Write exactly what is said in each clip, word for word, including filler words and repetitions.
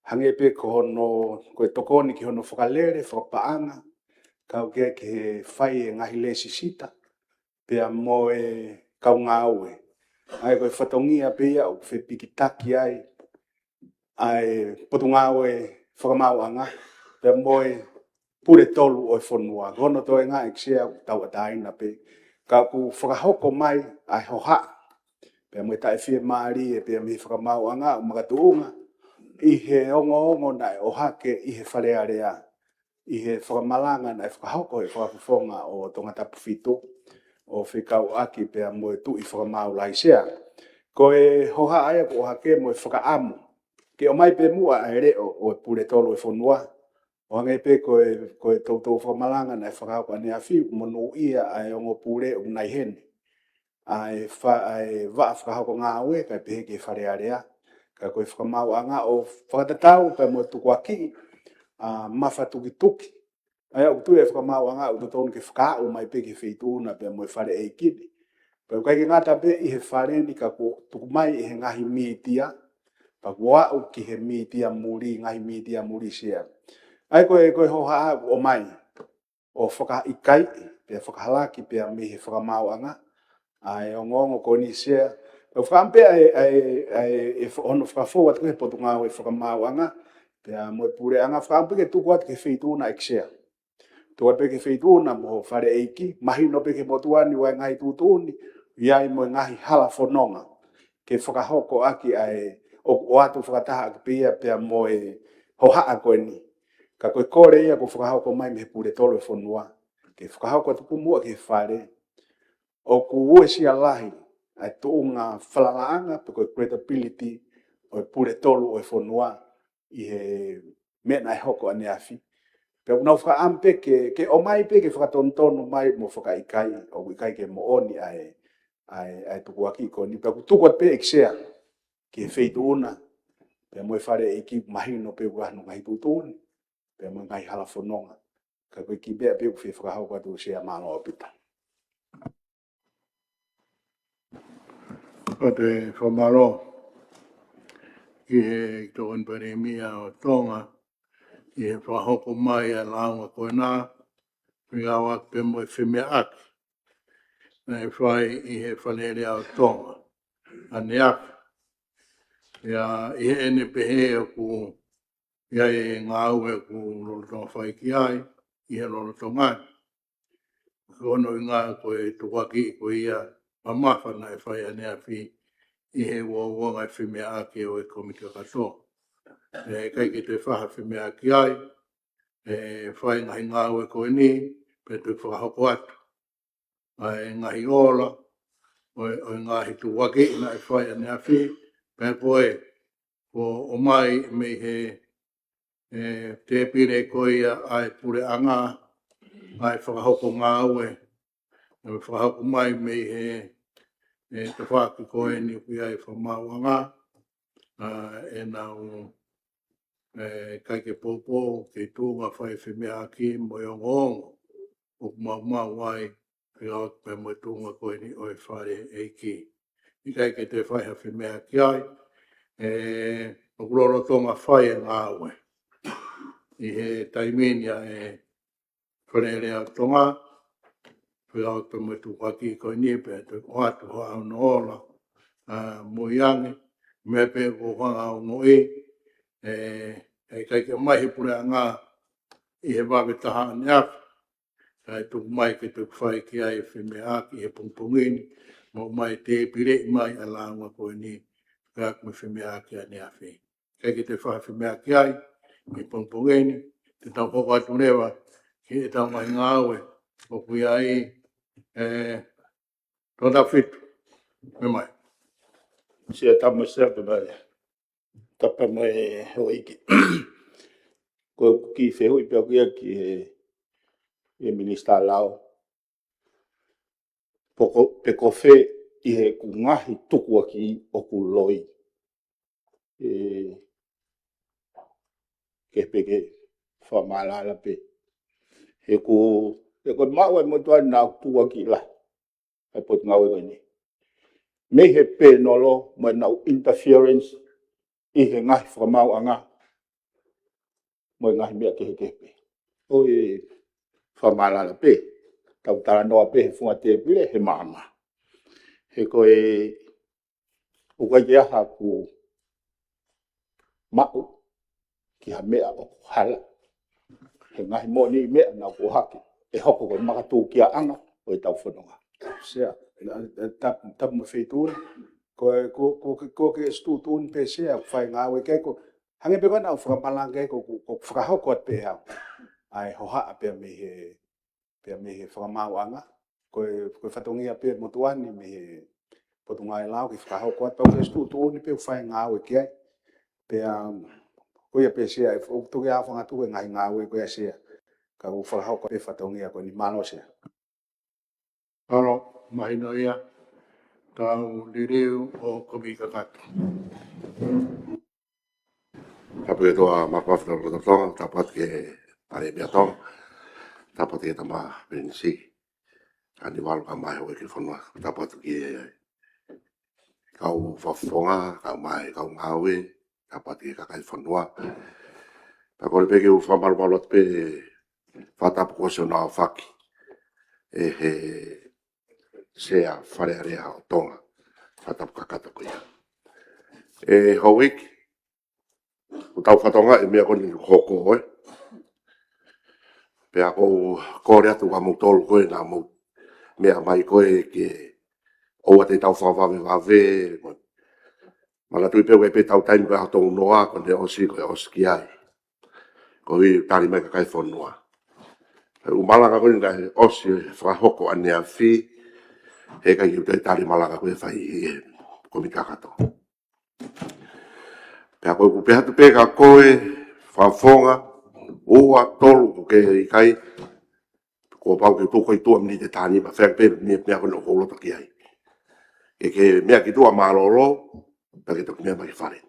Hangē pē ko hono, ko e tokoni ki hono fakalele, fakapaʻanga, kau ki he fai e ngaahi lēsisita, pea mo e kau ngāue. ʻA ia ko e fatongia pē ia ʻoku fepikitaki ai ʻa e Potungāue Fakamaauʻanga, pea mo e Pule Tolu ʻo e fonua. Ko hono toenga ʻEiki Sea ʻoku tauʻatāina pē. Ka ʻoku fakahoko mai ʻa e hohaʻa, pea mo e taʻefiemālie, pea mei he fakamaauʻanga ʻoku makatuʻunga ʻi he ongoongo naʻe ʻohake ʻi he Fale Alea, ʻi he fakamalanga naʻe fakahoko ʻe he Fakafofonga ʻo Tongatapu Fitu, ʻo fekauʻaki pea mo e Tuʻi Fakamaau Laisea. Ko e hohaʻa ia ʻoku ʻohake mo e fakaʻamu ke ʻomai pē muʻa ʻa e leʻo ʻo e Pule Tolu ʻo e fonua, ʻo hangē pē ko e, ko e toutou fakamalanga naʻe fakahoko ʻaneafi, monūʻia ʻa e ongo pule ʻoku nau ʻi heni, ʻa e fa-, ʻa e vaʻa fakahoko ngāue, kae pehē ki he Fale Alea. Ka ko e fakamaauʻanga ʻoku fakatatau pea mo e tukuakiʻi ʻa e mafatukituki. ʻA ia ʻoku tui e fakamaauʻanga ʻoku totonu ke fakaaʻu mai pē ki he Feituʻuna pea mo e Fale ʻEiki ni. Pea ʻoku ʻikai ke ngata pē ʻi he Fale ni ka kuo tuku mai ʻi he ngaahi mītia, pea kuo aʻu ki he mītia muli, ngaahi mītia muli Sea. ʻA ia ko e, ko e hohaʻa ʻoku ʻomai ʻo fakaʻikaiʻi, pea fakahalaki pea mei he fakamaauʻanga ʻa e ongoongo ko eni Sea. Pea fakaʻamu pē ʻa e, ʻa e, ʻa e, ʻe fa-, hono fakafou atu ki he Potungāue Fakamaauʻanga, pea mo e Puleʻanga, fakaʻamu pē ke tuku atu ki he Feituʻuna ʻEiki Sea. Tuku atu pē ki he Feituʻuna mo e Fale ʻEiki, mahino pē ki he motuʻa ni ʻoku ʻi ai e ngaahi tuʻutuʻuni, ʻi ai mo e ngaahi hala fononga ke fakahoko ʻaki ʻa e, ʻo, ʻoatu fakataha ʻaki pē ia pea mo e hohaʻa ko eni. Ka ko e kole ia kuo fakahoko mai mei he Pule Tolu ʻo e fonua, ke fakahoko atu pē muʻa ki he Fale. ʻOku uesia lahi ʻa e tuʻunga falalaʻanga pe ko e credibility ʻo e Pule Tolu ʻo e fonua ʻi he meʻa naʻe hoko ʻaneafi. Pea ʻoku nau fakaʻamu pē ke, ke ʻomai pē ke fakatonutonu mai mo fakaʻikaiʻi, ʻoku ʻikai ke moʻoni ʻa e, ʻa e, ʻa e tukuakiʻi ko eni. Pea ʻoku tuku atu pē ʻEiki Sea ki he Feituʻuna pea mo e Fale ʻEiki, mahino pē ʻoku ʻi ai hono ngaahi tuʻutuʻuni pea mo e ngaahi hala fononga. Ka ko e kiʻi meʻa pē ʻoku fie fakahoko atu Sea, mālō ʻaupito. Ko e fakamālō ki he Tokoni Palēmia ʻo Tonga, ʻi he fakahoko mai ʻa e lāunga ko ena, fekauʻaki pea mo e femeʻaʻaki naʻe fai ʻi he Fale Alea ʻo Tonga ʻaneafi. Pea ʻi heʻene pehē ʻoku ʻi ai e ngāue ʻoku lolotonga fai ki ai ʻi he lolotonga ni. Ko hono ʻuhinga ko e tukuakiʻi ko ia mamafa naʻe fai ʻaneafi ʻi he uouangafemeʻaʻaki ʻo e Kōmiti Kakato. ʻE ʻikai ke toe fai ha femeʻaʻaki ai, ʻe fai ngaahi ngāue ko eni, pea toe fakahoko atu ʻa e ngaahi ola ʻo e, ʻo e ngaahi tukuakiʻi naʻe fai ʻaneafi, pea ko e, kuo ʻomai mei he, ʻe, tēpile ko ia ʻa e Puleʻanga ʻa e fakahoko ngāue, ʻe fakahoko mai mei he, ʻe, tafaʻaki ko eni ʻoku ʻi ai e Fakamaauʻanga, ʻa ʻenau, ʻe, ʻikai ke poupou ki he tuʻunga fai femeʻaʻaki mo e ongoongo ʻoku maumau ai, fekauʻaki pea mo e tuʻunga ko eni ʻo e Fale ʻEiki. ʻIkai ke toe fai ha femeʻaʻaki ai, ʻe, ʻoku lolotonga fai e ngāue ʻi he taimi ni ʻa e Fale Alea ʻo Tonga, fekauʻaki pea mo e tukuakiʻi ko eni pea toe ʻoatu hono ola, ʻa, mo e anga, meʻa pē ʻoku ou hanga ʻo ongoʻi, ʻe, ʻe ʻikai ke ʻomai he Puleʻanga ʻi he vave taha ʻaneafi, kae tuku mai ke toe fai ki ai e femeʻaʻaki he pongipongi ni, mo ʻomai tēpileʻi mai ʻa e lāunga ko eni, fekauʻaki mo e femeʻaʻaki ʻaneafi. ʻIkai ke toe fai ha femeʻaʻaki ai he pongipongi ni, te tau hoko atu leva ki heʻetau ngaahi ngāue ʻoku ʻi ai, ʻe, Tongatapu Fitu, meʻa mai. Sea, tapu mo e Sea, pea mai. Tapu mo e Houʻeiki. Ko e kiʻi fehuʻi pē ʻoku ʻi ai ki he, he Minisitā Lao. Pe ko, pe ko fē ʻi heʻeku ngaahi tukuakiʻi ʻoku loi. ʻE, ke pehē ke fakamālala pē. He ko, he ko e maʻu ʻa e motuʻa ni ʻenau tukuakiʻi lahi ʻa e Potungāue ko eni. Mei he pēnolo mo ʻenau interference ʻi he ngaahi fakamaauʻanga. mo e ngaahi meʻa kehekehe pē. ʻOi, fakamālala pē, tau talanoa pē he funga tēpile, he maama. He ko e, ʻoku ʻikai ke ʻi ai haku maʻu ki ha meʻa ʻoku hala. He ngaahi moʻoniʻi meʻa naʻa ku ʻohake, ʻe hoko ko e makatūkiaʻanga ʻo e tau fononga. Sea, ʻa, ʻa, tapu, tapu mo e feituʻu ni. Ko e, ko, ko, ko, ko e tuʻutuʻuni pē Sea, ʻoku fai ngāue ki ai ko, hangē pē ko ena ʻoku fakamalanga ki ai ko, ko, ko e fakahoko atu pē ʻe au ʻa e hohaʻa pea mei he, pea mei he fakamaauʻanga. Ko e, ko e fatongia pē motuʻa ni mei he Potungāue Lao ke fakahoko atu, pea ko e tuʻutuʻuni pē ʻoku fai ngāue ki ai. Pea, um, ko ia pē Sea, ʻe, ʻoku toki ʻaofangatuku e ngaahi ngāue ko ia Sea. Ka ʻoku fakahoko pē fatongia ko eni, mālō Sea. Mālō, mahino ia, tau liliu ʻo Komiki Kakato. Tapu ki he ʻOtua Mafimafi ʻo e Lotolotonga, tapu atu ki he Palēmia Tonga, tapu atu ki he Tama Pilinisi, Tanivalu kae ʻumaʻā e Houʻeiki Fonua, tapu atu ki he kau fakafofonga, kae ʻumaʻā e kau ngāue, tapu atu ki he kakai e fonua. Pea kole pē ke u fakamalumalu atu pē he fakatapu kuo ʻosi hono aofaki ʻe he Sea Fale Alea ʻo Tonga, fakatapu kakato ko ia. ʻE Houʻeiki, ʻoku tau fakatokangaʻi e meʻa ko eni ʻoku hoko, ē. Pea ʻoku ou kole atu kia moutolu ko ē naʻa mou meʻa mai ko ē ke ʻoua te tau fakavavevave. Manatuʻi pē ʻoku ʻi ai pē ʻetau taimi ko e ʻaho tolu noa, ko ʻene ʻosi ko e ʻosi ki ai. Koeʻuhi tali mai kakai e fonua. Ko e ʻū malanga ko eni naʻe ʻosi fakahoko ʻaneafi, heʻikai ke u toe tali malanga ko ē fai ʻe he Komiki Kakato. Pea ko ʻeku pehē atu pē kia koe, fakafofonga, ua, tolu, ʻoku ke ʻikai, kuo pau ke u tuku ʻi tuʻa miniti ʻe taha nima, fai pē meʻa, meʻa ko eni ʻoku ou loto ki ai. Ke ke meʻa ki tuʻa mālōlō, pea ke toki meʻa mai ki fale.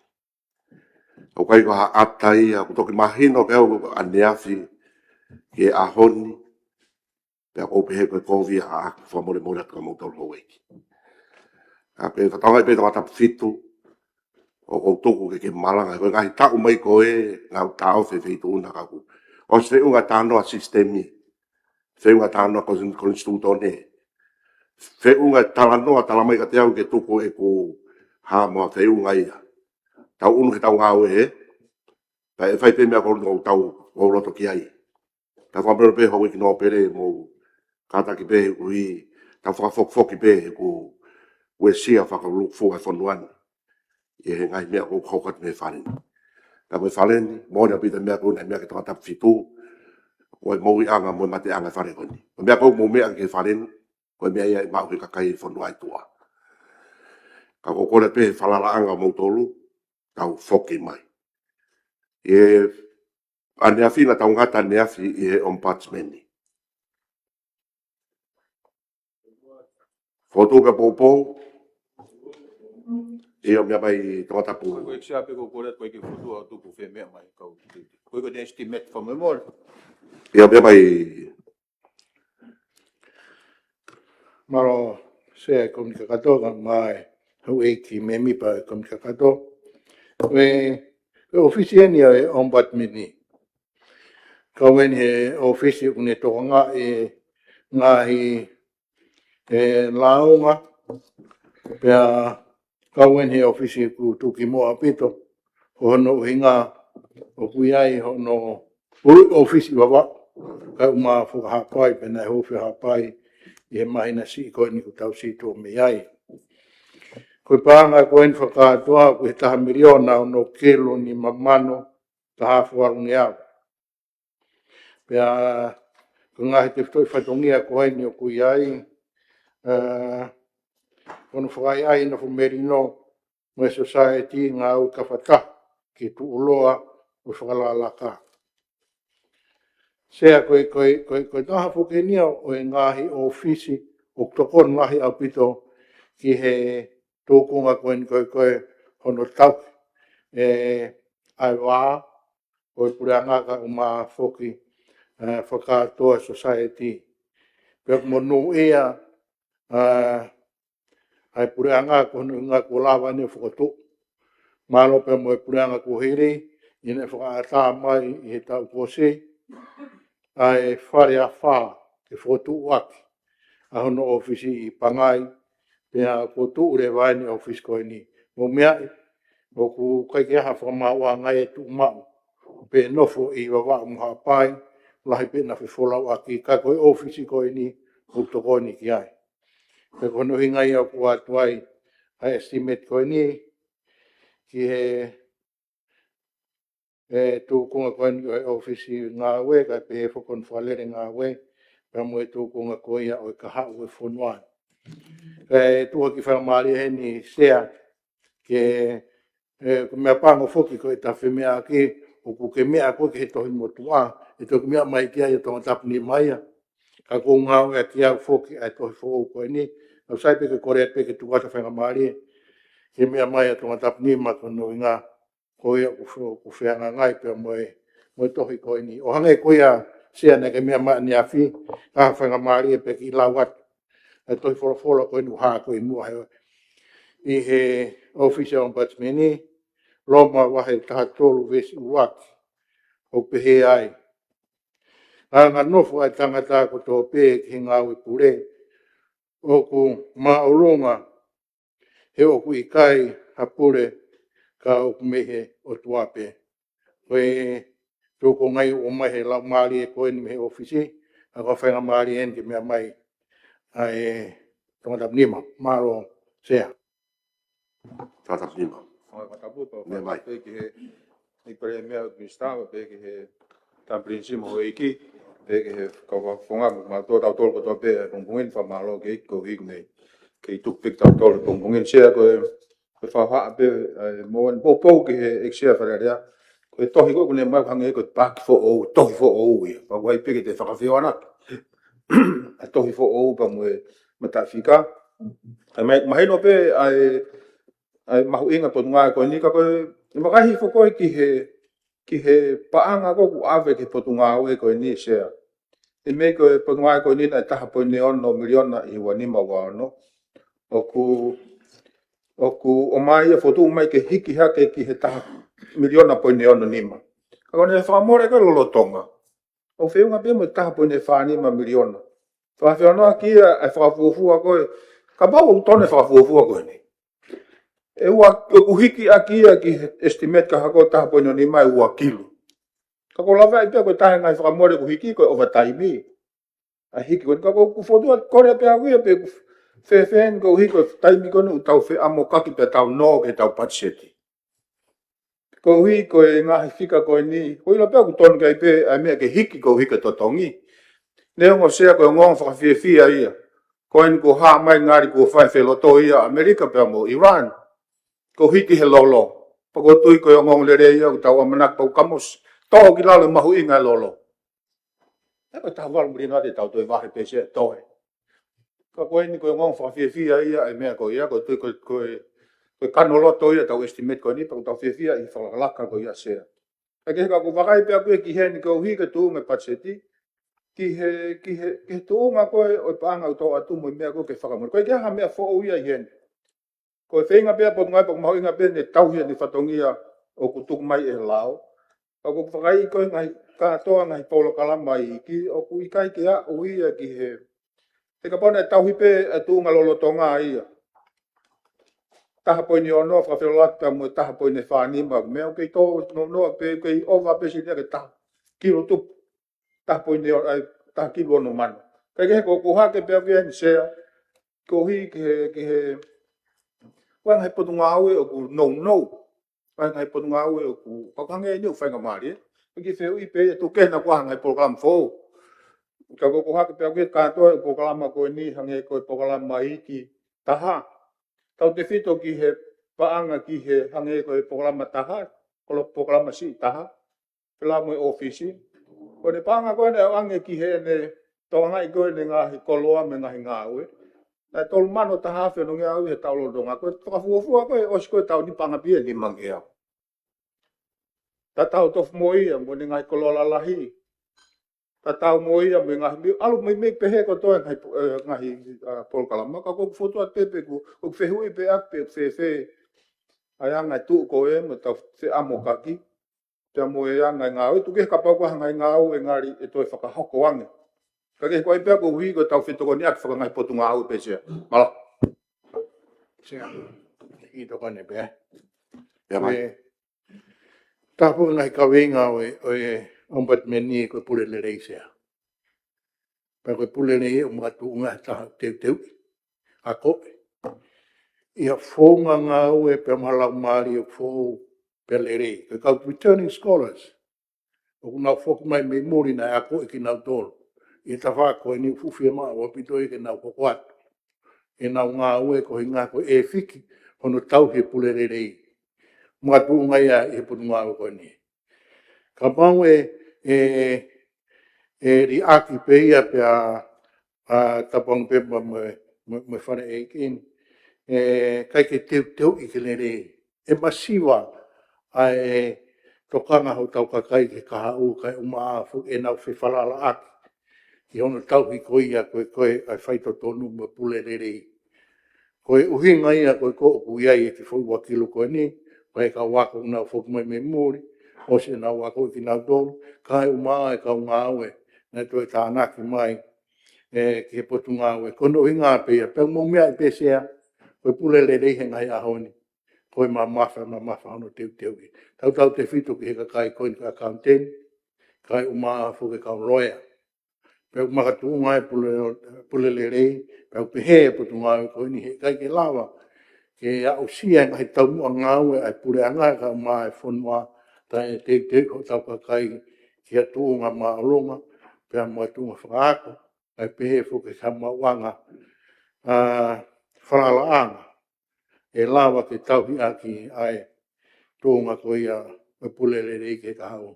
ʻOku ʻikai ko ha ʻata ia, ʻoku toki mahino ki au ʻaneafi ki he ʻaho ni, pea ʻoku ou pehē ko e kovi ia ʻaʻaku, fakamolemole atu kia moutolu Houʻeiki. Ka ke fakatokangaʻi pē Tongatapu fitu, ʻoku ou tuku ke ke malanga, ko e ngaahi taʻu mai ko ē, naʻa ku taʻofi e feituʻu na ka ʻoku ʻosi feʻunga talanoa sisitemi, feʻunga talanoa konisitūtone, feʻunga talanoa tala mai kiate au ke tuku ʻeku hā mo ha feʻunga ia. Tau ʻunu ke tau ngāue, ē? Pea ʻe fai pē meʻa ko ē ʻoku tau, ʻoku ou loto ki ai. Pea fakamolemole pē Houʻeiki Nōpele, mou kātaki pē koeʻuhi, tau fakafokifoki pē ʻeku uesia fakalūkufua e fonua ni ʻi he ngaahi meʻa ʻoku hoko atu mei he fale ni. Pea ko e fale ni, moʻoni ʻaupito e meʻa ko ena, meʻa ki Tongatapu fitu, ko e moʻuiʻanga mo e mateʻanga e fale ko eni. Ko e meʻa ʻoku mou meʻa ki he fale ni, ko e meʻa ia ʻe maʻu ʻe he kakai e fonua ʻi tuʻa. Ka ʻoku ou kole pē he falalaʻanga ʻo moutolu, tau foki mai. ʻI he ʻaneafi naʻa tau ngata ʻaneafi ʻi he Ombudsman. Fotu ka poupou. ʻIo, meʻa mai Tongatapu. Ko e Sea pē ʻoku ou kole atu, ko e ke fotu atu ko fē meʻa mai kau. Ko e ko e estimate fakamolemole. ʻIo, meʻa mai. Mālō Sea, Komiki Kakato, kae ʻumaʻā e Houʻeiki mēmipa e Komiki Kakato. Ko e, ko e ʻōfisi eni ʻo e Ombudsman ni. Kau eni he ʻōfisi ʻoku ne tokangaʻi e ngaahi, e, lāunga, pea kau eni he ʻōfisi ʻoku tuʻukimuʻa ʻaupito, ko hono ʻuhinga ʻoku ʻi ai hono ʻuluʻi ʻōfisi Vavaʻu, kae ʻumaʻā Fuka Haʻapai, pea naʻe hū Fuka Haʻapai ʻi he māhina siʻi ko eni kuo tau situʻa mei ai. Ko e paʻanga ko eni fakakātoa ʻoku ʻi he taha miliona ono kilu nima mano taha afe valungeau. Pea ko e ngaahi tefitoʻi fatongia ko eni ʻoku ʻi ai, ē, ko hono fakaʻaiʻai e nofo melino mo e society ngāue kafataha ke tuʻuloa ʻo e fakalakalaka. Sea, ko e, ko e, ko e, ko e taha foki eni ia ʻo e ngaahi ʻōfisi ʻoku tokoni lahi ʻaupito ki he tūkunga ko eni ko e, ko e hono tauhi e ʻa e vā ʻo e puleʻanga kae ʻumaʻā foki, ē, fakakātoa e society. Pea ʻoku monūʻia, ē, ʻa e puleʻanga ko hono ʻuhinga kuo lava eni ʻo fokotuʻu. Mālō pea mo e puleʻanga kuo hili, ʻi heʻene fakaʻatā mai ʻi he taʻu kuo ʻosi ʻa e fale afā ke fokotuʻu ʻaki ʻa hono ʻōfisi ʻi Pangai, pea kuo tuʻu leva ʻene ʻōfisi ko eni. Mou meaʻi, ʻoku ʻikai ke ʻi ai ha fakamaauʻanga ʻe tuʻu maʻu, pe nofo ʻi Vavaʻu mo Haʻapai, lahi pē ʻena fefolauʻaki, ka ko e ʻōfisi ko eni ʻoku tokoni ki ai. Pea ko hono ʻuhinga ia ʻoku ʻoatu ai ʻa e estimate ko eni ki he ʻe tūkunga ko eni ʻo e ʻōfisi ngāue, kae pehē foki hono fakalele ngāue, pea mo e tūkunga ko ia ʻo e kahaʻu ʻo e fonua. Kae tuku ki he faingamālie heni Sea, ke, ʻe, ko e meʻapango foki ko e tafe meʻa ki, ʻoku ke meʻa ko ē ki he tohi motuʻa, ʻe toki meʻa mai ki ai ʻa Tongatapu Nima ia. Ka ʻoku ngāueʻaki au foki ʻa e tohi foʻou ko eni, ʻoku sai pē ke kole pē ke tuku atu faingamālie, ke meʻa mai ʻa Tongatapu Nima ko hono ʻuhinga, ko ia ʻoku fo-, ʻoku fehangahangai pea mo e, mo e tohi ko eni. ʻO hangē ko ia Sea naʻa ke meʻa mai ʻaneafi, ka faingamālie pē ke lau atu ʻa e tohi folofola ko eni ʻoku hā ko ē ʻi muʻa he, ʻi he ʻōfisi ʻa e Ombudsman, Loma vahe taha tolu veesi ʻuluaki, ʻoku pehē ai: Anganofo ʻa e tangata kotoa pē ki he ngāue pule, ʻoku māʻolunga he ʻoku ʻikai ha pule ka ʻoku mei he ʻOtua pē. Ko e tūkunga ia ʻoku ʻomai he laumālie ko eni mei he ʻōfisi, ʻa ia ko e faingamālie eni ke meʻa mai ʻa e Tongatapu Nima. Mālō Sea. Tongatapu Nima. Meʻa mai. Pea ki he ʻEiki Palēmia, Minisitā, pea ki he Tampilinisi mo e ʻEiki, pea ki he kau faʻahinga, mo kimoutolu kotoa pē he pongipongi ni, fakamālō ki he ʻEiki koeʻuhi ko e meʻa ke tuku pē kitautolu he pongipongi ni. Sea, ko e, ko e fakahā pē, ʻa e, mo e poupou ki he ʻEiki Sea Fale Alea, ko e tohi ko ē ʻoku ne ʻomai hangē ko e paaki foʻou, tohi foʻou ia. Pea ʻoku ʻai pē ke te fakafehoanaki ʻa e tohi foʻou pea mo e mataʻifika. ʻA ia, mahino pē ʻa e, ʻa e mahuʻinga ʻo e Potungāue ko eni, ka ko e, ʻe vakai hifo ko ē ki he, ki he paʻanga ko ē ʻoku ʻave ki he Potungāue ko eni, Sea. ʻE meʻa ko e Potungāue ko eni naʻe taha poini ono miliona ʻi he ua nima ua ono. ʻOku, ʻoku ʻomai ia fokotuʻu mai ke hiki hake ki he taha miliona poini ono nima. Ka ko ʻene fakamole ko ē lolotonga, ʻoku feʻunga pē mo e taha poini fā nima miliona. Fakafehoanaki ia ʻa e fakafuofua ko ē, kapau ʻoku totonu e fakafuofua ko eni, ʻe ua, ʻoku hiki ʻaki ia ki he estimate ka hoko taha poini nima ʻe ua kilu. Ka ʻoku lava ai pē ko e taha e ngaahi fakamole ʻoku hiki ko e overtime. ʻA e hiki ko eni, ka ʻoku ou fokotuʻu atu, kole pē au ia pe ʻoku fēfē eni koeʻuhi ko e taimi ko eni ʻoku tau feʻamokaki pea tau nō ki heʻetau patiseti. Koeʻuhi ko e ngaahi fika ko eni, ʻoku ou ʻilo pē ʻoku totonu ke ʻi ai pē ʻa e meʻa ke hiki koeʻuhi ko e totongi. Neongo Sea ko e ongoongo fakafiefia ia. Ko eni kuo hā mai ngali kuo fai feloto ia ʻa ʻAmelika pea mo Iran. Kuo hiki he lolo. Pea ʻoku ou tui ko e ongoongo lelei ia ʻoku tau ʻamanaki pea ʻoku kamo s-, tō ki lalo e mahuʻinga e lolo. ʻE ko e taha valu miliona te tau toe vahe pē Sea, toe. Ka ko eni ko e ongoongo fakafiefia ia e meʻa ko ia, ʻoku ou tui ko e, ko e, ko e kanoloto ia ʻetau estimate ko eni, pea ʻoku tau fiefia ʻi he fakalakalaka ko ia Sea. Ka ke, ka ʻoku ou vakai pē au ki heni koeʻuhi ko e tuʻunga e patiseti, ki he, ki he, ki he tuʻunga ko ē ʻo e paʻanga ʻoku tō atu mo e meʻa ko ē ke fakamole. ʻOku ʻikai ke ʻi ai ha meʻa foʻou ia ʻi heni. Ko e feinga pē ʻa e Potungāue pea ʻoku mahuʻinga pē ʻene tauhi ʻene fatongia ʻoku tuku mai ʻe he lao. Ka ʻoku ou vakai ko e ngaahi kātoa ngaahi polokalama iiki, ʻoku ʻikai ke aʻu ia ki he, he kapau naʻe tauhi pē ʻa e tuʻunga lolotonga ia, taha poini ono fakafeʻiloaki pea mo e taha poini fā nima, meʻa ʻoku kei tō nounou pē, kei ʻova pē sinia ke taha kilu tupu, taha poini ono, ʻa e, taha kilu ono mano. Ka ʻoku ou hake pē au ki heni Sea, koeʻuhi ki he, ki he, ʻoku ʻi ai e ngaahi Potungāue ʻoku nounou. ʻOku ʻi ai e ngaahi Potungāue ʻoku, ʻoku hangē eni ʻoku faingamālie. ʻOku ou fehuʻi pē ia, tuku kehe naʻa ʻoku ʻi ai ha ngaahi polokalama foʻou. Ka ʻoku ou hake pē au ki he kātoa e polokalama ko eni, hangē ko e polokalama iiki taha. Tautefito ki he paʻanga ki he, hangē ko e polokalama taha, ko e polokalama siʻi taha, pea mo e ʻōfisi. Ko ʻene paʻanga ko ē naʻe ʻoange ki heʻene tokangaʻi ko ē ʻene ngaahi koloa mo e ngaahi ngāue, naʻe tolu mano taha afe ʻo nongeau he taʻu lolotonga. Ko e fakafuofua ko ē ʻosi ko ē taʻu ni paʻanga pē ia ʻe nimangeau. Tatau tofu mo ia mo ʻene ngaahi koloa lalahi. Tatau mo ia mo e ngaahi mi-, ʻalu mo e meʻa pehē kotoa e ngaahi po-, ʻe, ngaahi, ʻa, polokalama. Ka ʻoku ou fokotuʻu atu pē pe ʻoku, ʻoku fehuʻi pē au pe ʻoku fēfē ʻa e anga e tuʻu ko ē mo ʻetau feʻamokaki. pea mo e anga e ngāue, tuku kehe kapau ko e anga e ngāue ngali ʻe toe fakahoko ange. Ka ke koe pea koeʻuhi ko ʻetau fetokoniʻaki fakangāue potungāue pē Sea. Mālō. Sea. ʻI tokoni pē. Pea mai. Ko e taha foki e ngaahi kaveinga ʻo e, ʻo e ʻOmipatimeni ko e pule lelei Sea. Pea ko e pule lelei ʻoku makatuʻunga he taha teuteuʻi. Akoʻi. ʻI ha founga ngāue pea mo ha laumālie foʻou pea lelei. Ko e kau returning scholars ʻoku nau foki mai mei muli naʻe akoʻi kinautolu. ʻI he tafaʻaki ko eni ʻoku fuʻu fiemaʻu ʻaupito ia ke nau hoko atu ʻenau ngāue koeʻuhinga ko e fiki hono tauhi e pule lelei. Makatuʻunga ia ʻi he potungāue ko eni. Kapau ʻe, ʻe, ʻe liʻaki pē ia pea, ʻa, tapu ange pē mo, mo, mo, mo e fale ʻeiki ni. ʻE, ʻikai ke teuteuʻi ke lelei. ʻE masiva ʻa e tokanga hotau kakai ki he kahaʻu kae ʻumaʻā foki ʻenau fefalalaʻaki ʻi hono tauhi ko ia ko e, ko e, ʻa e faitotonu mo e pule lelei. Ko e ʻuhinga ia ko e ko ʻoku ʻi ai e kiʻi foʻi ua kilu ko eni, ko e kau ako ʻoku nau foki mai mei muli, ʻosi ʻenau ako ʻe kinautolu, kae ʻumaʻā e kau ngāue naʻe toe tānaki mai, ē, ki he potungāue. Ko hono ʻuhinga pē ia, pea mou meaʻi pē Sea, ko e pule lelei he ngaahi ʻaho ni, ko e mamafa, mamafa hono teuteuʻi. Tautautefito ki he kakai ko eni ko e accountant, kae ʻumaʻā foki e kau loea. Pea ʻoku makatuʻunga e pule, pule lelei, pea ʻoku pehē e potungāue ko eni he ʻikai ke lava ke aʻusia e ngaahi taumuʻa ngāue ʻa e puleʻanga kae ʻumaʻā e fonua, taʻe teuteuʻi hotau kakai ki ha tuʻunga māʻolunga, pea mo ha tuʻunga fakaako, kae pehē foki ki ha maʻuʻanga, ʻa, falalaʻanga ʻe lava ke tauhi ʻaki ʻa e tuʻunga ko ia ʻo e pule lelei ki he kahaʻu.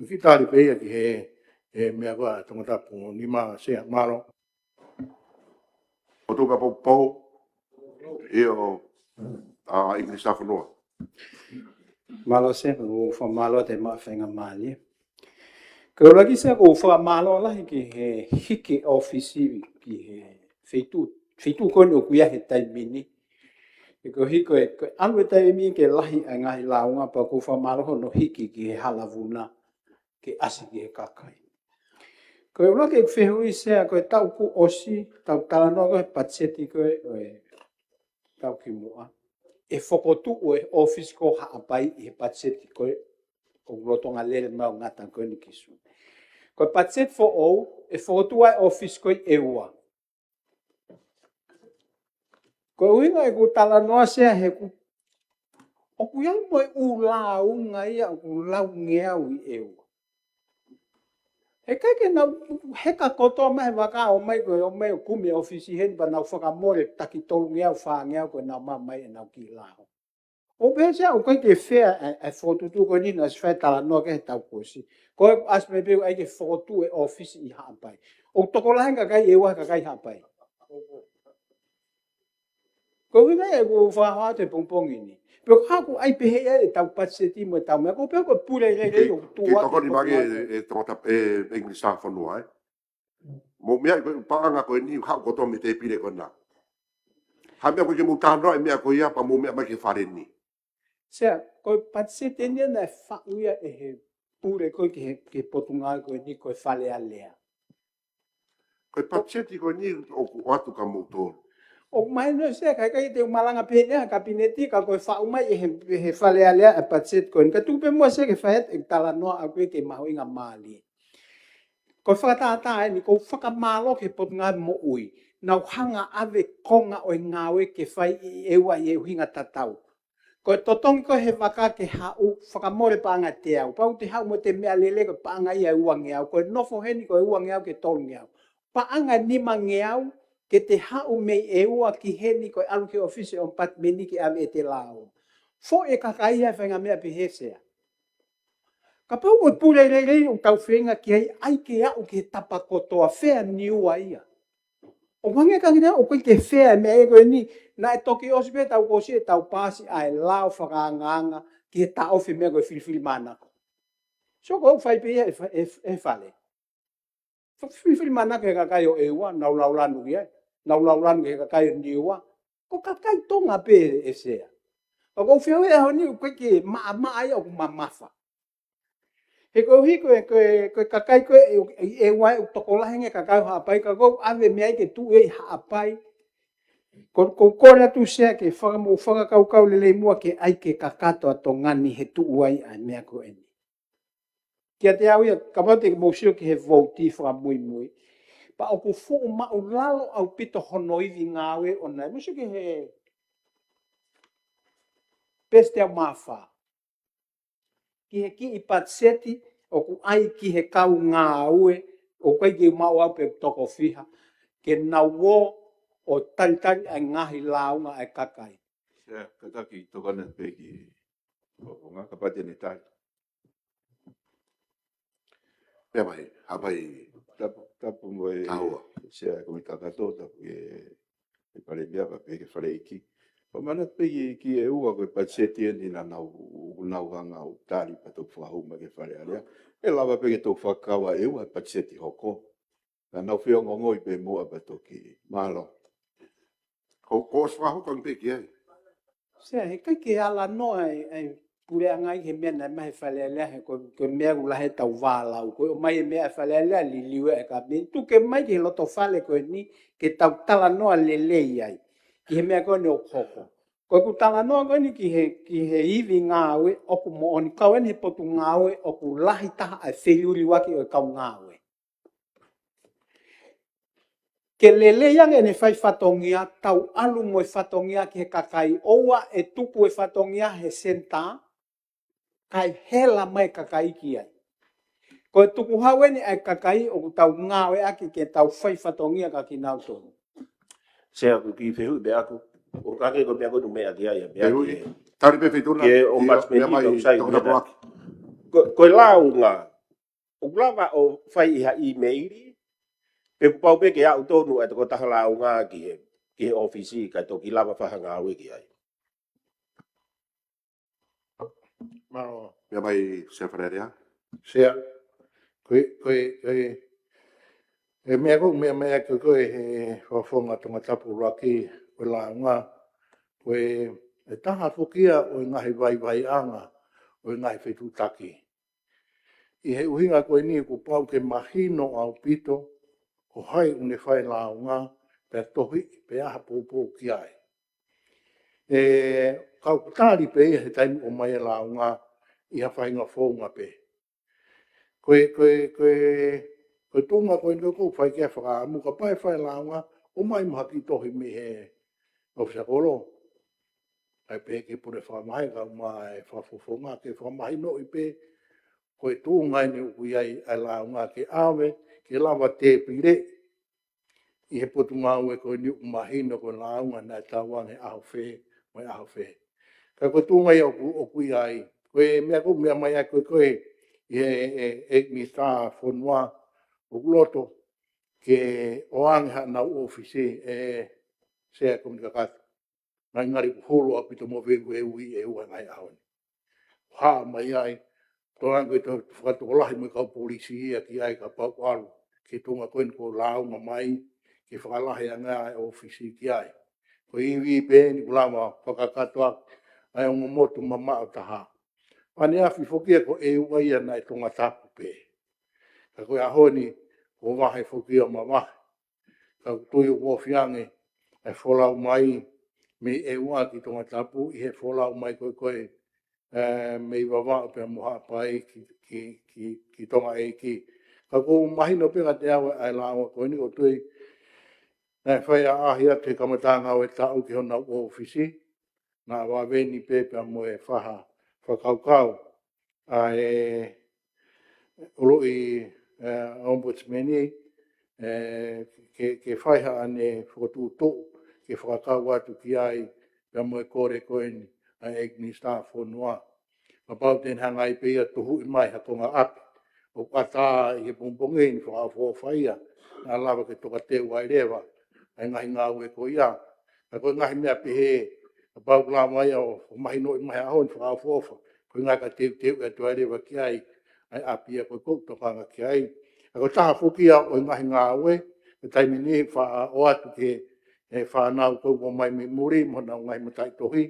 Kiʻi tali pē ia ki he, he meʻa ko ē ʻa Tongatapu nima Sea. Mālō. ʻOtua ka poupou, ʻio, ʻa, ʻIngilisi Tāfonua. Mālō Sea, ʻoku ou fakamālō atu e maʻu faingamālie. Ko e ʻuluaki Sea, ʻoku ou fakamālō lahi ki he hiki ʻōfisi ki he feituʻu, feituʻu ko eni ʻoku ʻi ai he taimi ni. He koeʻuhi ko e, ko e ʻalu e taimi ke lahi ʻa e ngaahi lāunga pea ʻoku ou fakamālō hono hiki ki he hala vuna ke ʻasi ki he kakai. Ko e ʻuluaki ʻeku fehuʻi Sea, ko e taʻu kuo ʻosi, tau talanoa ko ē he patiseti ko ē ʻo e taʻu kimuʻa. ʻE fokotuʻu e ʻōfisi ko Haʻapai ʻi he patiseti ko ē ʻoku lolotonga lele mai ʻo ngata ko eni ki Sune. Ko e patiseti foʻou, ʻe fokotuʻu ai e ʻōfisi ko ē ʻe ua. Ko e ʻuhinga ʻeku talanoa Sea he ʻoku, ʻoku ʻi ai mo e ʻū lāunga ia ʻoku laungeau ʻi ʻEua. He ʻikai ke nau heka kotoa mai he vaka ʻo ō mai ko e ō mai ʻo kumi e ʻōfisi heni pea nau fakamole taki tolungeau, fāngeau ko ʻenau maʻu mai ʻenau kiʻi lao. ʻOku pehē Sea, ʻoku ʻikai ke fea e, e fokotuʻutuʻu ko eni naʻe ʻosi fai e talanoa ki ai he taʻu kuo ʻosi. Ko e ʻasi mai pē ʻoku ʻai ke fokotuʻu e ʻōfisi ʻi Haʻapai. ʻOku tokolahi e kakai ʻEua he kakai Haʻapai. Ko e ʻuhinga ia ʻeku fakahoa atu he pongipongi ni. Pea ʻoku haʻu ʻai pehē ia ʻetau patiseti mo ʻetau meʻa, ko e pehē ko e pule lelei ʻoku tuʻu atu. Kiʻi tokoni mai e, e, e, ʻIngilisi Tāfonua, ē. Mou meaʻi ko e paʻanga ko eni haʻu kotoa mei he tēpile ko ena. Ha meʻa ko ē ke mou talanoa e meʻa ko ia pea mou meʻa mai ki he fale ni. Sea, ko e patiseti eni naʻe faʻu ia ʻe he pule ko ē ki he, ki he potungāue ko eni ko e Fale Alea. Ko e patiseti ko eni ʻoku ʻoatu kia moutolu. ʻOku mahino Sea, ka ʻikai te u malanga pehē ʻe he kapineti ka ko e faʻu mai ʻe he, ʻe he Fale Alea e patiseti ko eni. Ka tuku pē muʻa Sea ke fai atu e talanoa ʻaku ia ke mahuʻinga mālie. Ko e fakatātā eni, ʻoku ou fakamālō ki he Potungāue Moʻui. Nau hanga ʻave konga ʻo e ngāue ke fai ʻi ʻEua ʻi he ʻuhinga tatau. Ko e totongi ko ē he vaka ke haʻu, fakamole paʻanga ʻe teau. Pau te haʻu mo ʻete meʻalele ko e paʻanga ia ʻe uangeau. Ko e nofo heni ko e uangeau ki he tolungeau. Paʻanga ʻe nimangeau ke te haʻu mei ʻEua ki heni ko e ʻalu ki he ʻōfisi ʻo e ʻOmipatimeni ke ʻave ʻete lao. Foʻi e kakai ia he faʻahinga meʻa pehē Sea. Kapau ko e pule lelei ʻoku tau feinga ki ai, ʻai ke aʻu ki he tapa kotoa, fea niua ia. ʻOku hangē ka kina ʻoku ʻikai ke fea e meʻa ia ko eni, naʻe toki ʻosi pē taʻu kuo ʻosi ʻetau paasi ʻa e lao fakaangaanga ki he taʻofi e meʻa ko e filifilimānako. So ko e fai pē ia ʻe fa-, ʻe, ʻe fale. Filifilimānako ki he kakai ʻo ʻEua, nau laulanu ki ai, nau laulanu ki he kakai ʻo Niua. Ko e kakai Tonga pē ē Sea. Ka ʻoku ou fehuʻi he ʻaho ni ʻoku ʻikai ke maʻamaʻa ia ʻoku mamafa. He koeʻuhi ko e, ko e, ko e kakai ko ē, ʻe, ʻe, ʻe ua ʻe tokolahi ange kakai ʻo Haʻapai ka ʻoku ʻave mei ai ke tuʻu ʻi Haʻapai. Ko, ko, ko ena ʻoku ou sio ke faka-, mou fakakaukau lelei muʻa ke ʻai ke kakato ʻa Tonga ni he tuʻu ai ʻa e meʻa ko eni. Kiate au ia, kapau te mou sio ki he vouti fakamuimui. Pea ʻoku fuʻu maʻulalo ʻaupito hono ivi ngāue ʻona. Mou sio ki he peesi teau mā fā. Ki he kiʻi patiseti ʻoku ʻai ki he kau ngāue, ʻoku ʻikai ke maʻu au pe toko fiha, ke nau ō ʻo talitali ʻa e ngaahi lāunga ʻa e kakai. Sea, kātaki tokanga pē ki he ʻofonga, kapau te ne tali. Pea mai, Haʻapai, tapu, tapu mo e Kaua. Sea Kōmiti Kakato, tapu ki he, ki he Palēmia, pea pehē ki he Fale ʻEiki. Pea manatu pē ki, ki he ua ko e patiseti eni naʻa nau, ʻoku nau hanga ʻo tali pea toki fakahū mai ki he Fale Alea. ʻE lava pē ke toki fakakau ʻe ua e patiseti hoko. Naʻa nau feongoongoi pē muʻa pea toki mālō. Ko, ko ʻosi fakahoko ange pē ki ai. Sea, heʻikai ke ala noa e, e puleʻanga ʻi he meʻa naʻe mai he Fale Alea he ko, ko e meʻa ʻoku lahi ʻetau vālau. Ko e ʻomai e meʻa Fale Alea liliu ʻe he Kapineti. Tuku mai ki he loto fale ko eni ke tau talanoa lelei ai. Ki he meʻa ko eni ʻoku hoko. Ko ʻeku talanoa ko eni ki he, ki he ivi ngāue ʻoku moʻoni kau eni he potu ngāue ʻoku lahi taha ʻa e feiliuliuaki ʻo e kau ngāue. Ke lelei ange ʻene fai fatongia, tau ʻalu mo e fatongia ki he kakai ʻoua ʻe tuku e fatongia he senitā, kae hela mai kakai ki ai. Ko e tukuhau eni ʻa e kakai ʻoku tau ngāueʻaki ke tau fai fatongia kia kinautolu. Sea, ʻoku ou kiʻi fehuʻi pē ʻaku, ʻoku ʻikai ke ko e meʻa ko eni ʻoku meʻa ki ai, ʻa meʻa Fehuʻi. ki he, Tali pē feituʻu ki he ʻombudsman ʻi he ʻoku sai ko e meʻa. Ko, ko e lāunga, ʻoku lava ʻo fai ʻi ha ʻīmeili, pe kuo pau pē ke aʻu tonu ʻa e tokotaha lāunga ki he, ki he ʻōfisi, kae toki lava fai ha ngāue ki ai. Mālō. Pea mai Sea Fale Alea. Sea, ko e, ko e, ko e, e meʻa ko, meʻa, meʻa ko, ko e he fakafofonga Tongatapu ʻuluaki, ko e lāunga, ko e, e taha foki ia ʻo e ngaahi vaivaiʻanga ʻo e ngaahi fetuʻutaki. ʻI he ʻuhinga ko eni kuo pau ke mahino ʻaupito ko hai ʻoku ne fai lāunga, pea tohi, pea ʻai ha poupou ki ai. ʻE, kau tali pē ia he taimi ʻomai e lāunga ʻi ha faʻahinga founga pē. Ko e, ko e, ko e, ko e tuʻunga ko eni ʻoku ou fai ki ai e fakaʻamu kapau ʻe fai lāunga, ʻomai mo ha kiʻi tohi mei he ʻōfisa kolo. ʻAi pē ke pule fakamahe kau mai e fakafofonga ke fakamahinoʻi pē ko e tuʻunga eni ʻoku ʻi ai ʻa e lāunga ke ʻave, ke lava tēpile ʻi he potungāue ko eni ʻoku mahino ko e lāunga naʻe tau ange he ʻaho fē, mo e ʻaho fē. Ka ko e tuʻunga ia ʻoku, ʻoku ʻi ai. Ko e meʻa ko e meʻa mai ʻa e ko e ko e ʻi he, e, e, e Minisitā Fonua ʻoku loto ke ʻoange haʻanau ʻōfisi ʻe Sea Kōmiti Kakato. Ngali ngali ʻoku hulu ʻaupito mo veuveuʻi ʻe ua ngaahi ʻaho ni. Hā mai ai, tō ange ko e fakatokolahi mo e kau polisi ia ki ai kapau ʻalu ki he tuʻunga ko eni ko e lāunga mai, ke fakalahi ange ʻa e ʻōfisi ki ai. Ko e ivi pē eni ʻoku lava fakakakato ʻaki ʻa e ongo motu mamaʻo taha. Pea ne afi foki ia ko e ua ia naʻe Tongatapu pē. Ka ko e ʻaho ni, ko e vahe foki ia mavahe. Ka ʻoku ou tui ʻoku ofi ange e folau mai mei ʻEua ki Tongatapu ʻi he folau mai ko e ko e, e, mei Vavaʻu pea mo Haʻapai ki, ki, ki, ki Tonga ʻEiki. Ka ʻoku mahino pē kiate au ʻa e lāunga ko eni ʻoku ou tui naʻe fai ʻaʻahi atu he kamataʻanga ʻo e taʻu ki honau ʻōfisi, naʻa vave ni pē pea mo e faʻahinga fakakaukau ʻa e ʻuluʻi, e, Ombudsman, e, ke, ke fai haʻane fokotuʻutuʻu, ke fakakau atu ki ai, pea mo e kole ko eni ʻa e Minisitā Fonua. Kapau te ne hanga ai pē ia ʻo tuhuʻi mai ha konga ʻapi ʻoku ʻatā ʻi he pongipongi ni fakaʻofoʻofa ia, naʻa lava ke tokateu ai leva ʻa e ngaahi ngāue ko ia. Ka ko e ngaahi meʻa pehē, kapau ʻoku lava ia ʻo mahinoʻi mai he ʻaho ni fakaʻofoʻofa, ko e ngaahi ka teuteu ʻe atu ai leva ki ai ʻa e ʻapi ia ko e ʻoku ou tokanga ki ai. Ka ko e taha foki ia ʻo e ngaahi ngāue, he taimi ni faʻa ʻoatu ki he fānau ko ē ʻoku ō mai mei muli mo honau ngaahi mataʻitohi,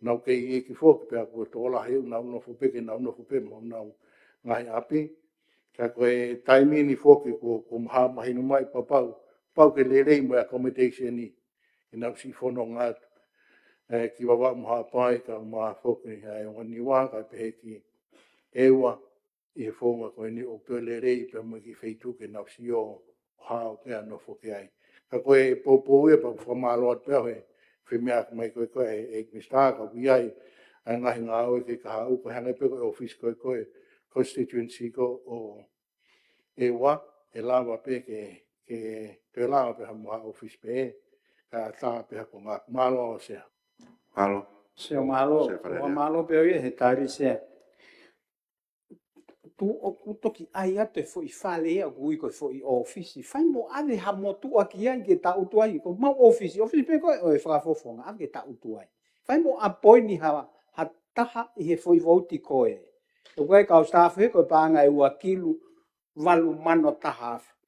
nau kei iiki foki pea kuo tokolahi ʻenau nofo pē ke nau nofo pē mo honau ngaahi ʻapi. Ka ko e taimi ni foki ko, ko maha mahino mai pau, pau ke lelei mo e accommodation ni. ʻI nau siʻi fononga atu. E, ki Vavaʻu mo Haʻapai ka maha foki ʻa e ongo Niua ka pehē ki ʻEua ʻi he founga ko eni ʻoku toe lelei pea mo e kiʻi feituʻu ke nau sio ʻo hao pea nofo ki ai. Ka ko e poupou ia pea fakamālō atu pea he femeʻa mai ko e ko e e Minisitā ka ʻoku ʻi ai ʻa e ngaahi ngāue ke ka haʻu ko e hangē pē ko e ʻōfisi ko e ko e constituency ko ʻo ʻEua ʻe lava pē ke, ke, ke lava pē ha mo ha ʻōfisi pē ka tā pē ha ko ngā mālō ʻo Sea. Mālō. Sea mālō. Sea Fale Alea. Mālō pē ʻo ia he tali Sea. Tu ʻoku toki ʻai atu e foʻi fale ia ʻoku ui ko e foʻi ʻōfisi. Fai mo ʻave ha motuʻa ki ai ke taʻutu ai. Ko mau ʻōfisi, ʻōfisi pē ko e ʻo e fakafofonga, ʻave ke taʻutu ai. Fai mo appoint ha, ha taha ʻi he foʻi vouti ko ē. ʻOku ʻi ai e kau staff he ko e paʻanga ʻe ua kilu valu mano taha afe.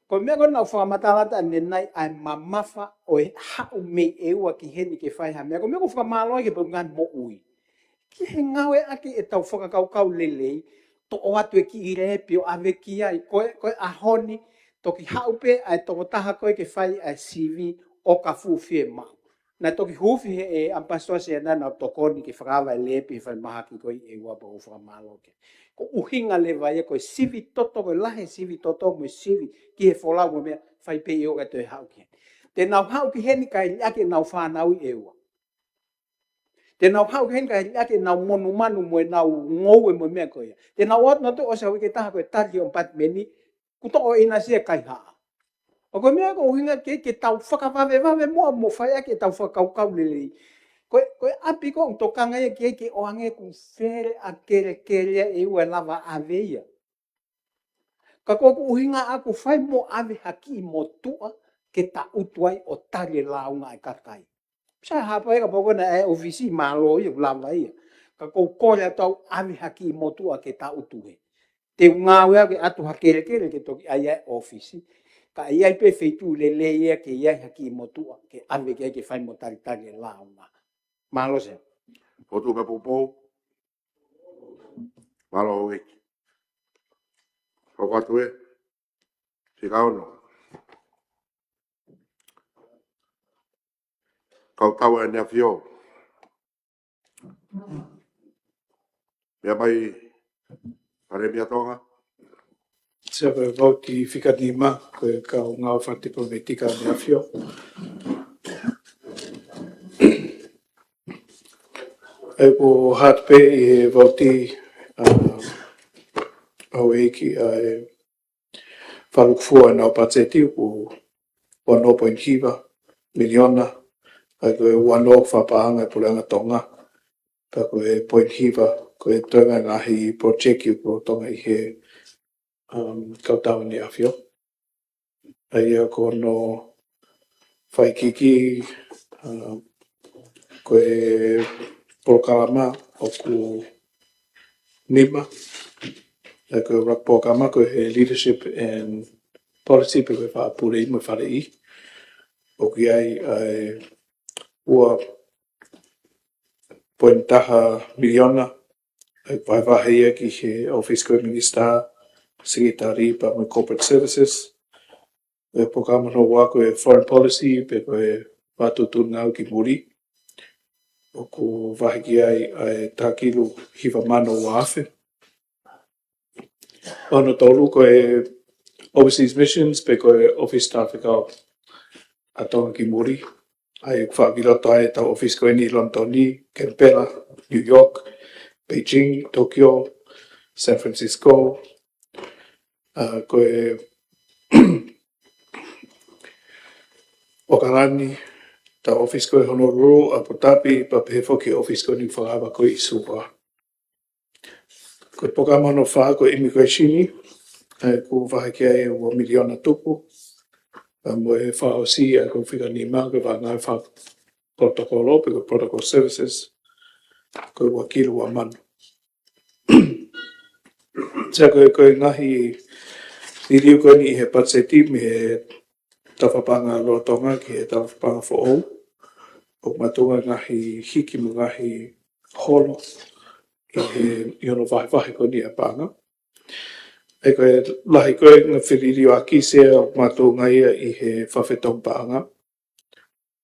Ko e meʻa ko ē naʻa ku fakamatala atu ʻanenai ʻa e mamafa ʻo e haʻu mei ʻEua ki heni ke fai ha meʻa. Ko e meʻa ʻoku ou fakamālō ai ki he Potungāue Moʻui. Ki he ngāueʻaki ʻetau fakakaukau lelei, toʻo atu e kiʻi lēpi ʻo ʻave ki ai, ko e, ko e ʻaho ni, toki haʻu pē ʻa e tokotaha ko ē ke fai ʻa e sivi ʻo ka fuʻu fiemaʻu. Naʻe toki huufi he ʻe ʻAmipasitoa Sea naʻa nau tokoni ke fakaava e lēpi he falemahaki ko ē ʻi ʻEua pea ʻoku ou fakamālō ki ai. Ko e ʻuhinga leva ia ko e sivi toto, ko e lahi e sivi toto mo e sivi ki he folau mo e meʻa fai pē ʻi ʻEua kae toe haʻu ki heni. Te nau haʻu ki heni kae liʻaki ʻenau fānau ʻi ʻEua. Te nau haʻu ki heni kae liʻaki ʻenau monumanu mo ʻenau ngoue mo e meʻa ko ia. Te nau ō atu nautolu ʻosi ha uike ʻe taha ko e tali ʻo e patimeni, kuo toʻo ʻe ʻInasia e kaihaʻa. ʻA ko e meʻa ko e ʻuhinga ke, ke tau fakavavevave mo, mo fai ʻaki ʻetau fakakaukau lelei. Ko e, ko e ʻapi ko ē ʻoku tokanga ia ki ai ke ʻoange ʻoku fele ʻa kelekele ʻa ʻEua ʻe lava ʻave ia. Ka ko ʻeku ʻuhinga ʻaku fai mo ʻave ha kiʻi motuʻa ke taʻutu ai ʻo tali e lāunga ʻa e kakai. Sai hapa ʻe ka pau ko ena e ʻōfisi mālō ia ʻoku lava ia. Ka ʻoku ou kole atu au ʻave ha kiʻi motuʻa ke taʻutu he. Te u ngāue au ke ʻatu ha kelekele ke toki ʻai ai e ʻōfisi. Ka ʻi ai pē feituʻu lelei ia ke ʻi ai ha kiʻi motuʻa ke ʻave ki ai ke fai mo talitali e lāunga. Mālō Sea. Potu ka poupou. Mālō ʻEiki. Hoko atu e. Fika ono. Kau tau ʻEne ʻAfio. Meʻa mai, Palēmia Tonga. Sea, ko e vouti fika nima, ko e kau ngāue fakatipilometika ʻEne ʻAfio. ʻOku ou ʻoatu pē ʻi he vouti, uh, ʻa e ʻEiki, ʻa e fakalūkufua ʻenau patiseti ʻoku ua noa poini hiva miliona, ʻa ia ko e ua noa fakapaʻanga e Puleʻanga Tonga, pea ko e poini hiva, ko e toenga ngaahi project ʻoku lolotonga ʻi he, um, kau tau ʻEne ʻAfio. ʻA ia ko hono fakaʻikiki, um, ko e polokalama ʻoku nima, ʻa ia ko e ʻuluaki polokalama ko e Leadership and Policy pe ko e Faʻa Pule ʻi mo e Faleʻi. ʻOku ʻi ai ʻa e ua poini taha miliona, ʻa ia ʻoku vahevahe ia ki he ʻōfisi ko e Minisitā, Sekelitali pea mo e Corporate Services. ʻA e polokalama hono ua ko e Foreign Policy pe ko e Fakatuʻutuʻuni Ngāue ki Muli. ʻOku vahe ki ai ʻa e taha kilu hiva mano ua afe. Hono tolu ko e Overseas Missions pe ko e ʻŌfisi Talafekau ʻa Tonga ki Muli. ʻA ia ʻoku fakakilotoa ai ʻetau ʻōfisi ko eni ʻi Lonitoni, Kenipela, New York, Beijing, Tokyo, San Francisco. ʻA, ko e ʻOkalani, ʻetau ʻōfisi ko ē ʻi Honolulu, Abu Dhabi, pea pehē foki ʻōfisi ko eni fakaava ko ē ʻi Suva. Ko e polokalama hono fā ko e Immigration, ʻa ia ʻoku vahe ki ai ua miliona tupu, pea mo e fakaʻosi ʻa ia ko e fika nima ko e vaʻa ngāue fakapolotokolo pe ko e Protocol Services, ko e ua kilu ua mano. Sea ko e, ko e ngaahi liliu ko eni ʻi he patiseti mei he tau fakapaʻanga lolotonga ki he tau fakapaʻanga foʻou. ʻOku makatuʻunga ngaahi hiki mo e ngaahi holo. ʻi he, ʻi hono vahevahe ko eni ʻa e paʻanga. ʻE ko e lahi ko ē ngaahi feliliuaki Sea ʻoku mātuʻaki ʻi he fakafetongi paʻanga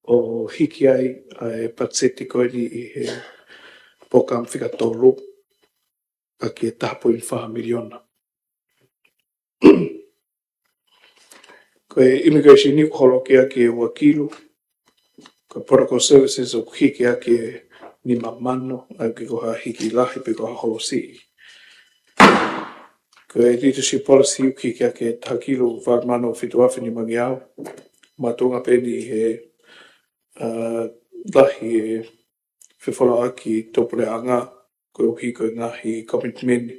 ʻo hiki ai ʻa e patiseti ko eni ʻi he polokalama fika tolu ʻaki e taha poini fā miliona. Ko e immigration ni ʻoku holoki ʻaki e ua kilu. Ko e protocol services ʻoku hiki ʻaki e nima mano, ʻa ia ko ha hiki lahi pe ko ha holo siʻi. Ko e literacy policy ʻoku hiki ʻaki e taha kilu valu mano fitu afe nima ngeau. Mātuʻaki pē eni he, ā, lahi e fefolaʻaki tō puleʻanga, koeʻuhi ko e ngaahi commitment,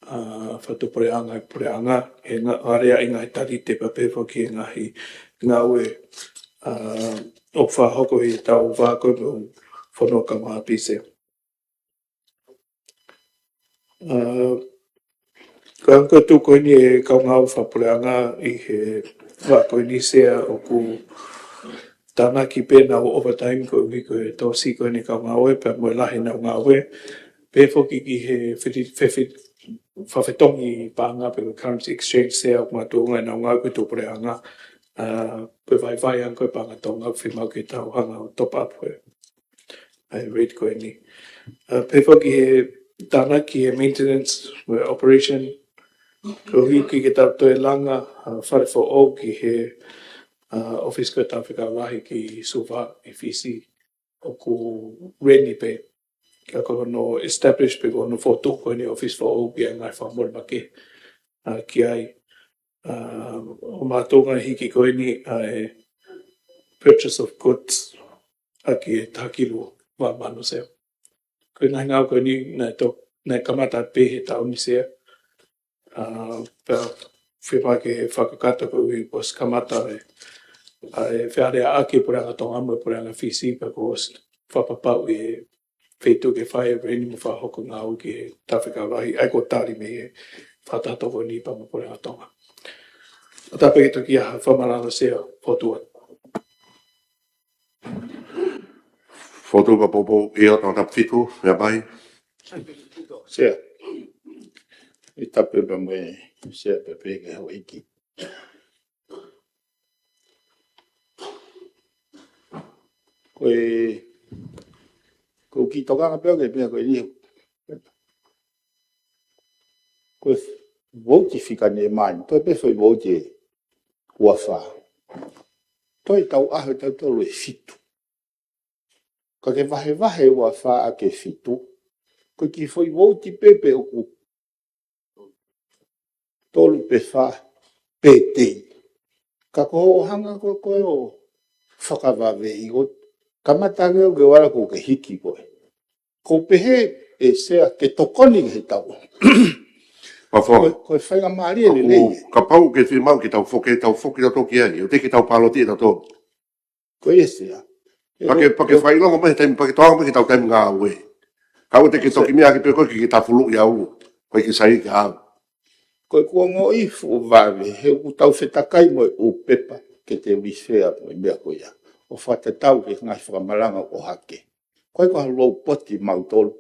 ā, fakatuʻupuleʻanga ʻa e puleʻanga, he nga-, aleaʻi ngaahi talite pea pehē foki e ngaahi ngāue, ā, ʻoku fakahoko ʻi he taʻu ʻe ua ko ē mo e fonua kaungāʻapi Sea. Ā, ko e anga ko ē ʻoku tuʻu ko eni e kau ngāue fakapuleʻanga ʻi he vaʻa ko eni Sea ʻoku tānaki pē ʻenau overtime koeʻuhi ko e tō siʻi ko eni e kau ngāue pea mo e lahi ʻenau ngāue. Pehē foki ki he fiti-, fe-, fe-, fakafetongi paʻanga pe ko e currency exchange Sea ʻoku mātuʻaki ʻenau ngāue ko e tuʻu puleʻanga. Ā, ko e vaivai ange ko e paʻanga Tonga ʻoku fiemaʻu ke tau hanga ʻo top up ko e ʻa e rate ko eni. Ā, pehē foki he tānaki he maintenance mo e operation, koeʻuhi ke tau toe langa, ā, fale foʻou ki he, ā, ʻōfisi ko e Tāfekau Lahi ki Suva ʻi Fisi ʻoku rent pē. Ka ko hono establish pe ko hono fokotuʻu ko eni ʻōfisi foʻou ki ai ngaahi fakamolemole makehe, ā, ki ai. Ā, ʻoku mātuʻaki hiki ko eni ʻa e purchase of goods ʻaki e taha kilu valu mano Sea. Ko e ngaahi ngāue ko eni naʻe to-, naʻe kamata pē he taʻu ni Sea. Ā, pea fiemaʻu ke fakakakato koeʻuhi kuo ʻosi kamata e, ā, e fealeaʻaki e puleʻanga Tonga mo e puleʻanga Fisi pea kuo ʻosi fakapapauʻi e feituʻu ke fai e rent mo fakahoko ngāue ki he Tāfekau Lahi, ʻa ia kuo tali mei he fakataha tokoni pea mo e puleʻanga Tonga. ʻOatu pē ke toki ʻai ha fakamatala Sea, fokotuʻu. Fokotuʻu pea poupou ʻi he taʻu tapu fitu, meʻa mai. Sea. ʻI tapu pea mo e Sea pea pehē ki he houʻeiki. Ko e, ko e kiʻi tokanga pē au ki he meʻa ko eni. Ko e vouti fika ne mai, toe pē foʻi vouti ʻe ua fā. Toe tau ʻaho ʻe tautolu ʻe fitu. Ka ke vahevahe ua fā ʻaki e fitu, ko e kiʻi foʻi vouti pē pe ʻoku tolu pe fā pē tei. Ka ko hoʻo hanga ko ē ʻo fakavave ʻi ko, kamata ke ʻoua ke vala ko ke hiki ko ē. Ko e pehē ʻe Sea ke tokoni ki he taʻu. Pafo. Ko e, ko e faingamālie lelei. Kapau ʻoku ke fiemaʻu ke tau foki, tau foki tautolu ki ai, ʻoua te ke tau paloti tautolu. Ko ia Sea. Pea ke, pea ke fakaʻilonga mai he taimi, pea ke toʻo mai ki he taimi ngāue. Ka ʻoua te ke toki meʻa ke pehē ko e ke tafuluʻi au, ko e ke sai ki ai. Ko e kuo ongoʻi fuʻu vave, he ʻoku tau fetakai mo e ʻū pepa ke te refer mo e meʻa ko ia. ʻO fakatatau ki he ngaahi fakamalanga ʻohake. Ko e ko ha lou poti mautolu,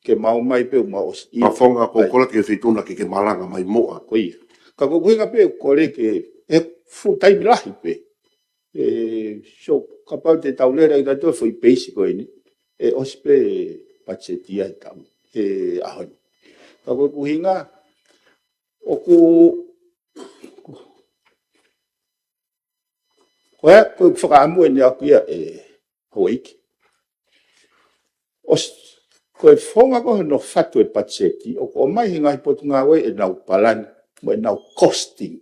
ke mau mai pē ʻo mau ʻosi ʻi. Mafonga ko e kole ke feituʻu na ke ke malanga mai muʻa. Ko ia. Ka ko e ʻuhinga pē ʻoku kole ke, he fuʻu taimi lahi pē. ʻE, so, kapau te tau lele ʻi tautolu foʻi peisi ko eni, ʻe ʻosi pē patiseti ia he taʻu, he ʻaho ni. Ka ko e ʻuhinga, ʻoku, ko e, ko e fakaʻamu eni ʻaku ia ʻe houʻeiki. ʻOsi, ko e founga ko hono fatu e patiseti, ʻoku ʻomai he ngaahi potungāue ʻenau palani, mo ʻenau costing,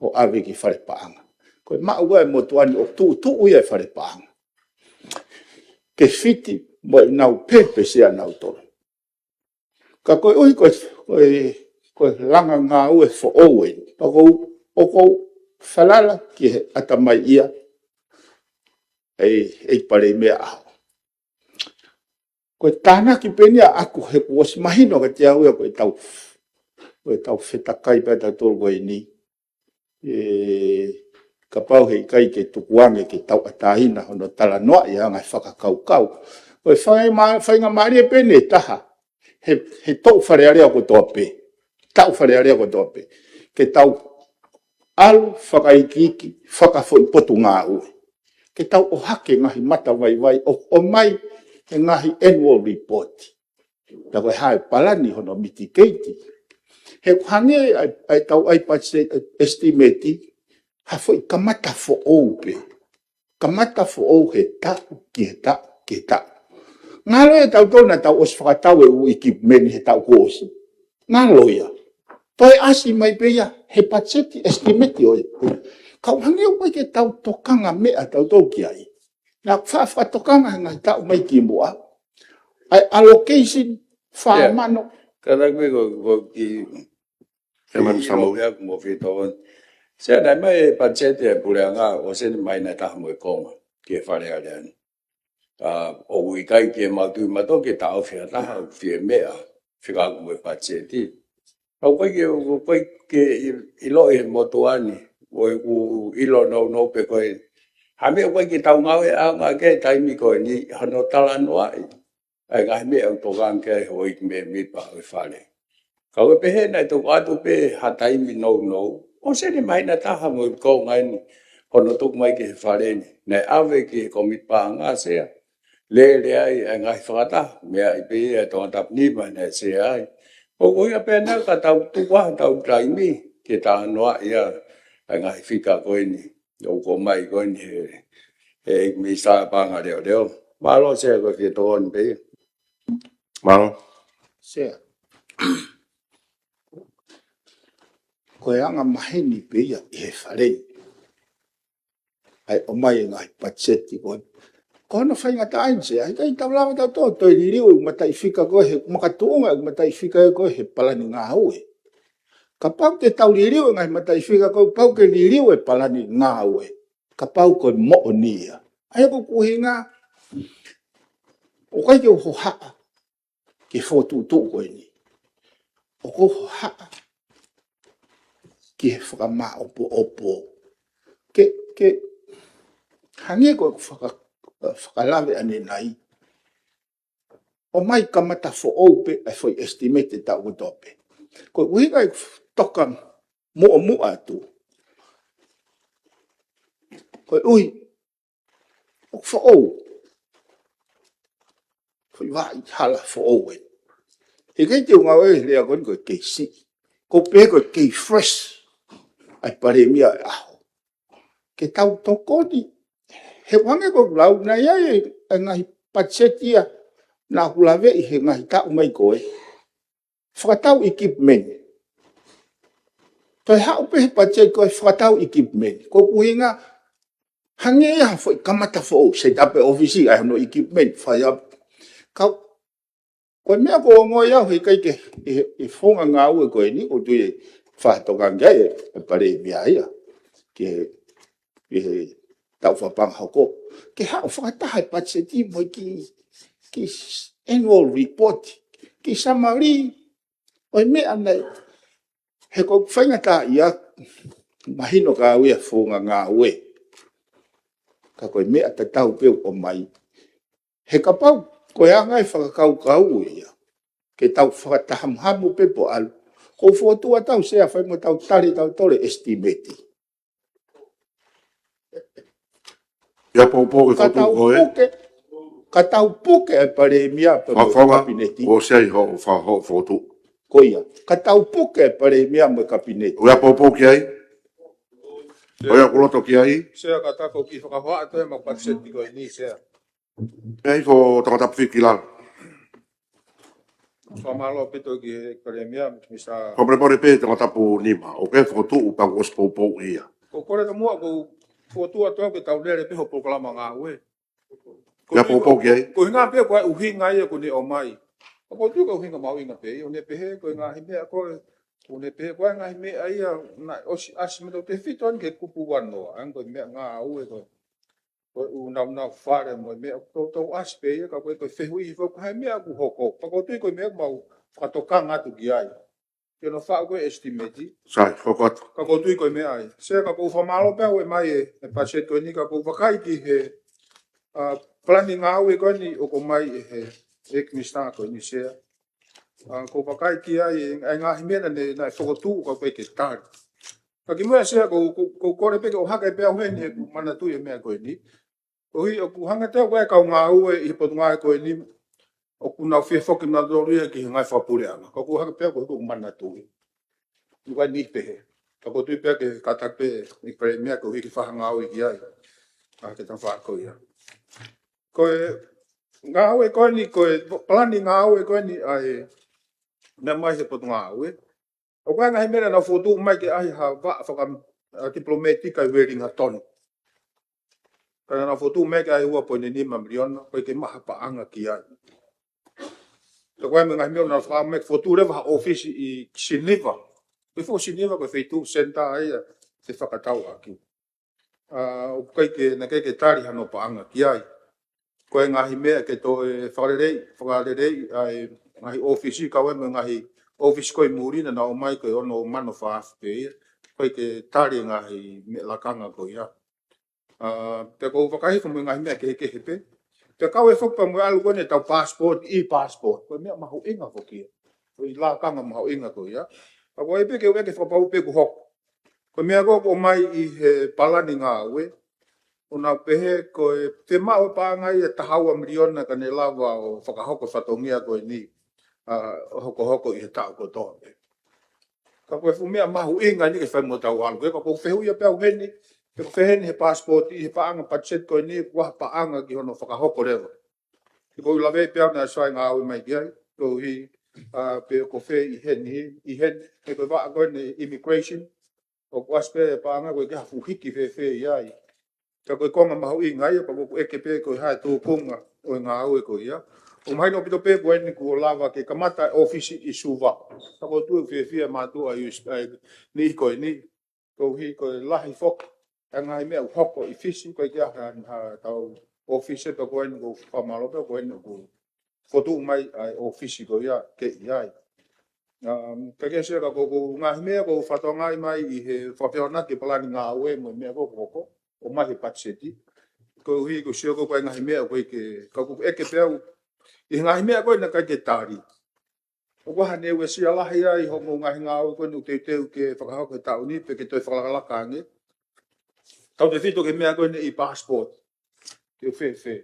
ʻo ʻave ki fale paʻanga. Ko e maʻu ʻa e motuʻa ni ʻo tuʻutuʻu ia e fale paʻanga. Ke fiti mo ʻenau pepesi ʻanautolu. Ka koeʻuhi ko e, ko e, ko e langa ngāue foʻou eni. Pea ʻoku ou, ʻoku ou falala ki he ʻatamai ia, ʻe, ʻe pale meʻa ʻaho. Ko e tānaki pē eni ʻaku he kuo ʻosi mahino kiate au ia ko e tau, ko e tau fetakai pē tautolu ko eni. ʻE, kapau he ʻikai ke tukuange ke tauʻatāina hono talanoaʻi ʻa e ngaahi fakakaukau. Ko e faingamā-, faingamālie pē eni ʻe taha. he, he toʻu Fale Alea kotoa pē, taʻu Fale Alea kotoa pē, ke tau ʻalu fakaikiiki, fakafoʻi potungāue, ke tau ʻohake ngaahi matavaivai ʻo, ʻomai he ngaahi annual report. Pea ko e hā e palani hono mitigate. He ʻoku hangē ʻa e, ʻa e tau ʻai budget, estimate, ha foʻi kamata foʻou pē. Kamata foʻou he taʻu ki he taʻu ki he taʻu. Ngalo e tau tona tau ʻosi fakatau e ʻū equipment he taʻu kuo ʻosi. Ngalo ia. Toe ʻasi mai pē ia he budget estimate ʻo e. Ka ʻoku hangē ʻoku ʻikai ke tau tokanga meʻa tau tau ki ai. Naʻa fa-, fakatokanga he ngaahi taʻu mai ki muʻa. ʻA e allocation fā mano. Ka naʻe ko, ko ki, Chairman Samuel. Ia, mo fito. Sea, naʻe mai e budget e puleʻanga ʻo sene mai naʻe taha mo e konga ki he Fale Alea ni. ʻA, ʻoku ʻikai ke mau tui mato ke taʻofi ha taha ʻoku fie meʻa, fika aku mo e budget. ʻOku ʻikai ke, ʻoku ʻikai ke ʻi-, ʻiloʻi he motuʻa ni, ʻoku ʻilo nounou pē ko e. Ha meʻa ʻoku ʻikai ke tau ngāueʻanga ki he taimi ko eni, hano talanoaʻi ʻa e ngaahi meʻa ʻoku tokanga ki ai houʻeiki mēmipa ʻo e Fale. Ka ʻoku pehē naʻe tuku atu pē ha taimi nounou, ʻo sene mai naʻe taha mo e konga eni, hono tuku mai ki he Fale ni. Naʻe ʻave ki he komiti paʻanga Sea. Lele ai ʻa e ngaahi fakataha, meʻa ʻi pē ia ʻa e Tongatapu nima naʻe Sea ai. ʻOku ʻi ai pē naʻa ka tau tuku ha tau taimi, ke talanoaʻi ʻa e ngaahi fika ko eni. ʻOku ʻomai ko eni he, he Minisitā Paʻanga Leoleo. Mālō Sea ko e fie tokoni pē ia. Mālō. Sea. Ko e anga maheni pē ia ʻi he Fale. ʻA e ʻomai e ngaahi budget ko eni. Ko hono faingataʻa eni Sea, ʻikai tau lava tau tō, toe liliu e mataʻifika ko e he makatuʻunga e mataʻifika ko e he palani ngāue. Kapau te tau liliu e ngaahi mataʻifika ko e pau ke liliu e palani ngāue. Kapau ko e moʻoni ia. ʻA ia ko e ʻuhinga, ʻoku ʻikai ke u hohaʻa ki he fokotuʻutuʻu ko eni. ʻOku ou hohaʻa ki he fakamāʻopoʻopo. Ke, ke hangē ko e faka-, fakalave ʻanenai. ʻOmai kamata foʻou pē ʻa e foʻi estimate e taʻu kotoa pē. Ko e ʻuhinga e toka muʻomuʻa atu. Ko e ʻuhi, ʻoku foʻou. Foʻi vaʻa hala foʻou ē. He ʻikai te u ngāue he lea ko eni ko e kei siʻi. Ko e pē ko e kei fresh. ʻA e Palēmia e ʻaho. Ke tau tokoni. He ʻoku hangē ko e lau naʻe ʻi ai e ngaahi budget ia naʻa ku laveʻi he ngaahi taʻu mai ko e. Fakatau equipment. Toe haʻu pē he budget ko e fakatau equipment. Ko e ʻuhinga hangē ia ha foʻi kamata foʻou, set up e ʻōfisi, ʻai hono equipment, fai ʻapi. Ka, ko e meʻa ʻoku ou ongoʻi au he ʻikai ke, ʻi he, ʻi he founga ngāue ko eni, ʻoku ou tui ʻe fakatokanga ai e, e Palēmia ia. Ke, ʻi he taʻu fakapaʻanga hoko. Ke haʻu fakataha e budget mo e kiʻi, kiʻi annual report, kiʻi summary, ʻo e meʻa naʻe, he ʻoku faingataʻaʻia, mahino ka au ia founga ngāue. Ka ko e meʻa tatau pē ʻoku ʻomai. He kapau, ko e anga e fakakaukau ia. Ke tau fakatahamuhamu pē pe ʻalu. Ko e fokotuʻu ʻa tau Sea fai mo tau tali tau tole estimate. Ia poupou ke Ka tau fokotuʻu ko e. puke, ka tau puke e Palēmia pea mo e Fakafofonga, Kapineti. ʻOsi ai hoʻo fa-, hoʻo fokotuʻu. Ko ia, ka tau puke e Palēmia mo e Kapineti. ʻOku ia poupou ki ai? ʻOku ia kuo loto ki ai? Sea ka ta ko ki fakahoa atu e ma budget ko eni Sea. ʻE ʻi ai foʻi Tongatapu fiki lalo. Fakamālō pito ki he Palēmia, Minisitā. Ko e pole pole pē Tongatapu nima, ʻoku ke fokotuʻu pea kuo ʻosi poupou ia. Ko e kole ka muʻa ko e fokotuʻu atu ke tau lele pē hoʻo polokalama ngāue. Ko Ia e poupou ki ai. Ko e ʻuhinga pē ko e ʻuhinga ia ʻoku ne ʻomai. Ka ʻoku ou tui ko e ʻuhinga mahuʻinga pē ia, ʻoku ne pehē ko e ngaahi meʻa ko e, ʻoku ne pehē ko e ngaahi meʻa ia, naʻe ʻosi ʻasi mo tau tefito eni ke kupu ua noa, ʻa ia ko e meʻa ngāue ko e. Ko e ʻū naunau fale mo e meʻa ʻoku toutou ʻasi pē ia, ka ko e, ko e fehuʻi foki ko e hā e meʻa ʻoku hoko. Ka ʻoku ou tui ko e meʻa ʻoku mau fakatokanga atu ki ai. Ke nau faʻu ko e estimate. Sai, hoko atu. Ka ʻoku ou tui ko e meʻa ia. Sea ka ʻoku ou fakamālō pē au e mai e, e budget ko eni ka ʻoku ou vakai ki he, ʻa, palani ngāue ko eni ʻoku ʻomai ʻe he, ʻEiki Minisitā ko eni Sea. ʻA, ʻoku ou vakai ki ai, ʻa e ngaahi meʻa naʻe, naʻe fokotuʻu ka ʻoku ʻikai ke tali. Ka kimuʻa Sea, ʻoku, ʻoku, ʻoku ou kole pē ke ʻohake pē au heni he ʻoku ou manatuʻi e meʻa ko eni. Koeʻuhi ʻoku hangē ʻoku ʻi ai e kau ngāue ʻi he Potungāue ko eni, ʻoku nau fie foki nautolu ia ki he ngaahi fakapuleʻanga. Ka ʻoku ou ʻohake pē au koeʻuhi ʻoku ou manatuʻi. ʻOku ʻi ai e niʻihi pehē. Ka ʻoku ou tui pē ke kātaki pē ʻe he Palēmia koeʻuhi ke fai ha ngāue ki ai. ʻA, ke tau fai ko ia. Ko e ngāue ko eni, ko e palani ngāue ko eni ʻa e meʻa mai he Potungāue. ʻOku ʻi ai e ngaahi meʻa naʻa nau fokotuʻu mai ke ʻai ha vaʻa faka-, ʻa, tipilōmētika ʻi Uelingatoni. Ka naʻa nau fokotuʻu mai ke ʻai ua poini nima miliona, ʻoku ʻikai ke maʻu ha paʻanga ki ai. Ka ʻoku ʻi ai mo e ngaahi meʻa naʻa nau fakaʻamu mai ke fokotuʻu leva ha ʻōfisi ʻi Siniva. Ko e foʻi Siniva ko e feituʻu senitā ia ʻo e fakatauʻaki. ʻA, ʻoku ʻikai ke, naʻe ʻikai ke tali hano paʻanga ki ai. Ko e ngaahi meʻa ke toe fakalelei, fakalelei ʻa e ngaahi ʻōfisi, kau ai mo e ngaahi ʻōfisi ko ē ʻi muli naʻa nau ʻomai ko e ono mano fā afe pē ia. ʻOku ʻikai ke tali e ngaahi meʻa lakanga ko ia. ʻA, pea ʻoku ou vakai hifo mo e ngaahi meʻa kehekehe pē. Pea kau ai foki pea mo e ʻalu ko eni ʻetau passport, e-passport. Ko e meʻa mahuʻinga foki ia. Ko e lakanga mahuʻinga ko ia. Ka ʻoku ou ʻai pē ke u ʻeke fakapapau pe ʻoku hoko. Ko e meʻa ko ē ʻoku ʻomai ʻi he palani ngāue, ʻoku nau pehē ko e fiemaʻu e paʻanga ia ʻe taha ua miliona ka ne lava ʻo fakahoko e fatongia ko eni, ʻa, ʻo hokohoko ʻi he taʻu kotoa pē. Ka ko e fuʻu meʻa mahuʻinga eni ke fai mo ʻetau ʻalu. Ka ʻoku ou fehuʻia pē au heni, pe ʻoku fēfē eni he passport ʻi he paʻanga patiseti ko eni, ʻoku ʻi ai ha paʻanga ki hono fakahoko leva. He ʻoku ou lave pē au naʻe ʻosi fai e ngāue mai ki ai, koeʻuhi, ʻa, pe ʻoku fēfē ʻi heni, ʻi heni, he ko e vaʻa ko eni immigration, ʻoku ʻasi pē e paʻanga ko e ke hafu hiki fēfē ʻi ai. Ka ko e konga mahuʻinga ia, pea ʻoku ou ʻeke pē ko e hā e tūkunga ʻo e ngāue ko ia. ʻOku mahino ʻaupito pē ko eni kuo lava ke kamata e ʻōfisi ʻi Suva. Ka ʻoku ou tui ʻoku fiefia e mātuʻa ʻi Us-, ʻa e niʻihi ko eni. Koeʻuhi ko e lahi foki ʻa e ngaahi meʻa ʻoku hoko ʻi Fisi, ʻoku ʻikai ke ʻi ai ha, ha tau ʻōfisi pē ko eni ʻoku ou fakamālō pē ko eni ʻoku fokotuʻu mai ʻa e ʻōfisi ko ia ke ʻi ai. Um, ka ke Sea ka ko, ko e ngaahi meʻa ʻoku ou fakatokangaʻi mai ʻi he fakafehoanaki e palani ngāue mo e meʻa ko ē ʻoku hoko, ʻomai he patiseti. Koeʻuhi ko Sea ko e ngaahi meʻa ʻoku ʻikai ke, ka ʻoku ou ʻeke pē au, ʻi he ngaahi meʻa ko ē naʻe ʻikai ke tali. ʻOku ʻi ai haʻane uesia lahi ai hoʻomou ngaahi ngāue ko eni ʻoku teuteu ke fakahoko he taʻu ni pe ke toe fakalakalaka ange. Tautefito ki he meʻa ko eni e-passport. Ke fēfē.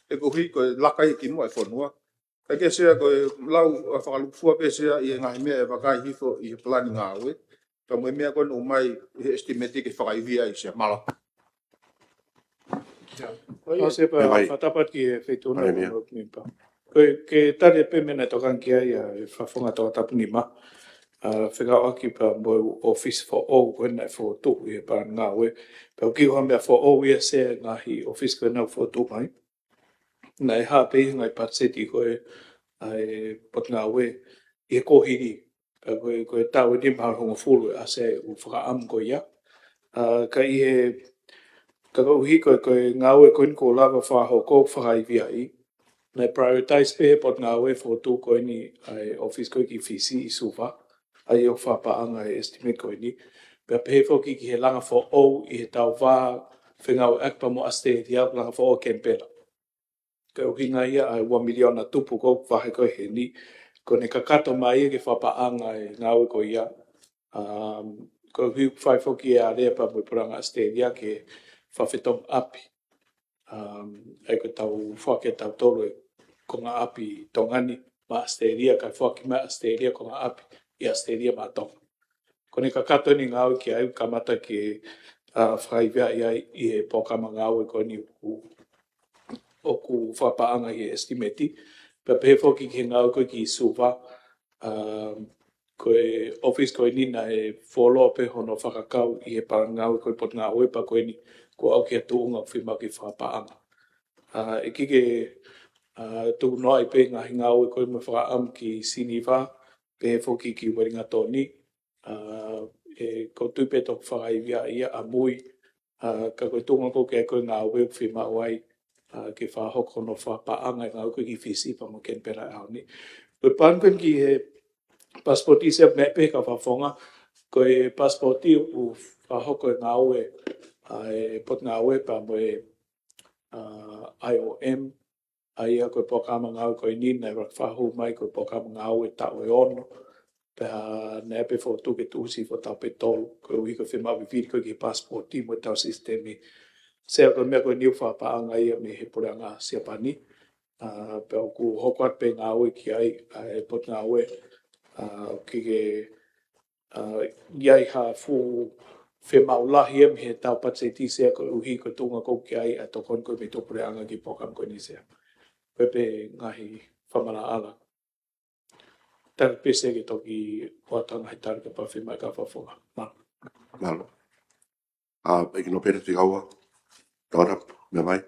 He koeʻuhi ko e laka ia ki muʻa e fonua. Ka ke Sea ko e lau, ʻa, fakalūkufua pē Sea ʻi he ngaahi meʻa ʻe vakai hifo ʻi he palani ngāue. Ka mo e meʻa ko eni ʻoku ʻomai ʻi he estimate ke fakaivia ai Sea, mālō. ʻIo. ʻOsi pē, Meʻa mai. Fakatapu atu ki he Feituʻu na Palēmia. Ko e, ke tali pē meʻa naʻe tokanga ki ai ʻa e Fakafofonga Tongatapu nima. ʻA, fekauʻaki pea mo e ʻōfisi foʻou ko ē naʻe fokotuʻu ʻi he palani ngāue. Pea ʻoku ʻikai ko ha meʻa foʻou ia Sea e ngaahi ʻōfisi ko ē naʻe fokotuʻu mai. Naʻe hā pē ʻi he ngaahi patiseti ko ē ʻa e Potungāue ʻi he kuohili. Ka ko e, ko e taʻu eni mahalo hongofulu ʻe ʻasi ai e ʻū fakaʻamu ko ia. ʻA, ka ʻi he, ka koeʻuhi ko e, ko e ngāue ko eni kuo lava fakahoko fakaivia ai. Naʻe prioritize pē he Potungāue fokotuʻu ko eni ʻa e ʻōfisi ko ē ki Fisi ʻi Suva. ʻA ia ʻoku fakapaʻanga e estimate ko eni. Pea pehē foki ki he langa foʻou ʻi he tau vā fengāueʻaki pea mo ʻAositelēlia, langa foʻou Kenipela. Ko e ʻuhinga ia ʻa e ua miliona tupu ʻoku vahe ko ē heni. Ko ʻene kakato mai ia ke fakapaʻanga e ngāue ko ia. Um, koeʻuhi ʻoku fai foki e alea pea mo e puleʻanga ʻAositelēlia ke fakafetongi ʻapi. Um, ʻa ia ko e tau foaki ʻe tautolu e konga ʻapi Tonga ni maʻa ʻAositelēlia, kae foaki mai ʻe ʻAositelēlia konga ʻapi ʻi ʻAositelēlia maʻa Tonga. Ko ʻene kakato eni e ngāue ki ai, kamata ke, ʻa, fakaivia ai ʻi he polokalama ngāue ko eni ʻoku, ʻoku fakapaʻanga ʻi he estimate. Pea pehē foki ki he ngāue ko ē ki Suva, ʻa, ko e ʻōfisi ko eni naʻe fuoloa pē hono fakakau ʻi he palani ngāue ko ē Potungāue pea ko eni kuo aʻu ki he tuʻunga ʻoku fiemaʻu ke fakapaʻanga. ʻA, ʻe ʻikai ke, ʻa, tuku noa ai pē ngaahi ngāue ko ē mo e fakaʻamu ki Siniva, pehē foki ki Uelingatoni, ʻa, ʻe, ʻoku ou tui pē toki fakaivia ia ʻamui, ʻa, ka ko e tuʻunga ko ē ko e ngāue ʻoku fiemaʻu ai, ʻa, ke fakahoko hono fakapaʻanga e ngāue ko ē ki Fisi pea mo Kenipela he ʻaho ni. Ko e palani ko eni ki he pasipoti Sea, meʻa pē ka Fakafofonga, ko e pasipoti ʻoku fakahoko e ngāue ʻa e Potungāue pea mo e, ʻa, I O M, ʻA ia ko e polokalama ngāue ko eni naʻe fakahū mai ko e polokalama ngāue taʻu ʻe ono. Pea naʻe pē fokotuʻu ke tuʻusi foʻi taʻu pē ʻe tolu, koeʻuhi ko e fiemaʻu vivili ko ē ki he pasipoti mo ʻetau sisitemi. Sea, ko e meʻa ko eni ʻoku fakapaʻanga ia mei he puleʻanga Siapani. ʻA, pea ʻoku hoko atu pē ngāue ki ai, ʻa e potungāue, ʻa, ke, ke, ʻa, ʻi ai ha fuʻu fiemaʻu lahi ia mei heʻetau patiseti, Sea, koeʻuhi ko e tuʻunga ko ē ki ai ʻa e tokoni ko ē mei he tuʻu puleʻanga ki he polokalama ko eni, Sea. Ko e pē ngaahi fakamaʻalaʻala. Tali pē, Sea, ke toki ʻoatu ha ngaahi tali kapau ʻe fiemaʻu ʻe he kau fakafofonga. Mālō. Mālō. ʻA, ʻEiki Nōpele, Fikaua, Tauara, meʻa mai.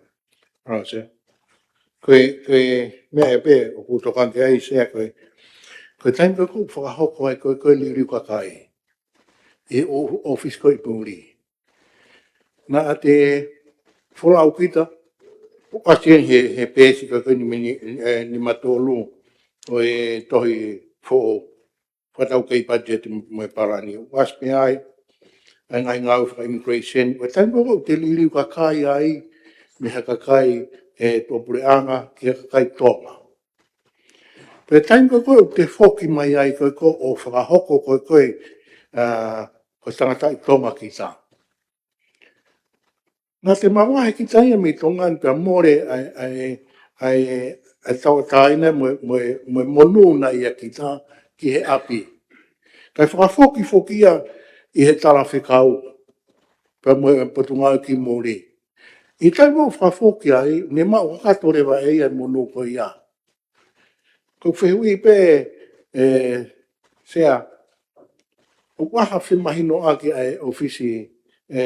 Mālō, Sea. Ko e, ko e meʻa ʻe pē ʻoku ou tokanga ki ai, Sea, ko e, ko e taimi ko ē ʻoku fakahoko ai ko ē, ko e liliu kakai ʻi he ʻō-, ʻōfisi ko ē ʻi muli. Naʻa te folau kita, ʻo kasi he, he peesi ko ē ko eni mei ni, ē, nima tolu ʻo e tohi foʻou, fakataukei patiseti mo e palani. ʻOku ʻasi pē ai ʻa e ngaahi ngāue faka-immigration. Ko e taimi ko ē ʻoku te liliu kakai ai mei ha kakai ʻe tuʻa puleʻanga ki ha kakai Tonga. Pea taimi ko ē ʻoku te foki mai ai ko ē ʻo fakahoko ko ē ko e, ʻa, ko e tangataʻi Tonga kita. Naʻa te mavahe kita ia mei Tonga ni pea mole ʻa e, ʻa e, ʻa e, ʻa e tauʻatāina mo e, mo e, mo e monū naʻe ʻia kita ki he ʻapi. Kae fakafoki foki ia ʻi he talafekau pea mo e potungāue ki muli. ʻI he taimi ʻoku fakafoki ai, ne maʻu kakato leva ʻe ia e monū ko ia. Ko e fehuʻi pē, ē, Sea, ʻoku ʻi ai ha femahinoʻaki ʻa e ʻōfisi, ē,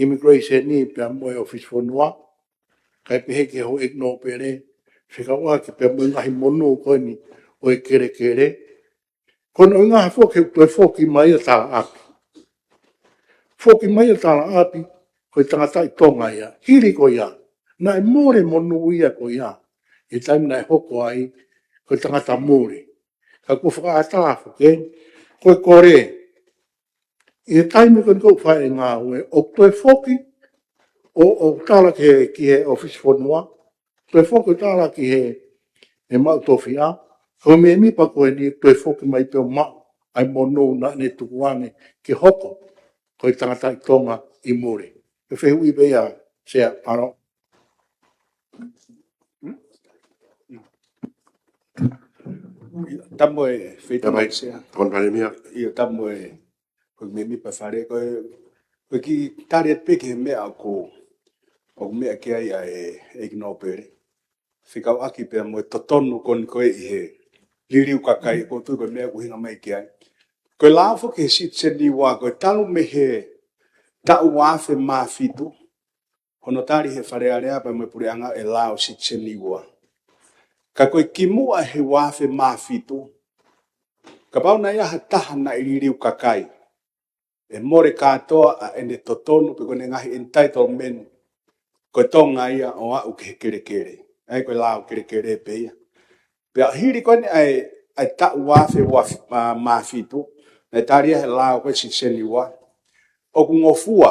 immigration ni pea mo e ʻōfisi fonua, kae pehē ki he houʻeiki nōpele, fekauʻaki pea mo e ngaahi monū ko eni ʻo e kelekele. Ko hono ʻuhinga foki he toe foki mai ʻa e talaʻapi. Foki mai ʻa e talaʻapi, ko e tangataʻi Tonga ia. Hili ko ia, naʻe mole monū ia ko ia ʻi he taimi naʻe hoko ai ko e tangata muli. Ka kuo fakaʻatā foki, ko e kole, ʻi he taimi ko ē ʻoku fai ai e ngāue, ʻo toe foki ʻo, ʻo tala ki he, ki he ʻōfisi fonua, toe foki ʻo tala ki he, he maʻu tofiʻa, ko e mēmipa ko eni toe foki mai pē ʻo maʻu ʻa e monū naʻa ne tukuange ke hoko ko e tangataʻi Tonga ʻi muli. Ko e fehuʻi pē ia, Sea, ano. Tapu mo e feituʻu, Tamai, Sea. Tokoni Palēmia. ʻIo, tapu mo e, ko e mēmipa Fale, ko e, ko e kiʻi tali atu pē ki he meʻa ʻoku, ʻoku meʻa ki ai ʻa e, ʻEiki Nōpele. Fekauʻaki pea mo e totonu ko eni ko ē ʻi he liliu kakai, ʻoku ou tui ko e meʻa ʻoku ʻuhinga mai ki ai. Ko e lao foki he Citizen Iwa, ko e talu mei he taʻu ua afe mā fitu, hono tali he Fale Alea pea mo e Puleʻanga e lao Citizen Iwa. Ka ko e kimuʻa he ua afe mā fitu, kapau naʻe ʻi ai ha taha naʻe liliu kakai, ʻe mole kātoa ʻa ʻene totonu pe ko ʻene ngaahi entitlement, ko e Tonga ia ʻo aʻu ki he kelekele. ʻA ia ko e lao kelekele pē ia. Pea hili ko eni ʻa e, ʻa e taʻu ua afe ua, mā, mā fitu, naʻe tali ia he lao ko e Citizen Iwa, ʻoku ngofua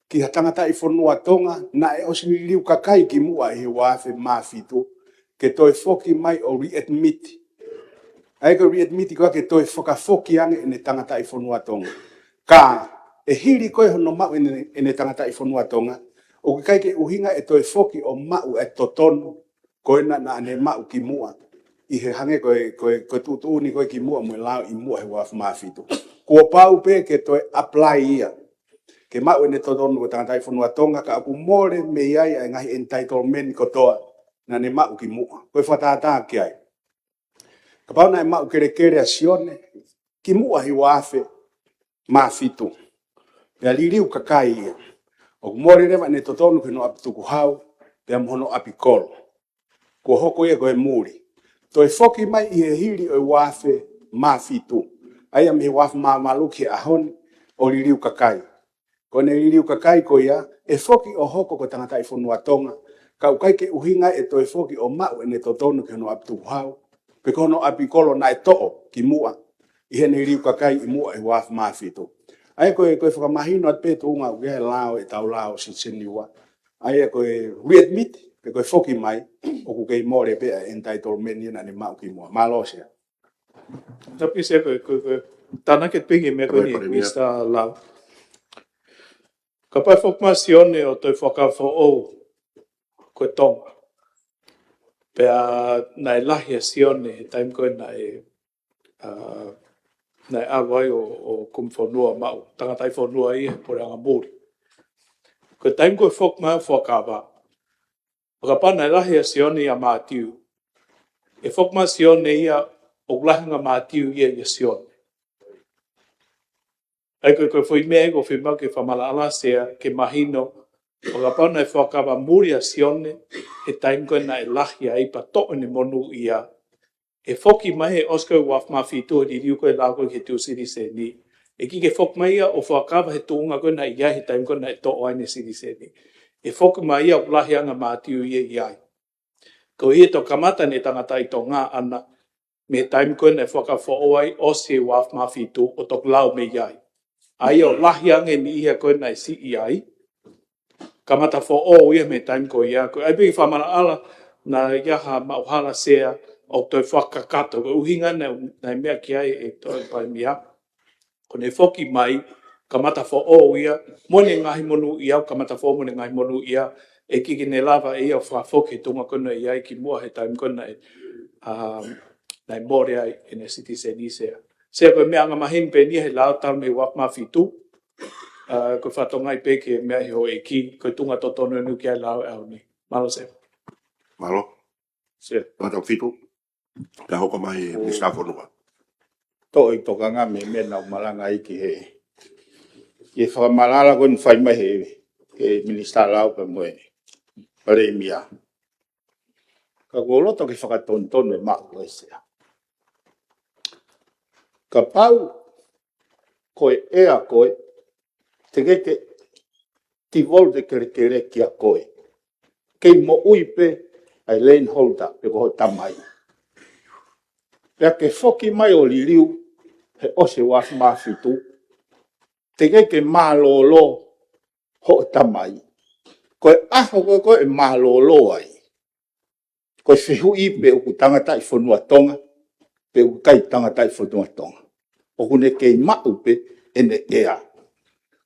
ki ha tangataʻi fonua Tonga naʻe ʻosi liliu kakai kimuʻa ʻi he ua afe mā fitu, ke toe foki mai ʻo readmit. ʻA ia ko e readmit ko ia ke toe fakafoki ange ʻene tangataʻi fonua Tonga. Ka ʻe hili ko ē hono maʻu ʻene, ʻene tangataʻi fonua Tonga, ʻoku ʻikai ke ʻuhinga ʻe toe foki ʻo maʻu e totonu ko ena naʻa ne maʻu kimuʻa. ʻI he hangē ko e, ko e, ko e tuʻutuʻuni ko ē kimuʻa mo e lao ʻi muʻa he ua afe mā fitu. Kuo pau pē ke toe apply ia ke maʻu ʻene totonu ko e tangataʻi fonua Tonga, ka ʻoku mole mei ai ʻa e ngaahi entitlement kotoa naʻa ne maʻu kimuʻa. Ko e fakatātā ki ai, kapau naʻe maʻu kelekele ʻa Sione kimuʻa he ua afe mā fitu, pea liliu kakai ia, ʻoku mole leva ʻene totonu ki hono ʻapi tukuhau pea mo hono ʻapi kolo. Kuo hoko ia ko e muli. Toe foki mai ʻi he hili ʻo e ua afe mā fitu, ʻa ia mei he ua afe mā valu ki he ʻaho ni, ʻo liliu kakai. Ko ʻene liliu kakai ko ia, ʻe foki ʻo hoko ko e tangataʻi fonua Tonga, ka ʻoku ʻikai ke ʻuhinga ʻe toe foki ʻo maʻu ʻene totonu ki hono ʻapi tukuhau pe ko hono ʻapi kolo naʻe toʻo kimuʻa ʻi heʻene liliu kakai ʻi muʻa he ua afe mā fitu. ʻA ia ko e, ko e fakamahino atu pē tuʻunga ʻoku ʻi ai e lao, ʻetau lao Citizen Iwa. ʻA ia ko e readmit, Pe ko e foki mai, ʻoku kei mole pē ʻa e entitlement ia naʻa ne maʻu kimuʻa. Mālō Sea. Tapi Sea ko, ko, ko, tānaki pē ki he meʻa ko eni, Palēmia. Mister Lau. Kapau ʻe foki mai ʻa Sione ʻo toe fuakava foʻou ko e Tonga. Pea naʻe lahi ʻa Sione he taimi ko ē naʻe, ā, naʻe ʻalu ai ʻo, ʻo kumi fonua maʻu, tangataʻi fonua ia he puleʻanga muli. Ko e taimi ko ē foki mai ʻo fuakava, ʻo kapau naʻe lahi ʻa Sione ʻia Mātiu, ʻe foki mai ʻa Sione ia ʻoku lahi ange ʻa Mātiu ia ʻia Sione. ʻA ia ko e, ko e foʻi meʻa ia ʻoku ou fiemaʻu ke fakamaʻalaʻala Sea ke mahino, ʻo kapau naʻe fuakava muli ʻa Sione he taimi ko ē naʻe lahi ai pea toʻo ʻene monūʻia, ʻe foki mai he ʻosi ko ē ua afe mā fitu he liliu ko ē ʻa e lao ko ē ki he tuʻu sitiseni. ʻE ʻikai ke foki mai ia ʻo fuakava he tuʻunga ko ē naʻe ʻi ai he taimi ko ē naʻe toʻo ai ʻene sitiseni. ʻE foki mai ia ʻoku lahi ange ʻa Mātiu ia ʻi ai. Ko ia ʻe toki kamata ʻene tangataʻi Tonga ʻana, mei he taimi ko ē naʻe fuakava foʻou ai ʻosi e ua afe mā fitu ʻo toki lau mei ai. ʻA ia ʻoku lahi ange e niʻihi ko ē naʻe siʻi ai. Kamata foʻou ia mei he taimi ko ia. Ko e ʻai pē ke fakamaʻalaʻala naʻe ʻi ai ha maʻuhala Sea ʻoku toe fakakakato. Ko e ʻuhinga naʻe, naʻe meʻa ki ai ʻe Toʻa Palēmia. Ko ʻene foki mai, kamata foʻou ia, mo ʻene ngaahi monūʻia, kamata foʻou mo ʻene ngaahi monūʻia, ʻe ʻikai ke ne lava ʻe ia ʻo fakafoki he tuʻunga ko ē naʻe ʻi ai kimuʻa he taimi ko ē naʻe, ā, naʻe mole ai ʻene sitiseni Sea. Sea ko e meʻa angamaheni pē eni he lao talu mei he ua afe mā fitu, ā, ko e fakatokangaʻi pē ki he meʻa ʻa e houʻeiki, ko e tuʻunga totonu eni ki ai e lao ʻaho ni. Mālō Sea. Mālō. Sea. Ua afe mā fitu. Ka hoko mai ʻa e Minisitā Fonua. Toʻo e tokanga mei he meʻa naʻa ku malanga ai ki he, ki he fakamaʻalaʻala ko eni naʻe fai mai ʻe he, he Minisitā Lao pea mo e Palēmia. Ka ʻoku ou loto ke fakatonutonu e maʻu ko ē Sea. Kapau ko e ʻea ko ē, teʻeki ke devolve e kelekele kia koe. Kei moʻui pē ʻa e landholder pe ko ho tamai. Pea ke foki mai ʻo liliu he ʻosi e ua afe mā fitu. Teʻeki ke mālōlō ho tamai. Ko e ʻaho ko ē ʻoku mālōlō ai, ko e fehuʻi pe ʻoku tangataʻi fonua Tonga, pe ʻoku ʻikai tangataʻi fonua Tonga. ʻOku ne kei maʻu pē ʻene ʻea.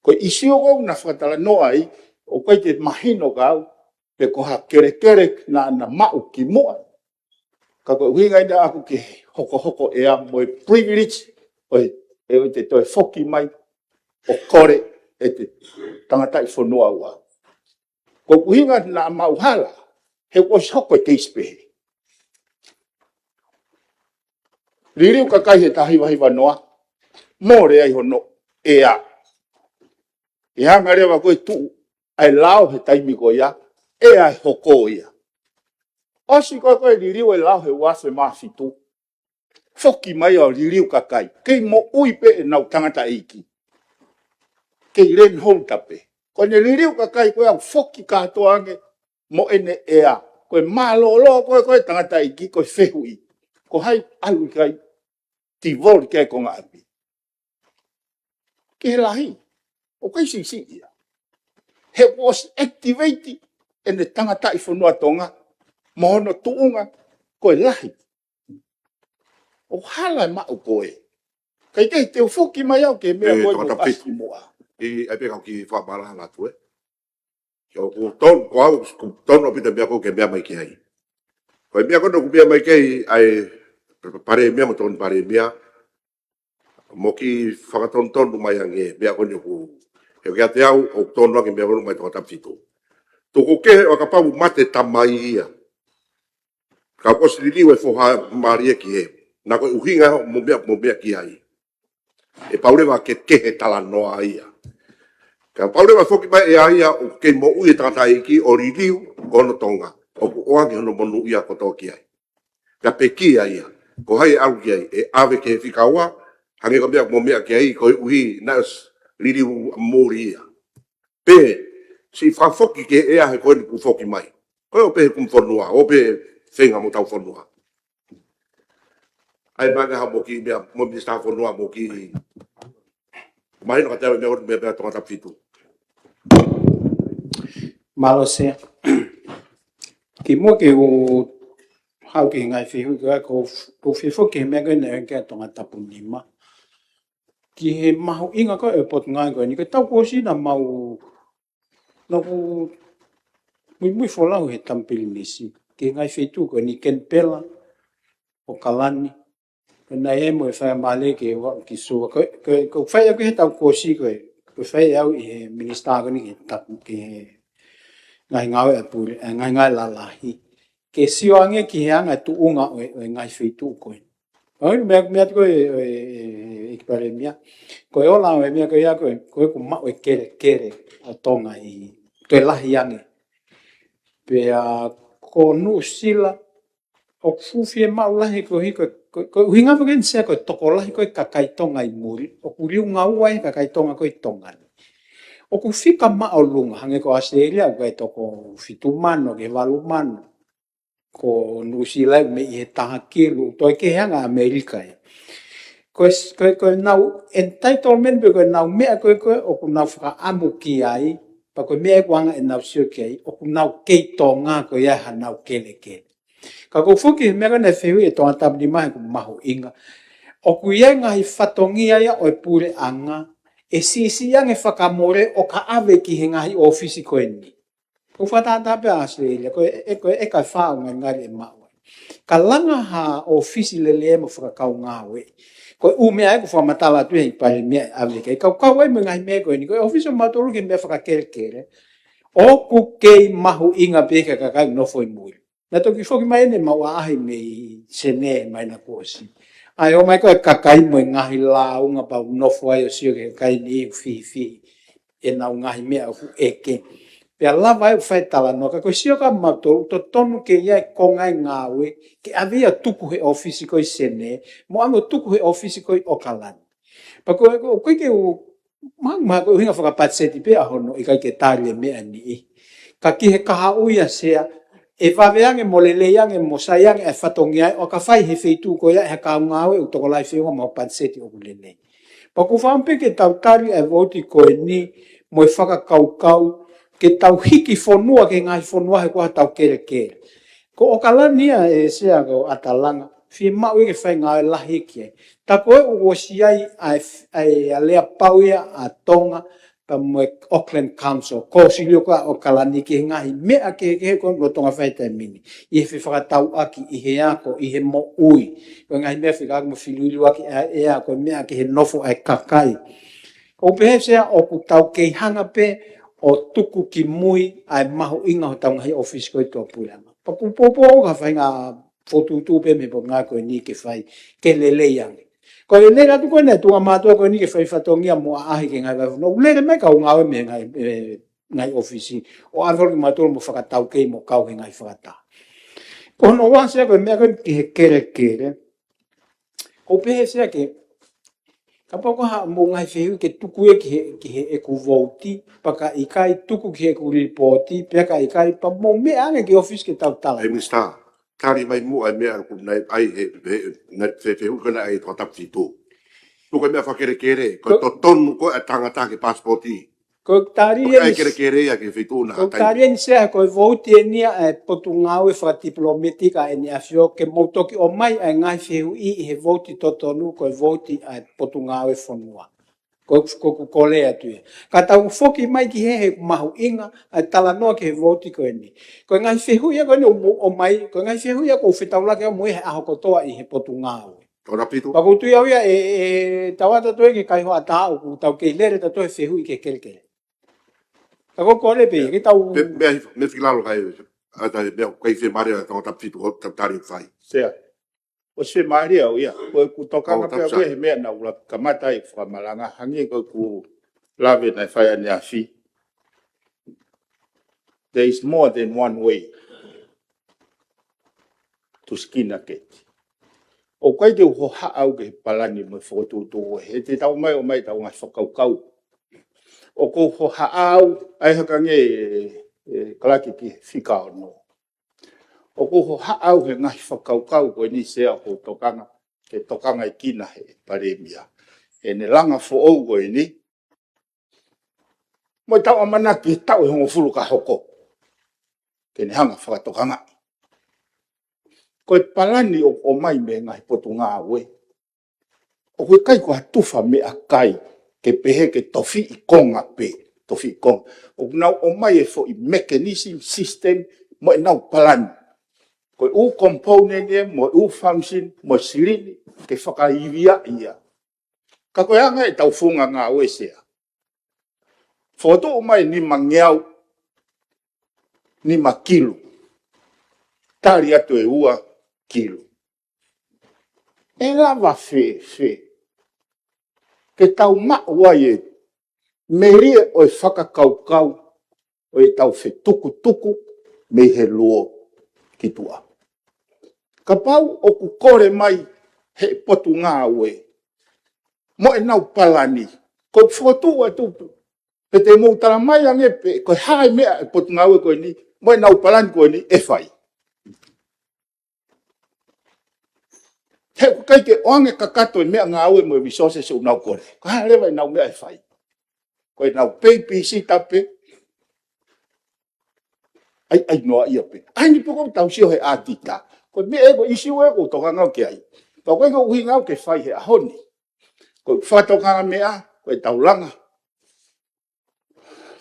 Ko e ʻīsiu ko ē naʻa ku fakatalanoa ai, ʻoku ʻikai ke mahino kia au pe ko ha kelekele naʻa na maʻu kimuʻa. Ka ko e ʻuhinga ia ʻaʻaku ki he hokohoko ʻea mo e privilege ʻo e, ʻe, ʻo e toe foki mai ʻo kole ʻe te tangataʻi fonua ua. Ko e ʻuhinga naʻa maʻuhala, he ʻosi hoko e keisi pehē. Liliu kakai he taha hiva hiva noa, mole ai hono ʻea. ʻE hanga leva ko ē ʻo tuʻu ʻa e lao he taimi ko ia, ʻea ʻe hoko ia. ʻOsi ko ē ko ē liliu e lao he ua afe mā fitu. Foki mai ʻo liliu kakai. Kei moʻui pē ʻenau tangataʻeiki. Kei landholder pē. Ko ʻene liliu kakai ko ē ʻo foki kātoa ange mo ʻene ʻea. Ko e mālōlō ko ē ko ē tangataʻeiki ko e fehuʻi. Ko hai ʻalu ʻikai devolve ki ai e konga ʻapi. Ki he lahi. ʻOku ʻikai siʻisiʻi ia. He ʻoku ʻosi activate ʻene tangataʻi fonua Tonga mo hono tuʻunga ko e lahi. ʻOku hala e maʻu ko ē. Kae kehe te u foki mai au ki he meʻa ko ē kuo u ʻasi kimuʻa. ʻE, ʻai pē kau kiʻi fakamaʻalaʻala atu ē. ʻOku tonu, ko au, ʻoku tonu ʻaupito e meʻa ko ē ke meʻa mai ki ai. Ko e meʻa ko ē ʻoku meʻa mai ki ai, ʻa e Palēmia mo Tokoni Palēmia. Mo kiʻi fakatonutonu mai ange, meʻa ko eni ʻoku, he kiate au, ʻoku tonu ange meʻa ko eni mai Tongatapu fitu. Tuku kehe ʻo kapau mate tamai ia. Ka ʻosi liliu e foha mālie ki hē. Naʻa ko e ʻuhinga mo meʻa, mo meʻa ki ai. ʻE pau leva ke kehe talanoa ia. Ka pau leva foki mai ʻe ia ʻoku kei moʻui e tangataʻeiki ʻo liliu ʻo Tonga. ʻOku ʻoange hono monūʻia kotoa ki ai. Ka pekia ia. Ko hai ʻe ʻalu ki ai, ʻe ʻave ki he fika ua, hangē ko e meʻa mo meʻa ki ai, koeʻuhi naʻe ʻosi liliu muli ia. Pe, siʻi fakafoki ki he ʻea he ko eni kuo foki mai. Ko e ʻo pehē kumi fonua, ʻo pehē feinga mo tau fonua. ʻAi mai ange ha mo kiʻi meʻa, mo Minisitā Fonua mo kiʻi. Mahino ka te au meʻa, meʻa, meʻa Tongatapu fitu. Mālō Sea. Kimuʻa ke u haʻu ki he ngaahi fehuʻi ko ia, ʻoku ou, ʻoku ou fie foki ki he meʻa ko ē naʻe ʻoange ʻe Tongatapu nima. Ki he mahuʻinga ko ē ʻo e potungāue ko eni, ko ʻetau kuo ʻosi naʻa mau, naʻa ku muimui folau he Tama Pilinisi ki he ngaahi feituʻu ko eni, Kenipela, ʻAokalani, ko eni ʻa e mo e faingamālie ke u aʻu ki Suva. Ko, ko, ko e fai ʻaku he taʻu kuo ʻosi ko ē, ko e fai au ʻi he minisitā ko eni ki he tapu, ki he ngaahi ngāue ʻa e pule, ʻa e ngaahi ngāue lalahi. Ke sio ange ki he anga e tuʻunga ʻo e, ʻo e ngaahi feituʻu ko ē. ʻA ia, meʻa, meʻa ko ē, ʻo e, ʻEiki Palēmia. Ko e ola ʻo e meʻa ko ia ko ē, ko ē ʻoku maʻu e kelekele ʻa Tonga ʻi, toe lahi ange. Pea ko Nuʻusila, ʻoku fuʻu fiemaʻu lahi ko ē, ko, ko, ko e ʻuhinga foki eni Sea, ko e tokolahi ko ē kakai Tonga ʻi muli, ʻoku liunga ua e kakai Tonga ko ē ʻi Tonga ni. ʻOku fika māʻolunga, hangē ko ʻAositelēlia, ʻoku ʻi ai e toko fitu mano ki he valu mano. Ko Nuʻusila ʻoku meimei ʻi he taha kilu, toe kehe ange ʻa ʻAmelika ia. Ko e, ko e, ko ʻenau entitlement pe ko ʻenau meʻa ko ē, ko ē ʻoku nau fakaʻamu ki ai, pea ko e meʻa ʻoku anga ʻenau sio ki ai, ʻoku nau kei Tonga ko ia hanau kelekele. Ka ʻoku ou foki he meʻa ko ē naʻe fehuʻi ʻe Tongatapu nima he ʻoku mahuʻinga. ʻOku ʻi ai e ngaahi fatongia ia ʻo e puleʻanga ʻe siʻisiʻi ange fakamole ʻo ka ʻave ki he ngaahi ʻōfisi ko eni. ʻOku fakatātā pē ʻa ʻAositelēlia, ko e, e, ko e ʻeka ʻe fā ʻo e ngaahi ngali ʻe maʻu ai. Ka langa ha ʻōfisi lelei mo fakakaungāueʻi. Ko e ʻū meʻa ē ʻoku fakamatala atu ʻe he Palēmia ʻe ʻave ki ai. Kaukau ai mo e ngaahi meʻa ko eni, ko e ʻōfisi ʻo mautolu ki he meʻa fakakelekele, ʻoku kei mahuʻinga pē ki he kakai ʻoku nofo ʻi muli. Naʻe toki foki mai eni ʻemau ʻaʻahi mei Senē he māhina kuo ʻosi. ʻA ia ʻomai ko ē e kakai mo e ngaahi lāunga pea u nofo ai ʻo sio ki he kakai ni ʻoku fihifihi ʻenau ngaahi meʻa ʻoku ʻeke. Pea lava ai ʻo fai e talanoa, ka ko e sio kia mautolu, totonu ke ʻi ai e konga e ngāue ke ʻave ia ʻo tuku he ʻōfisi ko ē ʻi Senē, mo ʻave ʻo tuku he ʻōfisi ko ē ʻi ʻAokalani. Pea ko e, ko e, ko e ke u, ma, ma, ko e ʻuhinga fakapatiseti pē ʻa hono ʻikai ke tali e meʻa ni. Ka ki he kahaʻu ia Sea, ʻe vave ange mo lelei ange mo sai ange e fatongia ʻo ka fai he feituʻu ko ia ʻe he kau ngāue ʻoku tokolahi feʻunga mo e patiseti ʻoku lelei. Pea ʻoku ou fakaʻamu pē ke tau tali e vouti ko eni mo e fakakaukau ke tau hiki fonua ki he ngaahi fonua he ko ē ʻoku tau kelekele. Ko ʻAokalani ia ē Sea, ko ʻAtalanga, fiemaʻu ia ke fai ngāue lahi ki ai. Tā ko ē ʻoku ʻosi ʻi ai ʻa e, ʻa e aleapau ia ʻa Tonga pea mo e Auckland Council, ko e ʻosi lio ko ē ʻa ʻAokalani ki he ngaahi meʻa kehekehe ko ē ʻoku lolotonga fai he taimi ni. ʻI he fefakatauʻaki, ʻi he ako, ʻi he moʻui. Ko e ngaahi meʻa fekauʻaki mo e feluiluaki ʻa e ʻea, ko e meʻa ki he nofo ʻa e kakai. ʻOku ou pehē Sea ʻoku tau kei hanga pē ʻo tuku ki mui ʻa e mahuʻinga hotau ngaahi ʻōfisi ko ē ʻi tuʻa puleʻanga. Pea ʻoku ou poupou ʻoku ʻi ai ha faʻahinga fokotuʻutuʻu pē mei he potungāue ko eni ke fai, ke lelei ange. Ko e lele atu ko eni e tuʻunga mātuʻa ko eni ke fai fatongia mo ʻaʻahi ki he ngaahi vahefonua. ʻOku lele mai e kau ngāue mei he ngaahi, e, ngaahi ʻōfisi ʻo ʻave holo kia mautolu mo fakataukei mo kau he ngaahi fakataha. Ko hono ua Sea, ko e meʻa ko eni ki he kelekele. ʻOku ou pehē Sea ke, kapau ko ha mo e ngaahi fehuʻi ke tuku ia ki he, ki heʻeku vouti, pea ka ʻikai tuku ki heʻeku lipooti, pea ka ʻikai pea mo meʻa ange ki he ʻōfisi ke tau tala. ʻE Minisitā, tali mai muʻa e meʻa ʻoku nau ʻai he, he, naʻe fe, fehuʻi ko ē naʻe ʻai ʻe Tongatapu fitu. Tuku e meʻa fakakelekele, ko e Ko totonu ko ē ʻa e tangata ke pasipoti. Ko e tali Ko e eni, kelekele ia ki he feituʻu na ko e hatai. Tali eni Sea, ko e vouti eni ia ʻa e Potungāue Fakatipilōmētika ʻEne ʻAfio ke mou toki ʻomai ʻa e ngaahi fehuʻi ʻi he vouti totonu, ko e vouti ʻa e Potungāue Fonua. Ko, ko, ko e kole atu ia. Ka tau foki mai ki he, he mahuʻinga ʻa e talanoa ki he vouti ko eni. Ko e ngaahi fehuʻi ia ko eni ʻoku mou ʻomai, ko e ngaahi fehuʻi ia ʻoku ou fetaulaki au mo ia he ʻaho kotoa ʻi he Potungāue. Tongatapu fitu. Pea ʻoku ou tui au ia ʻe, ʻe, tau ata toe ke kai hoa ata ʻoku tau kei lele atu he fehuʻi ki he kelekele. Ka ko e kole pē ia, ke tau Pe, meʻa, meʻa fika lalo kai, ʻa e meʻa ʻoku ʻikai fiemālie ʻa Tongatapu fitu ʻo tau tali fai. Sea. ʻOsi fiemālie au ia. Ko ʻeku tokanga Tongatapu pē au sa. Ia he meʻa naʻa ku lave kamata ai fakamalanga hangē ko ʻeku lave naʻe fai ʻaneafi. There is more than one way to skin a cat. ʻOku ʻikai ke u hohaʻa au ki he palani mo e fokotuʻutuʻu he te tau mai ʻo mai tau ngaahi fakakaukau. ʻOku ou hohaʻa au, ʻai hake ange e, e, Kalake ki he fika ono. ʻOku ou hohaʻa au he ngaahi fakakaukau ko eni Sea ʻoku tokanga, ke tokangaʻi kinaua he Palēmia. ʻEne langa foʻou ko eni, mo e tau ʻamanaki he taʻu ʻe hongofulu ka hoko ke ne hanga fakatokangaʻi. Ko e palani ʻoku ʻomai mei he ngaahi potungāue, ʻoku ʻikai ko ha tufa meʻakai ke pehē ke tofiʻi konga pē, tofiʻi konga. ʻOku nau ʻomai e foʻi mechanism, system, mo ʻenau palani. Ko e ʻū component ia, mo e ʻū function, mo e silini, ke fakaivia ia. Ka ko e anga ʻetau founga ngāue, Sea. Fokotuʻu mai nimangeau nima kilu. Tali atu e ua kilu. ʻE lava fēfē ke tau maʻu ai e melie ʻo e fakakaukau ʻo ʻetau fetukutuku mei he luo ki tuʻa? Kapau ʻoku kole mai he potungāue mo ʻenau palani, ko e fokotuʻu atu pē, te mou tala mai ange pē ko e hā e meʻa e potungāue ko eni mo ʻenau palani ko eni ʻe fai. He ʻoku ʻikai ke ʻoange kakato e meʻangāue mo e resources ʻoku nau kole. Ko e hā leva ʻenau meʻa ʻe fai? Ko ʻenau babysitter pē. ʻAi, ʻai noa ia pē. ʻAi ni pē ʻoku tau sio he ʻātita. Ko e meʻa ē, ko e ʻisiū ē ʻoku ou tokanga au ki ai. Pea ko e ʻuhinga ʻoku ou fai he ʻaho ni, ko e fakatokangaʻi meʻa, ko e taulanga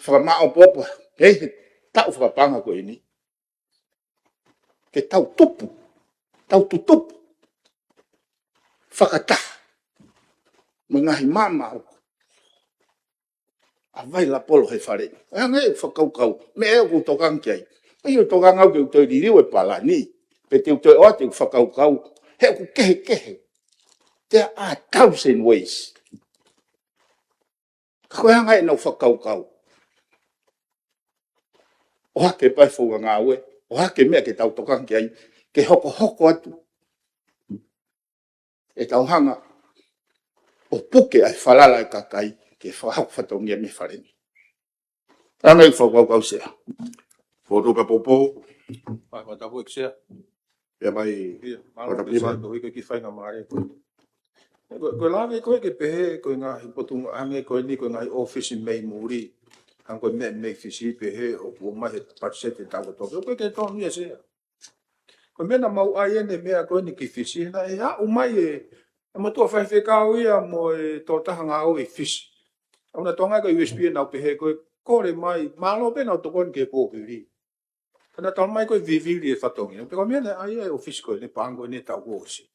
fakamaʻopoʻopo, hei, he taʻu fakapaʻanga ko eni, ke tau tupu, tau tutupu fakataha mo e ngaahi maama ʻoku available he fale. ʻE hanga e fakakaukau, meʻa ē ʻoku ou tokanga ki ai. ʻAi ʻo tokanga au ke u toe liliu e palani, pe te u toe ʻoatu e fakakaukau, he ʻoku kehekehe. There are thousand ways. Ka ko e anga ʻenau fakakaukau. ʻOhake pē founga ngāue, ʻohake meʻa ke tau tokanga ki ai, ke hokohoko atu ʻetau hanga ʻo puke ai e falala e kakai ke fakahoko fatongia mei fale ni. Anga e fakakaukau, Sea. Fotu ka popo. Mai, mai tapu ʻEiki Sea. Ia mai. Ia, mālō Kota ʻEiki Sea, Pima. Ko e kiʻi faingamālie ko ē. Ko, ko e lave ko ē ke pehē, ko e ngaahi potungāue ko eni, ko e ngaahi ʻōfisi mei muli. Hangē ko e meʻa mei Fisi pehē, ʻoku ʻomai he patiseti e taʻu kotoa. Ko e ke tonu ia, Sea. Ko e meʻa naʻa mau ʻai eni e meʻa ko eni ki Fisi, naʻe aʻu mai e, e motuʻa faifekau ia mo e tokotaha ngāue ʻi Fisi. ʻAu na tonga ko e U S P naʻa nau pehē ko e kole mai, mālō pē naʻa nau tokoni ki he pōpili. Ka naʻa tau mai ko e vivili e fatongia. Pea ko e meʻa naʻe ʻai ai e ʻōfisi ko eni, pango eni taʻu kuo ʻosi.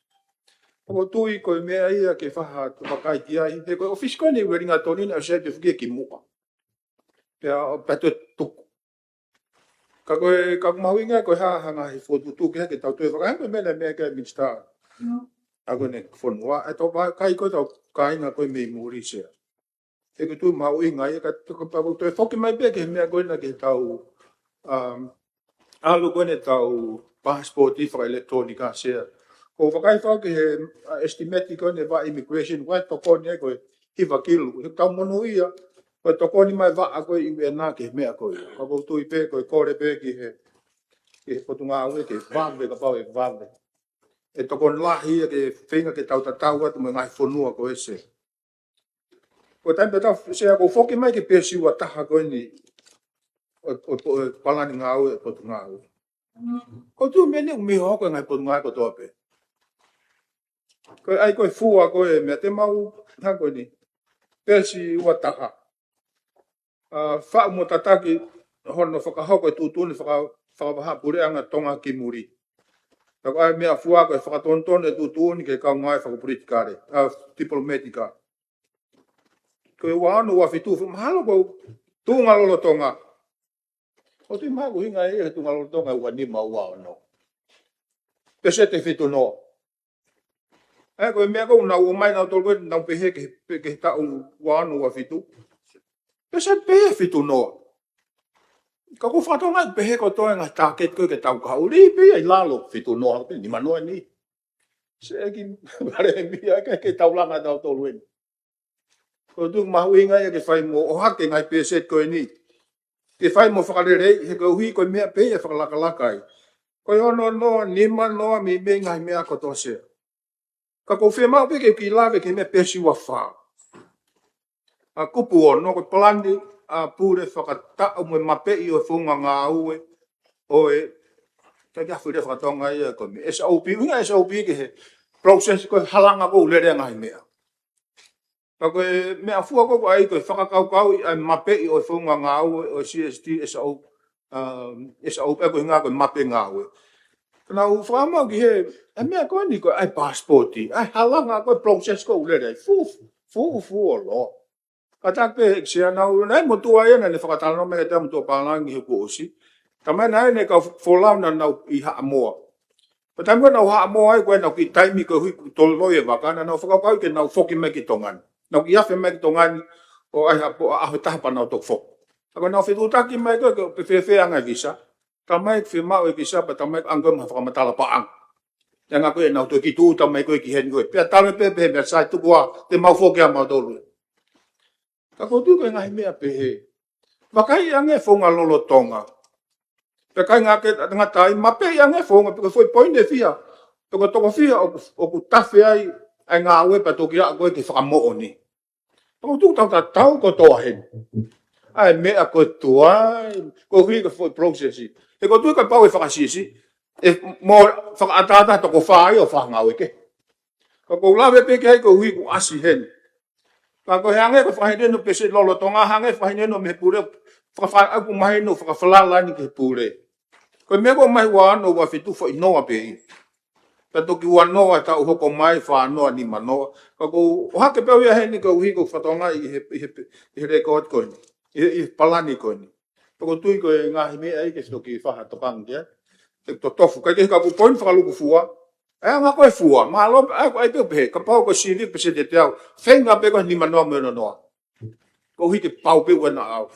ʻOku ou tui ko e meʻa ia ke faʻa vakai ki ai. He ko e ʻōfisi ko eni ʻi Uelingatoni naʻe ʻosi ʻai pē foki ia ki muʻa. Pea, pea toe tuku. Ka ko e, ka ʻoku mahuʻinga ko e hā ha ngaahi fokotuʻutuʻu ke, ke tau toe vakai, ko e meʻa naʻe meʻa ki ai e Minisitā. ʻA ko eni fonua, ʻe tau vakai ko e tau kāinga ko ē mei muli, Sea. He ʻoku ou tui mahuʻinga ia, ka, ka, ka ʻoku toe foki mai pē ki he meʻa ko ena ki he tau, um, ʻalu ko ena e tau passport fakaʻilekitulōnika, Sea. ʻOku ou vakai foki ki he, uh, estimate ko ena ʻa e immigration, ʻoku ʻi ai e tokoni ia ko e hiva kilu. He tau monūʻia, ko e tokoni mai e vaʻa ko ē ʻi ʻena ki he meʻa ko ia. Ka ʻoku ou tui pē, ko e kole pē ki he, ki he potungāue ke vave, kapau ʻe vave. ʻE tokoni lahi ia ke feinga ke tau tatau atu mo e ngaahi fonua ko ē, Sea. Ko e taimi pē tau, Sea, ʻoku ou foki mai ki he peesi ua taha ko eni ʻo, ʻo, ʻo e palani ngāue ʻa e potungāue. ʻOku ou tui meʻa ni ʻoku mei hohoko e ngaahi potungāue kotoa pē. Ko e ʻai ko e fua ko e meʻa te mau hanga ko eni. Peesi ua taha. ʻA, faʻu mo tataki hono fakahoko e tuʻutuʻuni faka-, fakavahaʻapuleʻanga Tonga ki muli. Ka ko e ʻai meʻa fua ko e fakatonutonu e tuʻutuʻuni ki he kau ngāue fakapolitikale, ʻa, tipolometika. Ko e ua ono ua fitu, mahalo ko e tuʻunga lolotonga. ʻOku ou tui mahalo ʻoku ʻuhinga ia he tuʻunga lolotonga ua nima ua ono. Peseti ʻe fitu noa. ʻE, ko e meʻa ko ē naʻa nau ʻomai nautolu ko ē, nau pehē ki he, ki he taʻu ua ono ua fitu. Peseti pē ia ʻe fitu noa. Ka ʻoku ou fakatokangaʻi pehē ko e toe ngaahi tāketi ko ē ke tau kahaʻu, lī pē ia ʻi lalo, fitu noa, pe nima noa ni. Sea, ʻEiki Palēmia, ke, ke tau langa nautolu eni. ʻOku ou tui ʻoku mahuʻinga ia ke fai mo ʻohake e ngaahi peseti ko eni. Ke fai mo fakaleleiʻi, he koeʻuhi ko e meʻa pē ia ʻe fakalakalaka ai. Ko e ono noa, nima noa, meimei ngaahi meʻa kotoa, Sea. Ka ʻoku ou fiemaʻu pē ke u kiʻi lave ki he meʻa, peesi ua fā. ʻA, kupu ono, ko e palani, ʻa, pule fakataʻu mo e mapeʻi ʻo e founga ngāue ʻo e Ka ke afu le fakatonga ia ko e meʻa S O P, ʻuhinga S O P ki he process ko e halanga ko e lele ngaahi meʻa. Ka ko e meʻafua ko e ʻai ko e fakakaukauʻi ʻa e mapeʻi ʻo e founga ngāue ʻo e C S T S O, um, S O P ko e ʻuhinga ko e mape ngāue. Ka naʻa ku fakamau ki he, ʻa e meʻa ko eni ko e ʻai passport, ʻa e halanga ko e process ko e lele ai, fuʻu, fuʻu, fuʻu ʻo loa. Ka taku pē ʻEiki Sea naʻa nau, naʻe motuʻa ia naʻa ne fakatalanoa mai kiate au motuʻa pālangi he kuo ʻosi. Talamai naʻe ʻi ai e kau folau naʻa nau ʻi Haʻamoa. Pea taimi ko ē naʻa nau ʻi Haʻamoa ai ko ē naʻa nau kiʻi taimi koeʻuhi ko e toloi e vaka naʻa nau fakakaukau ke nau foki mai ki Tonga ni. Naʻa nau kiʻi afe mai ki Tonga ni ʻo ʻai ha pō ʻaho ʻe taha pea nau toki foki. Ka ko ʻenau fetuʻutaki mai ko ē ko e fēfē ʻa e ngaahi visa. Talamai ke fiemaʻu e visa pea talamai ʻoange ko ē mo ha fakamatala paʻanga. ʻA e anga ko ē ʻenau toe kiʻi tūʻuta mai ko ē ki heni ko ē. Pea talamai pē pehē meʻa sai tuku ā te mau foki ā mautolu. Ka ko e tuʻu ko e ngaahi meʻa pehē. Vakai ange founga lolotonga. Pea kai ngā ke ngata ai, mapeʻi ange founga, pe ko e foʻi poini ʻe fiha, pe ko e toko fiha ʻoku, ʻoku tafe ai ʻa e ngāue pea toki aʻu ko ē ki he fakamoʻoni. Ka ko e tuʻu tau tatau kotoa heni. ʻA e meʻa ko e tuai, koeʻuhi ko e foʻi process. He ko e tuʻu kapau ʻe fakasiʻisiʻi, ʻe mo fakaʻataʻatā toko fā ia ʻo fakangāue kehe. Ka ʻoku ou lave pē ki ai koeʻuhi kuo ʻasi heni. Ka ko e hangē ko e fakahinohino pē se lolotonga hangē fakahinohino mei he pule, fakafa-, ʻoku mahino fakafalala ni ki he pule. Ko e meʻa ko mai ua ono ua fitu foʻi noa pē ia. Pea toki ua noa taʻu hoko mai, fā noa, nima noa. Ka ʻoku ou ʻohake pē au ia heni koeʻuhi ko e fakatonga ʻi he, ʻi he, ʻi he record ko eni. ʻI he, ʻi he palani ko eni. Pea ʻoku ou tui ko e ngaahi meʻa ia ke toki fai ha tokanga ki ai. Te totofu, kai ke he kapu poini fakalukufua. ʻA e anga ko e fua, mālō, ʻa e, ʻa e pehē, kapau ko e sivi pē se te te au. Feinga pē ko e nima noa mo e ono noa. Koeʻuhi ke pau pē ua noa au.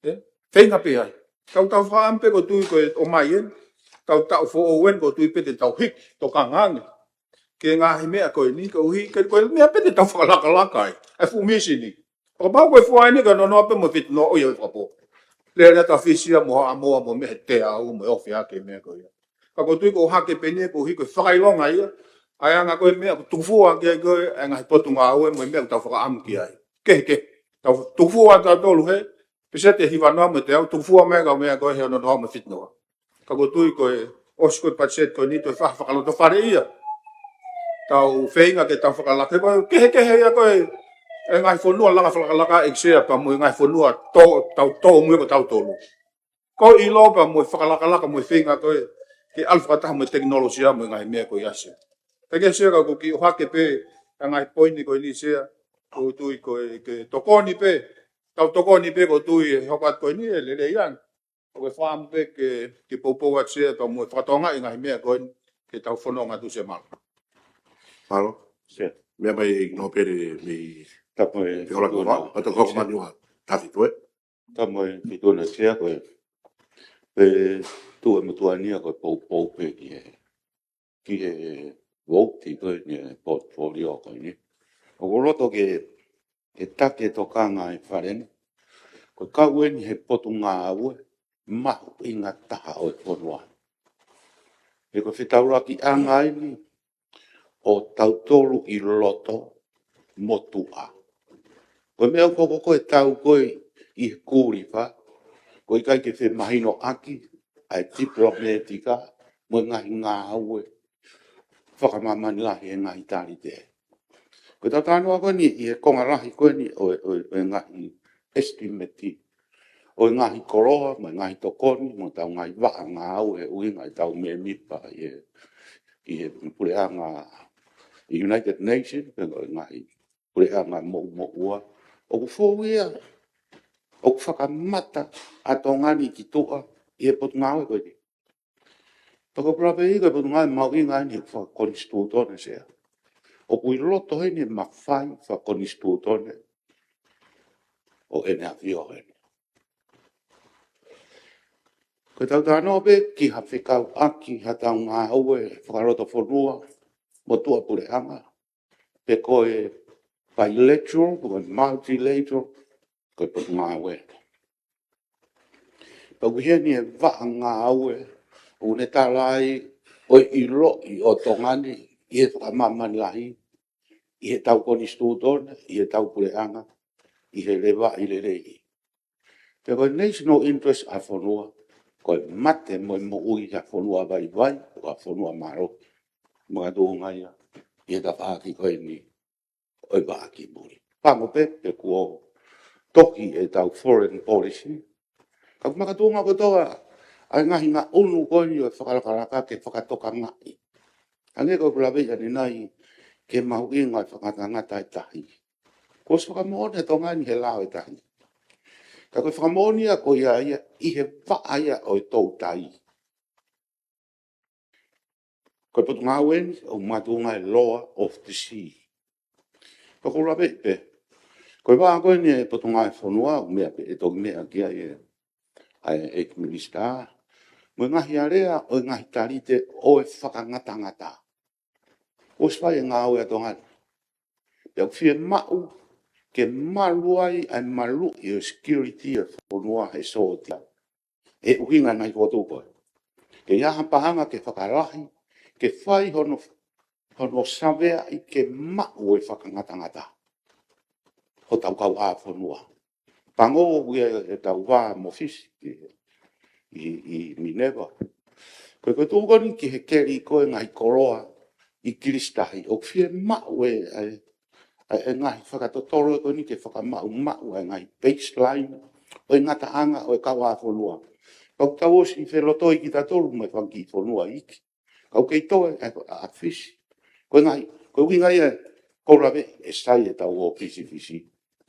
ʻE? Feinga pē ai. Kau tau fakaʻamu pē ko e tuʻu ko e ʻomai eni. Kau taʻu foʻou eni ko e tuʻu pē te tau hiki, tokanga ange. Ki he ngaahi meʻa ko eni, koeʻuhi, ke ko e meʻa pē te tau fakalakalaka ai. ʻA e fuʻu misi ni. ʻO kapau ko e fua eni ka nonoa pē mo e fitu noa ʻo ia ʻo fakapō. Lele atu ʻa Fisi ia mo Haʻamoa mo e meʻa he teau mo e ofi ake meʻa ko ia. Ka ʻoku ou tui ko e ʻohake pē eni koeʻuhi ko e fakaʻilonga ia. ʻA e anga ko e meʻa ʻoku tuku fua ki ai ko e ʻa e ngaahi potungāue mo e meʻa ʻoku tau fakaʻamu ki ai. Kehe kehe. Tau tuku fua tautolu he, pēseti ʻe hiva noa mo e teau, tuku fua mai ka meʻa ko e he ono noa mo e fitu noa. Ka ʻoku ou tui ko e ʻosi ko e patiseti ko eni toe fai ha fakalotofale ia. Tau feinga ke tau fakalaka, ko e kehekehe ia ko e, ʻa e ngaahi fonua langa fakalakalaka ʻEiki Sea pea mo e ngaahi fonua tō, tau tōmui ko tautolu. Ko e ʻilo pea mo e fakalakalaka mo e feinga ko e, ke ʻalu fakataha mo e tekinolosia mo e ngaahi meʻa ko ia Sea. Pea ʻEiki Sea ka ʻoku ou kiʻi ʻohake pē, ʻa e ngaahi poini ko eni Sea, ʻoku ou tui ko e, ke tokoni pē, tau tokoni pē ʻoku ou tui ʻe hoko atu ko eni ʻe lelei ange. ʻOku ou fakaʻamu pē ke, ke poupou atu Sea, pea mo e fakatokangaʻi ngaahi meʻa ko eni, ke tau fononga atu Sea, mālō. Mālō. Sea. Meʻa mai ʻEiki Nōpele mei Tapu e Pehora ko Fiona. Vā, ʻa tau hoko Sea. Mani ua, tafi toe. Tapu e Fiona Sea ko e, pe tuʻu e motuʻa ni ia ko e poupou pē ki he, ki he vouti ko eni e portfolio ko eni. ʻOku ou loto ke, ke take tokanga e fale ni. Ko e kau eni he potungāue mahuʻinga taha ʻo e fonua. He ko e fetaulakiʻanga eni ʻo tautolu ʻi loto mo tuʻa. Ko e meʻa ʻoku hoko ko e tau ko ē ʻi he kulifa, ʻoku ʻikai ke femahinoʻaki ʻa e tipilōmētika mo e ngaahi ngāue fakamāmani lahi e ngaahi talite. Ko e tau talanoa ko eni ʻi he konga lahi ko eni ʻo, ʻo, ʻo e ngaahi estimate ʻo e ngaahi koloa, mo e ngaahi tokoni, mo ʻetau ngaahi vaʻa ngāue he ʻuhinga ʻetau mēmipa ʻi he, ʻi he puleʻanga ʻi United Nations, pe ko e ngaahi puleʻanga moʻumoʻua. ʻOku fou ia, ʻoku fakamata ʻa Tonga ni ki tuʻa ʻi he potungāue ko eni. Pea ko e pula pē ia ko e potungāue mahuʻinga eni fakakonisitūtone Sea. ʻOku ʻi loto heni e mafai fakakonisitūtone ʻo ʻEne ʻAfio heni. Ko e tau talanoa pē ki ha fekauʻaki ha tau ngāue fakalotofonua mo tuʻapuleʻanga. Pe ko e bilateral, pe ko e multilateral, ko e potungāue. Pea ʻoku ʻi heni e vaʻa ngāue ʻoku ne tala ai ʻoku ʻiloʻi ʻa Tonga ni ʻi he fakamāmani lahi, ʻi he tau konisitūtone, ʻi he tau puleʻanga, ʻi he levaʻi lelei. Pea ko e national interest ʻa e fonua, ko e mate mo e moʻui ʻa e fonua vaivai, ʻa e fonua mālohi. Makatuʻunga ia ʻi he tafaʻaki ko eni ʻo e vaʻa ki muli. Pango pē pe kuo tohi ʻetau foreign policy, ka ʻoku makatuʻunga kotoa ʻa e ngaahi ngaʻunu ko eni ʻo e fakalakalaka ke fakatokangaʻi. Hangē ko ʻeku lave ʻanenai ki he mahuʻinga ʻo e fakangatangata ʻa e tahi. Kuo ʻosi fakamoʻoni ʻa Tonga ni he lao ʻo e tahi. Ka ko e fakamoʻoni ia ko ia ia ʻi he vaʻa ia ʻo e toutai. Ko e potungāue eni ʻoku makatuʻunga ʻi he law of the sea. Ka ʻoku ou lave pē, ko e vaʻa ko eni ʻa e Potungāue Fonua, ʻoku meʻa pē ʻe toki meʻa ki ai ʻa e, ʻa e ʻEiki Minisitā, mo e ngaahi alea ʻo e ngaahi talite ʻo e fakangatangata. Kuo ʻosi fai e ngāue ʻa Tonga ni. Pea ʻoku fiemaʻu ke malu ai ʻa e maluʻi ʻo e security ʻo e fonua he sōtia. ʻE ʻuhinga ʻa e ngaahi fokotuʻu ko ē ke ʻi ai ha paʻanga ke fakalahi, ke fai hono, hono saveaʻi ke maʻu e fakangatangata hotau kauʻāfonua. Pango ʻoku ʻi ai ʻetau vā mo Fisi ʻi, ʻi, ʻi Mineva. Ko e, ko e tuʻu ko eni ki he keli ko e ngaahi koloa ʻi Kilisitahi, ʻoku fiemaʻu e, e, e, e ngaahi fakatotolo ko eni ke fakamaʻumaʻu e ngaahi baseline ʻo e ngataʻanga ʻo e kauʻāfonua. Pea ʻoku tau ʻosi felotoi kitautolu mo e fanga kiʻi fonua iiki. Ka ʻoku kei toe ʻa, ʻa Fisi. Ko e ngaahi, ko e ʻuhinga ia ʻoku ou lave ʻe sai ʻetau ōfisi Fisi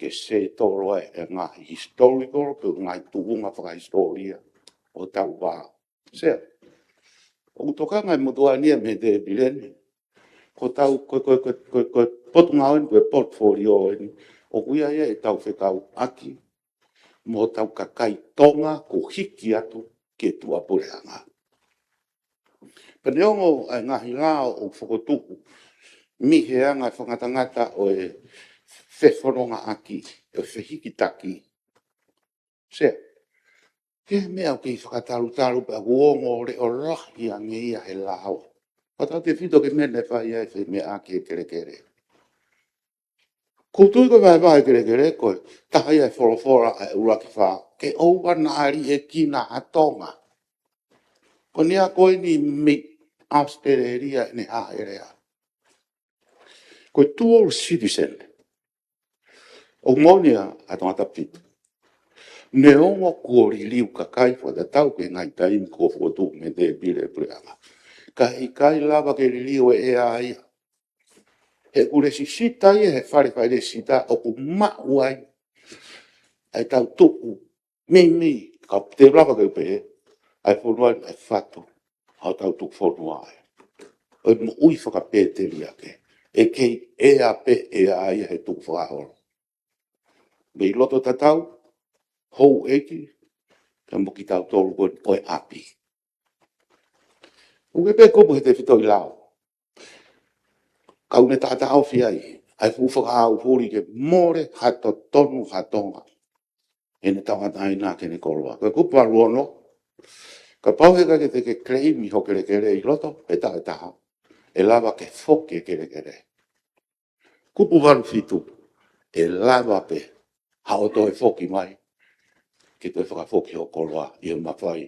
ke settle ai e ngaahi historical pe ngaahi tuʻunga fakahisitōlia ʻo hotau vā. Sea, ʻoku tokanga e motuʻa ni ia mei he tēpile ni. Ko hotau, ko, ko, ko, ko, ko e potungāue ni, ko e portfolio eni, ʻoku ʻi ai ia ʻetau fekauʻaki mo hotau kakai Tonga kuo hiki atu ki he tuʻapuleʻanga. Pea neongo ʻa e ngaahi lao ʻoku fokotuʻu mei he anga e fakangatangata ʻo e fefonongaʻaki, ʻo e fehikitaki. Sea, ko e meʻa ʻoku kei fakatalutalu pea ʻoku ongo leʻo lahi ange ia he lao. Fakatautefito ki he meʻa naʻe fai ai e femeʻaʻaki e kelekele. ʻOku ou tui ko e vahevahe kelekele ko e taha ia e folofola ʻa e ʻUluaki Fā, ke ʻoua naʻa liʻekina ʻa Tonga. Ko eni ia ko eni mei ʻAositelēlia ʻene haʻele ai. Ko e dual citizen. ʻOku moʻoni ʻa Tongatapu fitu. Neongo kuo liliu kakai fakatatau ki he ngaahi taimi kuo fokotuʻu mei he tēpile puleʻanga, ka ʻikai lava ke liliu e ʻea ia. He ʻoku lesisita ia he fale failesisita ʻoku maʻu ai ʻa ʻetau tuʻu meimei, ka te u lava ke u pehē, ʻa e fonua ni ʻa e fatu ʻa hotau tuʻufonua ai. ʻO e moʻui fakapēteliake, ʻe kei ʻea pē ʻea ia he tukufakaholo. Mei loto tatau, houʻeiki, kae mo kitautolu ko eni ʻo e ʻapi. ʻOku ke pē kupu he tefitoʻi lao. Ka ʻoku ne taʻataʻofi ai ʻa e fuʻu fakaʻaufuli ke mole ha totonu ha Tonga ʻene tauʻatāina ki heʻene koloa. Ko e kupu valu ono, kapau he ʻikai ke te ke claim ho kelekele ʻi loto, pea taʻetaha, ʻe lava ke foki e kelekele. Kupu valu fitu, ʻe lava pē haʻo toe foki mai ke toe fakafoki ho koloa ʻi he mafai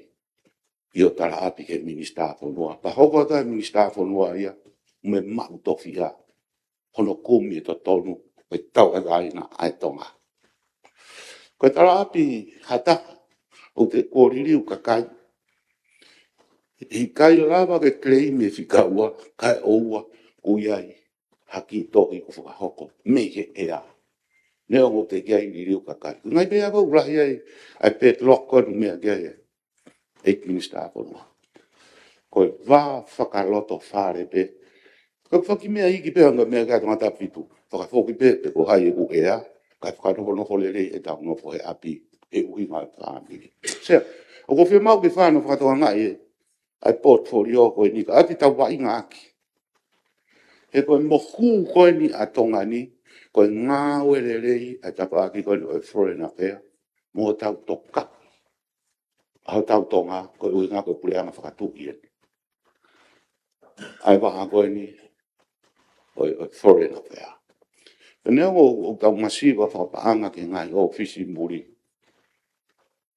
ʻi hoʻo talaʻapi ki he Minisitā Fonua. Pea hoko atu e Minisitā Fonua ia mo e maʻu tofiʻa hono kumi e totonu ʻo e tauʻatāina ʻa e Tonga. Ko e talaʻapi ha taha ʻoku te kuo liliu kakai, ʻikai lava ke claim e fika ua, kae ʻoua kuo ʻi ai ha kiʻi tohi kuo fakahoko mei he ʻea. Neongo ʻoku teʻeki ai liliu kakai. Ngaahi meʻa ko ē ʻoku lahi ai ʻa e padlock ko eni meʻa ki ai ʻa e ʻEiki Minisitā Fonua. Ko e vā fakalotofale pē. Ko e fakameʻa iiki pē ʻa e ngaahi meʻa ki ai Tongatapu fitu. Fakafoki pē pe ko hai ʻoku ʻea, kae fakanofonofo lelei ʻetau nofo he ʻapi, ʻe ʻuhinga e fāmili. Sea, ʻoku ou fiemaʻu ke fānau fakatokangaʻi ʻa e portfolio ko eni ka ʻoku ʻikai te tau vaʻinga ʻaki. He ko e mohu ko eni ʻa Tonga ni, ko e ngāue lelei ʻa e tafaʻaki ko eni ʻo e foreign affair, mo hotau tokaʻi ʻa hotau Tonga, ko e ʻuhinga ko e puleʻanga fakatuʻi eni. ʻA e vaʻa ko eni ʻo e, ʻo e foreign affair. Pea neongo ʻoku tau masiva fakapaʻanga ki he ngaahi ʻōfisi muli,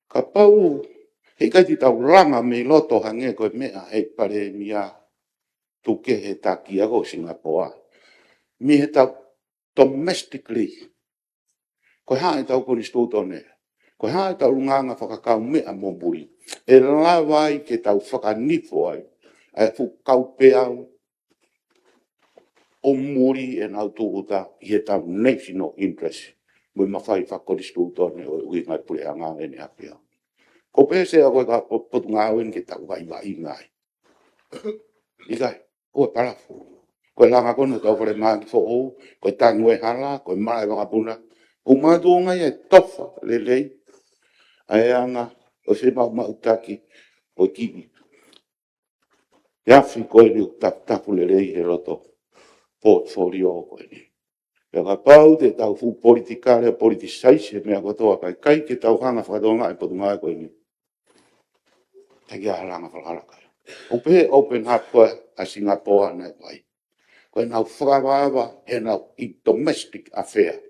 kapau He ʻikai te tau langa mei loto hangē ko e meʻa ʻa e palēmia tuku kehe he taki ako ʻo Singapoa. Mei heʻetau domestically. Ko e hā ʻetau konisitūtone. Ko e hā ʻetau ʻulungaanga fakakaumeʻa mo muli. ʻE lava ai ke tau fakanifo ai ʻa e fuʻu kaupeau ʻo muli ʻenau tūʻuta ʻi heʻetau national interest. Mo e mafai fakakonisitūtone ʻo e ʻuhinga ʻa e puleʻanga ʻo ʻEne ʻAfio. Ko pē Sea ko e ka po-, potungāue eni ke tau vaivaiʻi ai. ʻIkai, ko e palafu. Ko e langa ko eni ʻetau falemahaki foʻou, ko e tangi ʻo e hala, ko e malaʻe vakapuna. ʻOku makatuʻunga ia he tofa lelei ʻa e anga ʻo e fiemaʻumaʻutaki ʻo e kiʻi ʻafi ko eni ʻoku tafutafu lelei he loto portfolio ko eni. Pea kapau te tau fuʻu politikale, politisaisi e meʻa kotoa, ka ʻikai ke tau hanga fakatokangaʻi e potungāue ko eni, ʻikai ke ʻi ai ha langa fakalakalaka. ʻOku pehē open up ko ē ʻa Singapoa naʻe fai. Ko ʻenau fakavavevave ʻenau ʻi domestic affair.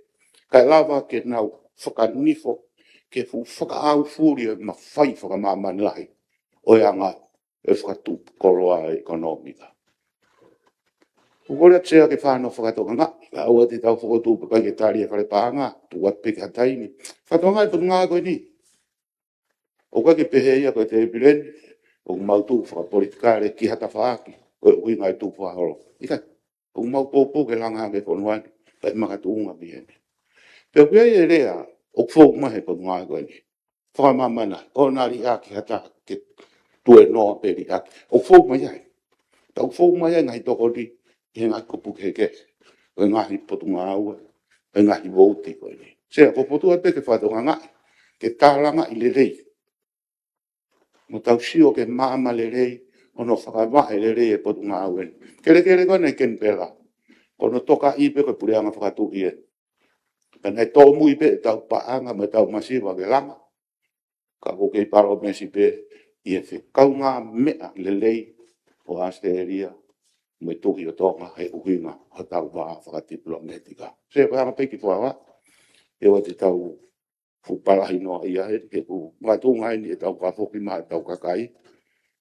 Kae lava ke nau fakanifo ke fuʻu fakaʻaufuli e mafai fakamāmani lahi ʻo e anga e fakatupu koloa ʻekonōmika. ʻOku kole atu Sea ke fānau fakatokangaʻi, ka ʻoua te tau fokotuʻu pē ʻikai ke tali e fale paʻanga, tuku atu pē ki ha taimi. Fakatokangaʻi e potungāue ko eni. ʻOku ʻikai ke pehē ia ko e tēpile ni ʻoku mau tuʻu fakapolitikale ki ha tafaʻaki, ko e ʻuhinga e tuʻu fakaholo. ʻIkai, ʻoku mau poupou ke langa hake e fonua ni, kae makatuʻunga mei heni. Pea ʻoku ʻi ai e lea ʻoku fou mai he potungāue ko eni. Fakamāmani, ʻoua naʻa liʻaki ha taha ke tuenoa pe liʻaki. ʻOku fou mai ai. Tau fou mai ai ngaahi tokoni ʻi he ngaahi kupu kehekehe ʻo e ngaahi potungāue, ʻo e ngaahi vouti ko eni. Sea, ʻoku ou poupou atu pē ke fakatokangaʻi, ke tālangaʻi lelei. Mo tau sio ke maama lelei, hono fakavaʻe lelei e potungāue ni. Kelekele ko eni ʻi Kenipela. Ko hono tokaʻi pē ko e puleʻanga fakatuʻi ē. Ka naʻe tōmui pē ʻetau paʻanga mo ʻetau masiva ke langa. Ka ʻoku ou kei palōmesi pē ʻi he fekaungāmeʻa lelei ʻo ʻAositelēlia mo e Tuʻi ʻo Tonga he ʻuhinga hotau vā fakatipilōmētika. Sea, ko e anga pē ki fuawa, ʻoua te tau fuʻu palahi noa ia he, he ʻoku makatuʻunga eni ʻetau kafoki mai ʻetau kakai,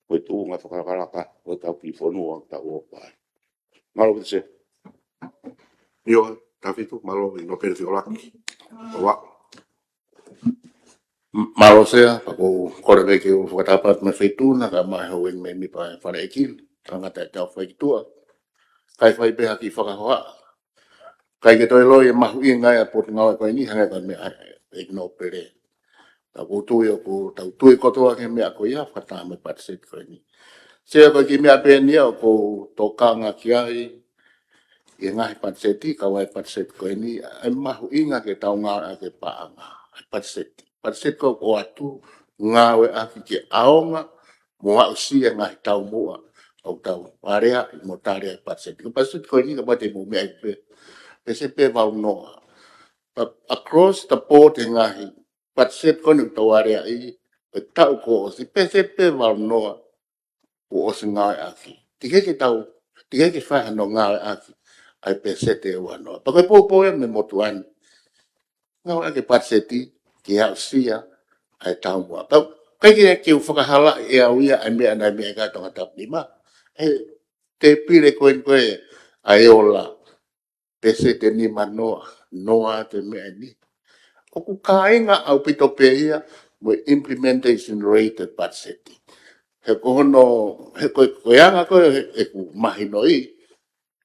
ko e tuʻunga fakalakalaka ʻo ʻetau kiʻi fonua ʻoku tau ō ai. Mālō Sea. ʻIo, Tafitu, mālō ʻi Nōpele Fiolaki. ʻOua. M-, mālō Sea, pea ʻoku ou kole pē ke u fakatapu atu mo e Feituʻuna, kae ʻumaʻā e houʻeiki mēmipa e Fale ʻEiki, tangata e tau faituʻa. Kae fai pē ha kiʻi fakahohaʻa. ʻIkai ke toe loi e mahuʻinga ia e potungāue ko eni, hangē ko e meʻa ʻa e ʻEiki Nōpele. Tau tui ʻoku, tau tui kotoa ki he meʻa ko ia, fakataha mo e patiseti ko eni. Sea, ko e kiʻi meʻa pē eni ia ʻoku ou tokanga ki ai, ʻi he ngaahi patiseti, kau ai e patiseti ko eni, ʻa e mahuʻinga ke tau ngāueʻaki e paʻanga ʻa e patiseti. Patiseti ko ē ʻoku ʻoatu, ngāueʻaki ke ʻaonga mo aʻusia e ngaahi taumuʻa ʻoku tau aleaʻi mo tali ai e patiseti. Ko e patiseti ko eni kapau te mou meaʻi pē, peseti pē valu noa. But across the board e ngaahi patiseti ko eni ʻoku tau aleaʻi, ʻi he taʻu kuo ʻosi, peseti pē valu noa kuo ʻosi ngāueʻaki. Teʻeki ke tau, teʻeki ke fai hano ngāueʻaki ʻa e peseti ʻe ua noa. Pea ko e poupou ia mei he motuʻa ni. Ngāueʻaki e patiseti ke aʻusia ʻa e taumuʻa. Pea ʻikai ke, ke u fakahalaʻi ʻe au ia ʻa e meʻa naʻe meʻa ʻa e Tongatapu nima. He tēpile ko eni ko ē ʻa e ola, peseti ʻe nima noa, noa ʻa e meʻa ni. ʻOku kāinga ʻaupito pē ia mo e implementation rate e patiseti. He ko hono, he ko, ko e anga ko ē ʻeku mahinoʻi,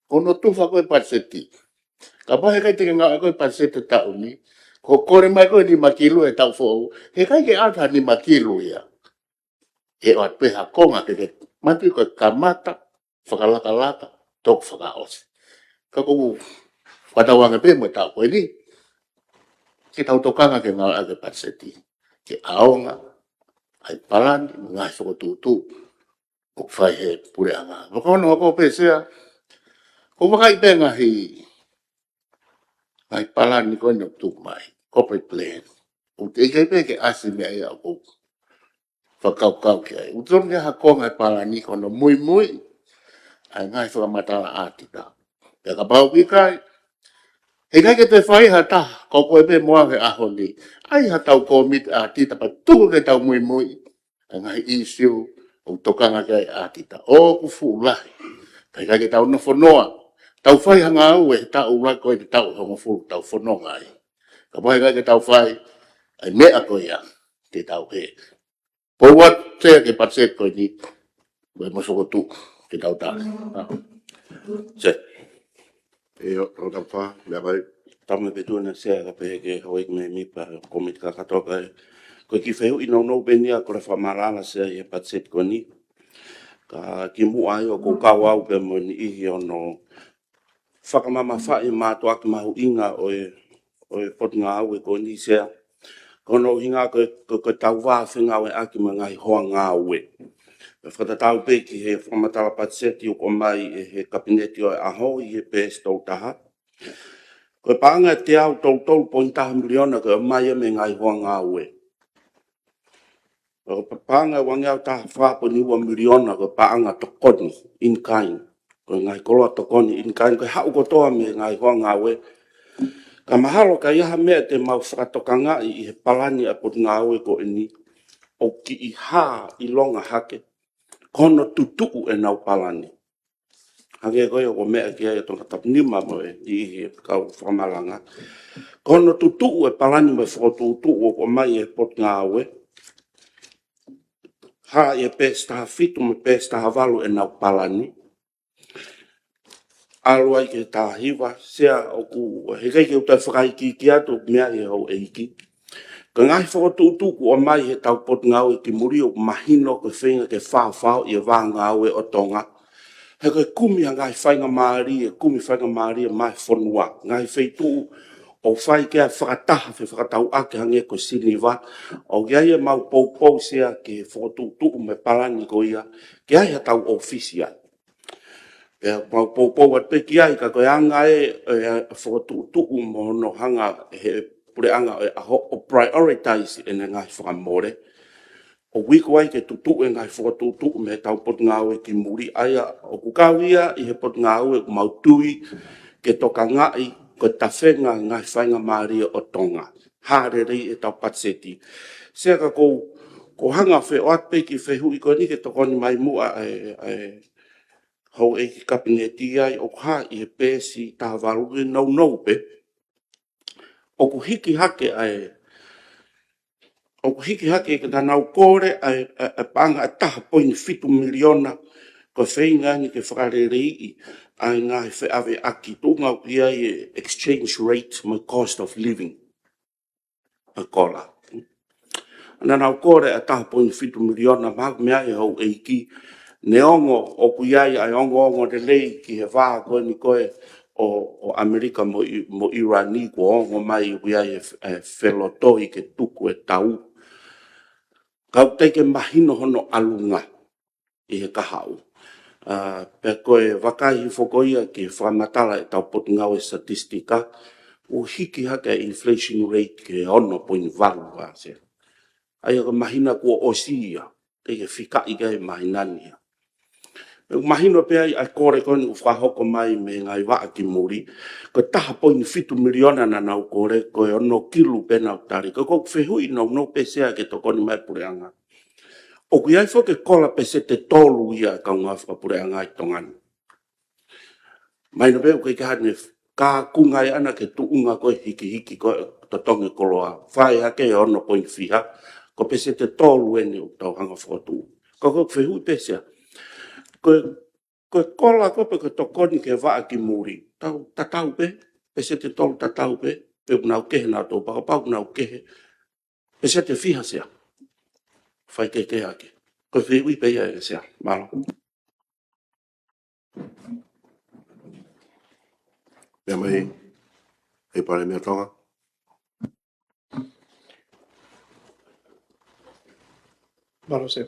ko hono tufa ko ē patiseti. Kapau he ʻikai te ke ngāueʻaki e patiseti e taʻu ni, ko e kole mai ko ē nima kilu e taʻu foʻou, he ʻikai ke ʻalu ha nima kilu ia. ʻE ʻoatu pē ha konga ke ke manatuʻi ko e kamata fakalakalaka, toki fakaʻosi. Ka ʻoku ou fakatauange pē mo e taʻu ko eni, ke tau tokanga ke ngāueʻaki e patiseti ke ʻaonga ʻa e palani mo e ngaahi fokotuʻutuʻu ʻoku fai ʻe he puleʻanga. Fakaongo ko pē Sea, ʻoku ou vakai pē ngaahi, ngaahi palani ko eni ʻoku tuku mai, corporate plan. ʻOku teʻeki ai pē ke ʻasi meʻa ia ʻoku ou fakakaukau ki ai. ʻOku totonu ke ʻi ai ha konga he palani ko hono muimui ʻa e ngaahi fakamatala ʻātita. Pea kapau ʻoku ʻikai, he ʻikai ke toe fai ha taha, ko koe pē mo au he ʻaho ni. ʻAi haʻatau kōmiti ʻātita pea tuku ke tau muimui ʻa e ngaahi ʻīsiu ʻoku tokanga ki ai ʻa kita. ʻOku fuʻu lahi. Ka ʻikai ke tau nofo noa. Tau fai ha ngāue he taʻu ʻuluaki ko eni, taʻu hongofulu tau fononga ai. Kapau ʻikai ke tau fai ʻa e meʻa ko ia, te tau hē. Pou atu Sea ki he patiseti ko eni, ko e mou fokotuʻu ke tau tali. Sea. ʻIo, tau tau fā, meʻa mai. Tama Fetuʻu na Sea, ka pehē ki he houʻeiki mēmipa Kōmiti Kakato kae. Ko e kiʻi fehuʻi nounou pē eni ʻa Kole Fakamalanga Sea ʻi he patiseti ko eni. Ka kimuʻa ai ʻoku ou kau au pē mo e niʻihi ʻo nau fakamamafaʻi e mātuʻaki mahuʻinga ʻo e, ʻo e potungāue ko eni Sea. Ko hono ʻuhinga ko e, ko e, ko e tau vā fengāueʻaki mo e ngaahi hoa ngāue. Pea fakatatau pē ki he fakamatala patiseti ʻoku ʻomai ʻe he Kapineti ʻo e ʻaho ʻi he peesi tolu taha. Ko e paʻanga ʻe teau tolu tolu poini taha miliona ko e ʻomai ia mei he ngaahi hoa ngāue. Ko e paʻanga ʻe uangeau taha fā poini ua miliona ko e paʻanga tokoni in kind. Ko e ngaahi koloa tokoni in kind, ko e haʻu kotoa mei he ngaahi hoa ngāue. Ka mahalo ka ʻi ai ha meʻa te mau fakatokangaʻi ʻi he palani ʻa e potungāue ko eni ʻoku kiʻi hā ʻilonga hake. Ko hono tutuʻu ʻenau palani. Hangē ko ia ʻoku meʻa ki ai ʻa Tongatapu Nima mo e niʻihi kau fakamalanga. Ko hono tutuʻu e palani mo e fokotuʻutuʻu ʻoku ʻomai ʻe he potungāue. Hā ʻi he peesi taha fitu mo e peesi taha valu ʻenau palani. ʻAlu ai ki he taha hiva, Sea, ʻoku, heʻikai ke u toe fakaikiiki atu, meʻa ʻa e houʻeiki. Ko e ngaahi fokotuʻutuʻu ʻoku ʻomai ʻe he tau potungāue ki muli ʻoku mahino ko e feinga ke faofao ʻi he vā ngāue ʻo Tonga. He ko e kumi ʻa e ngaahi faingamālie, kumi faingamālie maʻa e fonua. Ngaahi feituʻu ʻoku fai ki ai e fakataha fefakatauʻaki hangē ko Siniva. ʻOku ʻi ai ʻemau poupou Sea ki he fokotuʻutuʻu mo e palani ko ia, ke ʻi ai ha tau ʻōfisi ai. Pea mau poupou atu pē ki ai ka ko e anga ē, ē, fokotuʻutuʻu mo hono hanga ʻe he puleʻanga ʻo e ʻaho ʻo prioritize ʻene ngaahi fakamole. ʻOku iku ai ke tutuʻu e ngaahi fokotuʻutuʻu mei he tau potungāue ki muli ʻa ia ʻoku kau ia ʻi he potungāue ʻoku mau tui ke tokangaʻi ko e tafenga ngaahi faingamālie ʻo Tonga. Hā lelei e tau patiseti. Sea ka ʻoku ou, ʻoku ou hanga ʻo feʻao atu pē ki he fehuʻi ko eni ke tokoni mai muʻa ʻa e, ʻa e houʻeiki Kapineti ai ʻoku hā ʻi he peesi taha valu ke nounou pē. ʻOku hiki hake ʻa e, ʻoku hiki hake ke tau nau kole ʻa e, ʻa e, ʻa e paʻanga ʻe taha poini fitu miliona ko e feinga eni ke fakaleleiʻi ʻa e ngaahi feʻaveʻaki tuʻunga ʻoku ʻi ai e exchange rate mo e cost of living. ʻA e kola. Naʻa nau kole ʻa e taha poini fitu miliona, mahalo meʻa ʻa e houʻeiki. Neongo ʻoku ʻi ai ʻa e ongoongo lelei ki he vā ko eni ko ē ʻo, ʻo ʻAmelika mo ʻI-, mo ʻIrani kuo ongo mai ʻoku ʻi ai e f-, e felotoi ke tuku e tau. Ka ʻoku teʻeki ke mahino hono ʻalunga ʻi he kahaʻu. ʻA, pea ko e vakai hifo ko ia ki he fakamatala ʻa e tau potungāue statistika, ʻoku hiki hake e inflation rate ki he ono poini valu ʻa Sea. ʻA ia ko e māhina kuo ʻosi ia, teʻeki ke fikaʻi ki ai e māhina ni ia. Pea ʻoku mahino pē ai ʻa e kole ko eni ʻoku fakahoko mai mei he ngaahi vaʻa ki muli, ko e taha poini fitu miliona naʻa nau kole, ko e ono kilu pē naʻa nau tali. Ko ʻeku fehuʻi nounou pē Sea ke tokoni mai e puleʻanga. ʻOku ʻi ai foki e kola peseti ʻe tolu ia ʻa e kaungā fakapuleʻanga ʻi Tonga ni. Mahino pē ʻoku ʻikai ke ʻi ai hano kākunga ia ʻana ki he tuʻunga ko e hikihiki ko e totongi koloa. Fai hake e ono poini fiha, ko e peseti ʻe tolu eni ʻoku tau hanga ʻo fokotuʻu. Ko ʻeku fehuʻi pē Sea. Ko e, ko e kola ko ē pe ko e tokoni ki he vaʻa ki muli. Tau, tatau pē, peseti ʻe tolu tatau pē, pe ʻoku nau kehe nautolu, pea kapau ʻoku nau kehe. Peseti ʻe fiha Sea. Fai kehekehe hake. Ko e fehuʻi pē ia ē Sea. Mālō. Meʻa mai, ʻEiki Palēmia Tonga. Mālō Sea.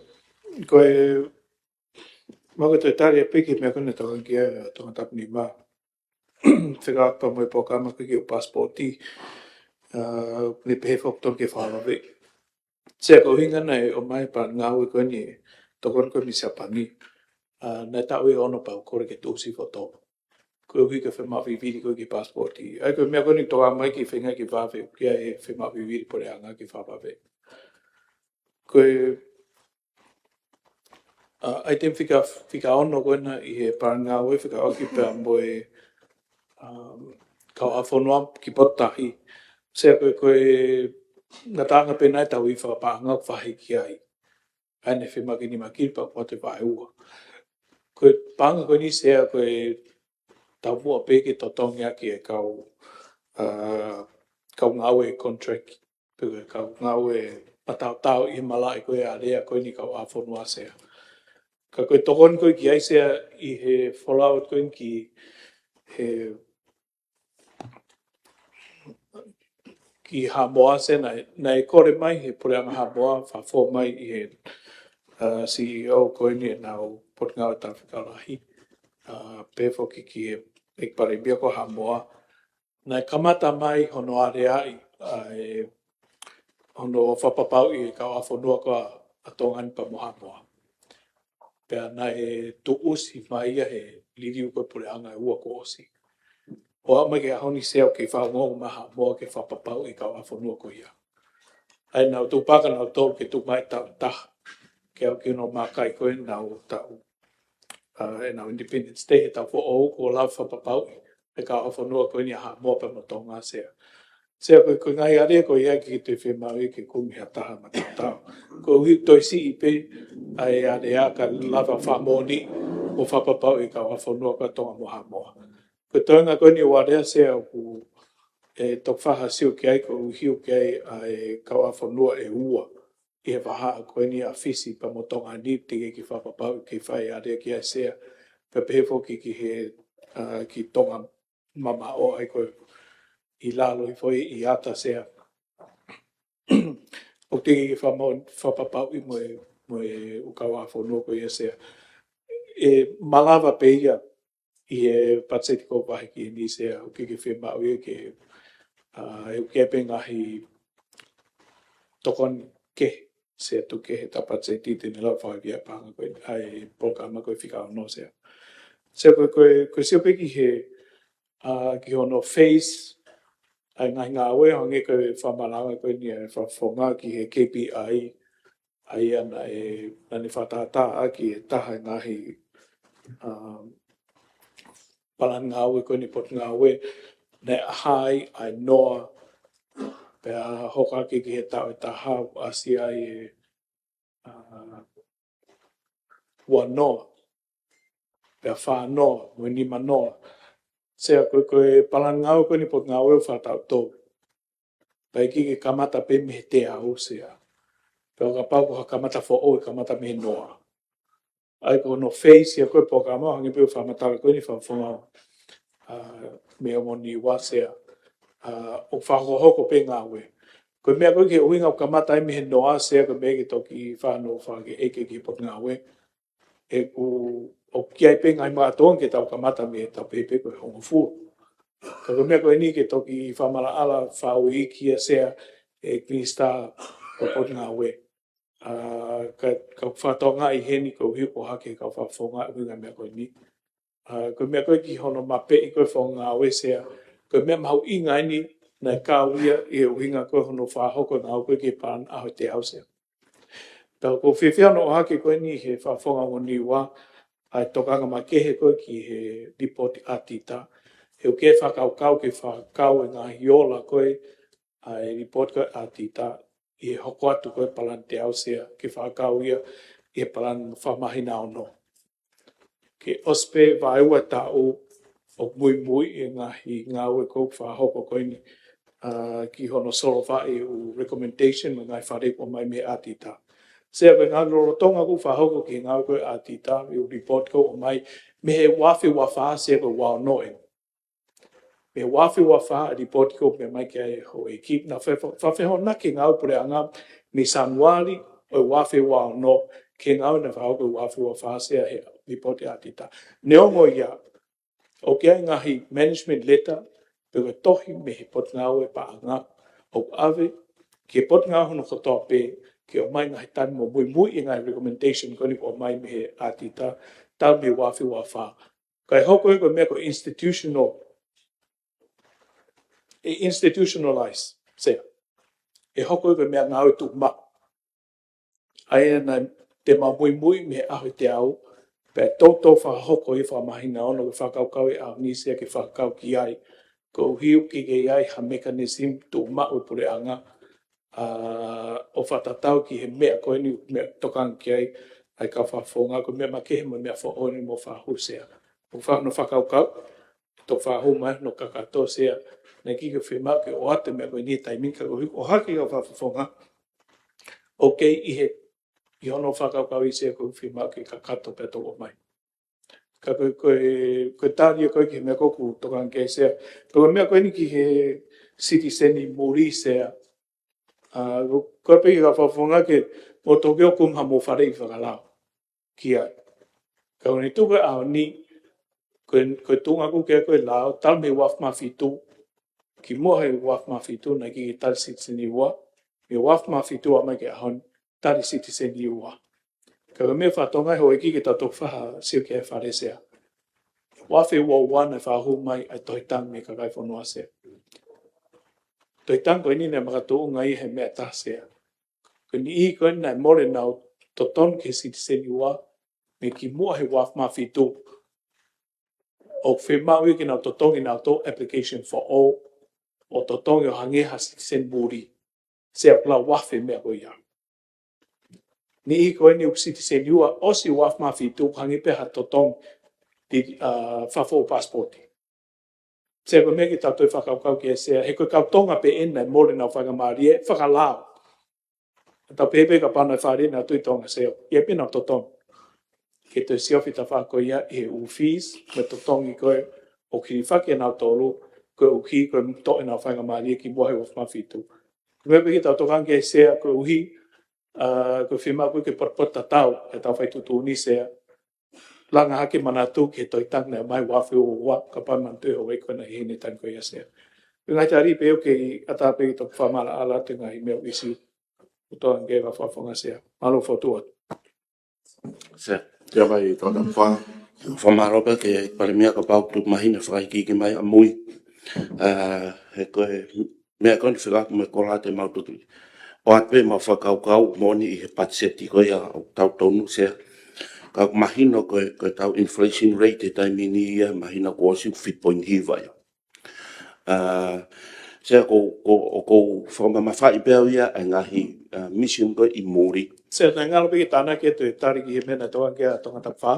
Ko e, mau ko e toe tali ʻa e piki meʻa ko eni tau ki ai ʻa Tongatapu Nima. Fekauʻaki pea mo e polokalama ko ē ki he passport. ʻA, ne pehē foki tonu ke fakavave. Sea ko e ʻuhinga naʻe ʻomai pea ngāue ko eni, tokoni ko ē mei Siapani. ʻA, naʻe taʻu ʻe ono pea u kole ke tuʻusi foto. Koeʻuhi ke femaʻu vivili ko ē ki he passport. ʻA ia ko e meʻa ko eni toka mai ki he feinga ke vave, ʻoku ʻi ai e femaʻu vivili puleʻanga ke fakavave. Ko e, ʻaitemi fika, fika ono ko ena ʻi he palani ngāue fekauʻaki pea mo e, um, kau ʻāfonua ki Pototahi. Sea ko e, ko e ngataʻanga pē ʻa e tauhi fakapaʻanga ʻoku fahi ki ai. ʻA ʻene femaki ni maki pa kuate vaeua. Ko e paʻanga ko eni Sea ko e taumuʻa pē ke totongi ʻaki e kau, uh, kau ngāue contract. Pe ko e kau ngāue mataotao ʻi he malaʻe ko e alea ko eni kau ʻāfonua Sea. Ka ko e tokoni ko e ki ai Sea ʻi he fallout ko eni ki he, ki Haʻamoa Sea naʻe, naʻe kole mai he puleʻanga Haʻamoa, fafo mai ʻi he, uh, C E O ko eni ʻenau potungāue tāfekalahi. Uh, pehē foki ki he ʻEiki Palēmia ko Haʻamoa. Naʻe kamata mai hono aleaʻi, ʻa e, hono fakapapauʻi e kau ʻāfonua ko ē ʻa Tonga ni pea mo Haʻamoa. Pea naʻe tuʻusi mai ia he liliu ko e puleʻanga ʻe ua kuo ʻosi. ʻO aʻu mai ki he ʻaho ni Sea ʻoku kei fakaongoongo mai Haʻamoa ke fakapapauʻi e kau ʻāfonua ko ia. ʻA ia naʻa nau tuʻu pē kinautolu ke tuʻu mai taʻu ʻe taha. Ke aʻu ki hono makai ko ē ʻenau taʻu, uh, ʻenau Independence Day he taʻu foʻou kuo lava fakapapauʻi e kau ʻāfonua ko eni ʻa Haʻamoa pea mo Tonga Sea. Sea ko e, ko e ngaahi alea ko ia ʻikai ke toe fiemaʻu ia ke kumi ha taha mataotao. Koeʻuhi ʻoku toe siʻi pē ʻa e alea ka lava fakamoʻoni mo fakapapauʻi e kau ʻāfonua ko ē ʻa Tonga mo Haʻamoa. Ko e toenga ko eni ʻo e alea Sea ʻoku, e, toki faʻa sio ki ai koeʻuhi ʻoku ʻi ai ʻa e kau ʻāfonua ʻe ua ʻi he vahaʻa ko eni ʻa Fisi pea mo Tonga ni teʻeki ke fakapapauʻi ke fai alea ki ai Sea. Pea pehē foki ki he, uh, ki Tonga mamaʻo ʻa ia ko ē ʻi lalo ʻi foʻi ʻi ʻAta Sea. ʻOku teʻeki ke fakamo-, fakapapauʻi mo e, mo e ʻū kau ʻāfonua ko ia Sea. ʻE malava pē ia ʻi he patiseti ko ē vahe ki heni Sea, ʻoku ʻikai ke fiemaʻu ia ke, uh, ʻoku ʻi ai pē ngaahi tokoni kehe Sea tuku kehe ʻetau patiseti te ne lava fakaʻaongaʻi e paʻanga ko ē, ʻa e polokalama ko ē fika ono Sea. Sea ko e, ko e, ko e sio pē ki he, uh, ki hono phase ʻa e ngaahi ngāue hangē ko e fakamalanga ko eni ʻa e fakafofonga ki he K P I, ʻa ia naʻe, naʻa ne fakatātā ʻaki e taha e ngaahi, um, palani ngāue ko eni potungāue, naʻe ʻaʻahi ʻa e noa, pea hoko ʻaki ki he taʻu ʻe taha ʻoku ʻasi ai e, uh, ua noa, pea fā noa, mo e nima noa. Sea ko e, ko e palani ngāue ko eni potungāue ʻoku fā taʻu tolu. Pea ʻikai ke kamata pē mei he teau Sea. Pea kapau ko ha kamata foʻou ʻe kamata mei he noa. ʻA ia ko hono phase ia ko e polokalama hangē pē ʻoku fakamatala ko eni fakafofonga, uh, Meʻa Moniua Sea. Uh, ʻoku fakahokohoko pē ngāue. Ko e meʻa ko ē ki he ʻuhinga ʻoku kamata ai mei he noa Sea ko e meʻa ke toki fano fake ʻeke ki he potungāue. ʻOku, ʻoku ʻi ai pē ngaahi makatuʻunga ke tau kamata mei he taʻu pē pe ko e hongofulu. Ka ko e meʻa ko eni ke toki fakamaʻalaʻala fakaʻuiʻi ki ai Sea ʻe he Minisitā ʻo e Potungāue. Uh, ka, ka fakatokangaʻi heni koeʻuhi ko e hake kau fakafofonga ʻuhinga meʻa ko eni. Uh, ko e meʻa ko ē ki hono mapeʻi ko e fofonga ngāue Sea. Ko e meʻa mahuʻinga eni naʻe kau ia ʻi he ʻuhinga ko e hono fakahoko e ngāue ko ē ki he palani ʻaho ʻe teau Sea. Pea ʻoku ou fiefia hono ʻohake ko eni he fakafofonga Moniua, ʻa e tokanga makehe ko ē ki he lipooti ʻAtita. He ʻoku ke fakakaukau ke fakakau e ngaahi ola ko ē, ʻa e lipooti ko ē ʻAtita, ʻi he hoko atu ko e palani teau Sea, ke fakakau ia, ʻi he palani fakamahino ono. Ke ʻosi pē vaeua taʻu ʻoku muimui e ngaahi ngāue ko ē ʻoku fakahoko ko eni, uh, ki hono solovaʻi e ʻū recommendation mo e ngaahi faleʻi ʻoku ʻomai mei he ʻAtita. Sea ko e ngaahi lolotonga ʻoku fakahoko ki he ngāue ko ē ʻAtita, e ʻū lipooti ʻoku ʻomai mei he ua afe ua fā Sea ko e ua ono eni. Mei he ua afe ua fā e lipooti ʻoku meʻa mai ki ai e houʻeiki. Naʻa fa-, fa-, fakafehokotaki e ngāue puleʻanga mei Sānuali ʻo e ua afe ua ono ki he ngāue naʻe fakahoko ʻi he ua afe ua fā Sea he lipooti ʻAtita. Neongo ia, ʻoku ʻi ai e ngaahi management letter, pe ko e tohi mei he Potungāue Paʻanga, ʻoku ʻave ki he Potungāue hono kotoa pē, ke ʻomai e ngaahi tali mo muimui e ngaahi recommendation ko eni ʻoku ʻomai mei he ʻAtita, talu mei he ua afe ua fā. Kae hoko ia ko e meʻa ko e institutional, ʻe institutionalize Sea. ʻE hoko ia ko e meʻangāue tuʻumaʻu. ʻA ia naʻe, Te mau muimui mei he ʻaho ʻe teau, pea toutou fakahoko e fakamahino ʻo e fakakaukau ʻa e ʻaho ni Sea ke fakakau ki ai. Koeʻuhi ʻoku ʻikai ke ʻi ai ha mechanism tuʻu maʻu ʻe he puleʻanga, ʻa, ʻo fakatatau ki he meʻa ko eni, meʻa tokanga ki ai ʻa e kau fakafofonga, ko e meʻa makehe mo e meʻa foʻou ni mo fakahū Sea. ʻOku faka-, no fakakaukau, to fakahū mai no kakato Sea, naʻe ʻikai ke fiemaʻu ke ʻoatu e meʻa ko eni he taimi ni ka ko e ʻohake ʻa e kau fakafofonga. ʻOku ʻi he, ʻi hono fakakaukau ʻe Sea ko e fiemaʻu ke kakato pea toʻo mai. Ka ko e, ko e, ko e tali ia ko e ki he meʻa ko ē ʻoku tokanga ki ai Sea. Ko e meʻa ko eni ki he citizen ʻi muli Sea. ʻA, ko, ko e pehē ki he kau fakafofonga ke mo toki ʻoku mo ha mo fale ʻi fakalao ki ai. Ka ko eni tuku ʻa eni, ko e, ko e tuʻunga ko ē ko e lao, talu mei he ua afe mā fitu, kimuʻa he ua afe mā fitu, naʻe ʻikai ke tali citizen ʻi ua, mei he ua afe mā fitu ʻo aʻu mai ki he ʻaho ni, tali citizen ʻi ua. Ka ko e meʻa fakatonga ʻe houʻeiki ke tau toki fakasio ki ai Fale Sea. Ua afe ua ua naʻe fakahū mai ʻa e tohi tangi mei he kakai fonua Sea. Tohi tangi ko eni naʻe makatuʻunga ia he meʻa ʻe taha Sea. Ko e niʻihi ko eni naʻe mole ʻenau totonu ki he citizen ʻi ua, mei kimuʻa he ua afe mā fitu. ʻOku fiemaʻu ia ke nau totongi ʻenau toe application foʻou, ʻo totongi ʻo hangē ha citizen muli. Sea, ʻoku lau ua afe meʻa ko ia. Niʻihi ko eni ʻoku citizen ʻi ua, ʻosi ua afe mā fitu, hangē pē ha totongi, ʻa, fakafoʻou passport. Sea, ko e meʻa ke tau toe fakakaukau ki ai Sea, he ko e kau Tonga pē eni naʻe mole ʻenau faingamālie fakalao. Tau pehē pē kapau naʻe fāʻeleʻi ʻenau tui Tonga Sea, ʻi ai pē ʻenau totonu ke toe siofi e tafaʻaki ko ia ʻi he ʻū fees, mo e totongi ko ē ʻoku hilifaki ʻe nautolu, koeʻuhi ko e toʻo ʻenau faingamālie kimuʻa he ua afe mā fitu. Ko e meʻa pē ke tau tokanga ki ai Sea, koeʻuhi, ʻa, ko e fiemaʻu ko ē ke potopoto tatau ʻetau fai tuʻutuʻuni Sea. Langa hake manatu ki he tohi tangi naʻe ʻomai ua afe ua ua, kapau manatu ʻe houʻeiki ko ena ʻi he taimi ko ia Sea. Ko e ngaahi tali pē ʻoku ʻi ai, ʻatā pē ke toki fakamaʻalaʻala atu e ngaahi meʻa ʻoku ʻi ai Sea. ʻOku tokanga ki ai e kau fakafofonga Sea. Mālō fokotuʻu atu. Sea. Kia mai, tau tau fa. Fakamālō pē ki he Palēmia kapau ʻoku tuku mahino e fakaikiiki mai ʻamui. ʻA, he ko e meʻa ko eni fekauʻaki mo e kola te mau tuki. ʻOatu pē ʻemau fakakaukau moʻoni ʻi he patiseti ko ia ʻoku tau tonu Sea. Ka ʻoku mahino ko e, ko ʻetau inflation rate he taimi ni ia, mahino kuo ʻosi ʻoku fitu poini hiva ia. ʻA, Sea, ko, ko, ʻoku ou fakamamafaʻi pē au ia ʻa e ngaahi, ʻa, mission ko ē ʻi muli. Sea, naʻe ngalo pē ke tānaki atu e tali ki he meʻa naʻe tokanga ki ai ʻa Tongatapu Fā.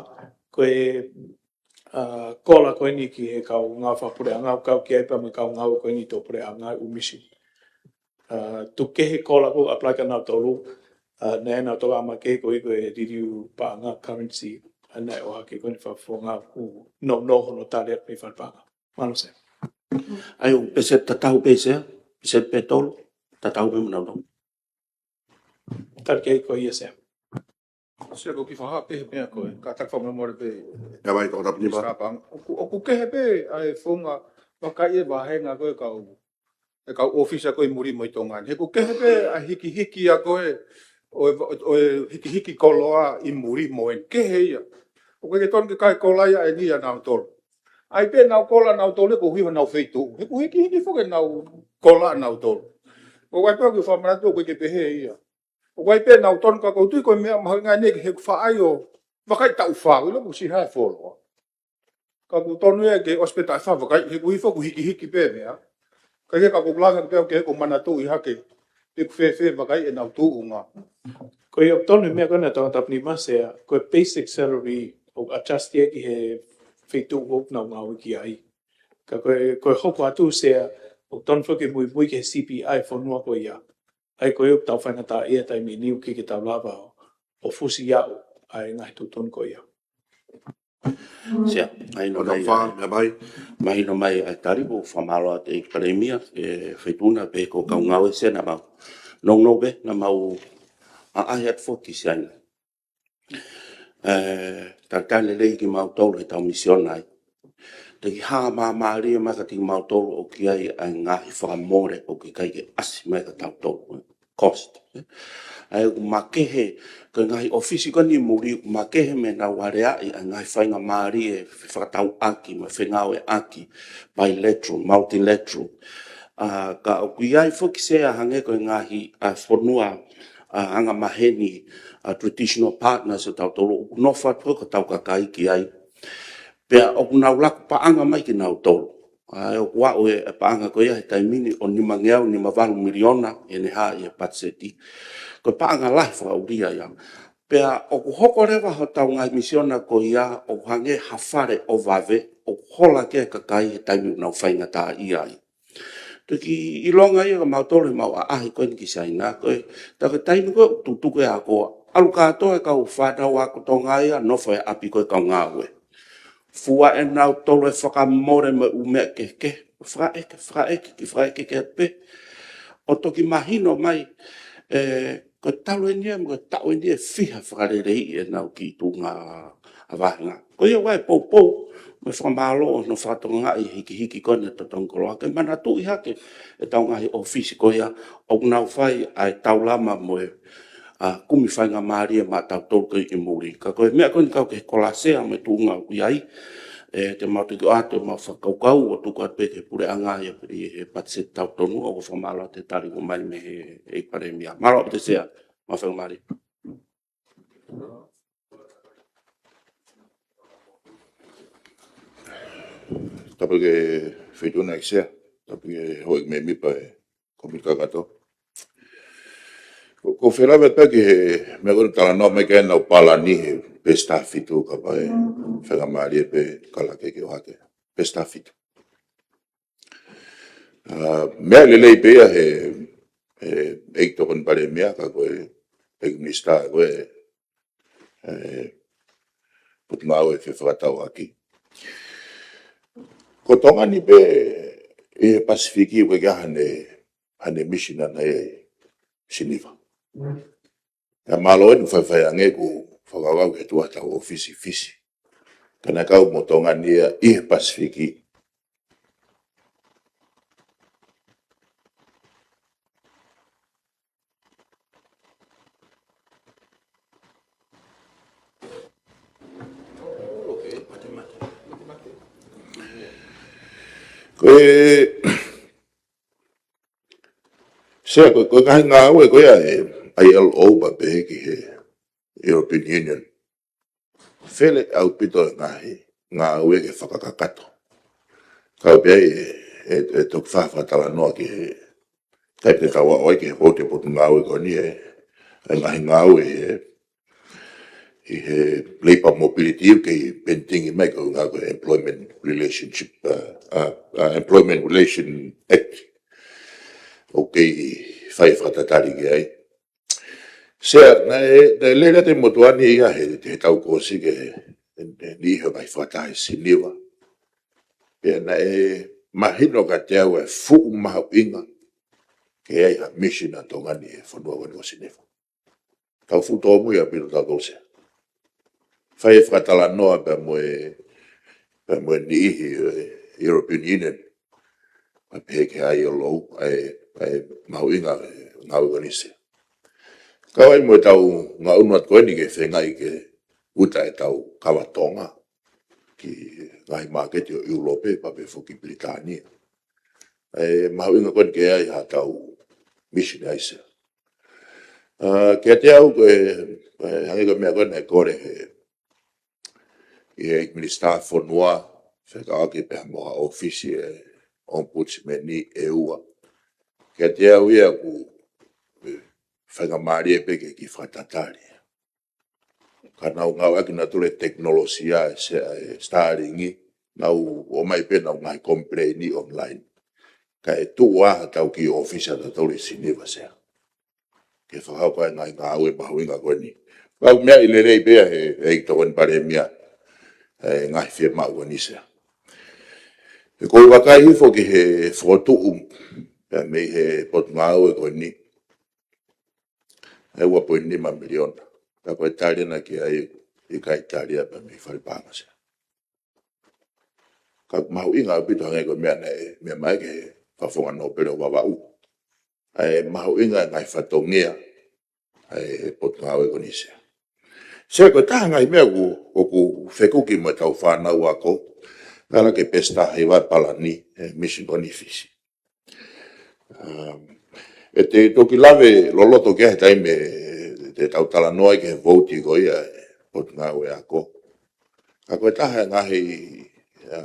Ko e, ʻa, kola ko eni ki he kau ngāue fakapuleʻanga, kau ki ai pea mo e kau ngāue ko eni ʻi he puleʻanga ʻū mission. ʻA, tuku kehe kola ko ē ʻoku apply kia nautolu, ʻa, naʻe ʻi ai ʻenau tokanga makehe koeʻuhi ko e liliu paʻanga currency, ʻa, naʻe ʻohake ko eni ʻe he fakafofonga ʻoku nounou hono tali atu mei fale paʻanga. Mālō Sea. ʻA ia ʻoku peseti tatau pē Sea, peseti pē ʻe tolu, tatau pē mo nautolu. Tali ki ai ko ia Sea. Sea, ko e kiʻi fakahā pē he meʻa ko ē, kātaki fakamolemole pē. Ia mai, Tongatapu Nima. Sa pang. ʻOku, ʻoku kehe pē ʻa e founga vakai e vāhenga ko ē kau, e kau ʻōfisa ko ē ʻi muli mo ʻi Tonga ni. He ʻoku kehe pē ʻa e hikihiki ʻa ko ē, ʻo e, ʻo e hikihiki koloa ʻi muli mo eni. Kehe ia. ʻOku ʻikai ke tonu ke kai kola ia ʻe niʻihi ʻanautolu. ʻAi pē ʻenau kola ʻanautolu koeʻuhi ko honau feituʻu. He ʻoku hikihiki foki ʻenau kola ʻanautolu. ʻOku ʻai pē ke fakamanatu ʻoku ʻikai ke pehē ia. ʻOku ʻai pē ʻenau tonu ka ʻoku ou tui ko e meʻa mahuʻinga eni ke he ʻoku faʻa ʻai ʻo vakai taʻu fā, ʻilo kuo ʻosi hā e fuoloa. Ka ʻoku tonu ia ke ʻosi pē taʻu fā vakai, he ʻoku hifo ʻoku hikihiki pē meʻa. Ka ke ka ʻoku langa pē au ke ʻoku manatuʻi hake, pe ʻoku fēfē vakai ʻenau tuʻunga. Ko ia ʻoku tonu e meʻa ko ena Tongatapu Nima Sea, ko e basic salary ʻoku adjust ia ki he feituʻu ʻoku nau ngāue ki ai. Ka ko e, ko e hoko atu Sea, ʻoku tonu foki ke muimui ki he C P I fonua ko ia. ʻA ia ko ia ʻoku tau faingataʻaʻia he taimi ni ʻoku ʻikai ke tau lava ʻo, ʻo fusi aʻu ʻa e ngaahi tuʻutuʻuni ko ia. Sea, mahino mai, Tongatapu Fā, ʻa, meʻa mai. Mahino mai ʻa e tali, ʻoku fakamālō atu ʻEiki Palēmia, ʻe Feituʻu na pea ko e kau ngāue Sea naʻa mau. Nounou pē, naʻa mau ʻaʻahi atu foki Sea ina. ʻE, talitali lelei kimautolu ʻetau misiona ai. Te ke hā māmālie mai kiate kimautolu ʻoku ʻi ai ʻa e ngaahi fakamole ʻoku ʻikai ke ʻasi mai kiate kitautolu. Cost. ʻA ia ʻoku makehe, ko e ngaahi ʻōfisi ko eni ʻi muli, ʻoku makehe mei heʻenau aleaʻi ʻa e ngaahi faingamālie, fefakatauʻaki, mo e fengāueʻaki, bilateral, multilateral. ʻA, ka ʻoku ʻi ai foki Sea hangē ko e ngaahi, ʻa, fonua, ʻa, angamaheni, ʻa, traditional partners ʻo tautolu ʻoku nofo atu ko hotau kakai ki ai. Pea ʻoku nau laku paʻanga mai kinautolu. ʻA, ʻoku aʻu e, e paʻanga ko ia he taimi ni ʻo nimangeau nimavalu miliona ʻene hā ʻi he patiseti. Ko e paʻanga lahi fakaʻulia ia. Pea ʻoku hoko leva hotau ngaahi misiona ko ia ʻo hangē ha fale ʻo vave, ʻoku hola ki ai e kakai he taimi ʻoku nau faingataʻaʻia ai. Toki ʻilonga ia ka mau tole mau ʻaʻahi ko eni ki Saina, ko e, tā ko e taimi ko ē ʻoku tutuku e ako, ʻalu kātoa e kau fānau ako Tonga ia, nofo he ʻapi ko ē kau ngāue. Fua ʻenautolu e fakamole mo e ʻū meʻa kehekehe, fakaʻeke, fakaʻeke, ki fakaʻeke ke pē. ʻO toki mahino mai, e, ko e talu eni ia, mo e taʻu eni ia ʻe fiha fakaleleiʻi ʻenau kiʻi tuʻunga ʻa vāhenga. Ko ia ʻoku ʻi ai e poupou, mo e fakamālō ʻo hono fakatokangaʻi e hikihiki ko eni ʻa e totongi koloa ke manatuʻi hake ʻetau ngaahi ʻōfisi ko ia ʻoku nau fai ʻa e taulama mo e, ʻa, kumi faingamālie maʻatautolu ko ē ʻi muli. Ka ko e meʻa ko eni kau ki he kolasea mo e tuʻunga ʻoku ʻi ai, ʻe, te mau toki ʻoatu ʻemau fakakaukau ʻo tuku atu pē ki he puleʻanga ʻi he, ʻi he patiseti tau tonu. ʻOku ou fakamālō atu he tali ʻoku ʻomai mei he, ʻEiki Palēmia. Mālō ʻaupito Sea, maʻu faingamālie. Tapu ki he Feituʻuna ʻEiki Sea, tapu ki he houʻeiki mēmipa ʻo e Kōmiti Kakato. Ko, ʻoku ou fie lave pē ki he meʻa ko ē naʻe talanoa mai ki ai ʻenau palani he peesi taha fitu, kapau ʻe faingamālie pē Kalake ke ʻohake. Peesi taha fitu. ʻA, meʻa lelei pē ia he, he ʻEiki Tokoni Palēmia, ka ko e ʻEiki Minisitā ko ē, e, Potungāue Fefakatauʻaki. Ko Tonga ni pē ʻi he Pasifiki ʻoku ʻikai ke ʻi ai haʻane, haʻane misiona ʻi Siniva. Ka mālō eni faifai ange ʻoku fakakaukau ke tuʻu ʻetau ʻōfisi ʻi Fisi. Ka naʻe kau mo Tonga ni ia ʻi he Pasifiki. Ko e, Sea, ko, ko e ngaahi ngāue ko ia ʻa e I L O pea pehē ki he European Union. Fele ʻaupito e ngaahi ngāue ke fakakakato. Kau pē ai e, e, e toki fakatalanoa ki he, taimi te tau aʻu ai ki he ʻoatu e potungāue ko eni e, e ngaahi ngāue he, ʻi he labour mobility ʻoku kei pending mai ko e ngaahi ko e Employment Relationship, uh, uh, uh, Employment Relation Act. ʻOku kei fai fakatatali ki ai. Sea, naʻe, naʻe lele atu e motuʻa ni ia he, he taʻu kuo ʻosi ki he, he, he niʻihi ʻo e ngaahi fakataha ʻi Siniva. Pea naʻe mahino kiate au e fuʻu mahuʻinga ke ʻi ai ha misiona ʻa Tonga ni he fonua ko eni ko Siniva. Tau fuʻu tōmui ʻaupito tautolu Sea. Fai e fakatalanoa pea mo e, pea mo e niʻihi ʻo e European Union. Pea pehē ki he I L O, ʻa e, ʻa e mahuʻinga e ngāue ko eni Sea. Kau ai mo ʻetau ngaʻunu atu ko eni ke feingaʻi ke uta ʻetau kava Tonga ki he ngaahi māketi ʻo ʻIulope, pea pehē foki Pilitānia. ʻA e mahuʻinga ko eni ke ʻi ai haʻatau misiona ʻi Sea. ʻA, kiate au ko e, e, hangē ko e meʻa ko ē naʻe kole he, ʻi he Minisitā Fonua, fekauʻaki pea mo ha ʻōfisi e Ombudsman ʻe ua. Kiate au ia ʻoku, e, faingamālie pē ke kiʻi fakatatali. Ka nau ngāueʻaki nautolu e tekinolosia ʻe Sea, e Starlink, nau ō mai pē ʻenau ngaahi complain online. Kae tuʻu ʻa haʻatau kiʻi ʻōfisi ʻatautolu ʻi Siniva Sea. Ke fakahoko ai e ngaahi ngāue mahuʻinga ko eni. Pea ʻoku meaʻi lelei pē ia he, he ʻEiki Tokoni Palēmia, e ngaahi fiemaʻu ko eni Sea. He ʻoku ou vakai hifo ki he fokotuʻu, pea mei he potungāue ko eni, e ua poini nima miliona. Ka ko e tali ena ki ai ʻikai tali ia pea mei Fale Pānga Sea. Ka ʻoku mahuʻinga ʻaupito hangē ko e meʻa naʻe, meʻa mai ki he fakafofonga nōpele ʻo Vavaʻu. ʻA e mahuʻinga e ngaahi fatongia ʻa e potungāue ko eni Sea. Sea ko e taha e ngaahi meʻa ʻoku, ʻoku fekuki mo ʻetau fānau ako, ʻa ia ko e peesi taha hiva palani, e misiona ko eni Fisi. Um, ʻe te toki lave loloto ki ai he taimi ʻe te tau talanoa ki he vouti ko ia ʻa e Potungāue Ako. Ka ko e taha e ngaahi, ā,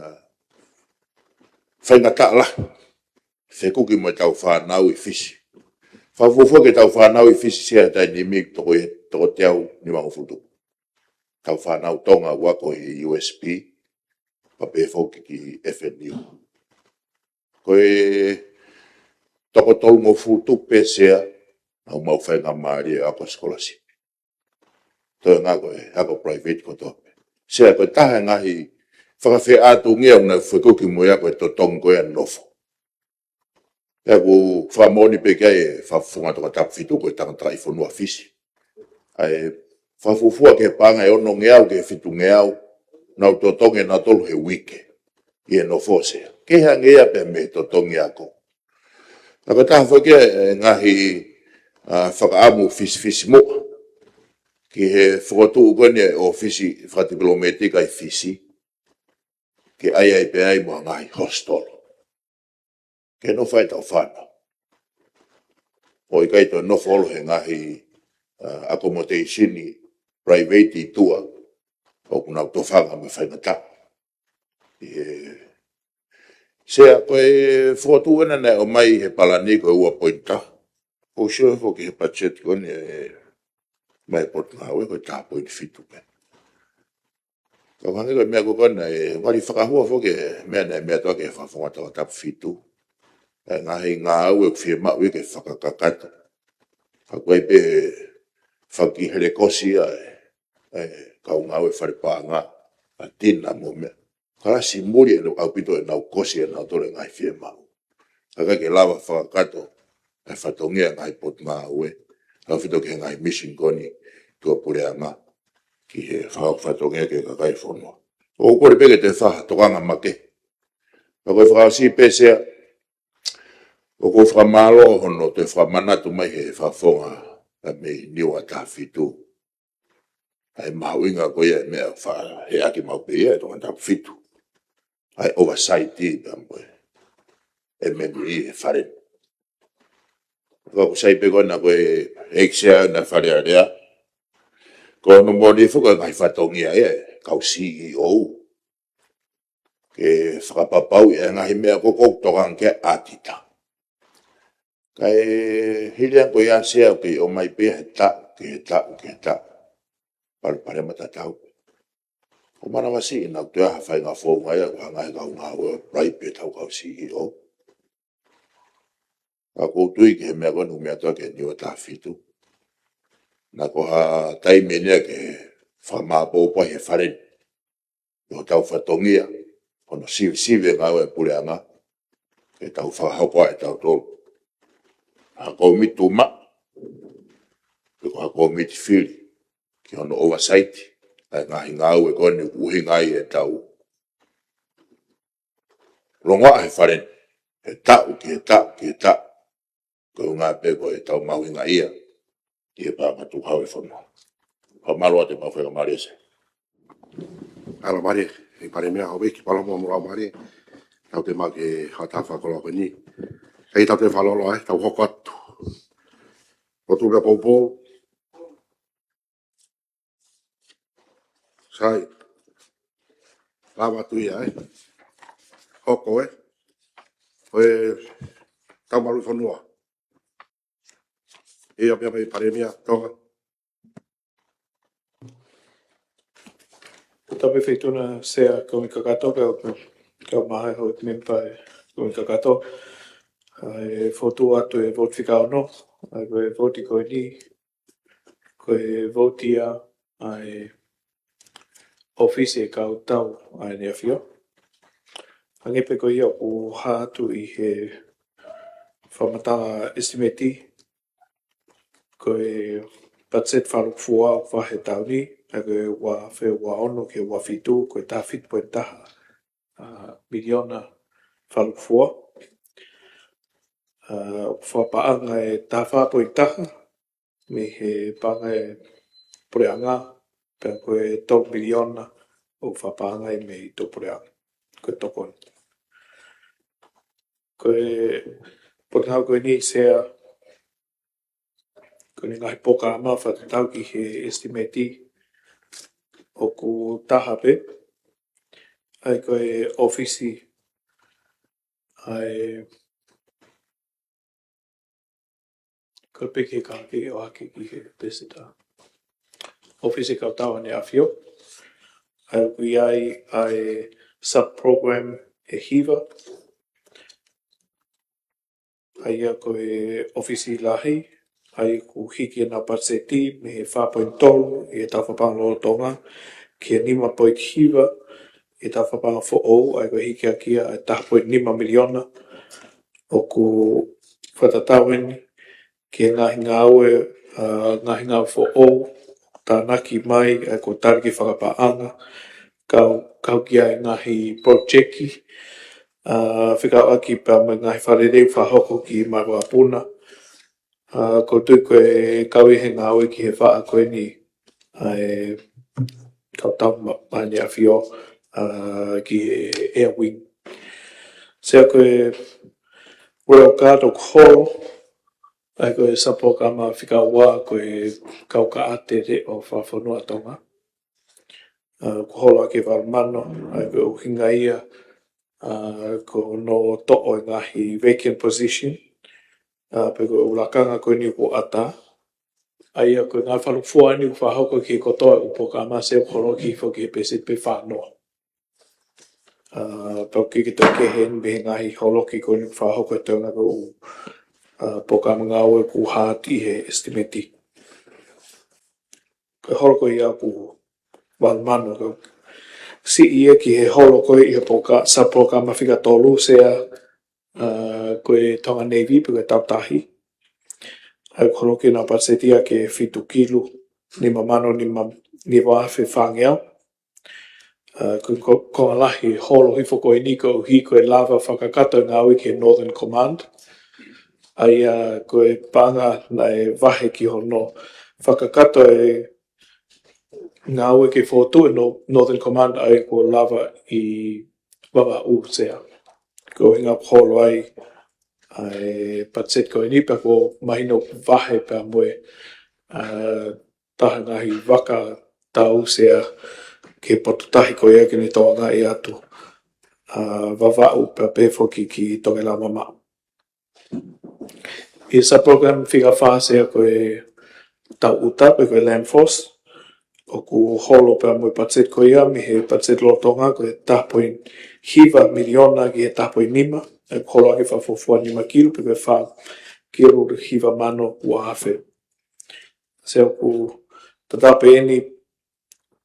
faingataʻa lahi fekuki mo ʻetau fānau ʻi Fisi. Fakafuofua ki heʻetau fānau ʻi Fisi, Sea, he taimi ni toko, toko teau nimangofulu. Tau fānau Tonga ʻoku ako ʻi he U S P, pea pehē foki ki he F N U. Ko e toko tolungofulu tupu pē, Sea, ʻoku mau faingamālie ʻo ako scholarship. Toe ngata ko e ako private kotoa pē. Sea, ko e taha e ngaahi fakafeʻātungia ʻoku nau fekuki mo ia ko e totongi ko ia e nofo. Pea ʻoku fakamoʻoni pē ki ai e Fakafofonga Tongatapu Fitu ko e tangataʻi fonua Fisi. ʻA e fakafuofua ki he paʻanga ʻe onongeau ki he fitungeau ʻoku nau totongi ʻe nautolu he uike ʻi he nofo, Sea. Kehe ange ia pea mei he totongi ako. Ka ko e taha foki e ngaahi, ā, fakaʻamu fisifisimuʻa ki he fokotuʻu ko eni e ʻōfisi fakatipilometika ʻi Fisi, ke ʻai ai pē ai mo e ngaahi hostel ke nofo ai ʻetau fānau, ʻo ʻikai toe nofo holo he ngaahi, ā, accommodation private ʻi tuʻa ʻoku nau tofanga mo e faingataʻa. ʻI he, Sea, ko e fokotuʻu ena naʻe ʻomai he palani ko e ua poini taha. ʻOku sio foki he budget ko eni ʻa e mei he Potungāue ko e taha poini fitu pē. Ka ʻoku hangē ko e meʻa ko ena ʻe ngali fakahua foki e meʻa naʻe meʻa atu ki he Fakafofonga Tongatapu Fitu, ʻa e ngaahi ngāue ʻoku fiemaʻu ia ke fakakakato. Ka ʻoku ʻi ai pē faki helekosi ʻa e, ʻa e kau ngāue fale paʻanga, ʻa e tina mo e meʻa. Kalasi muli ʻe nau ʻaupito ʻenau kosi ʻe nautolu e ngaahi fiemaʻu. Ka ʻikai ke lava fakakakato e fatongia e ngaahi potungāue, ʻaupito ki he ngaahi mission ko eni tuʻa puleʻanga ki he fakafatongia ki he kakai e fonua. ʻOku ou kole pē ke toe fai ha tokanga makehe. Ka ko e fakaʻosi pē, Sea, ʻoku ou fakamālō hono toe fakamanatu mai he Fakafofonga mei Niua Taha Fitu ʻa e mahuʻinga ko ia e meʻa faʻa heʻaki maʻu pē ia ʻe Tongatapu Fitu ʻa e oversight pea mo e M N E he fale ni. Ka ʻoku sai pē ko ena ko e ʻEiki Sea ʻo e Fale Alea, ko hono moʻoni foki ko e ngaahi fatongia ia e kau C E O ke fakapapauʻi e ngaahi meʻa ko ē ʻoku tokanga ki ai e ʻauditā. Kae hili ange ko ia, Sea, ʻoku kei ʻomai pē ia he taʻu ki he taʻu ki he taʻu. Palepale matatau. ʻOku manavasiʻi naʻa ʻoku toe ʻi ai ha faʻahinga founga ia ʻoku hanga ʻe he kau ngāue ʻo bribe ʻetau kau C E O. Ka ʻoku ou tui ki he meʻa ko eni ʻoku meʻa atu ki ai e Niua Taha Fitu, naʻa ko ha taimi eni ia ke fakamāʻopoʻopo ai he fale ni ʻi hotau fatongia hono sivisivi e ngāue ʻa e puleʻanga, ke tau fakahoko ai ʻe tautolu ha kōmiti tuʻumaʻu pe ko ha kōmiti fili ki hono oversight ʻa e ngaahi ngāue ko eni ʻoku ʻuhinga ai ʻetau longoaʻa he fale ni he taʻu ki he taʻu ki he taʻu. Ko e ʻuhinga pē ko ʻetau mahuʻingaʻia ʻi he paʻanga tukuhau e fonua. Fakamālō atu e maʻu faingamālie, Sea. Mālō mālie, ʻEiki Palēmia, ʻEiki Palōmua mo e Laumālie. Tau toe maʻu ki he hoʻatā fakakoloa ko eni. ʻEiki, tau toe fakalōloa, ē, tau hoko atu. Lotu pē poupou. Sai. Lava atu ia, ē. Hoko, ē. Ko e tau malu fonua. ʻIo, pea mei Palēmia, Tonga. Tapu Feituʻu na, Sea, kau kumi kakato, kau, kau maha ho mempa e kumi kakato. ʻA e fotu atu e vouti fika ono, ʻa e vouti ko eni, ko e vouti ia ʻa e ʻōfisi e kau tau ʻa ʻEne ʻAfio. Hangē pē ko ia ʻoku hā atu ʻi he fakamatala estimate, ko e budget fakalukufua ʻoku fai he taʻu ni, ʻa ia ko e ua afe ua ono ki he ua fitu, ko e taha fitu poini taha, ā, miliona fakalukufua. Ā, ʻoku fakapaʻanga e taha fā poini taha mei he paʻanga e puleʻanga, pea ko e tolu miliona ʻoku fakapaʻanga ia mei tuʻa puleʻanga. Ko e tokoni. Ko e potungāue ko eni, Sea, ko e ngaahi polokalama fakatatau ki he estimate ʻoku taha pē, ʻa ia ko e ʻōfisi, ʻa ia ko e peke ka ke ʻohake ki he peseta. ʻŌfisi Kautau ʻAneʻi ʻAfio, ʻa ia ʻoku ʻi ai ʻa e sub-program ʻe hiva, ʻa ia ko e ʻōfisi lahi, ʻa ia ʻoku hiki ʻenau patiseti mei he fā poini tolu ʻi he taʻu fakapālangi lolotonga, ki he nima poini hiva ʻi he taʻu fakapālangi foʻou, ʻa ia ko e hiki ʻaki ia ʻa e taha poini nima miliona. ʻOku fakatatau eni ki he ngaahi ngāue, ʻa, ngaahi ngāue foʻou, tānaki mai, ʻa ia ko e tali ki he fakapaʻanga, kau, kau ki ai ngaahi project, ʻa, fekauʻaki pea mo e ngaahi fakalelei fakahoko ki Maivavapuna. ʻA, ʻoku ou tui ko e kau ʻi he ngāue ki he faʻa ko eni, ʻa e Kautau ma-, ʻAneʻi ʻAfio, ʻa, ki he Air Wing. Sea ko e Royal Guard ʻoku holo, ʻa ia ko e sub-polokalama fika ua ko e Kaukaʻate Leʻo Fakafonua ʻa Tonga. ʻA, ʻoku holo ʻaki e valu mano, ʻa ia ko e ʻuhinga ia, ʻa, ko hono toʻo e ngaahi vacant position, ʻa, pe ko e ʻū lakanga ko eni ʻoku ʻatā. ʻA ia ko e ngaahi fakalūkufua eni ʻoku fakahoko ki he kotoa e ʻū polokalama, sea ʻoku holoki hifo ki he peseti pē fā noa. ʻA, pea ʻoku ʻikai ke toe kehe eni mei he ngaahi holoki ko eni ʻoku fakahoko he toenga ko e ʻū, ʻa, polokalama ngāue ʻoku hā atu ʻi he estimate. Ko e holo ko ia ʻoku valu mano, ko e siʻi ia ki he holo ko ē ʻi he poloka-, sub-polokalama fika tolu, sea, ʻa, ko e Tonga Navy pe ko e Tau Tahi. ʻA ia ʻoku holoki ʻenau patiseti ia ki he fitu kilu nima mano nima, nima afe fāngeau. ʻA, ko e ko-, konga lahi holo hifo ko eni koeʻuhi ko e lava fakakakato e ngāue ki he Northern Command. ʻA ia ko e paʻanga naʻe vahe ki hono fakakakato e ngāue ke fokotuʻu e Nor-, Northern Command, ʻa ia kuo lava ʻi Vavaʻu, sea. Ko e ʻuhinga ʻoku holo ai ʻa e patiseti ko eni, pea ʻoku mahino ʻoku vahe pea mo e, ʻa, taha ngaahi vaka tau, sea, ki he potu tahi ko ia ke ne tokangaʻi atu, ʻa, Vavaʻu pea pehē foki ki Tokelau mamaʻo. ʻI he sub-program fika fā, sea, ko e Tau ʻUta pe ko e Land Force, ʻoku holo pea mo e patiseti ko ia mei he patiseti lolotonga ko e taha poini hiva miliona ki he taha poini nima, ʻa ia ʻoku holo ʻaki e fakafuofua nima kilu pe ko e fā kilu hiva mano ua afe. Sea, ʻoku tatau pē eni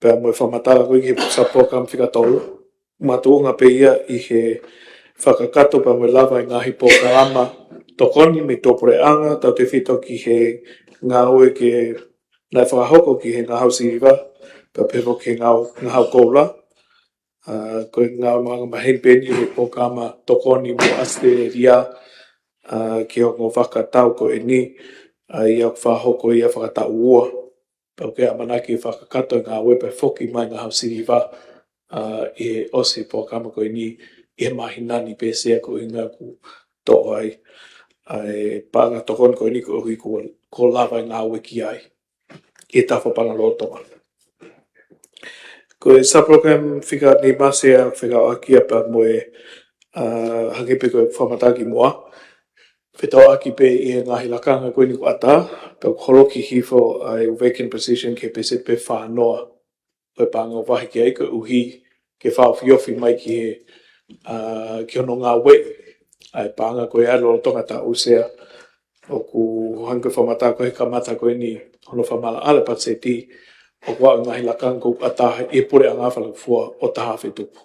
pea mo e fakamatala ko ē ki he sub-program fika tolu, makatuʻunga pē ia ʻi he fakakakato pea mo e lava e ngaahi polokalama tokoni mei tuʻapuleʻanga, tautefito ki he ngāue ke, naʻe fakahoko ki he ngahau siliva, pea pehē foki ki he ngahau, ngahau koula. ʻA, ko e ngaahi maʻuʻanga maheni pē eni ʻi he polokalama tokoni mo ʻAositelēlia, ʻa, ki he ongo vaka tau ko eni, ʻa ia ʻoku fakahoko ia fakataʻu ua. Pea ʻoku ʻamanaki fakakakato e ngāue pea foki mai e ngahau siliva, ʻa, ʻi he ʻosi e polokalama ko eni ʻi he māhina ni pē, sea, ko e ʻuhinga ʻoku toʻo ai ʻa e paʻanga tokoni ko eni koeʻuhi kuo, kuo lava e ngāue ki ai ʻi he taʻu fakapālangi lolotonga. Ko e sub-program fika nima, sea, fekauʻaki ia pea mo e, ʻa, hangē pē ko e fakamatala kimuʻa, fetauʻaki pē ʻi he ngaahi lakanga ko eni ʻoku ʻatā, pea ʻoku holoki hifo ʻa e vacant position ki he peseti pē fā noa ʻo e paʻanga ʻoku vahe ki ai, koeʻuhi ke fakaofiofi mai ki he, ʻa, ki hono ngāueʻi ʻa e paʻanga ko ia lolotonga e taʻu, sea. ʻOku hangē ko e fakamatala ko ē he kamata ko eni hono fakamaʻalaʻala e patiseti, ʻoku ʻi ai e ngaahi lakanga ʻoku ʻatā ʻi he puleʻanga fakalūkufua ʻo taha afe tupu.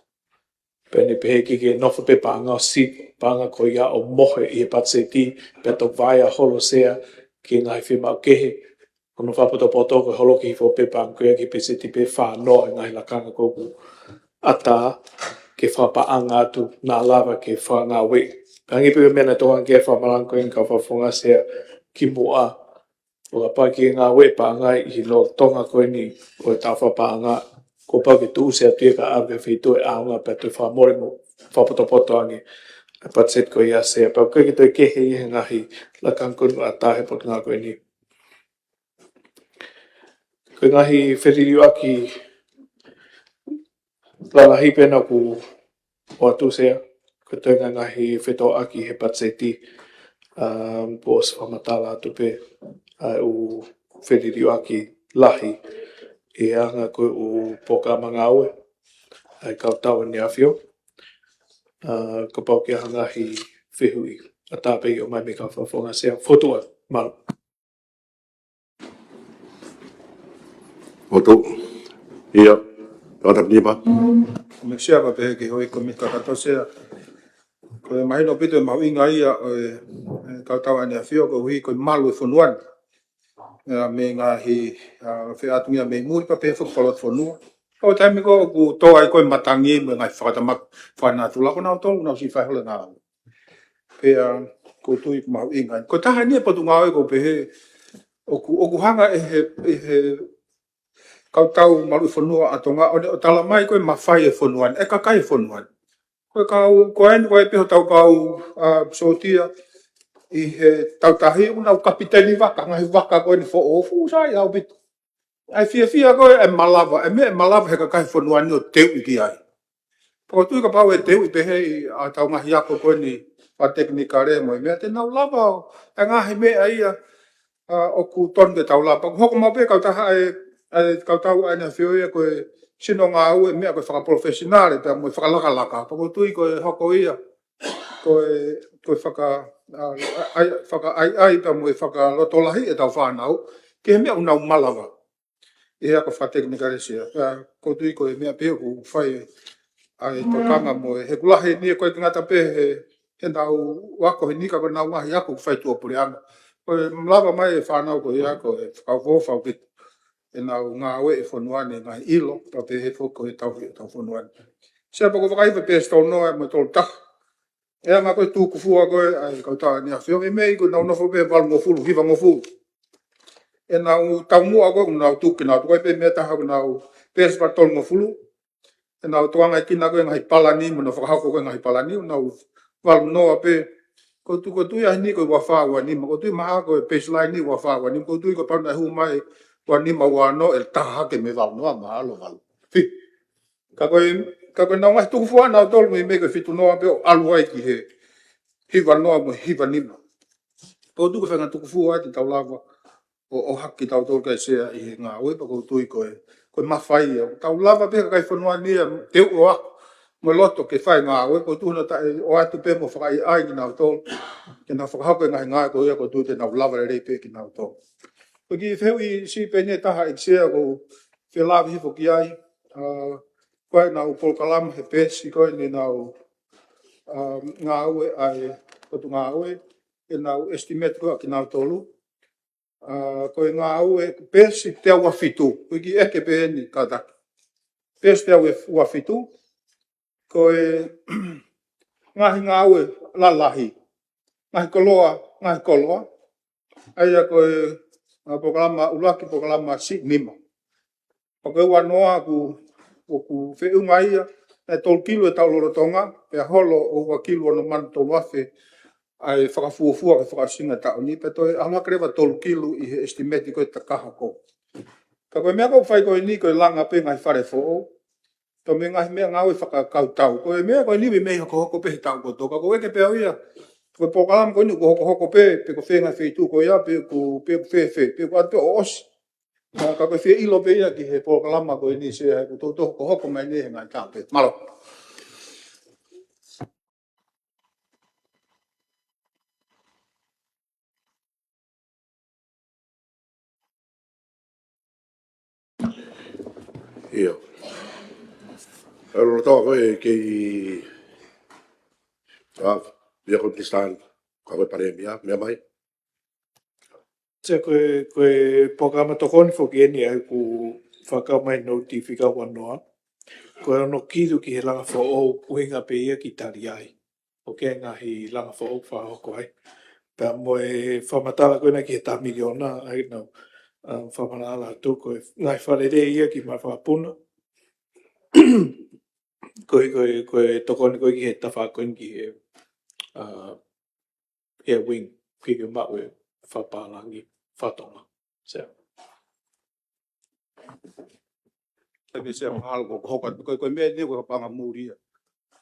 Pea ne pehē ʻikai ke nofo pē paʻanga ʻo si-, paʻanga ko ia ʻo mohe ʻi he patiseti, pea toki vaea holo, sea, ki he ngaahi fiemaʻu kehe, ko hono fakapotopoto ko e holoki hifo pē paʻanga ko ia ki he peseti pē fā noa e ngaahi lakanga ko ē ʻoku ʻatā ke fakapaʻanga atu naʻa lava ke fakangāueʻi. Pea hangē pē ko e meʻa naʻe tokanga ki ai e fakamalanga ko eni ʻa e kau fakafofonga, sea, kimuʻa, ʻo kapau ʻe ngāueʻi e paʻanga ʻi he lolotonga ko eni ʻo e taʻu fakapaʻanga, kuo pau ke tuʻusi atu ia kae ʻave ki ha feituʻu ʻe ʻaonga pea toe fakamole mo fakapotopoto ange e patiseti ko ia, sea. Pea ʻoku ʻikai ke toe kehe ia he ngaahi lakanga ko eni ʻoku ʻatā he potungāue ko eni. Ko e ngaahi feliliuaki lalahi pē ʻoku ʻoatu, Sea, ko e toe ngaahi fetōʻaki he patiseti, um, pea ʻosi fakamatala atu pē ʻa e ʻū feliliuaki lahi ʻi he anga ko e ʻū polokalama ngāue ʻa e kautau ʻEne ʻAfio. Uh, kapau ʻoku ʻi ai ha ngaahi fehuʻi, ʻatā pē ʻo ʻomai mei he kau fakafofonga, Sea. Fokotuʻu ā, mālō. Fokotuʻu. ʻIo, tangata nima. Mr Chair, pea pehē ki he houʻeiki kōmiti kakato, Sea. Ko e mahino ʻaupito e mahuʻinga ia ʻo e, e kautau ʻEne ʻAfio koeʻuhi ko e malu e fonua ni. ʻA, mei he ngaahi, ʻa, feʻatungia mei muli pea pehē foki fakalotofonua. Ko e taimi ko ē ʻoku tō ai ko ē matangi mo e ngaahi fakatamaki fakaenatula, ko nautolu ʻoku nau siʻi fai holo e ngāue. Pea ʻoku ou tui ʻoku mahuʻinga. Ko e taha eni e potungāue ʻoku ou pehē ʻoku, ʻoku hanga ʻe he, ʻe he kautau maluʻi fonua ʻa Tonga ʻo ne ʻo talamai ko e mafai e fonua ni, e kakai e fonua ni. Ko e kau, ko eni ko e pē hotau kau, ʻa, sōtia ʻi he tautahi ʻoku nau kapiteni vaka, ngaahi vaka ko eni foʻou, fuʻu sai ʻaupito. ʻA e fiefia ko ē, ʻa e malava, ʻa e meʻa ʻe malava he kakai e fonua ni ʻo teuʻi ki ai. Pea ʻoku ou tui kapau ʻe teuʻi pehē ʻi, ʻa, ʻetau ngaahi ako ko eni fakatekinikale mo e meʻa, te nau lava ʻo, ʻa e ngaahi meʻa ia, ʻa, ʻoku totonu ke tau lava. Pea ʻoku hoko maʻu pē kautaha ʻa e, ʻa e kautau ʻEne ʻAfio ia ko e sino ngāue, meʻa ko e fakapalofesinale pea mo e fakalakalaka. Pea ʻoku ou tui ko e hoko ia ko e, ko e faka-, ʻa, ʻa, ʻa, fakaʻaiʻai pea mo e fakalotolahi ʻetau fānau ki he meʻa ʻoku nau malava ʻi he ako fakatekinikale, Sea. Pea ʻoku ou tui ko e meʻa pē ʻoku fai ʻa e tokanga mo e, he ʻoku lahi eni, ʻoku ʻikai ke ngata pē he, heʻenau ako heni ka ko ʻenau ngaahi ako ʻoku fai tuʻapuleʻanga. Ko e lava mai e fānau ko ia ko e fakaofo ʻaupito ʻenau ngāue e fonua ni, ngaahi ʻilo, pea pehē foki ko e tauhi ʻetau fonua ni. Sea, pea ʻoku ou fakaʻai pē peesi tolu noa mo e tolu taha. ʻE anga ko e tukufua ko ē ʻa e kautau ʻEne ʻAfio, ʻi he meʻa ko ʻenau nofo pē valungofulu, hivangofulu. ʻEnau taumuʻa ko ē ʻoku nau tuku, ke nau tuku ai pē meʻa ʻe taha, ko ʻenau peesi pē tolungofulu. ʻEnau tukuange ki ai ko e ngaahi palani, mo ʻenau fakahoko ko ē ngaahi palani, ʻoku nau valu noa pē. ʻOku ou tui, ʻoku ou tui ʻa eni ko e ua fā ua nima, ʻoku ou tui mahalo ko e baseline ni ua fā ua nima, ʻoku ou tui ko e pau naʻe hū mai ua nima ua ono ʻe taha hake mei he valu noa, mahalo valu. Fi. Ka ko e, ka ko ʻenau ngaahi tukufua nautolu mei, mei he fitu noa pē ʻo ʻalu ai ki he hiva noa mo e hiva nima. Pea ʻoku ou tui ko e faʻahinga tukufua ia te tau lava ʻo, ʻo ʻohake kitautolu ki ai, Sea, ʻi he ngāue, pea ʻoku ou tui ko e, ko e mafai ia. Tau lava pē kakai e fonua ni ia, teuʻi ʻo ako mo e loto ke fai e ngāue, pea ʻoku ou tui naʻa tau ʻoatu pē mo fakaʻaiʻai kinautolu ke nau fakahoko e ngaahi ngāue ko ia, ʻoku ou tui te nau lava lelei pē kinautolu. Ko e kiʻi fehuʻi siʻi pē eni ʻe taha, ʻEiki Sea, ʻoku ou fie lave hifo ki ai, ʻa, ko ʻenau polokalama he peesi ko eni ʻenau, ʻa, ngāue ʻa e potungāue, ʻenau estimate ko ē ʻa kinautolu. ʻA, ko e ngāue peesi teau ua fitu, ko e kiʻi ʻeke pē eni kātaki. Peesi teau ua fitu, ko e ngaahi ngāue lalahi, ngaahi koloa, ngaahi koloa. ʻA ia ko e, ʻa, polokalama ʻuluaki, polokalama siʻi nima. Pea ko e ua noa ʻoku, ʻoku feʻunga ia, naʻe tolu kilu e tau lolotonga, pea holo ʻo ua kilu ono mano tolu afe ʻa e fakafuofua ki he fakaʻosinga e taʻu ni, pea toe ʻalu hake leva tolu kilu ʻi he estimate ko ē takahoko. Ka ko e meʻa ʻoku fai ko eni ko e langa pē ngaahi fale foʻou, pea mo e ngaahi meʻangāue fakakautau. Ko e meʻa ko eni ʻoku mei hokohoko pē he taʻu kotoa. Ka ʻoku ou ʻeke pē au ia, ko e polokalama ko eni ʻoku hokohoko pē, pe ko fē ngaahi feituʻu ko ia, pe ʻoku, pe ʻoku fēfē, pe ʻoku ʻoatu pē ʻo ʻosi. Ka, ka ko e fie ʻilo pē ia ki he polokalama ko eni, Sea, he ʻoku toutou hokohoko mai eni he ngaahi taʻu pē. Mālō. ʻIo. ʻE lolotonga ko ē kei, ʻa, ia ko Pakistan, ka ko e Palēmia, meʻa mai. Sea, ko e, ko e polokalama tokoni foki eni ʻa ia ʻoku fakakau mai he nouti fika ua noa. Ko e ono kilu ki he langa foʻou, ʻuhinga pē ia ki tali ai. ʻOku ʻi ai e ngaahi langa foʻou fakahoko ai. Pea mo e fakamatala ko ena ki he taha miliona, ʻa ia naʻa ku, ʻa, fakamatala atu ko e ngaahi fakalelei ia ki Malu Fakapuna. Ko e, ko e, ko e tokoni ko ē ki he tafaʻaki ko eni ki he, ʻa, Air Wing, ke ke maʻu e fakapālangi fakatonga. Sea. Sai pē Sea, mahalo ko e hoko atu, ko e, ko e meʻa ni ko e paʻanga muli ia.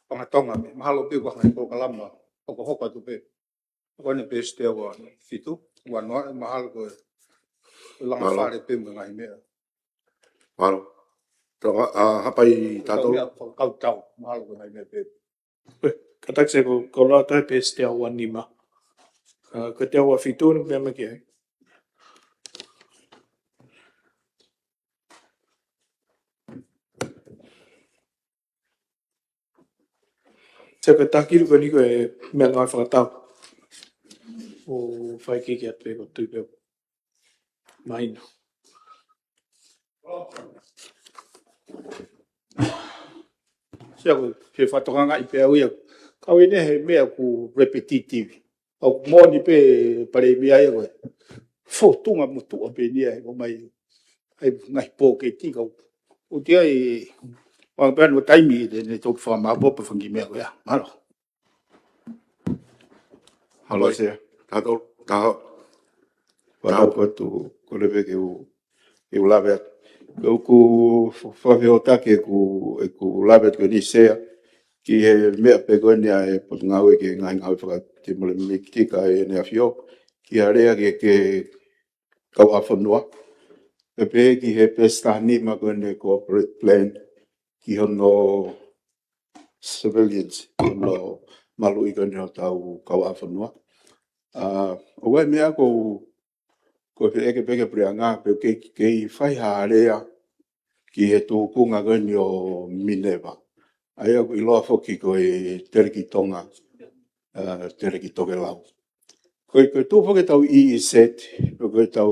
Paʻanga Tonga pē, mahalo pē ko e ngaahi polokalama, ko e hoko atu pē. Ko eni pē Sea, ua fitu, ua noa, mahalo ko e, ko e langa Mahalo. fale pē mo e ngaahi meʻa. Mahalo. Tonga, a, hapai Ko e tatou. meʻa, ko e kau tau, mahalo ko e ngaahi meʻa pē. Kātaki Sea, ko, ko e lau atu pē Sea ua nima. A, ko e Sea ua fitu ni pē mai ki ai. Sea, ko e taki ko eni ko e meʻangāue fakatau. ʻO fai ki ki atu pē ko e tui pē. Mahino. Sea, ko e fie fakatokangaʻi pē au ia. Kau ʻi he meʻa ʻoku repetitive. ʻOku moʻoni pē Palēmia ia ko e fōtunga motuʻa pē eni ia, ko e mai ai ngaahi pōketi kau. ʻOku ʻi ai, ʻoku pehē ʻa e taimi te ne toki fakamāʻopoʻopo e fanga kiʻi meʻa ko ia. Mālō. Mālō Sea. Tato, taho. Taho. Taho ko tu, ko le pē ke u, ke u lave atu. ʻOku fa-, fakafeʻiloaki ʻeku, ʻeku lave atu ko eni Sea. Ki he meʻa pē ko eni ʻa e Potungāue ki he Ngaahi Ngāue Fakatemipale Mekitiki ʻa ʻEne ʻAfio. Ki he lea ki he, ki he kauʻāfonua. Pea pehē ki he peesi taha nima ko eni corporate plan. Ki hono surveillance, hono maluʻi ko eni hotau kauʻāfonua. A, ʻoku ʻi ai e meʻa ʻoku, ʻoku ou fie ʻeke pē ki he Puleʻanga, pe ʻoku kei, kei fai ha lea ki he tūkunga ko eni ʻo Mineva. ʻA ia ʻoku ʻiloa foki ko e Teleki Tonga, a, Teleki Tokelau. Ko e, ko e tuʻu foki ʻetau E E Z, ko e, ko ʻetau,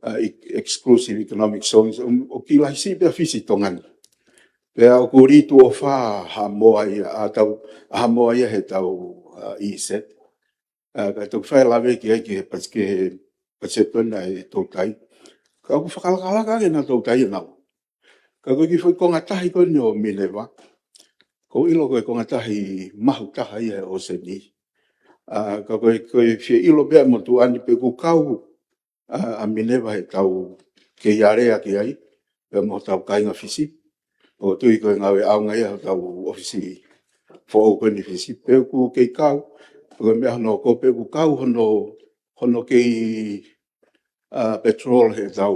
a, e-, exclusive economic zones, ʻo, ʻoku kiʻi lahi siʻi pē ʻa Fisi ʻi Tonga ni. Pea ʻoku lī tuʻo fā ʻa Haʻamoa ia, ʻa tau, ʻa Haʻamoa ia heʻetau, a, E E Z. A, ka toki fai lave ki ai ki he pas-, ki he pasipoti ʻa e toutai. Ka ʻoku fakalakalaka ange ʻenau toutai ʻanaua. Ka ko e kiʻi foʻi konga tahi ko eni ʻo Mineva. ʻOku ou ʻilo ko e konga tahi mahu taha ia he ʻōseni. A, ka ko e, ko e fie ʻilo pē ʻa e motuʻa ni pe ʻoku kau, a, ʻa Mineva heʻetau kei lea ki ai, pea mo hotau kāinga Fisi. ʻOku ou tui ko e ngāue ʻaonga ia hotau ʻōfisi foʻou ko eni Fisi. Pe ʻoku kei kau, ko e meʻa hono ko pe ʻoku kau hono, hono kei, a, patrol heʻetau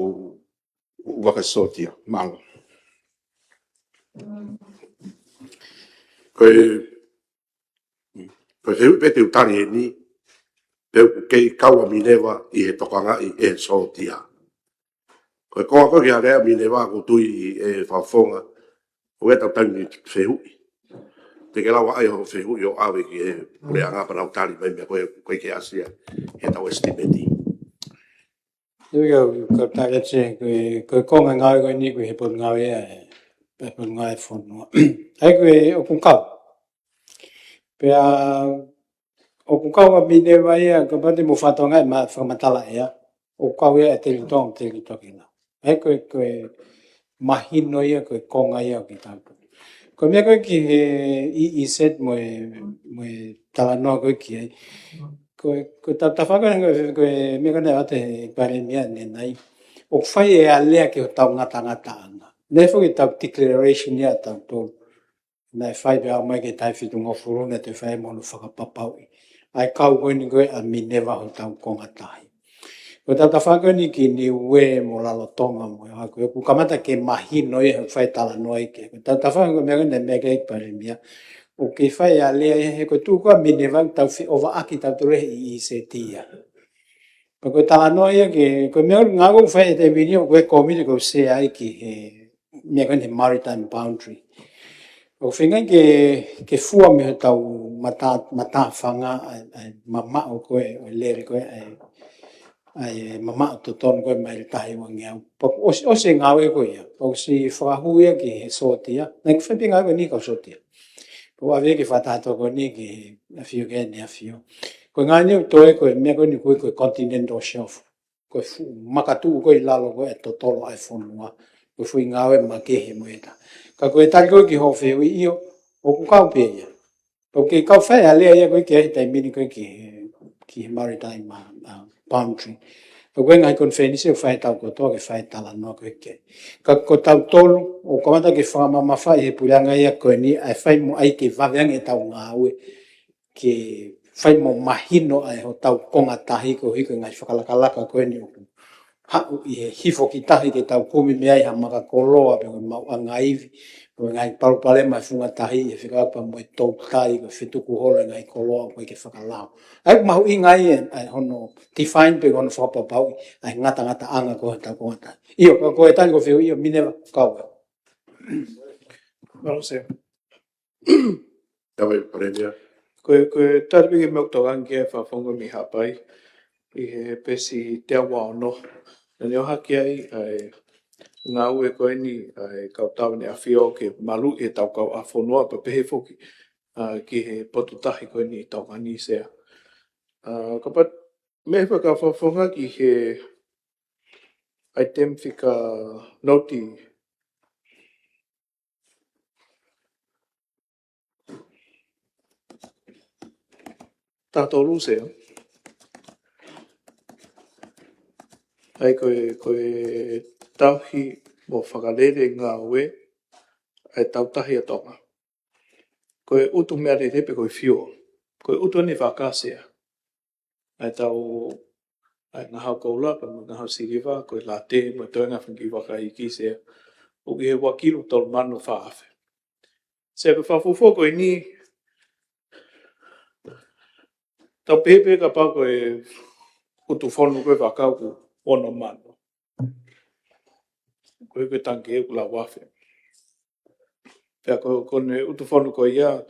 vaka sōtia. Mālō. Ko e, ko e fehuʻi pē te u tali eni, pe ʻoku kei kau ʻa Mineva ʻi he tokangaʻi ʻe he sōtia. Ko e konga ko ē ki he lea Mineva ʻoku ou tui ʻe Fakafofonga, ʻoku ʻi ai ʻetau taimi fehuʻi. Te ke lava ʻai hoʻo fehuʻi ʻo ʻave ki he Puleʻanga pea nau tali mai meʻa ko ē, ko ē ke ʻasi ai heʻetau estimate. Here we go, kau tali atu, ko e, ko e konga ngāue ko eni ko e he Potungāue ʻa e, ʻa e Potungāue Fonua. ʻA ia ko e ʻoku kau. Pea ʻoku kau ʻa Mineva ia, kapau te mou fakatokangaʻi ʻema fakamatala ʻea. ʻOku kau ia ʻa Teleki Tonga, Teleki Tokelau. ʻA ia ko e, ko e mahino ia, ko e konga ia ʻo kitautolu. Ko e meʻa ko ē ki he E E Z mo e, mo e talanoa ko ē ki ai. Ko e, ko e ta-, tafaʻaki ko e, ko e meʻa ko ē naʻe ʻoatu ʻe he Palēmia ʻanenai. ʻOku fai e alea ki hotau ngatangataʻanga. Naʻe foki ʻetau declaration ia ʻatautolu. Naʻe fai pea aʻu mai ki he taha fitungofulu, naʻe toe fai mo hono fakapapauʻi. ʻA e kau ko eni ko ē ʻa Mineva hotau konga tahi. Ko e tafaʻaki ko eni ki Niue mo Lalotonga mo e hā ko ē, ʻoku kamata ke mahino ia he fai talanoa ia ki ai. Ko e tafaʻaki ko e meʻa ko eni meʻa ki ai Palēmia. ʻOku kei fai e alea ia he ko e tuʻu ko ē ʻa Mineva ʻoku tau feʻofaʻaki tautolu he E E Z ia. Pea ko e talanoa ia ki he, ko e meʻa ngāue ʻoku fai he taimi ni ʻoku ou kōmiti ʻoku ou sea ai ki he, meʻa ko eni he maritime boundary. ʻOku feinga ke, ke fua mei hotau mata, matāfanga ʻa e, ʻa e mamaʻo ko ē, ʻo e lele ko ē, ʻa e, ʻa e mamaʻo totonu ko ē maile taha ua ngeau. Pea ʻosi, ʻosi e ngāue ko ia. Pea ʻosi fakahū ia ki he sōtia. Naʻe ʻikai fai pē ngāue ko eni kau sōtia. Pea ʻave ki he fakataha tokoni ki he ʻAfio ki ʻEne ʻAfio. Ko e ngāue ni ʻoku toe ko e meʻa ko eni ko e, ko e continental shelf. Ko e fuʻu makatuʻu ko ē ʻi lalo ko ē ʻa e totolo ʻa e fonua. Ko e fuʻu ngāue makehe mo ʻeta. Ka ko e tali ko ē ki hoʻo fehuʻi ʻio, ʻoku kau pē ia. ʻOku kei kau fai e alea ia ko ē ki he taimi ni ko ē ki he, ki he maritime, uh, boundary. ʻOku ʻi ai e ngaahi konifelenisi ʻoku fai ʻe he tau kotoa ke fai e talanoa ko ē ki ai. Ka ko tautolu, ʻoku kamata ke fakamamafaʻi he puleʻanga ia ko eni, ʻa e fai mo ʻai ke vave ange ʻetau ngāue, ke fai mo mahino ʻa e hotau konga tahi koeʻuhi ko e ngaahi fakalakalaka ko eni ʻoku haʻu ʻi he hifo ki tahi ke tau kumi mei ai ha maka koloa pe ko e maʻuʻanga ivi, ko e ngaahi palopalema e funga tahi ʻi he fekauʻaki pea mo e toutai, ko e fetuku holo e ngaahi koloa ʻoku ʻikai ke fakalao. ʻA ia ʻoku mahuʻinga ai e, ʻa e hono define pe ko hono fakapapauʻi ʻa e ngatangataʻanga ko ē hotau konga tahi. ʻIo, ka ko e tali ko e fehuʻi ʻo Minerva, kau ē. Mālō Sea. Tau e Palēmia. Ko e, ko e tali pē ki he meʻa ʻoku tokanga ki ai e Fakafofonga mei Haʻapai ʻi he peesi teau ua ono. Naʻa ne ʻohake ai ʻa e ngāue ko eni ʻa e kau Tāvini ʻAfio ke maluʻi ʻetau kauʻāfonua pea pehē foki, ʻa, ki he potu tahi ko eni ʻi Tonga ni Sea. ʻA, kapau mei he Fakafofonga ki he ʻaitemi fika noti taha tolu Sea. ʻA ia ko e, ko e tauhi mo fakalele ngāue ʻa e Tautahi ʻa Tonga. Ko e ʻutu meʻalele pe ko e fuel. Ko e ʻutu ʻeni e vaka Sea. ʻA e tau, ʻa e ngahau koula, pea mo e ngahau siliva, ko e late, mo e toenga fanga kiʻi vaka iiki Sea. ʻOku ʻi he ua kilu tolu mano fā afe. Sea ko e fakafuofua ko eni, tau pehē pē kapau ko e ʻutu fonu ko ē vaka ʻoku ono mano. Ko e, ko e tangikē ʻoku lau afe. Pea ko, ko ʻene ʻutu fonu ko ia,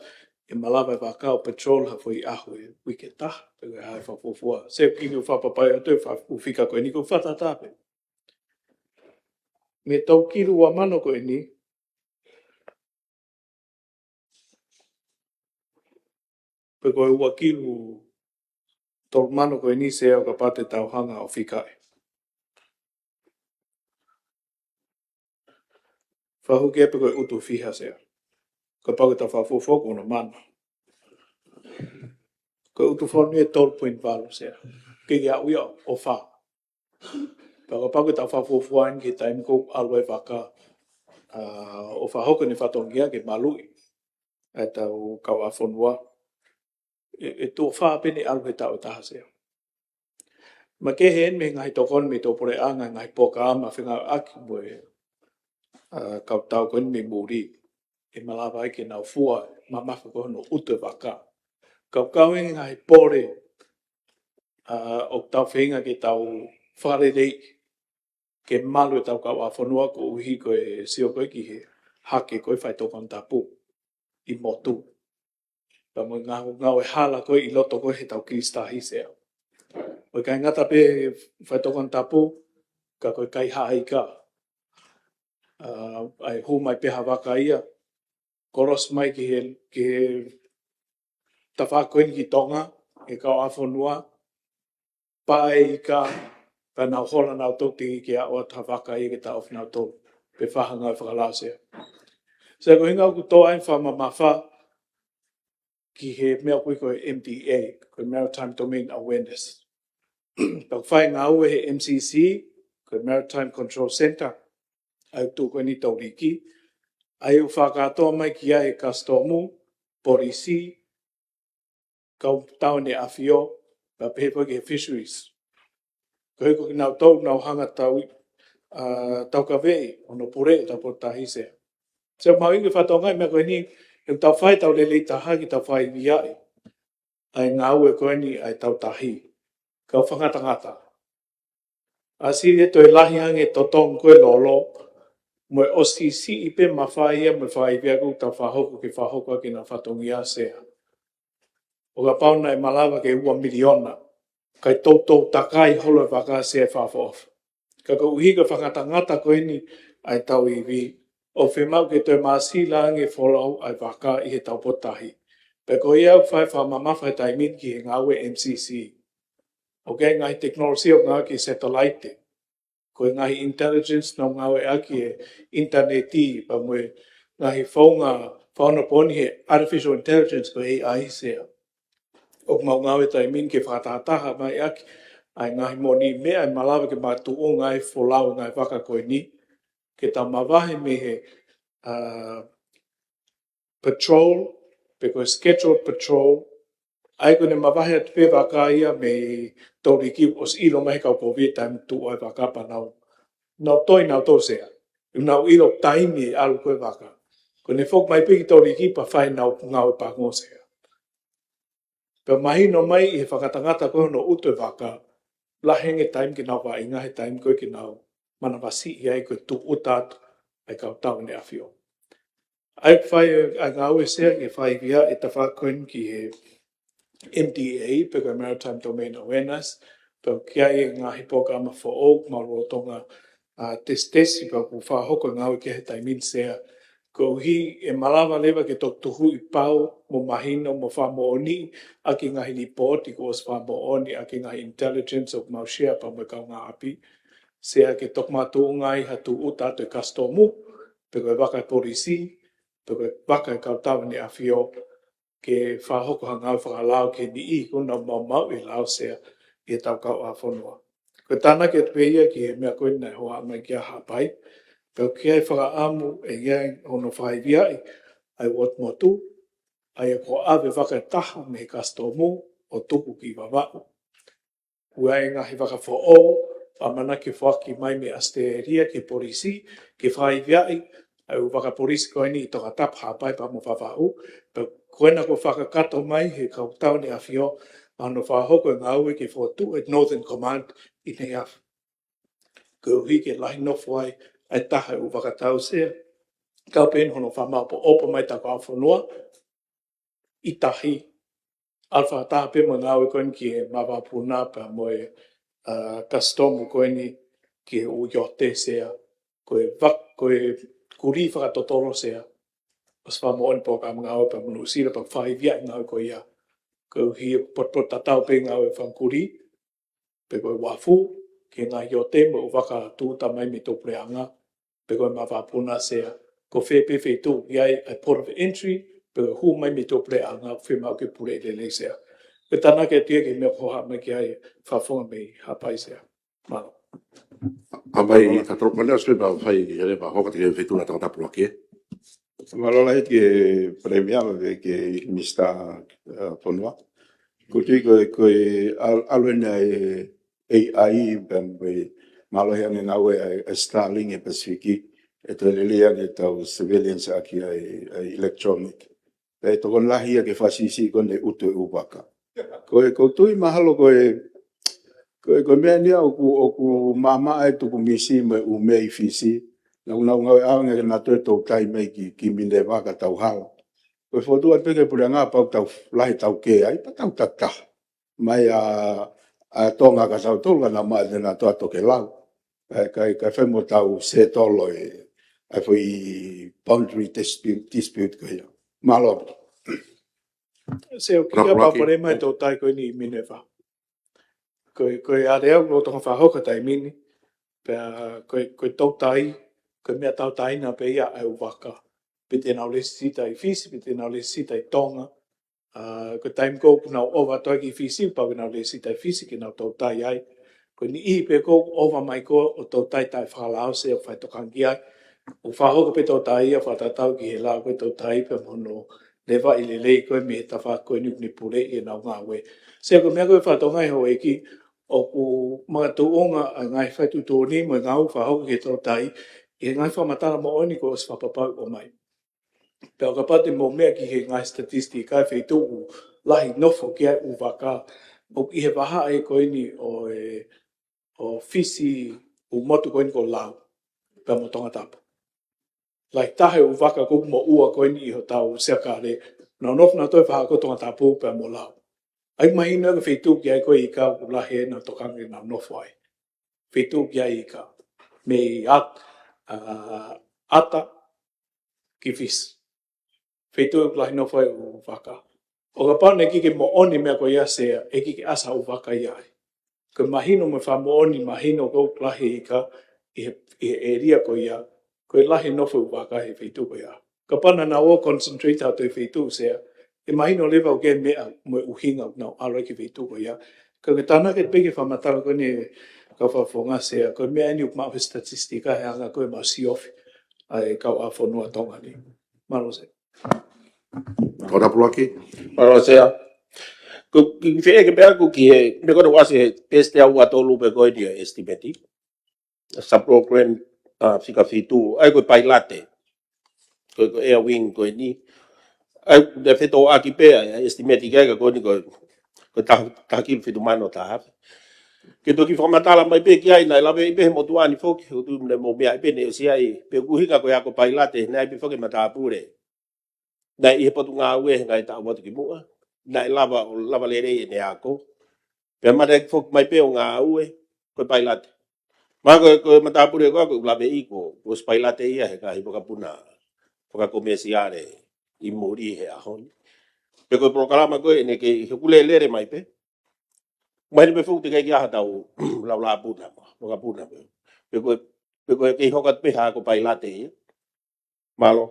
ʻe malava e vaka ʻo petrol ha foʻi ʻaho ʻi he uike ʻe taha, pe ko e hā e fakafuofua. Sea ko e kiʻi fakapapauʻi atu e fa-, ʻū fika ko eni ʻoku fakatātā pē. Mei he tau kilu ua mano ko eni, pe ko e ua kilu tolu mano ko eni Sea ʻo kapau te tau hanga ʻo fikaʻi. Fakahū ki ai pe ko e ʻutu fiha Sea. Kapau ke tau fakafuofua ʻoku ono mano. Ko e ʻutu fonu ʻe tolu poini valu Sea. Ke ke aʻu ia ʻo fā. Pea kapau ke tau fakafuofua eni ki he taimi ʻoku ʻalu ai e vaka, ʻa, ʻo fakahoko ʻene fatongia ke maluʻi ʻa e tau kauʻāfonua. ʻE, ʻe tuʻo fā pē ʻene ʻalu he taʻu ʻe taha Sea. Makehe eni mei he ngaahi tokoni mei he tau puleʻanga, ngaahi polokalama fengāueʻaki mo e, ʻa, kau tau ko eni mei muli. ʻE malava ai ke nau fua, mamafa ko hono ʻutu e vaka. Kaukau e ngaahi pole, ʻa, ʻoku tau feinga ke tau fakaleleiʻi, ke malu e tau kauʻāfonua koeʻuhi ko e sio ko ē ki he hake ko ē faitokoni tapu ʻi motu. Pea mo e ngaahi, ngaahi hala ko ē ʻi loto ko ē he tau kilisitahi Sea. ʻOku ʻikai ngata pē he faitokoni tapu, ka ko e kaihaʻa ika. ʻA, ʻa e hū mai pē ha vaka ia, kolosi mai ki he, ki he tafaʻaki ko eni ki Tonga, he kauʻāfonua, paʻa e ika, pea nau hola nautolu teʻeki ke aʻu atu ha vaka ia ke taʻofi nautolu, pe fai ha ngāue fakalao Sea. Sea ko e ʻuhinga ʻoku tō ai e fakamamafa ki he meʻa ʻoku ui ko e M D A, ko e Maritime Domain Awareness. Pea ʻoku fai e ngāue he M C C, ko e Maritime Control Centre, ʻa ia ʻoku tuʻu ko eni ʻi Tauliki, ʻa ia ʻoku fakakātoa mai ki ai e Kasitomu, Polisi, kau Tāvini ʻAfio, pea pehē foki ki he Fisheries. Koeʻuhi ko kinautolu ʻoku nau hanga ʻo tau, ʻa, taukaveʻi, ʻo nau puleʻi e tau potu tahi Sea. Sea, mahuʻinga e fatongia e meʻa ko eni, ʻoku tau fai e tau lelei taha ke tau faiviaʻi ʻa e ngāue ko eni ʻa e tau tahi. Kau fakangatangata. ʻAsi e toe lahi ange e totongi ko ē lolo, mo e ʻosisiʻi pē mafai ia mo e faiviaʻi ʻoku tau fakahoko ke fakahoko ʻaki ʻenau fatongia Sea. ʻO kapau naʻe malava ke ua miliona, kae toutou takai holo e vaka Sea ʻi he fakaʻofoʻofa. Ka koeʻuhi ko e fakangatangata ko eni ʻa e tau ivi, ʻoku fiemaʻu ke toe māsila ange e folau ʻa e vaka ʻi he tau potu tahi. Pea ko ia ʻoku fai e fakamamafa he taimi ni ki he ngāue M C C. ʻOku ʻi ai e ngaahi tekinolosia ʻoku ngāueʻaki e satellite. Ko e ngaahi intelligence ʻoku nau ngāueʻaki e ʻinitaneti, pea mo e ngaahi founga fakaonopooni he artificial intelligence ko e A I Sea. ʻOku mau ngāue he taimi ni ke fakatahataha mai ʻaki ʻa e ngaahi moʻoniʻi meʻa ʻe malava ke makatuʻunga ai e folau ʻa e ngaahi vaka ko eni, ke tau mavahe mei he, ā, patrol, pe ko e scheduled patrol, ʻa ia ko ʻene mavahe atu pē vaka ia mei Toliki ʻosi ʻilo mai he kau kovi e taimi tuʻu ai e vaka pea nau, nau toe, nau toe sea. Nau ʻilo taimi ʻe ʻalu ko ē e vaka. Ko ʻene foki mai pē ki Toliki pea fai ʻenau ngāue pango sea. Pea mahino mai ʻi he fakangatangata ko ē hono ʻutu e vaka, lahi ange e taimi ke nau vaʻinga he taimi ko ē ke nau manavasiʻi ai ko e tūʻuta atu ʻa e kau tau ʻEne ʻAfio. ʻA ia ʻoku fai ʻa e ngāue sea ke fai via e tafaʻaki ko eni ki he M D A, pe ko e Maritime Domain Awareness, pea ʻoku ʻi ai e ngaahi polokalama foʻou, mau lolotonga, ā, tesitesi, pea ʻoku fakahoko e ngāue ki ai he taimi ni sea. Koeʻuhi ʻe malava leva ke toki tuhuʻi pau, mo mahino, mo fakamoʻoniʻi ʻaki e ngaahi lipooti kuo ʻosi fakamoʻoni ʻaki e ngaahi intelligence ʻoku mau share pea mo e kaungāʻapi. Sea ke toki makatuʻunga ai ha tūʻuta atu e kasitomu, pe ko e vaka e polisi, pe ko e vaka e kau tau ʻEne ʻAfio, ke fakahoko ha ngāue fakalao ki he niʻihi kuo nau maumauʻi e lao sea ʻi he tau kauʻāfonua. Ko e tānaki atu pē ia ki he meʻa ko eni naʻe hohaʻa mai ki ai Haʻapai, pea ʻoku ʻi ai e fakaʻamu ʻe ʻi ai hono fakaivia ʻa e uooti motu, ʻa ia ko e ʻave vaka ʻe taha mei he kasitomu ʻo tuku ki Vavaʻu. ʻOku ʻi ai e ngaahi vaka foʻou, ʻamanaki ke foaki mai mei ʻAositelēlia ki he polisi, ke fakaivia ʻa e ʻū vaka polisi ko eni ʻi Tongatapu, Haʻapai pea mo Vavaʻu, pea ko ena kuo fakakakato mai he kau tau ʻEne ʻAfio, ʻa hono fakahoko e ngāue ke fokotuʻu e Northern Command ʻi Neiafu. Koeʻuhi ke lahi nofo ai ʻa e taha e ʻū vaka tau sea, kau pē eni hono fakamaopoopo mai e tau kauʻāfonua, ʻi tahi, ʻalu fakataha pē mo e ngāue ko eni ki he mavapuna pea mo e, ā, kasitomu ko eni ki he ʻū iote sea, ko e vak-, ko e kulī fakatotolo sea, ʻosi fakamoʻoni polokalama ngāue pea mo Nuʻusila pea fakaivia e ngāue ko ia. Koeʻuhi ʻoku potopoto tatau pē ngāue fakakulī, pe ko e uafu, ki he ngaahi iote mo e ʻū vaka tūʻuta mai mei tuʻapuleʻanga, pe ko e mavapuna sea, ko fē pē feituʻu ʻi ai e port of entry, pe ko e hū mai mei tuʻapuleʻanga, ʻoku fiemaʻu ke puleʻi lelei sea. Ko e tānaki atu ia ki he meʻa ʻoku hohaʻa mai ki ai e fakafofonga mei Haʻapai sea. Mālō. Haʻapai, ka tolo mane ʻosi pē pea fai, he leva, hoko atu ki he feituʻu ʻa Tongatapu ʻuluaki. Mālō lahi ki he Palēmia, mo e ki he Minisitā, ā, Fonua. ʻOku ou tui ko e, ko e ʻal-, ʻalu eni ʻa e A I, pea mo e mālohi ange e ngāue ʻa e, ʻa e Starlink ʻi he Pasifiki, ʻe toe lelei ange e tau surveillance ʻaki ʻa e, ʻa e electronic. Pea ʻe tokoni lahi ia ke fakasiʻisiʻi ko eni e ʻutu e ʻū vaka. Ko e, ʻoku ou tui mahalo ko e, ko e, ko e meʻa eni ia ʻoku, ʻoku maʻamaʻa e tuku misi mo e ʻū meʻa ʻi Fisi. Naʻa nau ngāue ʻaonga ke nau toe toutai mai ki, ki Mineva ka tau hala. Ko e fokotuʻu atu pē ki he puleʻanga pea ʻoku tau lahi e taukē ai, pea tau takitaha. Mai ʻa, ʻa Tonga kia tautolu ka nau maʻu ʻenau toʻa Tokelau. ʻIkai, ʻikai, ʻikai fai mo tau settle e, ʻa e foʻi boundary dispute, dispute ko ia. Mālō. Sea, ʻoku ʻi ai e palopalema e toutai ko eni ʻi Mineva. Ko e, ko e ʻa e ʻū lolotonga fakahoko he taimi ni, pea ko e, ko e toutai, ko e meʻa tautai na pē ia ʻa e ʻū vaka. Pe te nau lēsisita ʻi Fisi, pe te nau lēsisita ʻi Tonga. Ā, ko e taimi ko ē ʻoku nau ʻova atu ai ki Fisi, pau ke nau lēsisita ʻi Fisi ke nau toutai ai. Ko e niʻihi pē ʻoku ʻova mai ko ē ʻo toutai taʻefakalao sea ʻoku faitokanga ki ai. ʻOku fakahoko pē toutai ia fakatatau ki he lao ko ē toutai pea mo hono levaʻi lelei ko ē mei he tafaʻaki ko eni ʻoku ne puleʻi ʻenau ngāue. Sea, ko e meʻa ko ē fakatonga ʻe houʻeiki, ʻoku makatuʻunga ʻa e ngaahi faituʻutuʻuni mo e ngāue fakahoko ki he toutai, ʻi he ngaahi fakamatala moʻoni kuo ʻosi fakapapauʻi ʻomai. Pea ʻo kapau te mou meʻa ki he ngaahi statistika e feituʻu ʻoku lahi nofo ki ai e ʻū vaka, ʻoku ʻi he vahaʻa ko eni ʻo e, ʻo Fisi, ʻū motu ko eni ko Lau, pea mo Tongatapu. Lahi taha e ʻū vaka ʻoku moʻua ko eni ʻi hotau Siakale, nau nofo nautolu he vahaʻa ko Tongatapu pea mo Lau. ʻA ia ʻoku mahino e feituʻu ki ai ko ē e ika ʻoku lahi ai ʻenau tokanga ke nau nofo ai. Feituʻu ki ai e ika. Mei ʻAt-, ā, ʻAta ki Fisi. Feituʻu ʻoku lahi nofo ai e ʻū vaka. ʻO kapau naʻe ʻikai ke moʻoni e meʻa ko ia sea, ʻe ʻikai ke ʻasi ha ʻū vaka ia ai. Ko e mahino mo e fakamoʻoni mahino ʻoku lahi e ika ʻi he, ʻi he ʻēlia ko ia, ko e lahi e nofo e ʻū vaka he feituʻu ko ia. Kapau naʻa nau ō concentrate atu he feituʻu sea, ʻe mahino leva ʻoku ʻi ai e meʻa mo e ʻuhinga ʻoku nau ʻalu ai ki he feituʻu ko ia, Ka ke tānaki pē ki he fakamatala ko eni ʻa e kau fakafofonga Sea, ko e meʻa eni ʻoku maʻu he statistika he anga ko ē ʻemau siofi ʻa e kau ʻa fonua Tonga ni. Mālō Sea. Tokatā Puluaki. Mālō Sea. Ko e kiʻi feʻeke pē ʻaku ki he, meʻa ko ē naʻe ʻasi he peesi ua tolu pē ko eni ʻa e estimate. Sub-program, ʻa, fika fitu, ʻa ia ko e pailate. Ko e, ko e air wing ko eni. ʻA ia, naʻe fetōʻaki pē ʻa e estimate ki ai ka ko eni ko e, ko e taha, taha kilu fitu mano taha afe. Ke toki fakamatala mai pē ki ai, naʻe lave ai pē he motuʻa ni foki, ʻoku tuʻu mo e meʻa ai pē naʻe ʻosi ai, pea ko e ʻuhinga ko e ako pailate, naʻe ʻi ai pē foki e matāpule naʻe ʻi he Potungāue he ngaahi taʻu ʻo atu ki muʻa, naʻe lava, ʻo lava lelei ʻene ako. Pea mate foki mai pē ʻo ngāue, ko e pailate. Mahalo ko e, ko e matāpule ko ē ʻoku ou laveʻi ko, ko e pailate ia he ngaahi vakapuna fakakomēsiale ʻi muli he ʻaho ni. Pea ko e polokalama ko ē ʻene kei, he ʻoku lele mai pē. Mahino pē foki teʻeki ai ke ʻi ai haʻatau laulāpuna, vakapuna pē. Pea ko e, pea ko e kei hoko atu pē ha ako pailate ia. Mālō.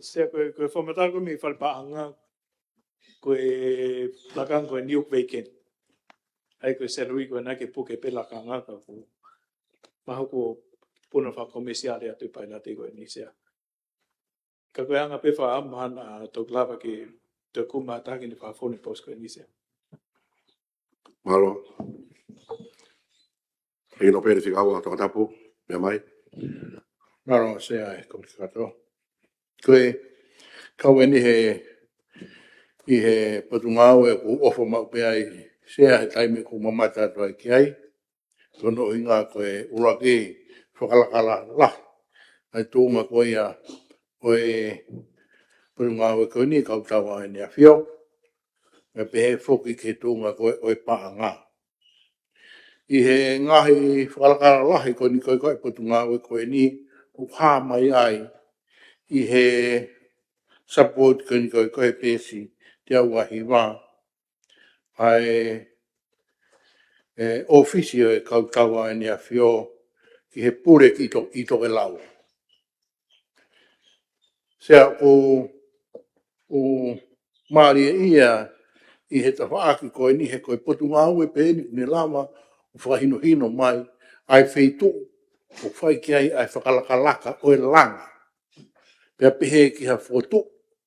Sea, ko e, ko e fakamatala ko ē mei Falepaʻanga, ko e lakanga ko eni ʻoku vacant. ʻA ia ko e salary ko ē naʻe kei puke pē lakanga ka ko e mahalo ko e puna fakakomēsiale atu e pailate ko eni Sea. Ka ko e anga pē fakaʻamu ʻa e toki lava ke toe kumi ha taha ke ne fakafonu e post ko eni Sea. Mālō. ʻIo, pē fika ua Tongatapu, meʻa mai. Mālō Sea e kau kakato. Ko e kau eni he, ʻi he Potungāue ʻoku ʻofa maʻu pē ai Sea he taimi ʻoku mamata atu ai ki ai. Ko hono ʻuhinga ko e ʻuluaki fakalakalaka lahi ʻa e tuʻunga ko ia ʻo e Potungāue ko eni, Kautaha ʻEne ʻAfio. Pea pehē foki ki he tuʻunga ko ē ʻo e paʻanga. ʻI he ngaahi fakalakalaka lahi ko eni ko ē ʻa e Potungāue ko eni, ʻoku hā mai ai ʻi he support ko eni ko ē ʻa e peesi teau ua hiva, ʻa e, e, ʻōfisi ʻo e Kautaha ʻEne ʻAfio ki he pule ki To-, ʻi Tokelau. Sea, ʻoku, ʻoku mālie ia ʻi he tafaʻaki ko eni he ko e Potungāue pē eni ʻoku ne lava ʻo fakahinohino mai ʻa e feituʻu ʻoku fai ki ai ʻa e fakalakalaka ʻo e langa. Pea pehē ki ha fokotuʻu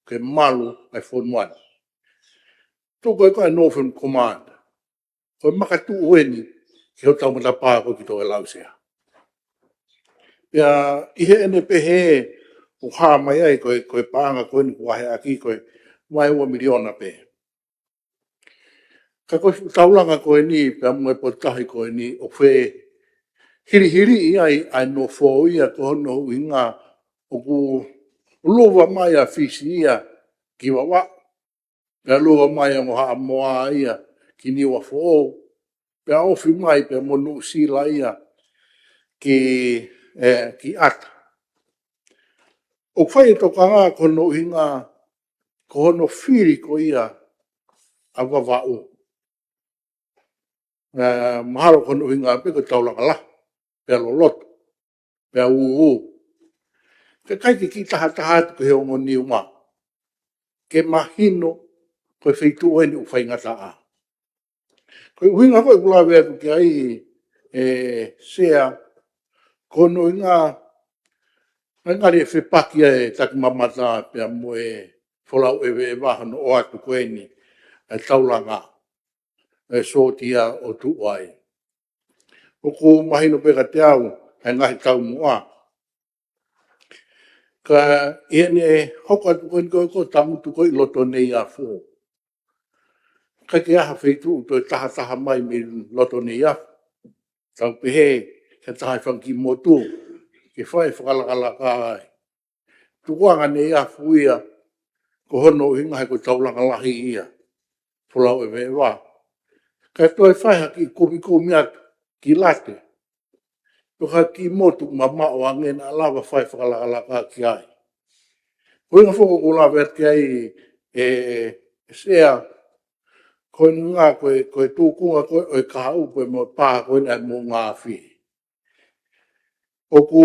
ke malu ʻa e fonua ni. Tuʻu ko ē ko e Northern Command, ko e makatuʻu eni ki hotau matapā ko ē ki Tokelau Sea. Pea ʻi heʻene pehē ʻoku hā mai ai ko e, ko e paʻanga ko eni ʻoku vaheʻaki ko e vahe ua miliona pē. Ka ko e fuʻu taulanga ko eni pea mo e potutahi ko eni ʻoku fehilihili ai ʻa e nofo ia ko hono ʻuhinga ʻoku luva mai ʻa Fisi ia ki Vavaʻu. Pea luva mai ʻa Haʻamoa ia ki Niuafoʻou. Pea ofi mai pea mo Nuʻusila ia ki, e, ki ʻAta. ʻOku fai e tokanga ko hono ʻuhinga ko hono fili ko ia ʻa Vavaʻu. E, mahalo ko hono ʻuhinga pē ko e taulanga lahi, pea loloto, pea ʻūʻū. Kae ʻikai ke kiʻi tahataha atu ki he ongo niuma ke mahino ko e feituʻu eni ʻoku faingataʻa. Ko e ʻuhinga ko ē ʻoku lave atu ki ai e Sea, ko hono ʻuhinga naʻe ngali ʻe fepaki ai e takimamata pea mo e folau ʻeveʻeva hono ʻoatu ko eni e taulanga e sōtia ʻo tuʻu ai. ʻOku mahino pē kiate au ʻa e ngaahi taumuʻa. Ka ʻi heʻene hoko atu ko eni ko e, ko e tangutu ko ē ʻi loto Neiafu, ʻikai ke ʻi ai ha feituʻu toe tahataha mai mei loto Neiafu, tau pehē, ke taha ʻi fanga kiʻi motu ke fai e fakalakalaka ai. Tukuange Neiafu ia, ko hono ʻuhinga he ko e taulanga lahi ia, folau ʻeveʻeva. Kae toe fai ha kiʻi kumikumi atu ki Late, pe ko ha kiʻi motu mamaʻo ange naʻa lava fai e fakalakalaka ki ai. Ko e ʻuhinga foki ʻoku lave atu ki ai e, e Sea, ko e ʻuhinga ko e, ko e tukunga ko ē ʻo e kahaʻu pea mo e pā ko eni ʻa e moʻunga afi. ʻOku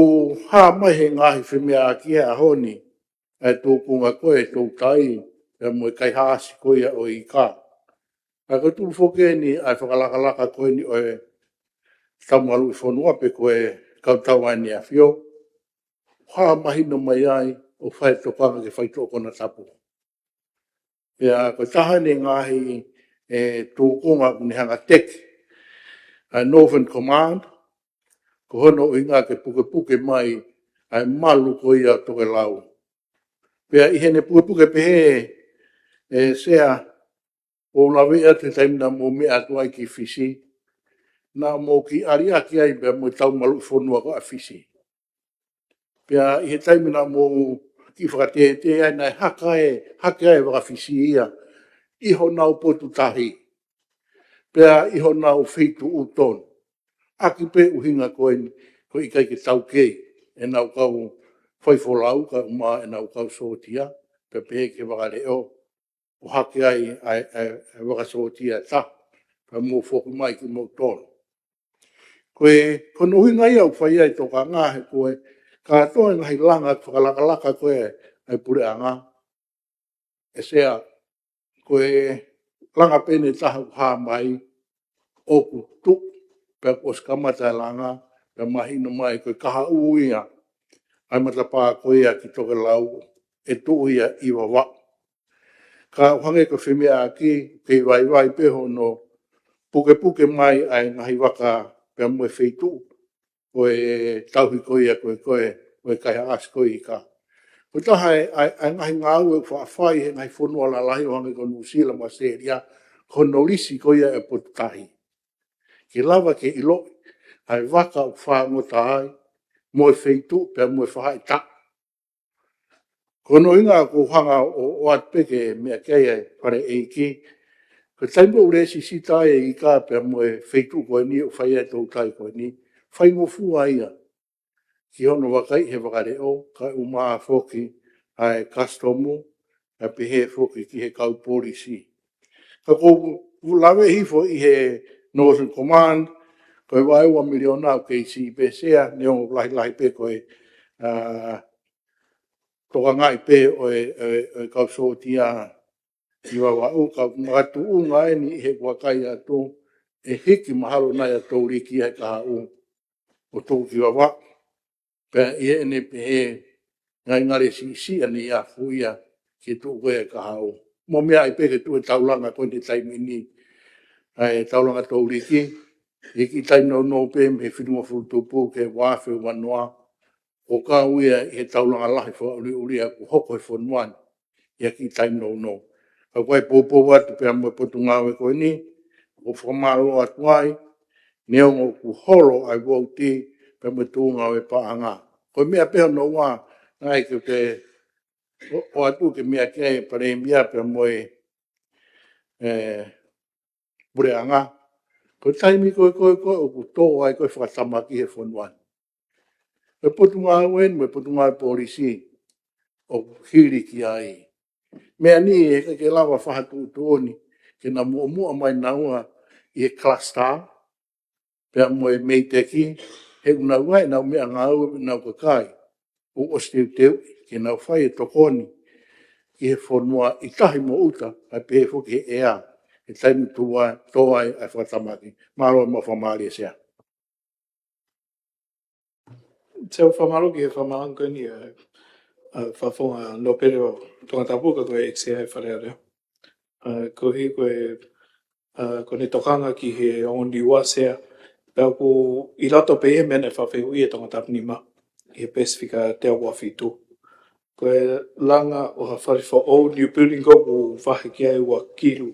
hā mai he ngaahi femeʻaʻaki he ʻaho ni ʻa e tūkunga ko ē ʻa e toutai pea mo e kaihaʻasi ko ia ʻo e ika. Ka ko e tūkunga foki eni ʻa e fakalakalaka ko eni ʻo e taumaluʻi fonua pe ko e kautau ʻa ʻEne ʻAfio, hā mahino mai ai ʻoku fai e tokanga ki he faitoʻo konatapu. Pea ko e taha eni e ngaahi, e, tūkunga ʻoku ne hanga ʻo teki ʻa e Northern Command, ko hono ʻuhinga ke pukepuke mai ʻa e malu ko ia ʻo Tokelau. Pea ʻi heʻene pukepuke pehē, e, Sea, ʻoku ou lave atu he taimi naʻa mou meʻa atu ai ki Fisi, naʻa mou kiʻi ʻaliʻaki ai pea mo e taumaluʻi fonua ko ia ʻa Fisi. Pea ʻi he taimi naʻa mou kiʻi fakatētē ai, naʻe hake ai, hake ai e vaka Fisi ia ʻi honau potu tahi, pea ʻi honau feituʻu tonu. ʻAki pē ʻuhinga ko eni, ko e ʻikai ke taukei ʻenau kau faifolau, kae ʻumaʻā ʻenau kau sōtia, pea pehē ki he vaka leʻo, ʻo hake ai ʻa e, ʻa e, ʻa e vaka sōtia ʻe taha, pea mou foki mai kimoutolu. Ko e, ko hono ʻuhinga ia ʻoku fai ai e tokanga he ko e kātoa e ngaahi langa fakalakalaka ko ē ʻa e puleʻanga, ʻe Sea, ko e langa pē eni ʻe taha ʻoku hā mai, ʻoku tuʻu, pea kuo ʻosi kamata e langa, pea mahino mai ko e kahaʻu ia ʻa e matapā ko ia ki Tokelau, ʻe tuʻu ia ʻi Vavaʻu. Ka ʻoku hangē ko e femeʻaʻaki, kei vaivai pē hono pukepuke mai ʻa e ngaahi vaka pea mo e feituʻu ko e tauhi ko ia ko e, ko e, ko e kaihaʻasi ko ia ʻo e ika. Ko e taha e, ʻa e, ʻa e ngaahi ngāue ʻoku faʻa fai he ngaahi fonua lalahi ʻo hangē ko Nuʻusila mo ʻAositelēlia, ko hono lisi ko ia e potu tahi, ke lava ke ʻiloʻi ʻa e vaka ʻoku fāngota ai, mo e feituʻu pea mo e faʻahitaʻu. Ko hono ʻuhinga ʻoku ou hanga ʻo, ʻoatu pē ke meʻa ki ai e Fale ʻEiki, ko e taimi ʻoku lēsisita ai e ika pea mo e feituʻu ko eni ʻoku fai ai e toutai ko eni, faingofua ia ki hono vakaiʻi he vaka leʻo, kae ʻumaʻā foki ʻa e kasitomu, kae pehē foki ki he kau polisi. Ka ʻoku ou lave hifo ʻi he Northern Command, ko e vaeua miliona ʻoku kei siʻi pē Sea, neongo ʻoku lahilahi pē ko e, ā, tokangaʻi pē ʻo e, ʻo e, ʻo e kau sōtia ʻi Vavaʻu, ka ʻoku makatuʻunga eni ʻi he ʻoku vakai atu ʻe hiki mahalo nai ʻa Touliki ʻa e kahaʻu ʻo tuku ki Vavaʻu. Pea ʻi heʻene pehē, ngali ngali siʻisiʻi ʻene ʻafu ia ke tuʻu ko ē e kahaʻu. Mo meʻa ai pē ke tuʻu e taulanga ko eni he taimi ni, ʻa e taulanga Touliki, ʻi he kiʻi taimi nounou pē mei he fitungofulu tupu ki he uaafe uanoa, ʻo kau ia ʻi he taulanga lahi fakaʻuliʻulia kuo hoko he fonua ni ʻi he kiʻi taimi nounou. Ka ʻoku ou poupou atu pea mo e Potungāue ko eni, ʻoku ou fakamālō atu ai, neongo ʻoku holo ʻa e vouti pea mo e tuʻunga ʻo e paʻanga. Ko e meʻa pē hono ua, naʻe ʻikai ke te ʻo, ʻoatu ke meʻa ki ai e Palēmia pea mo e, e, puleʻanga. Ko e taimi ko ē, ko ē, ko ē ʻoku tō ai ko ē e fakatamaki he fonua ni. Ko e Potungāue eni mo e Potungāue Polisi ʻoku hili ki ai. Meʻa ni ʻe ʻikai ke lava fakatuʻutuʻuni ke na muʻomuʻa mai naua ʻi he cluster pea mo e MEIDECC, he ʻoku nau ʻai ʻenau meʻangāue ʻenau kakai ʻoku ʻosi teuteuʻi ke nau fai e tokoni ki he fonua ʻi tahi mo ʻuta, kae pehē foki he ʻea, he taimi tuʻu ai, tō ai ʻa e fakatamaki. Mālō e maʻu fakamālie Sea. Te u fakamālō ki he fakamālō ko eni ʻa e, ʻa e Fakafofonga Nōpele ʻo Tongatapu ka ko e ʻEiki Sea ʻo e Fale Alea. ʻA, koeʻuhi ko e, ʻa, ko ʻene tokanga ki he ongo Niua Sea, pea ʻoku ʻi loto pē ia he meʻa naʻe fakafehuʻi ʻe Tongatapu nima ʻi he Pasifika teau ua fitu. Ko e langa ʻo ha fale foʻou, new building, ʻoku vahe ki ai ua kilu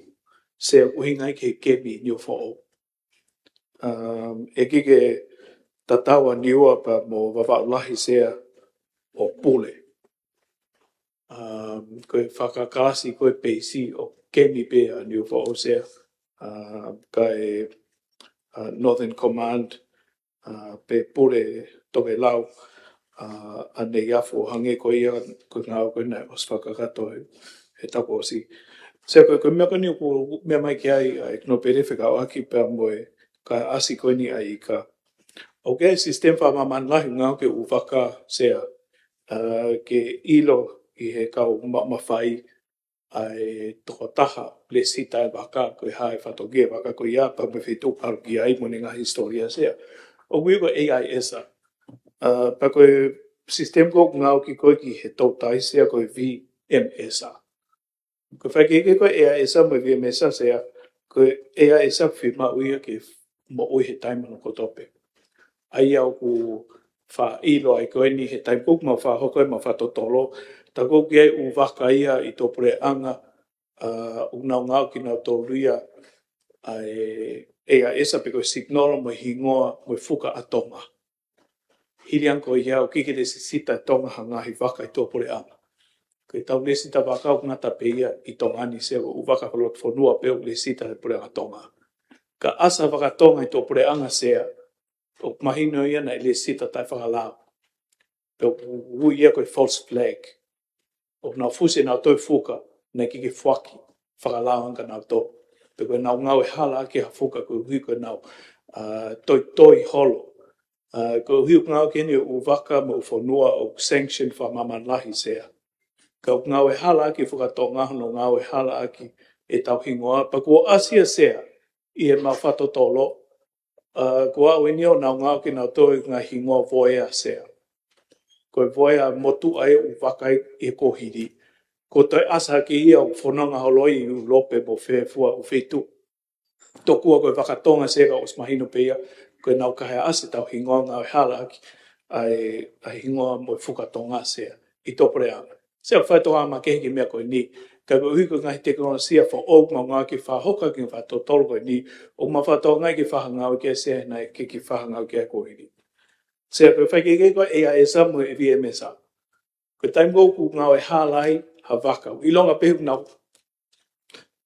Sea, ʻuhinga ia ki he kemi Niuafoʻou. Um, ʻe ʻikai ke tatau ʻa Niua pea mo Vavaʻu Lahi Sea ʻo pule. Um, ko e fakakākāʻi ko e peisi ʻo kemi pē ʻa Niuafoʻou Sea, um, kae, uh, Northern Command, uh, pe pule Tokelau, uh, ʻa Neiafu ʻo hangē ko ia ko e ngāue ko ē naʻe ʻosi fakakakato he, he taʻu kuo ʻosi. Sea ko e, ko e meʻa ko eni ʻoku meʻa mai ki ai ʻa e Nōpele fekauʻaki pea mo e kaihaʻasi ko eni ʻa e ika. ʻOku ʻi ai e sisitemi fakamāmani lahi ʻoku ngāueʻaki e ʻū vaka Sea, ʻa, ke ʻilo ʻe he kau ma-, mafai ʻa e tokotaha lēsisita e vaka, ko e hā e fatongia e vaka ko ia, pea mo e feituʻu ʻalu ki ai mo ʻene ngaahi hisitōlia Sea. ʻOku ui ko e AIS ʻa. ʻA, pea ko e sisitemi ko ē ʻoku ngāueʻaki ko ē ki he toutai Sea ko e VMS ʻa. Ko e faikehekehe ko ē AIS mo e VMS Sea, ko e AIS ʻoku fiemaʻu ia ke moʻui he taimi hono kotoa pē. ʻA ia ʻoku faʻa ʻilo ai ko eni he taimi ko ē ʻoku mau fakahoko ai ʻemau fakatotolo, tā ko ē ʻoku ʻi ai e ʻū vaka ia ʻi tuʻapuleʻanga, ʻa, ʻoku nau ngāueʻaki kinautolu ia ʻa e AIS pe ko e signal mo e hingoa mo e fuka ʻa Tonga. Hili ange ko ia ʻoku ʻikai ke lēsisita ʻe Tonga ha ngaahi vaka ʻi tuʻapuleʻanga. Ko ʻetau lēsisita vaka ʻoku ngata pē ia ʻi Tonga ni Sea, ko e ʻū vaka fakalotofonua pē ʻoku lēsisita ʻe he Puleʻanga Tonga. Ka ʻasi ha vaka Tonga ʻi tuʻapuleʻanga Sea, ʻoku mahino ia naʻe lēsisita taʻefakalao. Pea ʻoku ui ia ko e false flag. ʻOku nau fusi ʻenau toe fuka, naʻe ʻikai ke foaki fakalao ange kia nautolu. Pe ko ʻenau ngāue hala ʻaki ha fuka koeʻuhi ko ʻenau, ʻa, toitoi holo. ʻA, koeʻuhi ʻoku ngāueʻaki eni e ʻū vaka mo e ʻū fonua ʻoku sanction fakamāmani lahi Sea. Ka ʻoku ngāue hala ʻaki e fuka Tonga hono ngāue hala ʻaki ʻetau hingoa, pea kuo ʻasi ia Sea ʻi heʻemau fakatotolo, ʻa, ko e ʻuhinga ʻoku nau ngāueʻaki kinautolu e ngaahi hingoa voea Sea. Ko e voea motuʻa e ʻū vaka ʻi he kuohili. Ko e toe ʻasi hake ia ʻoku fononga holo ʻi ʻIulope mo fē fua ʻū feituʻu. Tokua ko e vaka Tonga Sea ka ʻosi mahino pē ia, ko ʻenau kahe ʻasi ʻetau hingoa ngāue hala ʻaki ʻa e, ʻa e hingoa mo e fuka Tonga Sea ʻi tuʻapuleʻanga. Sea ʻoku fai e tokanga makehe ki he meʻa ko eni. Ka koeʻuhi ko e ngaahi tekinolosia foʻou ʻoku mau ngāueʻaki ke fakahoko ʻaki e fakatotolo ko eni, ʻoku mau fakatokangaʻi ke fakangāueʻaki Sea naʻe ʻikai ke fakangāueʻaki ʻi he kuohili. Sea ko e faikehekehe ko ē AIS mo e VMS. Ko e taimi ko ē ʻoku ngāue hala ai ha vaka, ʻilonga pē ʻoku nau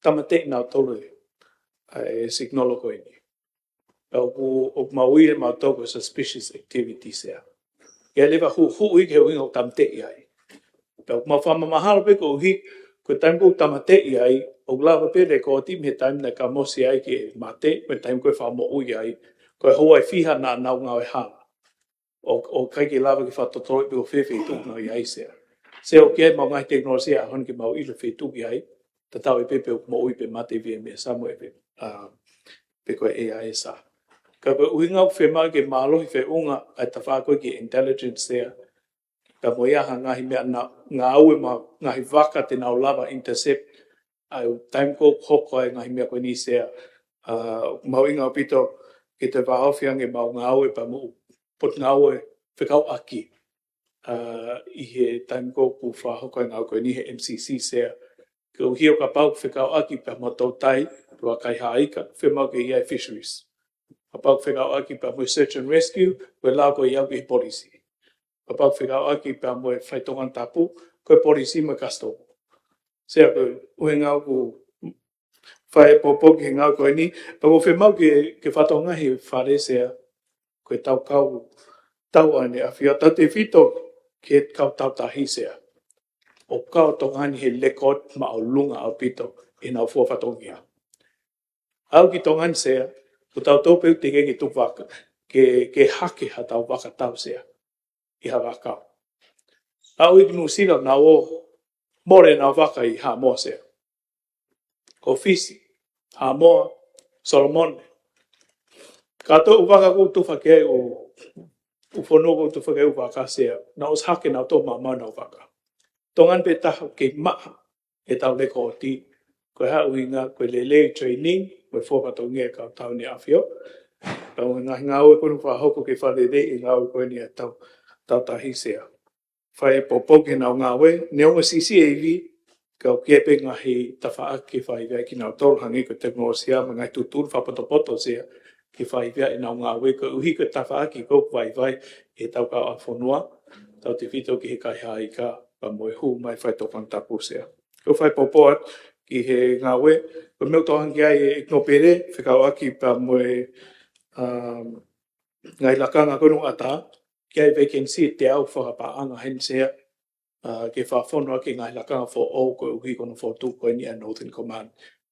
tāmateʻi nautolu e, ʻa e signal ko eni. Pea ʻoku, ʻoku mau ui ʻe mautolu ko e suspicious activity Sea. ʻIkai leva hu-, huʻi ki he ʻuhinga ʻoku tāmateʻi ai. Pea ʻoku mau fakamahalo pē koeʻuhi, ko e taimi ko ē ʻoku tāmateʻi ai, ʻoku lava pē e lekooti mei he taimi naʻe kamosi ai ke mate, mo e taimi ko ē ʻe fakamoʻui ai, ko e houa ʻe fiha naʻa nau ngāue hala. ʻO, ʻoku ʻikai ke lava ke fakatotoloʻi pe ko fē feituʻu ʻoku nau ʻi ai Sea. Sea ʻoku ʻi ai ʻemau ngaahi tekinolosia ʻaho ni ke mau ʻilo e feituʻu ʻoku ʻi ai, tatau ai pē pe ʻoku moʻui pe mate e VMS mo e, ʻa, pe ko e AIS. Ka ko e ʻuhinga ʻoku fiemaʻu ke mālohi feʻunga ʻa e tafaʻaki ko ē ki he intelligence Sea. Ka mo ia ha ngaahi meʻa na-, ngāue mo e ngaahi vaka te nau lava intercept ʻa e taimi ko ē ʻoku hoko ai e ngaahi meʻa ko eni Sea. ʻA, mahuʻinga ʻaupito ke toe vāofi ange ʻemau ngāue pea mo e potungāue fekauʻaki, ʻa, ʻi he taimi ko ē ʻoku fakahoko ai e ngāue ko eni he MCC Sea. Koeʻuhi ʻo kapau ʻoku fekauʻaki pea mo e toutai, pe ko e kaihaʻa ika, fiemaʻu ke ʻi ai e fisheries. Kapau ʻoku fekauʻaki pea mo e search and rescue, ko e lao ko ia ki he polisi. Kapau ʻoku fekauʻaki pea mo e faitoʻo konatapu, ko e polisi mo e customs. Sea ko e ʻuhinga ʻoku fai e poupou ki he ngāue ko eni, pea ʻoku fiemaʻu ke, ke fakatokangaʻi ʻe he Fale Sea, ko e tau kau, tau ʻa ʻEne ʻAfio, tautefito ki he kau tautahi Sea. ʻOku kau Tonga ni he lekooti māʻolunga ʻaupito ʻi heʻenau fua fatongia. Aʻu ki Tonga ni Sea, ko tautolu pē ʻoku teʻeki ke tuku vaka, ke, ke hake haʻatau vaka tau Sea ʻi ha vaka. Aʻu ki Nuʻu Sila nau ō, mole ʻenau vaka ʻi Haʻamoa Sea. Ko Fisi, Haʻamoa, Solomone. Kātoa e ʻū vaka ʻoku tufa ki ai ʻū, ʻū fonua ʻoku tufa ki ai e ʻū vaka Sea, nau ʻosi hake nautolu maumau ʻenau vaka. Tonga ni pē taha ʻoku kei maʻa ʻetau lekooti, ko e hā e ʻuhinga, ko e lelei e training mo e fua fatongia e kau tau ʻEne ʻAfio. Pea mo e ngaahi ngāue ko eni ʻoku fakahoko ke fakaleleiʻi e ngāue ko eni ʻa e tau, tautahi Sea. Fai e poupou ki heʻenau ngāue, neongo e siʻisiʻi e ivi, ka ʻoku ʻi ai pē ngaahi tafaʻaki ke fakaivia kinautolu, hangē ko e tekinolosia mo e ngaahi tuʻutuʻuni fakapotopoto Sea ke fakaivia ʻenau ngāue, koeʻuhi ko e tafaʻaki ko ē ʻoku vaivai ʻi he tau kauʻāfonua, tautefito ki he kaihaʻa ika pea mo e hū mai e faitoʻo konatapu Sea. Ko e fai poupou atu ki he ngāue, ko e meʻa ʻoku tokanga ki ai ʻEiki Nōpele, fekauʻaki pea mo e, um, ngaahi lakanga ko eni ʻoku ʻatā, ʻoku ʻi ai e vacancy ʻe teau fakapaʻanga heni Sea, ʻa, ke fakafonu ʻaki e ngaahi lakanga foʻou koeʻuhi ko hono fokotuʻu ko eni ʻa e Northern Command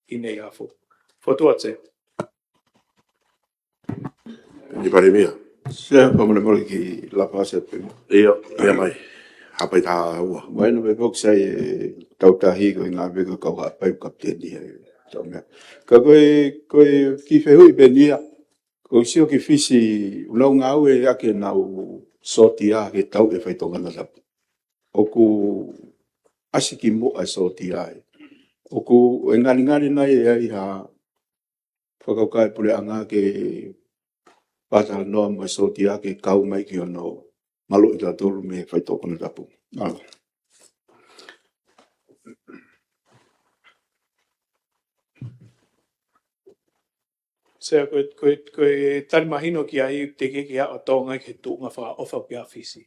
ʻi Neiafu. Fokotuʻu atu Sea. ʻEiki Palēmia. Sea, fakamolemole ki he lapa se pe. ʻIo, ʻio mai. Hapai tā ua. Mai no me pok sai e tau tahi ko e ngā veka kau hapai kapiteni e tau meʻa. Ka ko e, ko e ki fehuʻi pē eni ia, ko e sio ki Fisi, ʻoku nau ngāue ʻaki ʻenau sōtia ke tau e faitoʻo konatapu. ʻOku ʻasi ki muʻa e sōtia ē. ʻOku e ngalingali nai ʻe ʻi ai ha fakakaukau e puleʻanga ke fakatalanoa mo e sōtia ke kau mai ki hono maluʻi tautolu mei he faitoʻo konatapu. ʻAlo. Sea, ko e, ko e, ko e tali mahino ki ai te ke ki a o Tonga ke tuʻunga fakaʻofa ki a Fisi.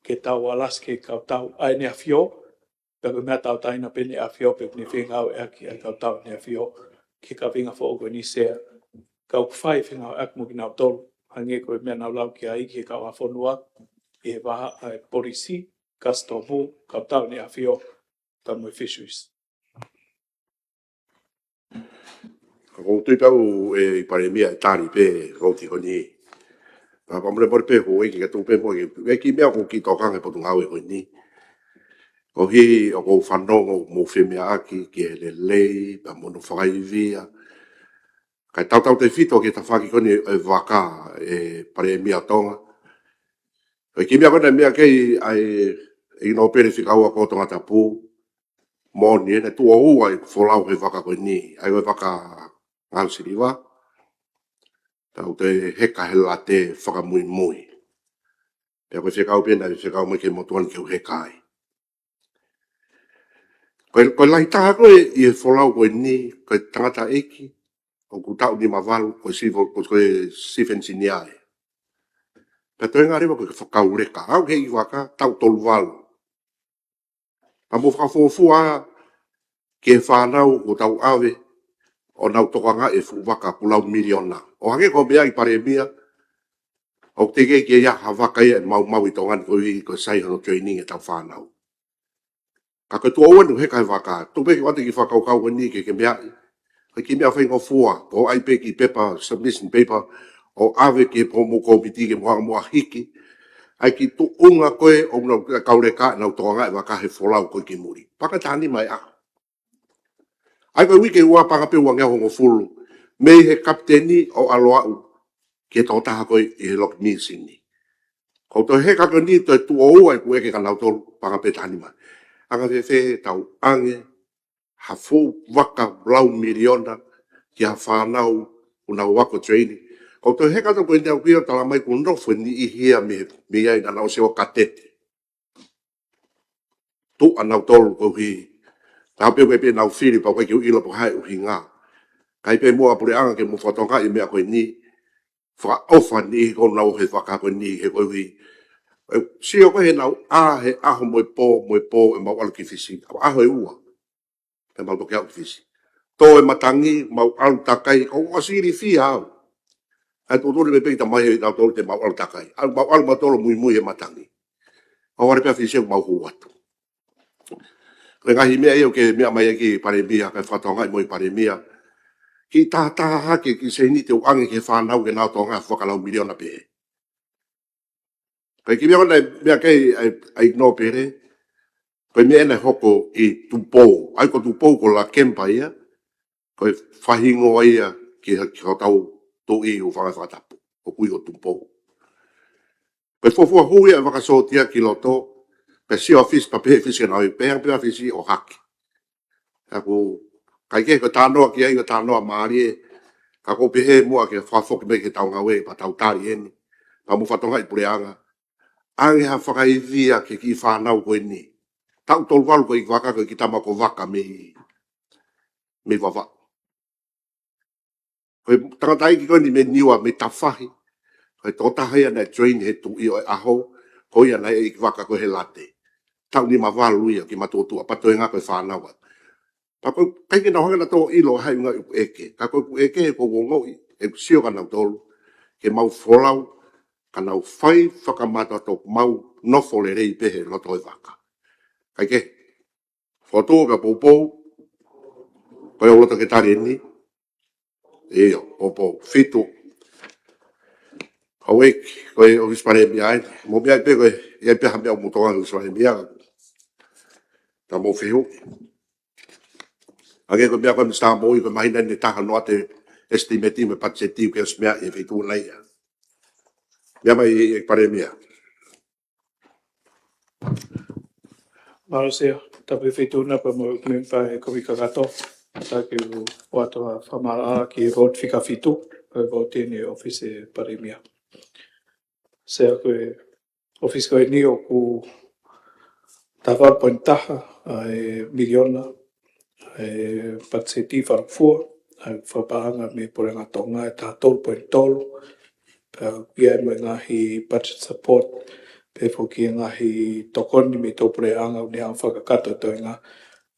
Ke tau alasi ke kau tau ai ne afio, pe ko e meʻa tau taina pē ne afio, pe ne fengau e aki ai kau tau ne afio, ke ka venga foʻo ko ni sea. Kau fai fengau e aki mo ki nau tolu, hange ko e meʻa nau lau ki ai ke kau a fonua, e vaha ai polisi, kastomu, kau tau ne afio, ka mo e fisheries. Ko tui pau e i Palēmia e tali pē ko ti ko ni. Ka fakamolemole pē ko e ki ka tō pē mo e ki meʻa ko ki tō kange potu ngāue ko ni. Ko hi o ko fanongo mo femeʻa aki ke lelei, pea mo no fakaivia. Ka tautau te fito ke tafaki ko ni e vaka e Palēmia Tonga. Ko e ki meʻa ko na meʻa kei ai e no pele fika ua ko Tongatapu. Mo ni ena tuʻo ua e folau he vaka ko ni, ai ko e vaka ngau siliva. Tau te heka he late fakamuimui. Pea ko e fekau pē na e fekau mai ke motuan ke u heka ai. Ko e, ko e lahi taha ko e, i e folau ko ni, ko e tangata ʻeiki, ʻoku taʻu nima valu, ko e sivo, ko e sifen siniae. Pea toe ngā rewa ko e fakau leka, au he i vaka, taʻu tolu valu. Pea mo fakafuafua ke fanau ko tau ave, ʻo nau tokangaʻi e fuʻu vaka ʻoku lau miliona. ʻO hangē ko meʻa i Palēmia, ʻoku te ke ke ia ha vaka ia e maumau i Tonga ni ko i ko sai hono training e tau fanau. Ka ko e tuʻo ua nu heka he vaka, tō pē ki wate ki fakakaukau ko ni ke ke meʻa i. Ko e ki meʻa faingofua, ko ai pē ki pepa, submission paper, ʻo ave ke po mo komiti ke moa moa hiki. Ai ki tuʻunga ko e, ʻo nau kau leka, nau tokangaʻi e vaka he folau ko e ki muli. Paka tani mai a. Ai ko e uike ua paka pē ua ngeau hongofulu. Mei he kapiteni ʻo ʻaloaʻu, ke tō taha ko e i he loki misini. Ko tō heka ko ni tō tuʻo ua e ku eke ka nau tolu paka pē tani mai. Anga fefe tau ange, ha fuʻu vaka lau miliona, ki ha fanau, ʻoku nau ako training. Ko tō heka tō ko e nau kia tala mai ku nofo ni i hia me, me ai na nau se o katete. Tuʻa nau tolu ko hi. Tau pē ko e pē nau fili pau kai ki u ilo po hai u hinga. Kai pē mua puleʻanga ke mo fatonga i meʻa ko ni. Fakaʻofa ni ko nau he vaka ko ni he ko hi. E, sio ko he nau a he aho mo e po, mo e po e mau ʻalu ki Fisi. ʻAho e ua. Pea mau toki ʻalu ki Fisi. Tō e matangi, mau ʻalu takai, ko ua sili fia au. Ai tō tō le pei ta mai he tau tō te mau ʻalu takai. Au mau ʻalu mau tō muimui he matangi. Au are pea Fisi au mau hū atu. Ko e ngaahi meʻa ia ʻoku ke meʻa mai ʻaki Palēmia, ka e fatonga i mo i Palēmia. Ki tahataha hake, ki seni te u ange ke fanau ke nau tonga fakalau miliona pē. Ko e ki meʻa ko na meʻa kei ai, ai no pere, ko e meʻa na hoko i Tupou. Ai ko Tupou ko Lakempa ia, ko e fahingoa ia ki, ki hotau tuʻi ʻo Fanga Fakatapu. ʻO kui ʻo Tupou. Ko e fuafua hui ia e vakasōtia ki loto, pea sio a Fisi, pea pehē Fisi ke nau i pehē, pehē Fisi ʻo haki. Aku, kai ke ko tānoa ki ai, ko tānoa mālie, ka ko pehē mua ke fafoki mai ke tau ngāue, pea tau tali eni, pea mo fatonga i puleʻanga. Ange ha fakaivia ke ki fanau ko eni. Tau tolu valu ko i vaka, ko i ki tama ko vaka mei, mei vava. Ko e tangata ʻeiki ko eni mei Niua mei Tafahi. Ko e tokotaha ia naʻe join he tuʻi ʻo e ʻaho. Ko ia naʻe ʻeiki vaka ko he late. Tau nima valu ia ki matutua patoenga ko e fanau. Pea ko e kai ke nau hanga na tō ʻilo hai unga ʻeku ʻeke. Ka ko ʻeku ʻeke he ko uongoʻi, ʻeku sio ka nau tolu. Ke mau folau, ka nau fai fakamata tō mau nofo lelei pē he loto e vaka. Kai ke, fotu ka poupou, ko e ʻoku loto ke tali eni. ʻIo, poupou, fitu. Houʻeiki, ko e ʻOfisi Palēmia eni. Mou meaʻi pē ko e, ʻi ai pē ha meʻa ʻoku mou tokanga ki he ʻOfisi Palēmia, ka mou fehuʻi. Hangē ko e meʻa ko ē Minisitā Moʻui, ko e māhina eni ʻe taha noa ʻete estimate mo e patiseti ke ʻosi meaʻi ʻe he feituʻu na ia. Meʻa mai ʻEiki Palēmia. Mālō Sea, tapu ki he feituʻu na pea mo e mēmipa ʻo e kōmiti kakato, ʻoatu ʻa e fakamaʻalaʻala ki he vouti fika fitu, ʻa e vouti eni ʻa e ʻOfisi Palēmia. Sea, ko e ʻofisi ko eni ʻoku taha valu poini taha ʻa e miliona ʻa e patiseti fakafua, ʻa e fakapaʻanga mei he Puleʻanga Tonga ʻe taha tolu poini tolu, pea ʻoku ʻi ai mo e ngaahi budget support, pea foki e ngaahi tokoni mei he tau puleʻanga ʻoku ne hanga fakakakato e toenga,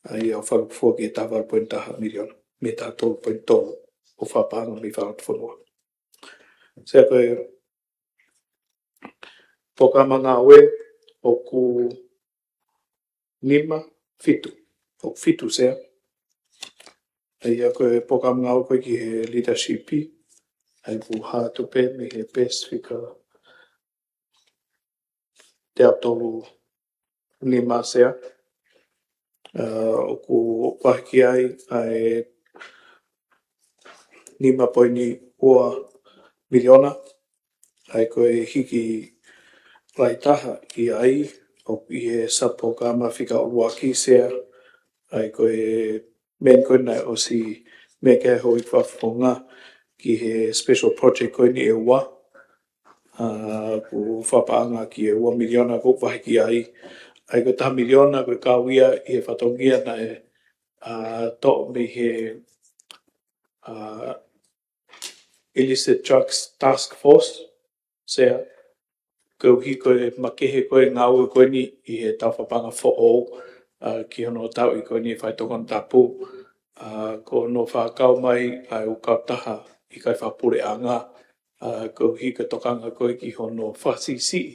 ʻa ia ʻo fakafua ki he taha valu poini taha miliona, mei he taha tolu poini tolu ʻo fakapaʻanga mei he Fakafofonga. Sea, ko e polokalama ngāue ʻoku nima, fitu, ʻoku fitu Sea. ʻA ia ko e polokalama ngāue ko ē ki he leadership, ʻa ia ʻoku hā atu pē mei he page fika teau tolu nima Sea. ʻA, ʻoku vahe ki ai ʻa e nima poini ua miliona, ʻa ia ko e hiki lahi taha ʻi ai, ʻoku ʻi he sub-polokalama fika ʻuluaki Sea, ʻa ia ko e meʻa ko ē naʻe ʻosi meʻa ki ai ʻe he Fakafofonga ki he special project ko eni ʻe ua, ʻa, ʻoku fakapaʻanga ki he ua miliona ʻoku vahe ki ai. ʻA ia ko e taha miliona ko e kau ia ʻi he fatongia naʻe, ʻa, toʻo mei he, ʻa, Illicit Drugs Task Force Sea, koeʻuhi ko e makehe ko ē ngāue ko eni ʻi he tau fakapaʻanga foʻou, ʻa, ki hono tauʻi ko eni e faitokono tapu, ʻa, ko hono fakakau mai ʻa e ʻū kautaha ʻikai fakapuleʻanga, ʻa, koeʻuhi ko e tokanga ko ē ki hono fakasiʻisiʻi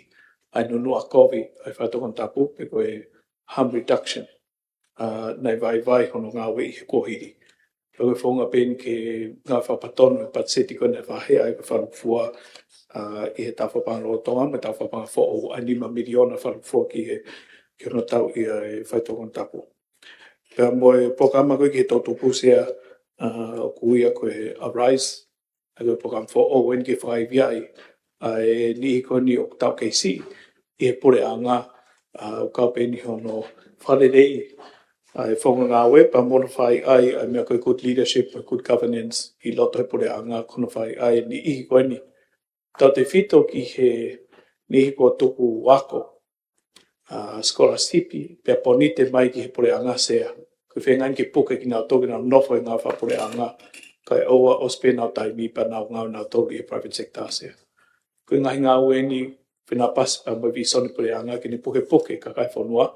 ʻa e nunuʻa kovi ʻa e faitokono tapu, pe ko e harm reduction, ʻa, naʻe vaivai hono ngāue ʻi he kuohili. Pea ko e founga pē eni ke ngāue fakapatonu e patiseti ko ē naʻe vahe ʻa e fakafua, ʻa, ʻi he tau fakapaʻanga lolotonga mo e tau fakapaʻanga foʻou ʻa e nima miliona fakafua ki he, ki hono tauʻi ʻa e faitokono tapu. Pea mo e polokalama ko ē ki he toʻutupu Sea, ʻa, ʻoku ui ia ko e Arise, ʻa ia ko e polokalama foʻou eni ke fakaivia ai ʻa e niʻihi ko eni ʻoku tau kei siʻi ʻi he puleʻanga, ʻa, ʻoku kau pē eni hono fakaleleiʻi ʻa e founga ngāue pea mo hono fai ai ʻa e meʻa ko e good leadership, good governance ʻi loto he puleʻanga, ko hono fai ai e niʻihi ko eni. Tautefito ki he niʻihi kuo tuku ako, ʻa, scholarship, pea pōnite mai ki he puleʻanga Sea. Ko e feinga eni ke puke kinautolu ke nau nofo he ngāue fakapuleʻanga, kae ʻoua ʻosi pē ʻenau taimi pea nau ngāue nautolu ʻi he private sector Sea. Ko e ngaahi ngāue eni, fenāpasi pea mo e vīsone puleʻanga ke ne pukepuke kakai fonua.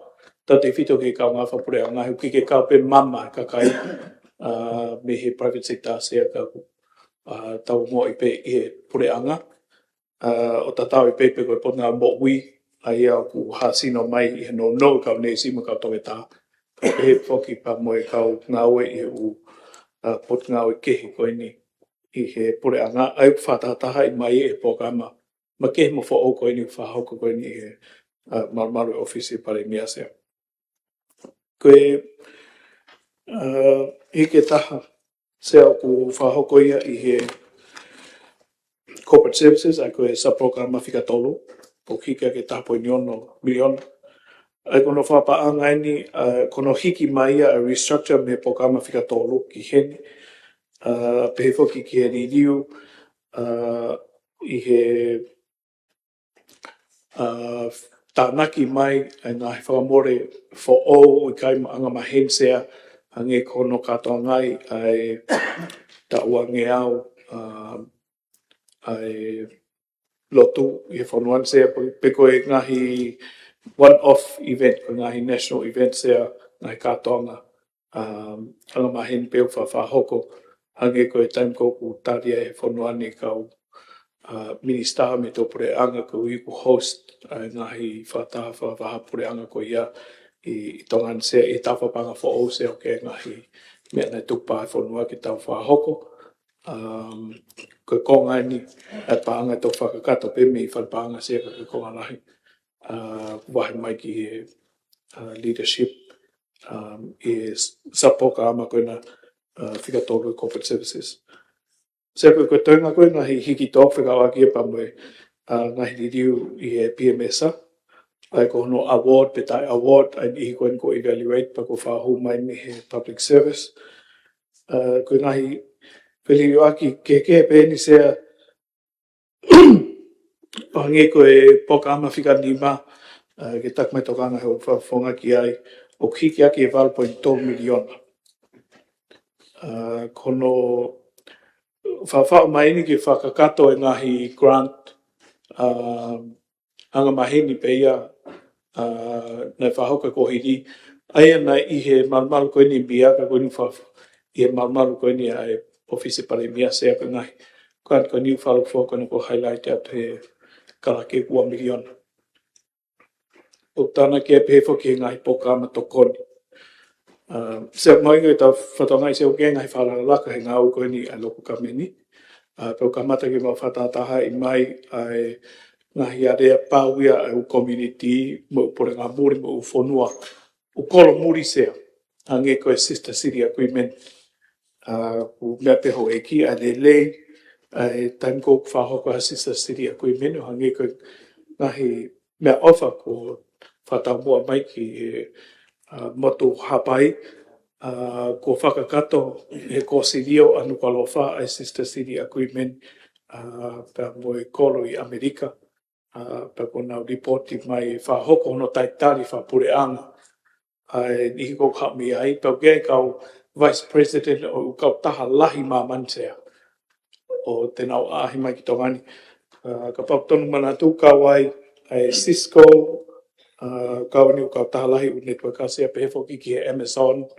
Tautefito ki he kau ngāue fakapuleʻanga, he ʻoku ʻikai ke kau pē mama e kakai, ʻa, mei he private sector Sea ka ʻoku, ʻa, tau ongoʻi pē ʻi he puleʻanga. ʻA, ʻo tatau ai pē pe ko e Potungāue Moʻui, ʻa ia ʻoku hāsino mai ʻi he nounou e kau neesi mo e kau toketā, pea pehē foki pea mo e kau ngāue ʻi he ʻū, ʻa, potungāue kehe ko eni ʻi he puleʻanga, ʻa ia ʻoku fakatahatahaʻi mai ʻe he polokalama makehe mo foʻou ko eni ʻoku fakahoko ko eni ʻi he, ʻa, malumalu ʻo e ʻOfisi Palēmia Sea. Ko e, ʻa, hiki ʻe taha Sea ʻoku fakahoko ia ʻi he Corporate Services, ʻa ia ko e sub-polokalama fika tolu, ʻoku hiki ia ki he taha poini ono miliona. ʻA ia ko hono fakapaʻanga eni, ʻa, ko hono hiki mai ia ʻa e restructure mei he polokalama fika tolu ki heni, ʻa, pehē foki ki he liliu, ʻa, ʻi he ʻa, tānaki mai ʻa e ngaahi fakamole foʻou ʻoku ʻikai angamaheni Sea, hangē ko hono kātoangaʻi ʻa e taʻu ua ngeau, ʻa, ʻa e lotu ʻi he fonua ni Sea, pe, pe ko e ngaahi one-off event, ko e ngaahi national event Sea, ngaahi kātoanga, ʻa, angamaheni pē ʻoku fa-, fakahoko, hangē ko e taimi ko ē ʻoku tali ai ʻe he fonua ni e kau, ʻa, minisitā mei he tau puleʻanga koeʻuhi ʻoku host ʻa e ngaahi fakataha fakavahaʻapuleʻanga ko ia ʻi, ʻi Tonga ni Sea, ʻi he tau fakapaʻanga foʻou Sea, ʻoku ʻi ai e ngaahi meʻa naʻe tuku pē ʻe he fonua ke tau fakahoko. Um, ko e konga ʻeni, ʻa e paʻanga ʻe toki fakakakato pē mei fale paʻanga Sea, ka ko e konga lahi, uh, ʻoku vahe mai ki he, uh, leadership, um, ʻi he s-, sub-polokalama ko ena, uh, fika tolu corporate services. Sea, ko e, ko e toenga ko e ngaahi hiki tō fekauʻaki ia pea mo e, uh, ngaahi liliu ʻi he P M S, ʻa ia ko hono award pe taʻe award, ʻa e niʻihi ko eni kuo evaluate pea kuo fakahū mai mei he public service. Uh, ko e ngaahi feliliuaki kehekehe pē eni Sea, ʻo hangē ko e polokalama fika nima, uh, ke taku mai tokanga he ʻoku fakafofonga ki ai, ʻoku hiki ʻaki e valu poini tolu miliona. Uh, ko hono faʻufaʻu mai eni ke fakakakato e ngaahi grant, uh, anga maheni pē ia, uh, naʻe fakahoko e kuohili. ʻA ia naʻe ʻi he malumalu ko eni mia ka ko eni fa-, ʻi he malumalu ko eni ʻa e ʻŌfisi Palēmia Sea, ko e ngaahi grant ko eni ʻoku fakalūkufua ko ena kuo highlight atu he kalake ua miliona. ʻOku tānaki ai pē foki he ngaahi polokalama tokoni. Uh, Sea, mahuʻinga ke tau fakatokangaʻi Sea ʻoku ʻi ai e ngaahi fakalakalaka he ngāue ko eni ʻa e local government ni. Uh, pea ʻoku kamata ke mau fakatahatahaʻi mai ʻa e ngaahi alea pau ia ʻa e ʻū community mo e ʻū puleʻanga muli mo e ʻū fonua ʻoku kolo muli Sea, hangē ko e Sister City Agreement. Uh, ʻoku meʻa pē houʻeiki ʻa e lelei ʻa e taimi ko ē ʻoku fakahoko ai ha Sister City Agreement, ʻo hangē ko e ngaahi meʻaʻofa kuo fakataumuʻa mai ki he, uh, motu Haʻapai, uh, kuo fakakakato he Kōsilio ʻa Nukuʻalofa ʻa e Sister City Agreement, uh, pea mo e kolo ʻi ʻAmelika, uh, pea kuo nau lipoti mai ʻe fakahoko hono talitali fakapuleʻanga ʻa e niʻihi ʻoku haʻu mei ai, pea ʻoku ʻi ai e kau Vice President ʻo e ʻū kautaha lahi ʻi māmani Sea, ʻo te nau ʻaʻahi mai ki Tonga ni. Uh, kapau ʻoku tonu manatu, kau ai ʻa e Cisco, uh, kau eni ʻū kautaha lahi ʻū network Sea, pehē foki ki he Amazon,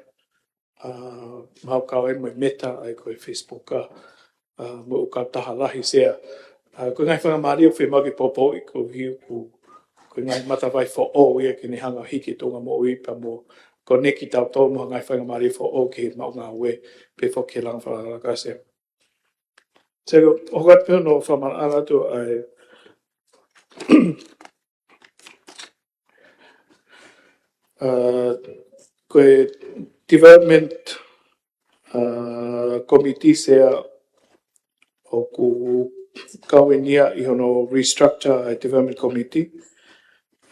uh, mahalo kau ai mo e Meta, ʻa ia ko e Facebook, uh, uh, mo e ʻū kautaha lahi Sea. Uh, ko e ngaahi faingamālie ʻoku fiemaʻu ke poupouʻi koeʻuhi ko e, ko e ngaahi matavai foʻou ia ke ne hanga ʻo hiki e tuʻunga moʻui pea mo connect kitautolu mo e ngaahi faingamālie foʻou ki he maʻu ngāue pea foki ki he langa fakalakalaka Sea. Sea, ʻoku ou hoko atu pē hono fakamaʻalaʻala atu ʻa e, uh, ko e development, uh, committee Sea, ʻoku kau eni ia ʻi hono restructure ʻa e development committee,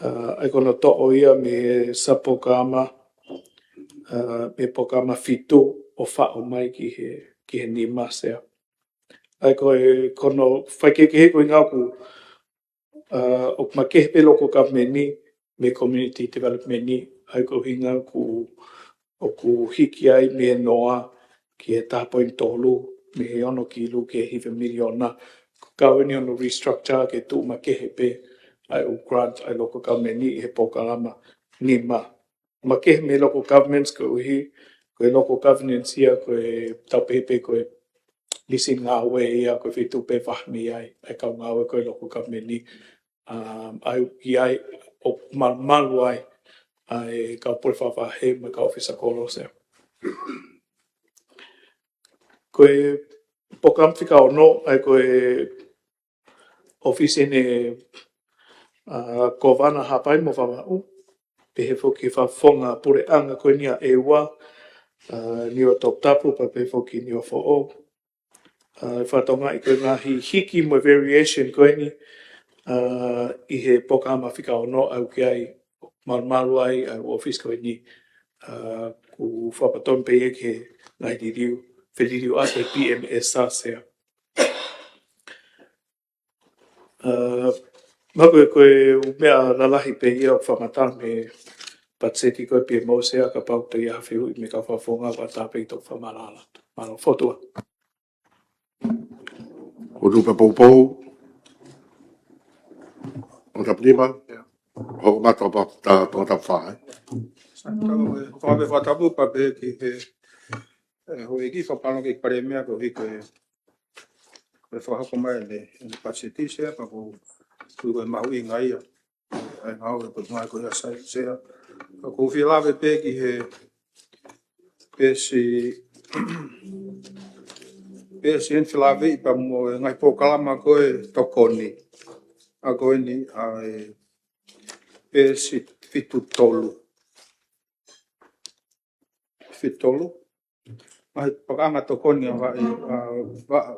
uh, ʻa ia ko hono toʻo ia mei he sub-polokalama, uh, mei he polokalama fitu ʻo faʻu mai ki he, ki he nima Sea. ʻA ia ko e, ko hono faikehekehe ko e ʻuhinga ʻoku, uh, ʻoku makehe pē local government ni mei he community development ni, ʻa ia ko e ʻuhinga ʻoku, ʻoku hiki ai mei he noa ki he taha poini tolu, mei he ono kilu ki he hiva miliona. Ko e kau eni hono restructure ke tuʻu makehe pē ʻa e ʻū grant ʻa e local government ni ʻi he polokalama nima. Makehe mei he local governments koeʻuhi ko e local governance ia ko e tau pehē pē ko e lisini ngāue ia, ko e feituʻu pē ʻe vahe mei ai ʻa e kau ngāue ko e local government ni. Um, ʻa ia ʻoku ʻi ai, ʻoku malumalu ai ʻa e kau pule fakavahe mo e kau ʻōfisa kolo Sea. Ko e polokalama fika ono, ʻa ia ko e ʻōfisi ʻene, uh, Kōvana Haʻapai mo Vavaʻu, pehē foki ki he fakafofonga puleʻanga ko eni ʻa ʻEua, uh, Niua Toputapu, pea pehē foki ki Niuafoʻou. Uh, fakatokangaʻi ko e ngaahi hiki mo e variation ko eni, uh, ʻi he polokalama fika ono ʻa ia ʻoku ʻi ai, malumalu ai ʻa e ʻōfisi ko eni, uh, ʻoku fakapatonu pē ia ki he ngaahi liliu, feliliuaki ʻa e P M S Sea. Uh, mahalo ko e, ko e ʻū meʻa lalahi pē ia ʻoku fakamatala mei he patiseti ko e P M O Sea, kapau ʻoku toe ʻi ai ha fehuʻi mei he kau fakafofonga, ʻoku ʻatā pē ke toki fakamaʻalaʻala. Mālō, fokotuʻu. Fokotuʻu pē poupou. Tongatapu nima. Hoko mai tongatapu, tongatapu fā, ē. Sai, tau ē, hoko mai pē fakatapu pea pehē ki he, ē, houʻeiki fakapālangi ki he Palēmia koeʻuhi ko e, ko e fakahoko mai ʻene, ʻene patiseti Sea, pea ʻoku, ʻoku mahuʻinga ia ʻa e ngāue ʻoku ngai ko ia Sea. Pea ʻoku ou fie lave pē ki he peesi, Peesi ʻeni felāveʻi pea mo e ngaahi polokalama ko e tokoni. ʻA ko eni ʻa e peesi fitu tolu. Fitu tolu. Ngaahi paʻanga tokoni ʻa e vaʻa, ʻa e vaʻa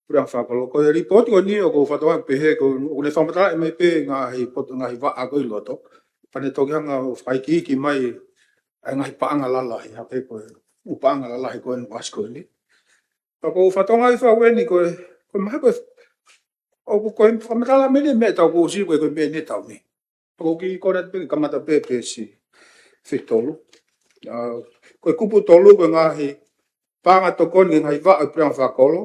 puleʻanga fakakolo. Ko e lipooti ko eni ʻoku ou fakatokangaʻi pehē ko ʻoku ne fakamatalaʻi mai pē ngaahi poto, ngaahi vaʻa ko ē ʻi loto. Pea ne toki hanga ʻo fakaikiiki mai ʻa e ngaahi paʻanga lalahi, hangē ko e ʻū paʻanga lalahi ko eni ʻoku ʻasi ko eni. Pea ʻoku ou fakatokangaʻi fau eni ko e, ko e mahalo ko e, ʻoku ko e fakamatala mei he meʻa taʻu kuo ʻosi ko e, ko e meʻa ʻeni ʻa e taʻu ni. ʻOku ou kiʻi kole atu pē ke kamata pē peesi fitu tolu. ʻA, ko e kupu tolu ko e ngaahi paʻanga tokoni ki he ngaahi vaʻa ʻo e puleʻanga fakakolo.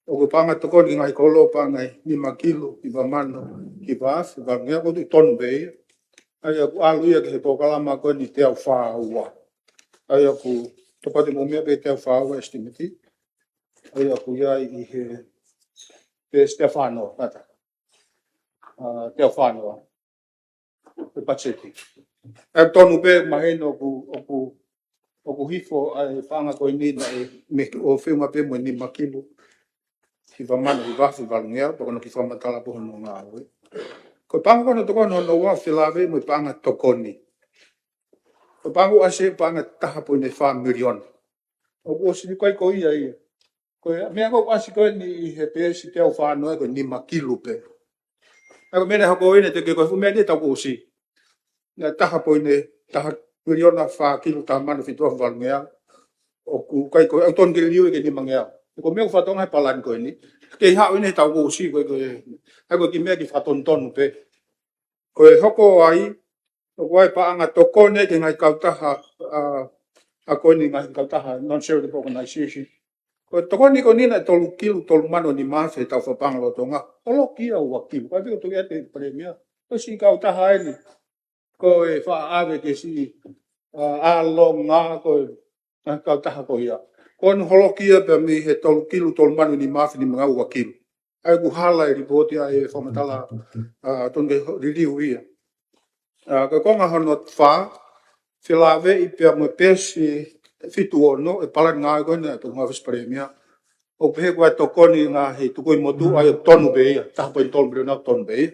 ʻOku paʻanga tokoni ki he ngaahi kolo, paʻanga ʻe nima kilu, hiva mano, hiva afe, hiva ngeau, ʻoku tonu pē ia. ʻA ia ʻoku ʻalu ia ki he polokalama ko eni teau fā ua. ʻA ia ʻoku tokoni mo e meʻa pē teau fā ua estimate. ʻA ia ʻoku ʻi ai ʻi he peesi teau fā noa, kātaki. ʻA, teau fā noa. Ko e patiseti. ʻOku tonu pē mahino ʻoku, ʻoku, ʻoku hifo ʻa e paʻanga ko eni naʻe mei he ʻo feʻunga pē mo e nima kilu. Hiva mano, hiva afe, hiva ngeau, pea ko hono kiʻi fakamatala pē hono ngāue. Ko e paʻanga ko hono tokoni hono ua felāveʻi mo e paʻanga tokoni. Ko e paʻanga ʻoku ʻasi ʻa e paʻanga taha poini fā miliona. ʻOku ʻosi ni ko e ko ia ia. Ko e meʻa ko ē ʻoku ʻasi ko eni ʻi he peesi teau fā noa ko e nima kilu pē. ʻA ia ko e meʻa naʻe hoko ʻeni te ke ko e fuʻu meʻa ʻeni ʻa e taʻu kuo ʻosi. Naʻe taha poini, taha miliona fā kilu taha mano fitu afe valu ngeau. ʻOku ʻikai ko e ʻoku tonu ke liliu ia ki he nima ngeau. Ko e meʻa ʻoku fakatokangaʻi he palani ko eni. Kei haʻu ʻeni he taʻu kuo ʻosi ko e, ko e, ʻa ia ko e kiʻi meʻa kiʻi fakatonutonu pē. Ko e hoko ai, ʻoku ʻi ai e paʻanga tokoni ki he ngaahi kautaha, ʻa, ʻa ko eni ngaahi kautaha non-charitable organization. Ko e tokoni ko eni naʻe tolu kilu, tolu mano nima afe he taʻu fakapaʻanga lolotonga. Holoki ia ua kilu. Ka piko toki ʻai ʻe he Palēmia. Ko e siʻi kautaha ʻeni. Ko e faʻa ʻave ki he siʻi, ʻa, ʻa longa ko e, ʻa, kautaha ko ia. Ko eni holoki ia pea mei he tolu kilu, tolu mano nima afe nima ngeau ua kilu. ʻA ia ʻoku hala e lipooti ʻa e fakamatala, ʻa, tonu ke liliu ia. ʻA, ko e konga hono fā, felāveʻi pea mo e peesi fitu ono, ʻa e palani ngāue ko eni ʻa e Potungāue Vice Palēmia. ʻOku pehē ko e tokoni ngaahi tukui motuʻa ʻoku tonu pē ia, taha poini tolu miliona ʻoku tonu pē ia.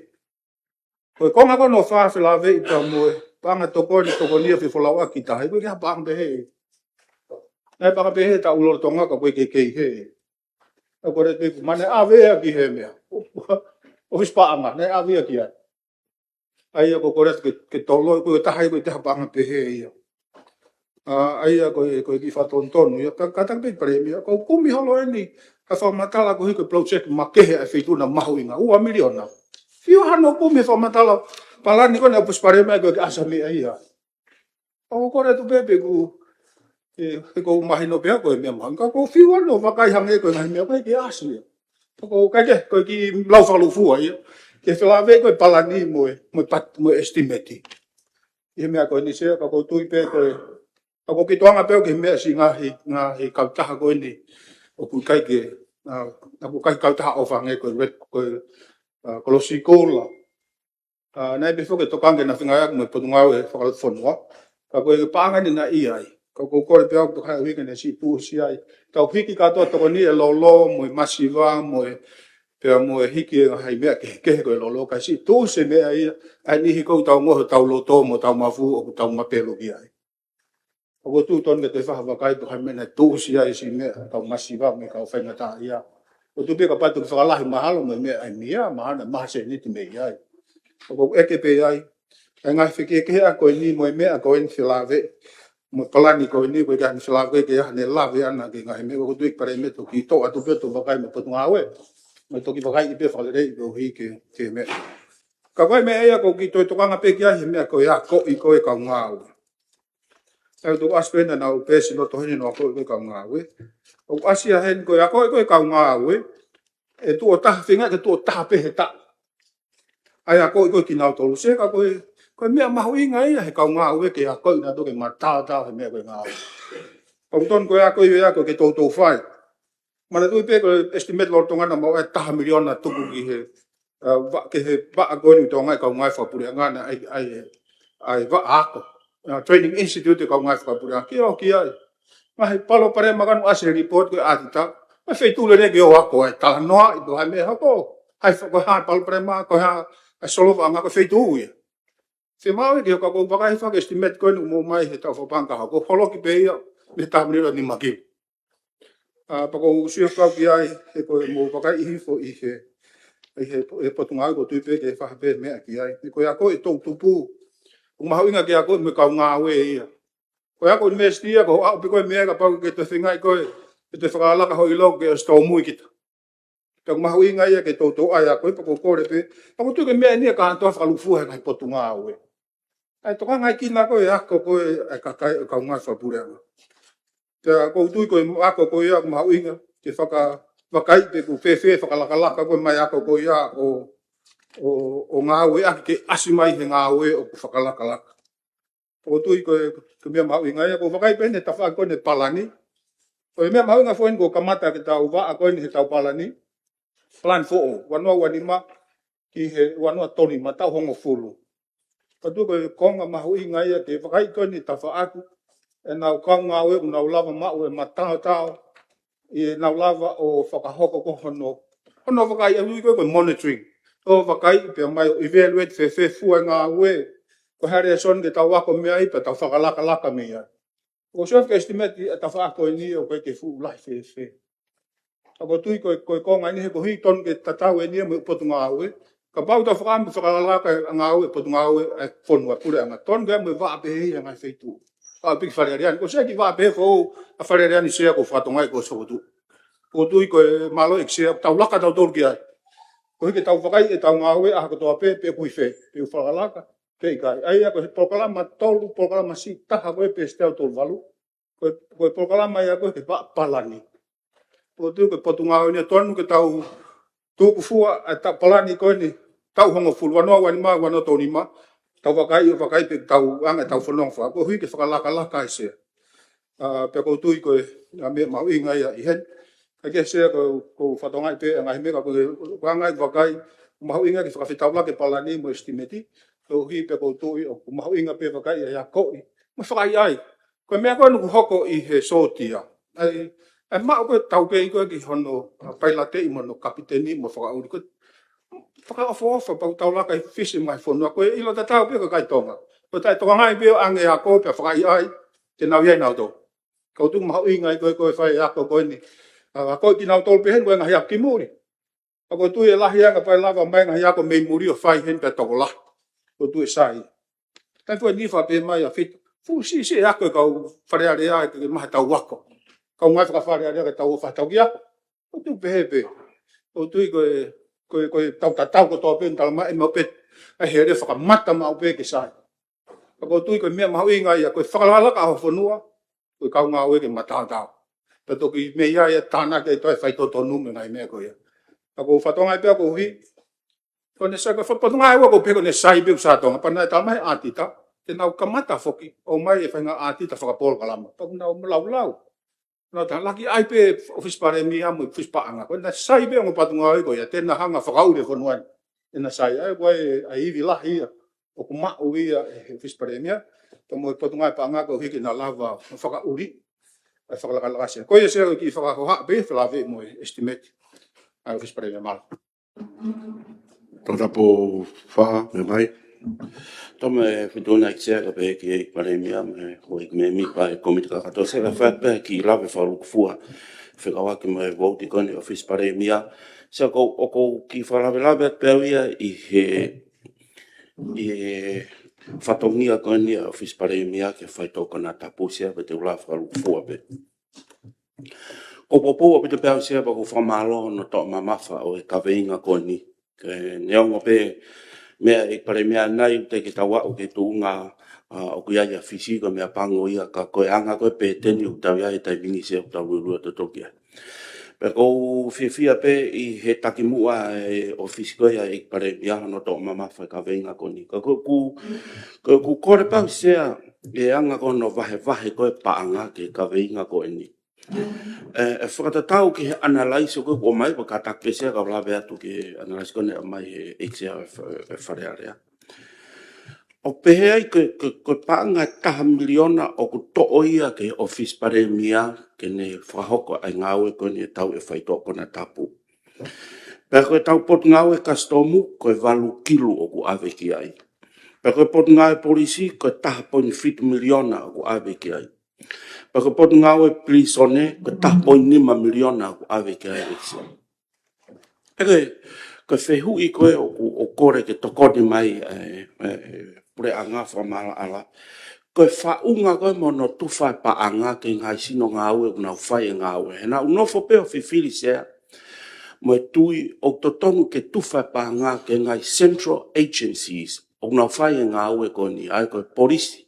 Ko e konga ko hono fā felāveʻi pea mo e paʻanga tokoni, tokoni ia fie folauʻaki taha, ʻoku ʻikai ke ʻi ai ha paʻanga pehē. Naʻe paʻanga pehē he taʻu lolotonga ka ʻoku ʻikai ke kei hē. ʻOku kole pē ke mou ʻave ia ki he meʻa. ʻOfisi paʻanga, naʻe ʻave ia ki ai. ʻA ia ʻoku kole ke, ke tolo, ʻoku ʻikai ke ʻi ai ha taha ia ʻoku ʻi ai ha paʻanga pehē ia. ʻA, ʻa ia ko e, ko e kiʻi fakatonutonu ia, ka, kātaki pē Palēmia, ʻoku kumi holo ʻeni, ʻa e fakamatala ko e hiki project makehe ʻa e feituʻu naʻe mahuʻinga, ua miliona. Fiu hano kumi fakamatala palani ko eni ʻa e ʻOfisi Palēmia ʻoku ʻikai ke ʻasi ha meʻa ia. ʻOku kole atu pē pē ʻoku, ʻe, ʻe ʻoku mahino pē ko e meʻa mahuʻinga, ka ʻoku fiu hano vakai hangē ko e ngaahi meʻa ko ē ʻikai ke ʻasi ia. ʻOku ʻikai ke, ko e kiʻi lau fakalūkufua ia. Ke felāveʻi ko e palani mo e, mo e pat-, mo e estimate. ʻI he meʻa ko eni Sea, ka ʻoku ou tui pē ko e, ka ʻoku ou kiʻi tuʻunga pē au ki he meʻa siʻi ngaahi, ngaahi kautaha ko eni. ʻOku ʻikai ke, ʻa, ʻoku ʻikai kautaha ʻofa hangē ko e Red, ko e, ʻa, Kolosi Koula. ʻA, naʻe pehē foki ʻe he tokanga naʻe fengāueʻaki mo e Potungāue Fakalotofonua. Ka ko e paʻanga ʻeni naʻe ʻi ai. Ka ʻoku ou kole pē au ke ʻai ʻo hiki ʻene siʻi tuʻusi ai. Tau hiki kātoa tokoni ʻa e lolo mo e masiva mo e pea mo e hiki e ngaahi meʻa kehekehe ko e lolo, kae siʻi tuʻusi e meʻa ia, ʻa e niʻihi ʻoku tau ngohe ʻo tau loto mo tau mafu ʻoku tau mapelo ki ai. ʻOku ou tui tonu ke toe fakavakai pe ko e hā e meʻa naʻe tuʻusi ai siʻi meʻa, tau masiva mo e kau faingataʻaʻia. ʻOku ou tui pē kapau te ke fakalahi mahalo mo e meʻa ʻa e meʻa, mahalo naʻe maha sēniti mei ai. ʻOku ou ʻeke pē ai, ʻa e ngaahi fekehekeheʻaki ko eni mo e meʻa ko eni felāveʻi mo e palani ko eni, ko e ʻikai ke ne felāveʻi ke ʻi ai haʻane lave ʻana ki he ngaahi meʻa, ʻoku ou tui ko e Palēmia toki toʻo atu pē ʻo toki vakai mo e Potungāue. Mo toki vakai pē fakalelei koeʻuhi ke, ke meʻa. Ka ko e meʻa ia ʻoku ou kiʻi toe tokanga pē ki ai he meʻa ko e akoʻi ko ē e kau ngāue. ʻOku ou ʻasi pē ʻena ʻū peesi ʻi loto heni hono akoʻi ko ē e kau ngāue. ʻOku ʻasi ia heni ko e akoʻi ko ē e kau ngāue. ʻE tuʻo taha feinga ke tuʻo taha pē he taʻu. ʻA e akoʻi ko ē kinautolu Sea ka ko e, ko e meʻa mahuʻinga ia he kau ngāue ke akoʻi nautolu ke mataotao he meʻa ko e ngāue. ʻOku tonu ko e akoʻi ia ko ē ke toutou fai. Manatuʻi pē ko e estimate lolotonga naʻa mau ʻai taha miliona tuku ki he, ʻa, va-, ki he vaʻa ko eni ʻoku tokangaʻi e kau ngāue fakapuleʻanga naʻe ʻai, ʻai, ʻai vaʻa ako. ʻA, training institute e kau ngāue fakapuleʻanga. Ke ʻoho ki ai. Ngaahi palopalema ko ē naʻe ʻasi he lipooti ko ē ʻa e ʻauditā. Ko e feituʻu lelei ke ō ʻo ako ai, talanoaʻi pe ko e hā e meʻa ʻe hoko, hai fa-, ko e hā e palopalema, ko e hā e solova ʻanga, ko e feituʻu ia. Fiemaʻu ia ke ʻoua ʻe kau vakai hifo ki he estimate ko eni ʻoku mou ʻomai he taʻu fakapālangi kahaʻu, ko e holoki pē ia mei he taha miliona nima kilu. ʻA, pea ʻoku ou sio kau ki ai, he ko e mou vakai hifo ʻi he, ʻi he, he Potungāue, ʻoku ou tui pē ke fai pē meʻa ki ai. He ko e ako ʻi he toʻutupu, ʻoku mahuʻinga ke ako mo e kau ngāue ia. Ko e ako university ia, ko e aʻu pē ko e meʻa kapau ʻoku ke toe feingaʻi koe ke toe fakalakalaka ho ʻilo ke ʻosi tōmui kita. Pea ʻoku mahuʻinga ia ke toutou ʻai ako, pea ʻoku ou kole pē. Pea ʻoku ou tui ko e meʻa eni ia kātoa fakalūkufua he ngaahi Potungāue. ʻA e tokangaʻi kinaua ko e ako ko ē ʻa e kakai ʻo e kau ngāue fakapuleʻanga. Pea ʻoku ou tui ko e ako ko ia ʻoku mahuʻinga ke fakavakai pe ʻoku fēfē fakalakalaka ko ē mai ako ko ia ʻo, ʻo, ʻo ngāueʻaki ke ʻasi mai he ngāue ʻoku fakalakalaka. ʻOku ou tui ko e, ko e meʻa mahuʻinga ia, ʻoku ou vakai pē eni he tafaʻaki ko eni palani. Ko e meʻa mahuʻinga foki eni kuo kamata ke tau vaʻa ko eni he taʻu palani. Plan foʻou, ua noa ua nima ki he ua noa tolu nima, taʻu hongofulu. ʻOku ou tui ko e konga mahuʻinga ia ke vakai ko eni he tafaʻaki ʻenau kau ngāue ʻoku nau lava maʻu e mataotao, ʻi heʻenau lava ʻo fakahoko ko hono, hono vakai, ʻa e ui ko ē ko e monitoring. ʻO vakai pea mai ʻo evaluate fēfē fua e ngāue. Ko e hā e lēsoni ke tau ako mei ai pea tau fakalakalaka mei ai. ʻOku ou sio ki he estimate ʻa e tafaʻaki ko eni ʻoku ʻikai ke fuʻu lahi fēfē. ʻOku ou tui ko e, ko e konga eni he koeʻuhi tonu ke tatau eni ia mo e Potungāue. Kapau te tau fakaʻamu fakalakalaka e ngāue Potungāue ʻa e fonua puleʻanga, tonu ke ʻamu e vaʻa pehē ʻi he ngaahi feituʻu. Vaʻa pē ki Fale Alea ni. Ko e sio ki he vaʻa pehē foʻou ʻa Fale Alea ni Sea, ʻoku ou fakatokangaʻi ko e sokotu. ʻOku ou tui ko e mālō ʻEiki Sea, tau laka tautolu ki ai. Koeʻuhi ke tau vakai ʻetau ngāue ʻaho kotoa pē, pe ʻoku ʻi fē, pe ʻoku fakalakalaka, pe ʻikai. ʻA ia ko e polokalama tolu, polokalama siʻi taha ko ē pē ʻa e Sea tolu valu. Ko e, ko e polokalama ia ko ē ke vaʻa palani. ʻOku ou tui ko e Potungāue eni ʻoku tonu ke tau tuku fua ʻa e taʻu palani ko eni, taʻu hongofulu, ua noa ua nima, ua noa tolu nima, tau vakai, ʻo vakai pe tau anga ʻetau fononga faka-, koeʻuhi ke fakalakalaka e Sea. ʻA, pea ʻoku ou tui ko e, ʻa e meʻa mahuʻinga ia ʻi heni. Kae kehe Sea, ʻoku ou, ʻoku ou fakatokangaʻi pē ʻa e ngaahi meʻa ko ē, ʻoku ou anga ʻeku vakai, mahuʻinga ke fakafetaulaki e palani mo e estimate, koeʻuhi pea ʻoku ou tui ʻoku mahuʻinga pē vakai ʻa e akoʻi mo e fakaʻaiʻai. Ko e meʻa ko ē ʻoku hoko ʻi he sōtia. ʻAi, ʻai maʻu ko ē tau pē ʻi ko ē ki hono, ʻa, pailateʻi mo hono kapiteni mo fakaʻuli. Ko e fakaʻofoʻofa pau tau laka ʻi Fisi mo e ngaahi fonua. Ko e ʻilo tatau pē ko e kakai Tonga. Ko e taʻetokangaʻi pē ʻo ʻoange ako pea fakaʻaiʻai, te nau ʻi ai nautolu. ʻOku ou tui mahuʻinga ia ko ē, ko e fai ako ko eni. ʻA, akoʻi kinautolu pē heni ko e ngaahi ako ki muli. Pea ʻoku ou tui ʻe lahi ange pea lava mai ngaahi ako mei muli ʻo fai heni pea tokolahi. ʻOku ou tui ʻe sai. Taimi foʻi ni faʻa pehē mai ʻa Fita, fuʻu siʻisiʻi e ako ʻa e kau Fale Alea ke maʻu haʻatau ako. Kau ngāue faka-Fale Alea ke tau ō ʻo fai haʻatau kiʻi ako. ʻOku ou tui pehē pē. ʻOku ou tui ko e, ko e, ko e tau tatau kotoa pē, talamai ʻe maʻu pē ʻa e hele fakamata maʻu pē ke sai. Pea ʻoku ou tui ko e meʻa mahuʻinga ia, ko e fakalakalaka ʻa e fonua, ko e kau ngāue ke mataotao. Pea toki mei ai ʻa e tānaki ʻa e toe faitotonu mo e ngaahi meʻa ko ia. Pea ʻoku ou fakatokangaʻi pē au koeʻuhi ko ʻene sai, ko e fakapotonga ʻe ua ʻoku ou pehē ko ʻene sai pē ʻoku Sea Tonga, pea naʻe talamai ʻe he ʻātita te nau kamata foki ʻo ʻomai e faʻahinga ʻātita fakapolokalama. Pea ʻoku nau laulau. Naʻa tau laka ai pē ʻOfisi Palēmia mo e ʻOfisi Paʻanga. Ko ʻena sai pē ongo Potungāue ko ia, te na hanga ʻo fakaʻuli e fonua ni. ʻEna sai ai, ko e, ʻa e ivi lahi ia ʻoku maʻu ia ʻe he ʻOfisi Palēmia, pea mo e Potungāue Paʻanga koeʻuhi ke na lava ʻo fakaʻuli ʻa e fakalakalaka Sea. Ko ia Sea, ko e kiʻi fakahohaʻa pē, felāveʻi mo e estimate ʻa e ʻOfisi Palēmia, mālō. Tōtapu fā, meʻa mai. Tō mo e fetuʻutaki Sea, kae pehē ki he ʻEiki Palēmia mo e houʻeiki mēmipa ʻo e Kōmiti Kakato Sea, kae fai pē kiʻi lave fakalūkufua fekauʻaki mo e vouti ko eni ʻa e ʻOfisi Palēmia. Sea, ʻoku ou, ʻoku ou kiʻi fakalavelave atu pē au ia ʻi he, ʻi he fatongia ko eni ʻa e ʻOfisi Palēmia ke fai tokoni tapu Sea, pea te u lave fakalūkufua pē. ʻOku ou poupou ʻaupito pē au Sea pea ʻoku ou fakamālō hono toʻo mamafa ʻo e kaveinga ko eni. Ke neongo pē meʻa ʻEiki Palēmia ʻanenai ʻoku teʻeki ke tau aʻu ki he tuʻunga, ʻa, ʻoku ʻi ai ʻa Fisi ko e meʻapango ia, ka ko e anga ko ē pēteni ʻoku tau ʻi ai he taimi ni Sea ʻoku tau luelue ʻo totoki ai. Pea ʻoku ou fiefia pē ʻi he takimuʻa ʻa e ʻOfisi ko ia ʻEiki Palēmia hono toʻo mamafa e kaveinga ko eni. Ka ʻoku ou, ʻoku ou kole pē au Sea, ʻi he anga ko hono vahevahe ko ē paʻanga ki he kaveinga ko eni. ʻE, ʻe fakatatau ki he ʻanalaiso ko ē kuo ʻomai, pea kātaki pē Sea kau lave atu ki he ʻanalaiso ko eni ʻomai ʻe he ʻEiki Sea ʻo e Fa-, ʻo e Fale Alea. ʻOku pehē ai ko e, ko e, ko e paʻanga ʻe taha miliona ʻoku toʻo ia ki he ʻofisi palēmia ke ne fakahoko ʻa e ngāue ko eni ʻa e tauʻi e faitoʻo konatapu. Pea ko e tau potungāue kasitomu, ko e valu kilu ʻoku ʻave ki ai. Pea ko e potungāue polisi, ko e taha poini fitu miliona ʻoku ʻave ki ai. Pea ko e potungāue pilīsone, ko e taha poini nima miliona ʻoku ʻave ki ai ʻEiki Sea. ʻE ko e, ko e fehuʻi ko ē ʻoku, ʻoku kole ke tokoni mai, ē, ē, puleʻanga fakamaʻalaʻala. Ko e faʻunga ko ē mo hono tufa e paʻanga ki he ngaahi sino ngāue ʻoku nau fai e ngāue. He naʻa ku nofo pē ʻo fifili Sea mo e tui ʻoku totonu ke tufa e paʻanga ki he ngaahi central agencies ʻoku nau fai e ngāue ko eni, ʻa ia ko e polisi,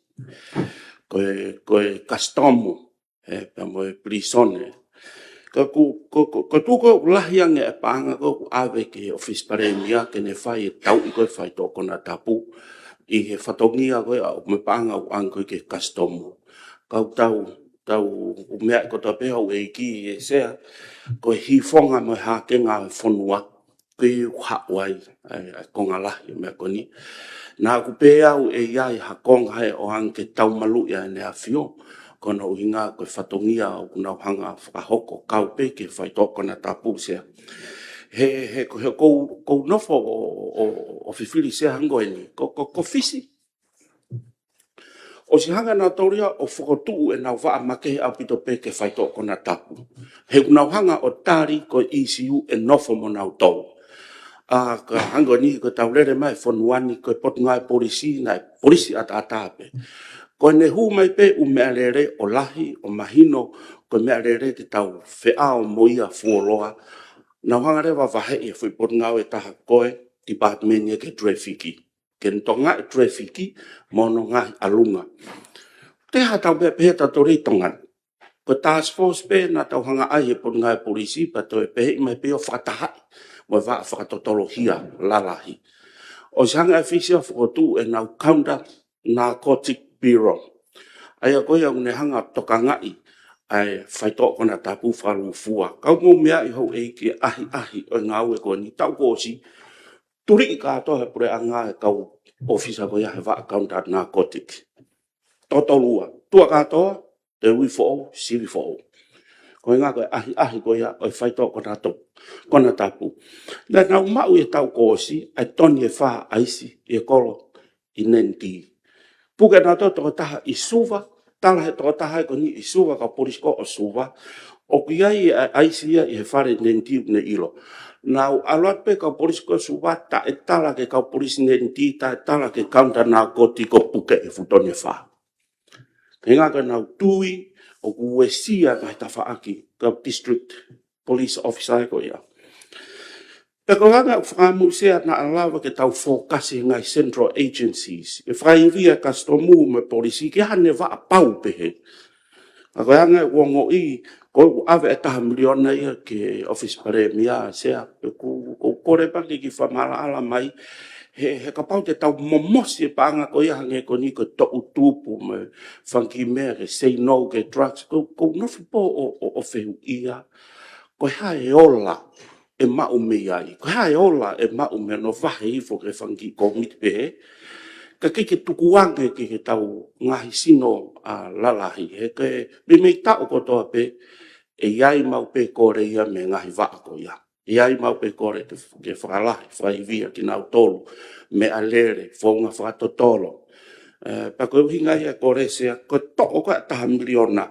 ko e, ko e kasitomu, ē, pea mo e pilīsone. Ka ʻoku, ko, ko, ko e tuʻu ko ē ʻoku lahi ange e paʻanga ko ē ʻoku ʻave ki he ʻofisi palēmia ke ne fai e tauʻi ko ē faitoʻo konatapu ʻi he fatongia ko ē ʻa e, mo e paʻanga ʻoku ʻange ko ē ki he kasitomu. Ka ʻoku tau, tau, ʻoku meaʻi kotoa pē houʻeiki ʻe Sea, ko e hīfonga mo e hākenga e fonua, ko e ʻuhinga ai, ʻa e, ʻa e konga lahi e meʻa ko eni. Naʻa ku pehē au ʻe ʻi ai ha konga ē ʻoku hanga ke tau maluʻi ʻa ʻEne ʻAfio, ko hono ʻuhinga ko e fatongia ʻoku nau hanga fakahoko kau pē ki he faitoʻo konatapu Sea. He, he, ko, he ʻoku ou, ʻoku ou nofo ʻo, ʻo, ʻo fifili Sea hangē ko eni. Ko, ko, ko Fisi ʻosi hanga nautolu ia ʻo fokotuʻu ʻenau vaʻa makehe ʻaupito pē ki he faitoʻo konatapu. He ʻoku nau hanga ʻo tali ko e ʻīsiu ʻe nofo mo nautolu. ʻA, ka hangē ko eni ko e tau lele mai e fonua ni ko e potungāue polisi naʻe polisi ʻataʻatā pē. Ko ʻene hū mai pē ʻū meʻalele ʻo lahi ʻo mahino ko e meʻalele ke tau feʻao mo ia fuoloa. Nau hanga leva ʻo vaheʻi e foʻi potungāue ʻe taha ko e department ia ki he traffic. Ke ne tokangaʻi e traffic mo hono ngaahi ʻalunga. Te ha tau pehē pehē tautolu ʻi Tonga ni. Ko e task force pē naʻa tau hanga ʻai he potungāue polisi pea toe pehē mai pē ʻo fakatahaʻi mo e vaʻa fakatotolo hia lalahi. ʻOsi hanga ʻe Fisi ʻo fokotuʻu ʻenau Counter Narcotic Bureau. ʻA ia ko ia ʻoku ne hanga ʻo tokangaʻi ʻa e faitoʻo konatapu fakalūkufua. Ka ʻoku mou meaʻi houʻeiki e ʻahiʻahi ʻo e ngāue ko eni taʻu kuo ʻosi, tuliʻi kātoa he puleʻanga e kau ʻōfisa ko ia he vaʻa Counter Narcotic. Totolua, tuʻa kātoa, te ui foʻou, sivi foʻou. Ko e ʻuhinga ko e ʻahiʻahi ko ia ʻo e faitoʻo konatapu, konatapu. Naʻa nau maʻu ʻi he taʻu kuo ʻosi ʻa e toni ʻe fā ʻaisi ʻi he kolo ʻi Nentī. Puke nautolu tokotaha ʻi Suva, tala he tokotaha ko eni ʻi Suva, kau polisi ko ē ʻo Suva, ʻoku ʻi ai e ʻaisi ia ʻi he fale Nentī ʻoku ne ʻilo. Nau ʻalu atu pē kau polisi ko ē ʻo Suva, taʻetala ki he kau polisi Nentī, taʻetala ki he Counter Narcotic ʻo puke e fuʻu toni ʻe fā. Ko e ʻuhinga ko ʻenau tui ʻoku uesia e ngaahi tafaʻaki kau district police officer ko ia. Pea ko e anga ʻeku fakaʻamu Sea naʻa lava ke tau fokasi he ngaahi central agencies. ʻE fakaivia e kasitomu mo e polisi ke ʻi ai haʻane vaʻa pau pehē. Ka ko e anga ʻeku ongoʻi, ko ʻeku ʻave e taha miliona ia ki he ʻofisi palēmia Sea. ʻOku, ʻoku ou kole pē ke ke fakamaʻalaʻala mai. He, he kapau te tau momosi e paʻanga ko ia hangē ko eni ko e toʻutupu mo e fanga kiʻi meʻa ke say no ki he drugs. Ko, ʻoku ou nofo pē ʻo, ʻo, ʻo fehuʻia. Ko e hā e ola ʻe maʻu mei ai. Ko e hā e ola ʻe maʻu mei hono vahe hifo ki he fanga kiʻi kōmiti pehē. Ka ke, ke tukuange ki he tau ngaahi sino ʻa lalahi. He ke meimei taʻu kotoa pē, ʻe ʻi ai maʻu pē kole ia mei he ngaahi vaʻa ko ia. ʻE ʻi ai maʻu pē kole ke, ke fakalahi, fakaivia kinautolu, meʻalele, founga fakatotolo. Ē, pea ko e ʻuhinga ia e kole Sea, ko e toʻo ko ē e taha miliona.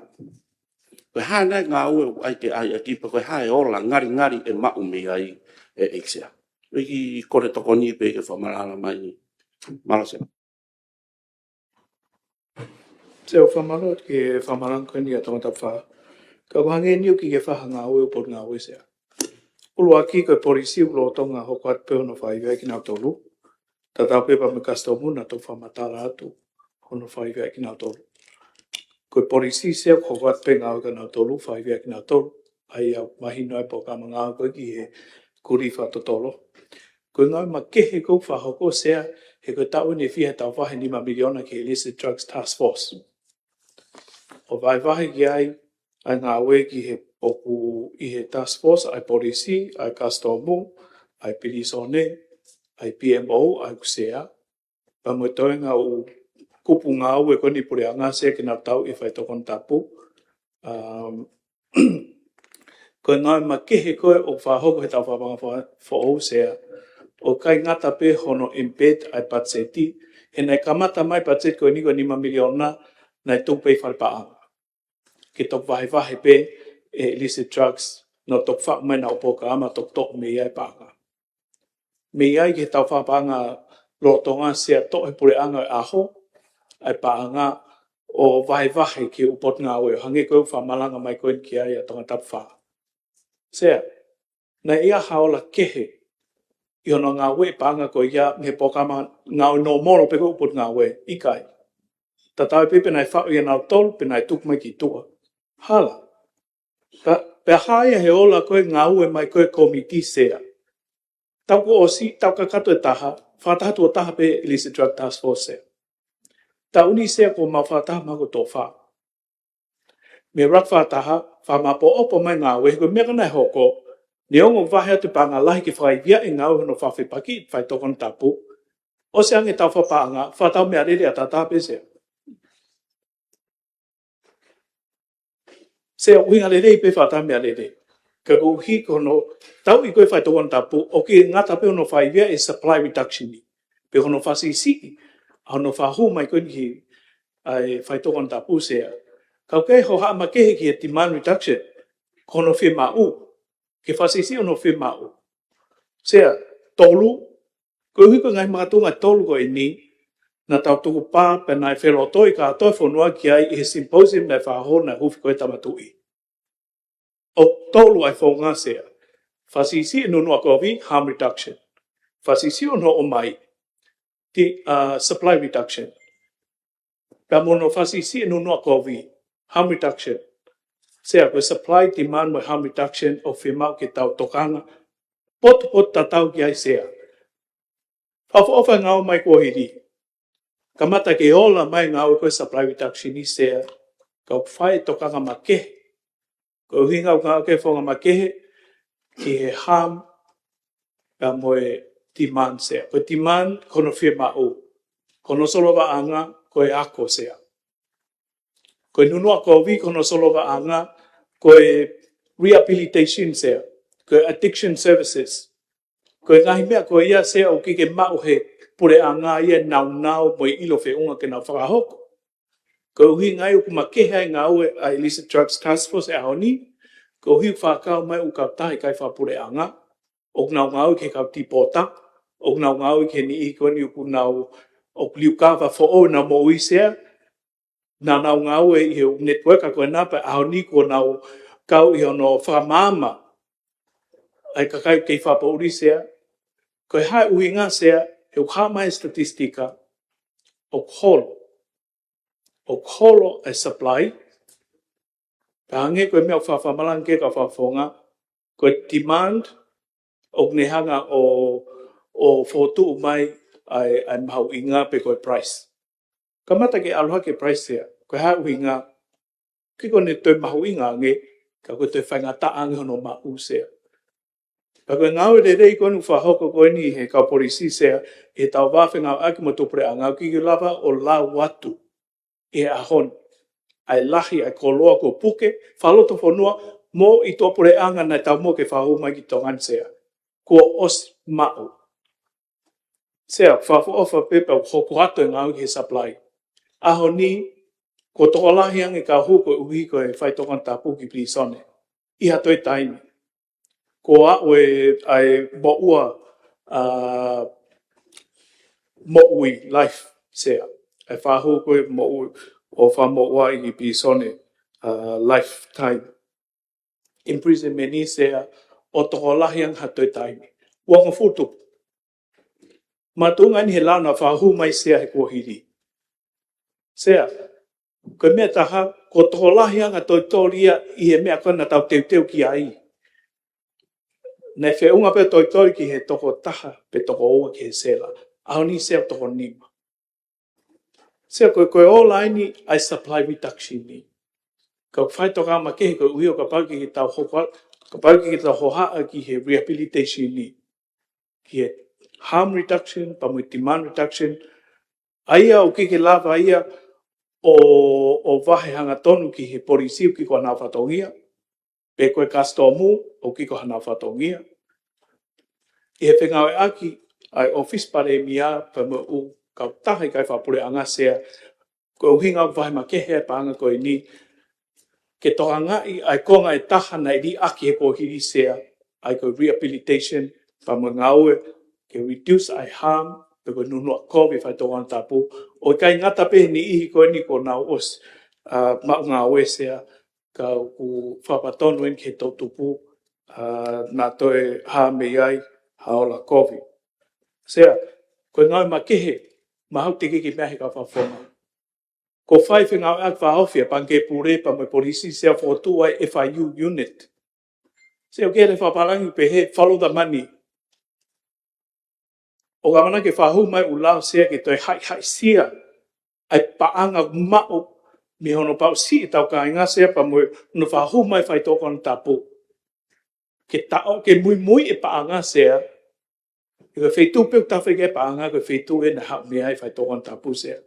Ko e hā nai e ngāue ʻoku ʻai ke ʻai ʻaki, pea ko e hā e ola ngalingali ʻe maʻu mei ai ʻEiki Sea. ʻEiki, kole tokoni pē ke fakamaʻalaʻala mai. Mālō Sea. Sea, ʻoku fakamālō ki he fakamaʻalaʻala ko eni ʻa Tongatapu Fā. Ka ʻoku hangē ni ʻoku ʻikai ke fai ha ngāue ʻo e potungāue Sea. ʻUluaki ko e polisi ʻoku lolotonga hoko atu pē hono fakaivia kinautolu. Tatau pē pea mo e kasitomu naʻa tau fakamatala atu hono fakaivia kinautolu. Ko e polisi Sea ʻoku hoko atu pē ngāue kia nautolu, fakaivia kinautolu. ʻA ia ʻoku mahino ai e polokalama ngāue ko ē ki he kuli fakatotolo. Ko e ngāue makehe ʻoku fakahoko Sea, he ko e taʻu ni ʻe fiha e tau vahe nima miliona ki he Illicit Drugs Task Force. ʻO vahevahe ki ai ʻa e ngāue ki he ʻoku ʻi he task force, ʻa e polisi, ʻa e kasitomu, ʻa e pilīsone, ʻa e P M O, ʻa e ʻū Sea. pea mo e toenga ʻo e kupu ngāue ko eni ʻa e puleʻanga Sea ke nau tauʻi e faitoʻo konatapu. Um, ko e ngāue makehe ko ē ʻoku fakahoko he taʻu fakapaʻanga fo-, foʻou Sea, ʻoku ʻikai ngata pē hono embed ʻa e patiseti, he naʻe kamata mai e patiseti ko eni ko e nima miliona, naʻe tuku pē ʻi fale paʻanga ke toki vahevahe pē ʻe illicit drugs, naʻa nau toki faʻu mai ʻenau polokalama toki toʻo mei ai e paʻanga. Mei ai ki he taʻu fakapaʻanga lolotonga Sea, toʻo ʻe he puleʻanga ʻo e ʻaho ʻa e paʻanga ʻo vahevahe ki he ʻū potungāue, hangē ko ē ʻoku fakamalanga mai ko eni ki ai ʻa Tongatapu fā. Sea, naʻe ʻi ai ha ola kehe ʻi hono ngāueʻi e paʻanga ko ia mei he polokalama ngāue nōmolo pē ko ē ʻū potungāue? ʻIkai. Tatau ai pē pe naʻe faʻu ʻia nautolu pe naʻe tuku mai ki tuʻa. Hala. Ka, pea hā ia he ola ko ē ngāue mai ko ē ʻa e kōmiti Sea. Taʻu kuo ʻosi, taʻu kakato ʻe taha, fakataha tuʻo taha pē illicit drug task force Sea. Taʻu ni Sea kuo mau fakataha mahalo ko e tuʻo fā. Mei he ʻuluaki fakataha, fakamāʻopoʻopo mai e ngāue, he ko e meʻa ko ē naʻe hoko, neongo ʻoku vahe atu e paʻanga lahi ke fakaivia e ngāue hono fakafepakiʻi e faitoʻo konatapu, ʻosi ange e taʻu fakapaʻanga, fakatau meʻalele ʻataʻatā pē Sea. Sea, ʻuhinga lelei pē fakatau meʻalele. Ka koeʻuhi ko hono tauʻi ko ē e faitoʻo konatapu, ʻoku ʻikai ngata pē hono fakaivia e supply reduction ni, pe ko hono fakasiʻisiʻi ʻa hono fakahū mai ko eni ʻa e faitoʻo konatapu Sea. Ka ʻoku ʻi ai e hohaʻa makehe ki he demand reduction, ko hono fiemaʻu, ke fakasiʻisiʻi hono fiemaʻu. Sea, tolu, koeʻuhi ko e ngaahi makatuʻunga ʻe tolu ko eni, naʻa tau tukupā pea naʻe felotoi kātoa e fonua ki ai ʻi he symposium naʻe fakahoko naʻe huufi ko ē ʻe he Tama Tuʻi. ʻOku tolu ʻa e founga Sea. Fakasiʻisiʻi e nunuʻa kovi, harm reduction. Fakasiʻisiʻi hono ʻomai, the, uh, supply reduction. Pea mo hono fakasiʻisiʻi e nunuʻa kovi, harm reduction. Sea, ko e supply, demand mo e harm reduction ʻoku fiemaʻu ke tau tokanga potupotutatau ki ai Sea. Fakaʻofoʻofa e ngāue mai kuo hili. Kamata ke ola mai e ngāue ko ē ʻo e supply reduction ni Sea, ka ʻoku fai e tokanga makehe. Ko e ʻuhinga ʻoku ngāueʻaki e founga makehe ki he harm pea mo e demand Sea. Ko e demand ko hono fiemaʻu, ko hono solovaʻanga ko e ako Sea. Ko e nunuʻa kovi ko hono solovaʻanga ko e rehabilitation Sea, ko e addiction services. Ko e ngaahi meʻa ko ia Sea ʻoku ʻikai ke maʻu ʻe he puleʻanga ia e nāunau mo e ʻilo feʻunga ke nau fakahoko. Ko e ʻuhinga ia ʻoku makehe ai e ngāue ʻa e Illicit Drugs Task Force he ʻaho ni, koeʻuhi ʻoku fakakau mai e ʻū kautaha ʻikai fakapuleʻanga, ʻoku nau ngāue ki he kau tīpota, ʻoku nau ngāue ki he niʻihi ko eni ʻoku nau, ʻoku liukava foʻou ʻenau moʻui Sea, naʻa nau ngāue ʻi he ʻū network ko ena pea ʻaho ni kuo nau kau ʻi hono fakamaama ʻa e kakai kei fakapoʻuli Sea. Ko e hā e ʻuhinga Sea? He ʻoku hā mai e statistika ʻoku holo, ʻoku holo e supply, pea hangē ko e meʻa ʻoku fakamalanga ki ai e kau fakafofonga, ko e demand ʻoku ne hanga ʻo, ʻo fokotuʻu mai ʻa e, ʻa e mahuʻinga pe ko e price. Kamata ke ʻalu hake e price Sea, ko e hā e ʻuhinga? ʻIkai ko ʻene toe mahuʻinga ange, ka ko e toe faingataʻa ange hono maʻu Sea. Pea ko e ngāue lelei ko eni ʻoku fakahoko ko eni ʻe he kau polisi Sea, ʻi heʻetau vā fengāueʻaki mo e tuʻu puleʻanga, ʻoku ʻikai ke lava ʻo lau atu ʻi he ʻaho ni ʻa e lahi ʻa e koloa kuo puke fakalotofonua mo e tuʻu puleʻanga naʻe taumuʻa ke fakahū mai ki Tonga ni Sea. Kuo ʻosi maʻu. Sea, fakaʻofoʻofa pē pea ʻoku hoko atu e ngāue ki he supply. ʻAho ni, kuo tokolahi ange e kau hū koeʻuhi ko e faitoʻo konatapu ki pilīsone ʻi ha toe taimi. Kuo aʻu e, ʻa e moʻua, ʻa, moʻui, life Sea. ʻA e fakahū ko ē moʻui ʻo fakamoʻua ʻi pilīsone, ʻa, lifetime imprisonment ni Sea, ʻo tokolahi ange ha toe taimi. Uongofulu tupu. Makatuʻunga eni he lao naʻe fakahū mai Sea he kuohili. Sea, ko e meʻa ʻe taha, kuo tokolahi ange ʻa e tolitoli ia ʻi he meʻa ko ē naʻa tau teuteu ki ai. Naʻe feʻunga pē ʻa e tolitoli ki he toko taha pe toko ua ki he sela. ʻAho ni Sea toko nima. Sea, ko e, ko e ola eni ʻa e supply reduction ni. Ka ʻoku fai e tokanga makehe koeʻuhi ʻo kapau ʻoku ʻikai ke tau hoko, kapau ʻoku ʻikai ke tau hohaʻa ki he rehabilitation ni, ki he harm reduction pea mo e demand reduction, ʻA ia ʻoku ʻikai ke lava ia ʻo, ʻo vahe hangatonu ki he polisi ʻoku ʻikai ko haʻanau fatongia, pe ko e kasitomu ʻoku ʻikai ko haʻanau fatongia. ʻI he fengāueʻaki ʻa e ʻOfisi Palēmia pea mo e ʻū kautaha ʻikai fakapuleʻanga, Sea, ko e ʻuhinga ʻoku vahe makehe e paʻanga ko eni, ke tokangaʻi ʻa e konga ʻe taha naʻe liʻaki he kuohili, Sea, ʻa ia ko e rehabilitation, pea mo e ngāue ke reduce ʻa e harm pe ko e nunuʻa kovi ʻa e faitoʻo tapu. ʻOku ʻikai ngata pē he niʻihi ko eni kuo nau ʻosi, ā, maʻu ngāue, Sea, ka ʻoku fakapatonu eni ki he toʻutupu, ā, naʻa toe hā mei ai ha ola kovi. Sea, ko e ngāue makehe, mahalo te ke kiʻi meʻa he kau fakafofonga. Kuo fai fengāueʻaki fakaofi ʻa e Pangikē Pule pea mo e polisi, Sea, fokotuʻu ai e F I U unit. Sea, ʻoku ʻi ai e lea fakapālangi ʻoku pehē follow the money. ʻOku ʻamanaki ke fakahū mai ʻū lao, Sea, ke toe haʻihaʻisia ʻa e paʻanga ʻoku maʻu mei hono paʻusiʻi ʻetau kāinga, Sea, pea mo hono fakahū mai e faitoʻo konatapu. Ke taʻo, ke muimui e paʻanga, Sea, ʻi he feituʻu pē ʻoku tafe ki ai e paʻanga, ko e feituʻu ē naʻe haʻu mei ai e faitoʻo konatapu, Sea.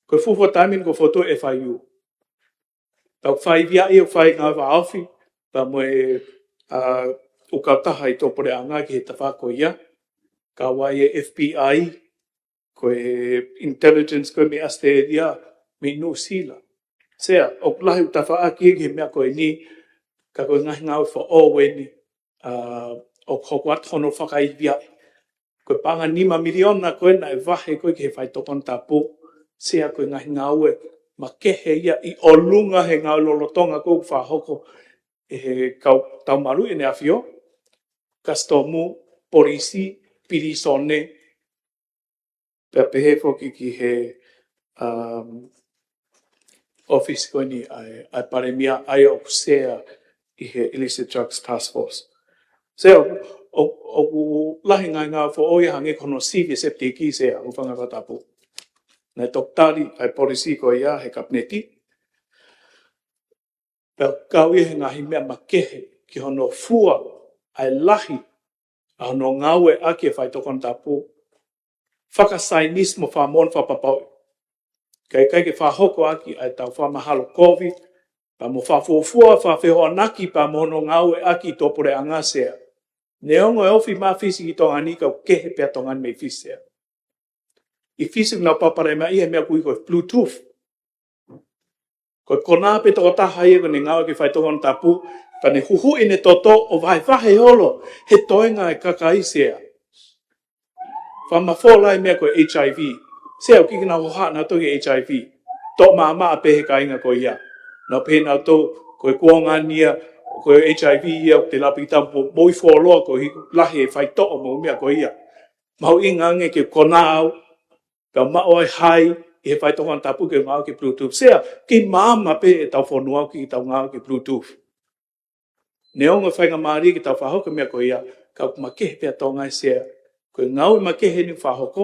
Ko e fuofua taimi ni kuo fokotuʻu e F I U. Tau fai via ʻi he fai ngāue fakaofi pea mo e, ā, ʻū kautaha ʻi tuʻapuleʻanga ki he tafaʻaki ko ia. Kau ai e F B I, ko e intelligence ko ē mei ʻAositelēlia, mei Nuʻusila. Sea, ʻoku lahi ʻū tafaʻaki ki he meʻa ko eni, ka ko e ngaahi ngāue foʻou eni, ā, ʻoku hoko atu hono fakaiviaʻi. Ko e paʻanga nima miliona ko ē naʻe vahe ko ē ki he faitoʻo konatapu, Sea, ko e ngaahi ngāue makehe ia ʻi ʻolunga he ngāue lolotonga ko ē ʻoku fakahoko ʻe he kau taumalu ʻEne ʻAfio, kasitomu, polisi, pilīsone, pea pehē foki ki he, um, ʻofisi ko eni ʻa e, ʻa e Palēmia, ʻa ia ʻoku Sea ʻi he Illicit Drugs Task Force. Sea, ʻoku, ʻoku, ʻoku lahi e ngaahi ngāue foʻou ia hangē ko hono sivi e septic, Sea, ʻo Fanga Fakatapu. Naʻe toki tali ʻa e polisi ko ia he Kapineti. Pea kau ia he ngaahi meʻa makehe ki hono fua ʻa e lahi ʻa hono ngāueʻaki e faitoʻo konatapu fakasaienisi mo fakamoʻoni fakapapauʻi. Kae ʻikai ke fakahoko ʻaki ʻa ʻetau fakamahalo kovi, pea mo fakafuofua, fakafehoanaki pea mo hono ngāueʻaki ʻi tuʻapuleʻanga, Sea. Neongo e ofi mai ʻa Fisi ki Tonga ni, ka ʻoku kehe pē ʻa Tonga ni mei Fisi, Sea. ʻI Fisi ʻoku nau palopalemaʻi he meʻa ʻoku ui ko e Bluetooth. Ko e konā pē tokotaha ia ko ʻene ngāue ki he faitoʻo konatapu, ka ne huhuʻi ʻene toto ʻo vahevahe holo he toenga e kakai, Sea. Fakamafola e meʻa ko e H I V. Sea, ʻoku ʻikai ke nau hohaʻa nautolu ki he H I V. Toʻo maʻamaʻa pē he kāinga ko ia. Nau pehē nautolu ko e kuonga ni ia, ko e H I V ia, ʻoku te lapi tau mo, moʻui fuoloa koeʻuhi lahi e faitoʻo mo e meʻa ko ia. Mahuʻinga ange ke konā au, pea maʻu ai hai ʻi he faitoʻo konatapu ke ngāue ki he Bluetooth. Sea, kei maama pē ʻetau fonua ʻoku ʻikai ke tau ngāue ki he Bluetooth. Neongo e faingamālie ke tau fakahoko e meʻa ko ia, ka ʻoku makehe pē ʻa Tonga, Sea. Ko e ngāue makehe eni ʻoku fakahoko,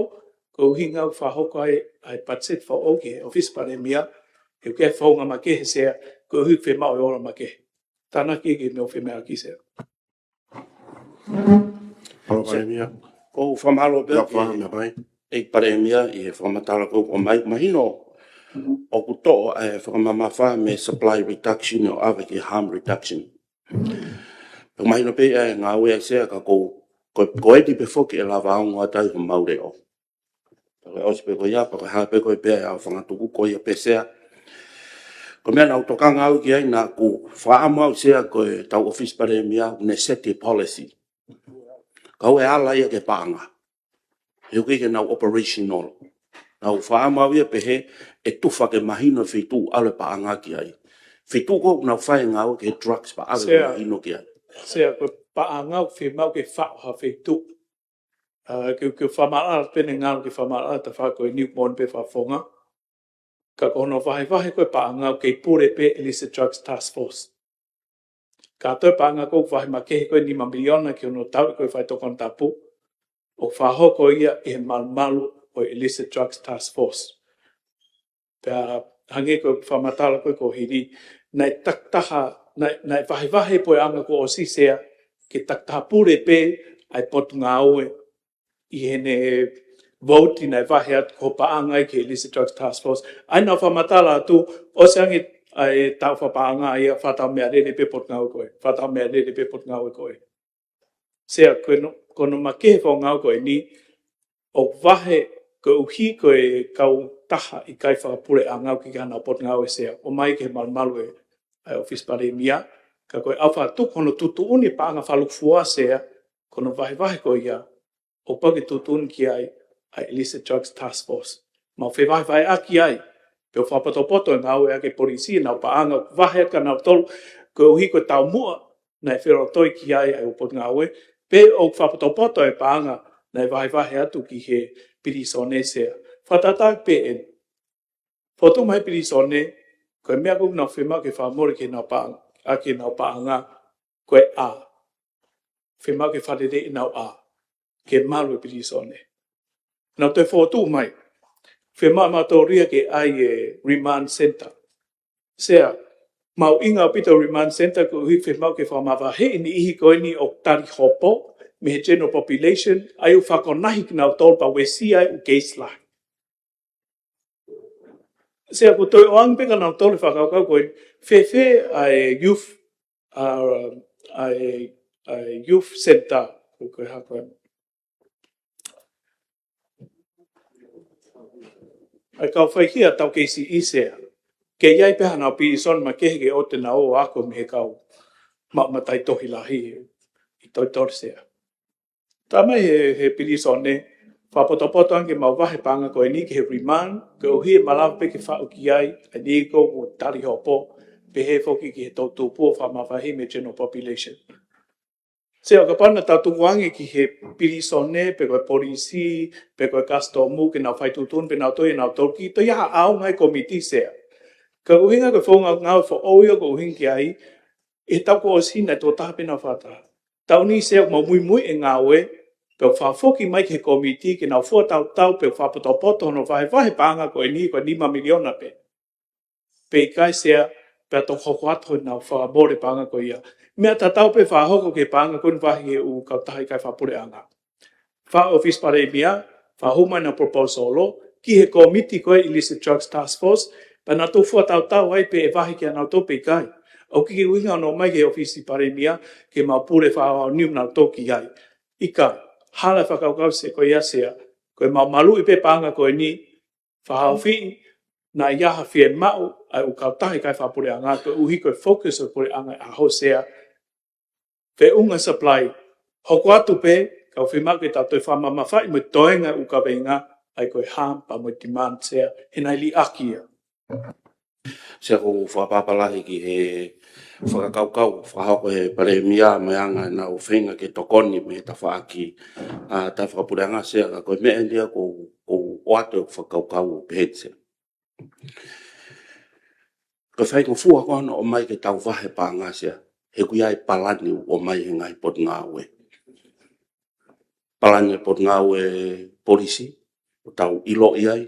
ko e ʻuhinga ʻoku fakahoko ai ʻa e patiseti foʻou ki he ʻOfisi Palēmia, he ʻoku ʻi ai e founga makehe, Sea, koeʻuhi ʻoku fiemaʻu e ola makehe. Tānaki ki he meʻa ʻoku fiemaʻu ki ai, Sea. Hono Palēmia. ʻOku ou fakamālō pē ʻEiki Palēmia ʻi he fakamatala ko ē ʻoku ʻomai, mahino ʻoku toʻo e fakamamafa mei he supply reduction ʻo ʻave ki he harm reduction. ʻOku mahino pē ʻa e ngāue ʻa Sea ka ko, ko, ko eni pē foki ʻe lava ongo atu ai homau leʻo. Pea ko e ʻosi pē ko ia, pea ko e hā pē ko ē pea ʻa e fanga tuku ko ia pē Sea. Ko e meʻa naʻa ku tokanga au ki ai naʻa ku fakaʻamu au Sea ko ʻetau ʻOfisi Palēmia ʻoku ne seti e policy. Ka ʻoku ʻi ai e ala ia ki he paʻanga. He ʻoku ʻikai ke nau operational. Naʻa ku fakaʻamu au ia pehē ʻe tufa ke mahino e feituʻu ʻalu e paʻanga ki ai. Feituʻu ko ē ʻoku nau fai e ngāue ki he drugs pea ʻave ke mahino ki ai. Sea, ko e paʻanga ʻoku fiemaʻu ke faʻo ha feituʻu. Ā, ke, ke fakamaʻalaʻala pē ʻene ngalo ke fakamaʻalaʻala ʻa e tafaʻaki ko eni ʻoku moʻoni pē fakafofonga. Ka ko hono vahevahe ko ē paʻanga ʻoku kei pule pē Illicit Drugs Task Force. Kātoa e paʻanga ko ē ʻoku vahe makehe ko ē nima miliona ki hono tauʻi ko ē faitoʻo konatapu, ʻoku fakahoko ia ʻi he malumalu ʻo e Illicit Drugs Task Force. Pea hangē ko e fakamatala ko ē kuohili, naʻe takitaha, naʻe, naʻe vahevahe e puleʻanga kuo ʻosi Sea, ke takitaha pule pē ʻa e Potungāue ʻi heʻene vote naʻe vahe atu ko e paʻanga ia ki he illicit drugs task force. ʻA ia naʻa ku fakamatala atu, ʻosi ange ʻa e taʻu fakapaʻanga ia, fakatau meʻalele pē Potungāue ko ē, fakatau meʻalele pē Potungāue ko ē. Sea, ko hono, ko hono makehe e founga ko eni, ʻoku vahe koeʻuhi ko e kautaha ʻikai fakapuleʻanga ʻoku ʻikai ke nau Potungāue, Sea, ʻomai ki he malumalu ʻa e ʻOfisi Palēmia, ka ko e ʻalu fakatuku hono tuʻutuʻuni paʻanga fakalūkufua, Sea, ko hono vahevahe ko ia, ʻoku pau ke tuʻutuʻuni ki ai ʻa e illicit drugs task force. Mau fevahevaheʻaki ai, pea ʻoku fakapotopoto e ngāueʻaki e polisi ʻenau paʻanga ʻoku vahe ʻaki ʻe nautolu, koeʻuhi ko e taumuʻa naʻe felotoi ki ai ʻa e ʻū Potungāue, pe ʻoku fakapotopoto e paʻanga naʻe vahevahe atu ki he pilīsone, Sea. Fakatātā pē eni. Fokotuʻu mai e pilīsone, ko e meʻa ʻoku nau fiemaʻu ke fakamole ki heʻenau paʻanga, ʻaki ʻenau paʻanga, ko e ʻā. Fiemaʻu ke fakaleleiʻi ʻenau ʻā, ke malu e pilīsone. Nau toe fokotuʻu mai, fiemaʻu mautolu ia ke ʻai e remand center. Sea, mahuʻinga ʻaupito e remand center koeʻuhi fiemaʻu ke fakamavaheʻi e niʻihi ko eni ʻoku tali hopo mei he general population, ʻa ia ʻoku fakakonahi kinautolu pea uesia ai e ʻū case lahi. Sea, ʻoku toe ʻoange pē kia nautolu e fakakaukau ko eni, fēfē ʻa e youth, ʻa, ʻa e, ʻa e youth center, ko e hā ko ē, ʻa e kau faihia tau keisi, Sea. Ke ʻi ai pē haʻanau pilīsone makehe ke ʻoua te nau ō ʻo ako mei he kau ma-, mataʻitohi lahi ʻi Toitoli, Sea. Talamai ʻe he, he pilīsone, fakapotopoto ange ke mau vahe e paʻanga ko eni ki he remand, koeʻuhi ʻe malava pē ke faʻu ki ai ʻa e niʻihi ʻoku tali hopo, pehē foki ki he toʻutupu ʻo fakamavaheʻi mei he general population. Sea, kapau naʻa tau tukuange ki he pilīsone, pe ko e polisi, pe ko e kasitomu, ke nau fai tuʻutuʻuni pē nautolu ʻia nautolu, ʻikai toe ʻi ai ha ʻaonga e kōmiti, Sea. Ka ko e ʻuhinga ko e founga ngāue foʻou ia ʻoku ou ʻuhinga ki ai, ʻi he taʻu kuo ʻosi naʻe toko taha pē naʻa ku fakataha. Taʻu ni, Sea, ʻoku mau muimui e ngāue, pea ʻoku fakafoki mai ki he kōmiti ke nau fua tautau, pea ʻoku fakapotopoto hono vahevahe e paʻanga ko eni, ko e nima miliona pē, pe ʻikai, Sea, pea toki hoko atu honau fakamole e paʻanga ko ia. Meʻa tatau pē fakahoko ki he paʻanga ko eni vahe ʻe he ʻū kautaha ʻikai fakapuleʻanga. Fai ʻe he ʻOfisi Palēmia, fakahū mai ʻenau proposal ki he kōmiti ko e illicit drugs task force, pea nautolu fua tautau ai pe ʻe vahe kia nautolu pe ʻikai. ʻOku ʻikai ke ʻuhinga hono ō mai ki he ʻOfisi Palēmia ke mau pule fakaʻaongaʻi nautolu ki ai. ʻIkai, hala e fakakaukau, Sea, ko ia, Sea, ko ʻemau maluʻi pē e paʻanga ko eni, fakahaofi, naʻe ʻi ai ha fiemaʻu ʻa e ʻū kautaha ʻikai fakapuleʻanga, koeʻuhi ko e focus ʻo e puleʻanga ʻi he ʻaho, Sea, feʻunga supply, hoko atu pē, ka ʻoku fiemaʻu ke tau toe fakamamafaʻi mo e toenga e ʻū kaveinga, ʻa ia ko e harm pea mo e demand, Sea, he naʻe liʻaki ia. Sea, ʻoku ou fakapapau lahi ki he fakakaukau fakahoko ʻe he Palēmia mo e anga ʻenau feinga ke tokoni mei he tafaʻaki, ʻa, taʻefakapuleʻanga, Sea, ka ko e meʻa eni ia ʻoku ou, ʻoku ou ʻoatu e fakakaukau ʻo pehē, Sea. Ko e faingofua ko ē hono ʻomai ke tau vahe e paʻanga, Sea, he ʻoku ʻi ai e palani ʻoku ʻomai ʻe he ngaahi Potungāue. Palani e Potungāue Polisi, ʻoku tau ʻiloʻi ai,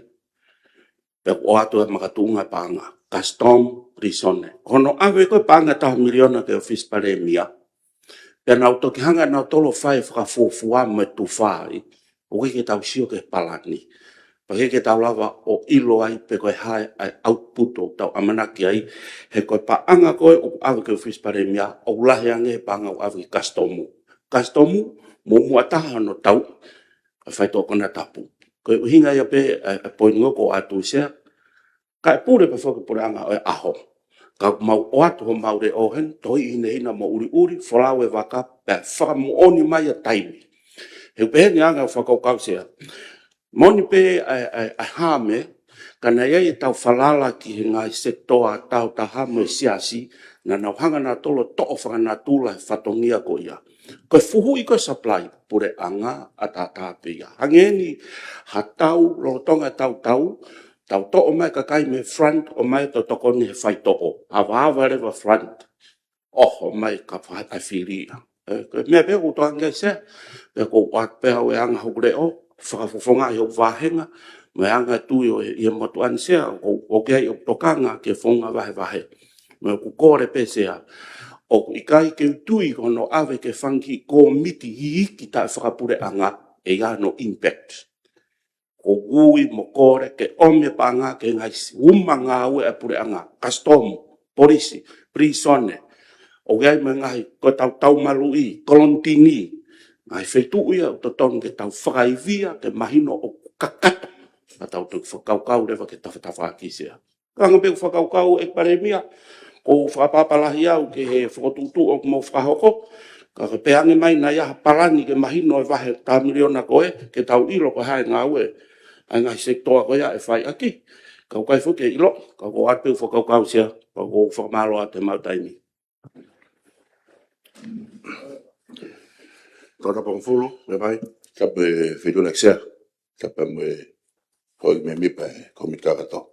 pea ʻoku ʻoatu e makatuʻunga e paʻanga, custom, pilīsone. Ko hono ʻave ko ē e paʻanga taha miliona ki he ʻOfisi Palēmia, pea nau toki hanga ʻe nautolu ʻo fai e fakafuofua mo e tufa ai, ʻoku ʻikai ke tau sio ki he palani. Pea ʻikai ke tau lava ʻo ʻilo ai pe ko e hā e output ʻoku tau ʻamanaki ai, he ko e paʻanga ko ē ʻoku ʻave ki he ʻOfisi Palēmia, ʻoku lahi ange he paʻanga ʻoku ʻave ki he kasitomu. Kasitomu, muʻomuʻa taha hono tau, ʻa e faitoʻo konatapu. Ko e ʻuhinga ia pē, ʻa e, ʻa e poini ʻoku ou ʻoatu, Sea, kae pule pē foki e puleʻanga ʻo e ʻaho. Ka ʻoku mau ʻoatu homau leʻo heni, tohi hinehina mo ʻuliʻuli, folau e vaka, pea fakamoʻoni mai ʻa e taimi. He ʻoku pehē ni e anga e fakakaukau, Sea. Moʻoni pē ʻa e, ʻa e, ʻa e harm, ka naʻe ʻi ai ʻetau falala ki he ngaahi sekitoa taautaha mo e siasi, naʻa nau hanga nautolu ʻo toʻo fakanatula e fatongia ko ia. Ko e fuhuʻi ko ē e supply, puleʻanga ʻataʻatā pē ia. Hangē ni ha tau, lolotonga e tautau, tau toʻo mai e kakai mei he front, ʻomai ʻo tokoni he faitoʻo. Avaava leva e front, ʻoho mai e kau faifili ia. ʻE, ko e meʻa pē ʻoku ou tokanga ki ai, Sea, pea ʻoku ou ʻoatu pē au e anga hoku leʻo, fakafofongaʻi hoku vāhenga, mo e anga e tui ʻo e, ʻi he motuʻa ni, Sea, ʻoku, ʻoku ʻi ai hoku tokanga ki he founga vahevahe. Mo ʻeku kole pē, Sea, ʻoku ʻikai ke u tui ko hono ʻave ki he fanga kiʻi kōmiti iiki taʻefakapuleʻanga ʻe ʻi ai hano impact. ʻoku ui mo kole ke ʻomi e paʻanga ki he ngaahi uma ngāue ʻa e puleʻanga, kasitomu, polisi, pilīsone, ʻoku ʻi ai mo e ngaahi, ko e tau taumaluʻi, kolonitini, ngaahi feituʻu ia ʻoku totonu ke tau fakaivia, ke mahino ʻoku kakato, ka tau toki fakakaukau leva ke tafatafaʻaki Sea. Ka ʻoku ou fakakaukau ʻEiki Palēmia, ʻoku ou fakapapālangi au ki he fokotuʻutuʻu ʻoku mou fakahoko, ka ko e pehē ange mai naʻa ʻi ai ha palani ke mahino e vahe taha miliona ko ē, ke tau ʻilo ko e hā e ngāue ʻa e ngaahi sekitoa ko ia ʻe fai ʻaki. Ka ʻoku ʻikai foki ke ʻilo, ka ʻoku ou ʻoatu pē ʻeku fakakaukau Sea, ka ʻoku ou fakamālō atu he maʻu taimi. Tō tapu mo e Fulu, meʻa mai, tapu mo e Feituʻu na Sea, tapu mo e houʻeiki mēmipa e Kōmiti Kakato.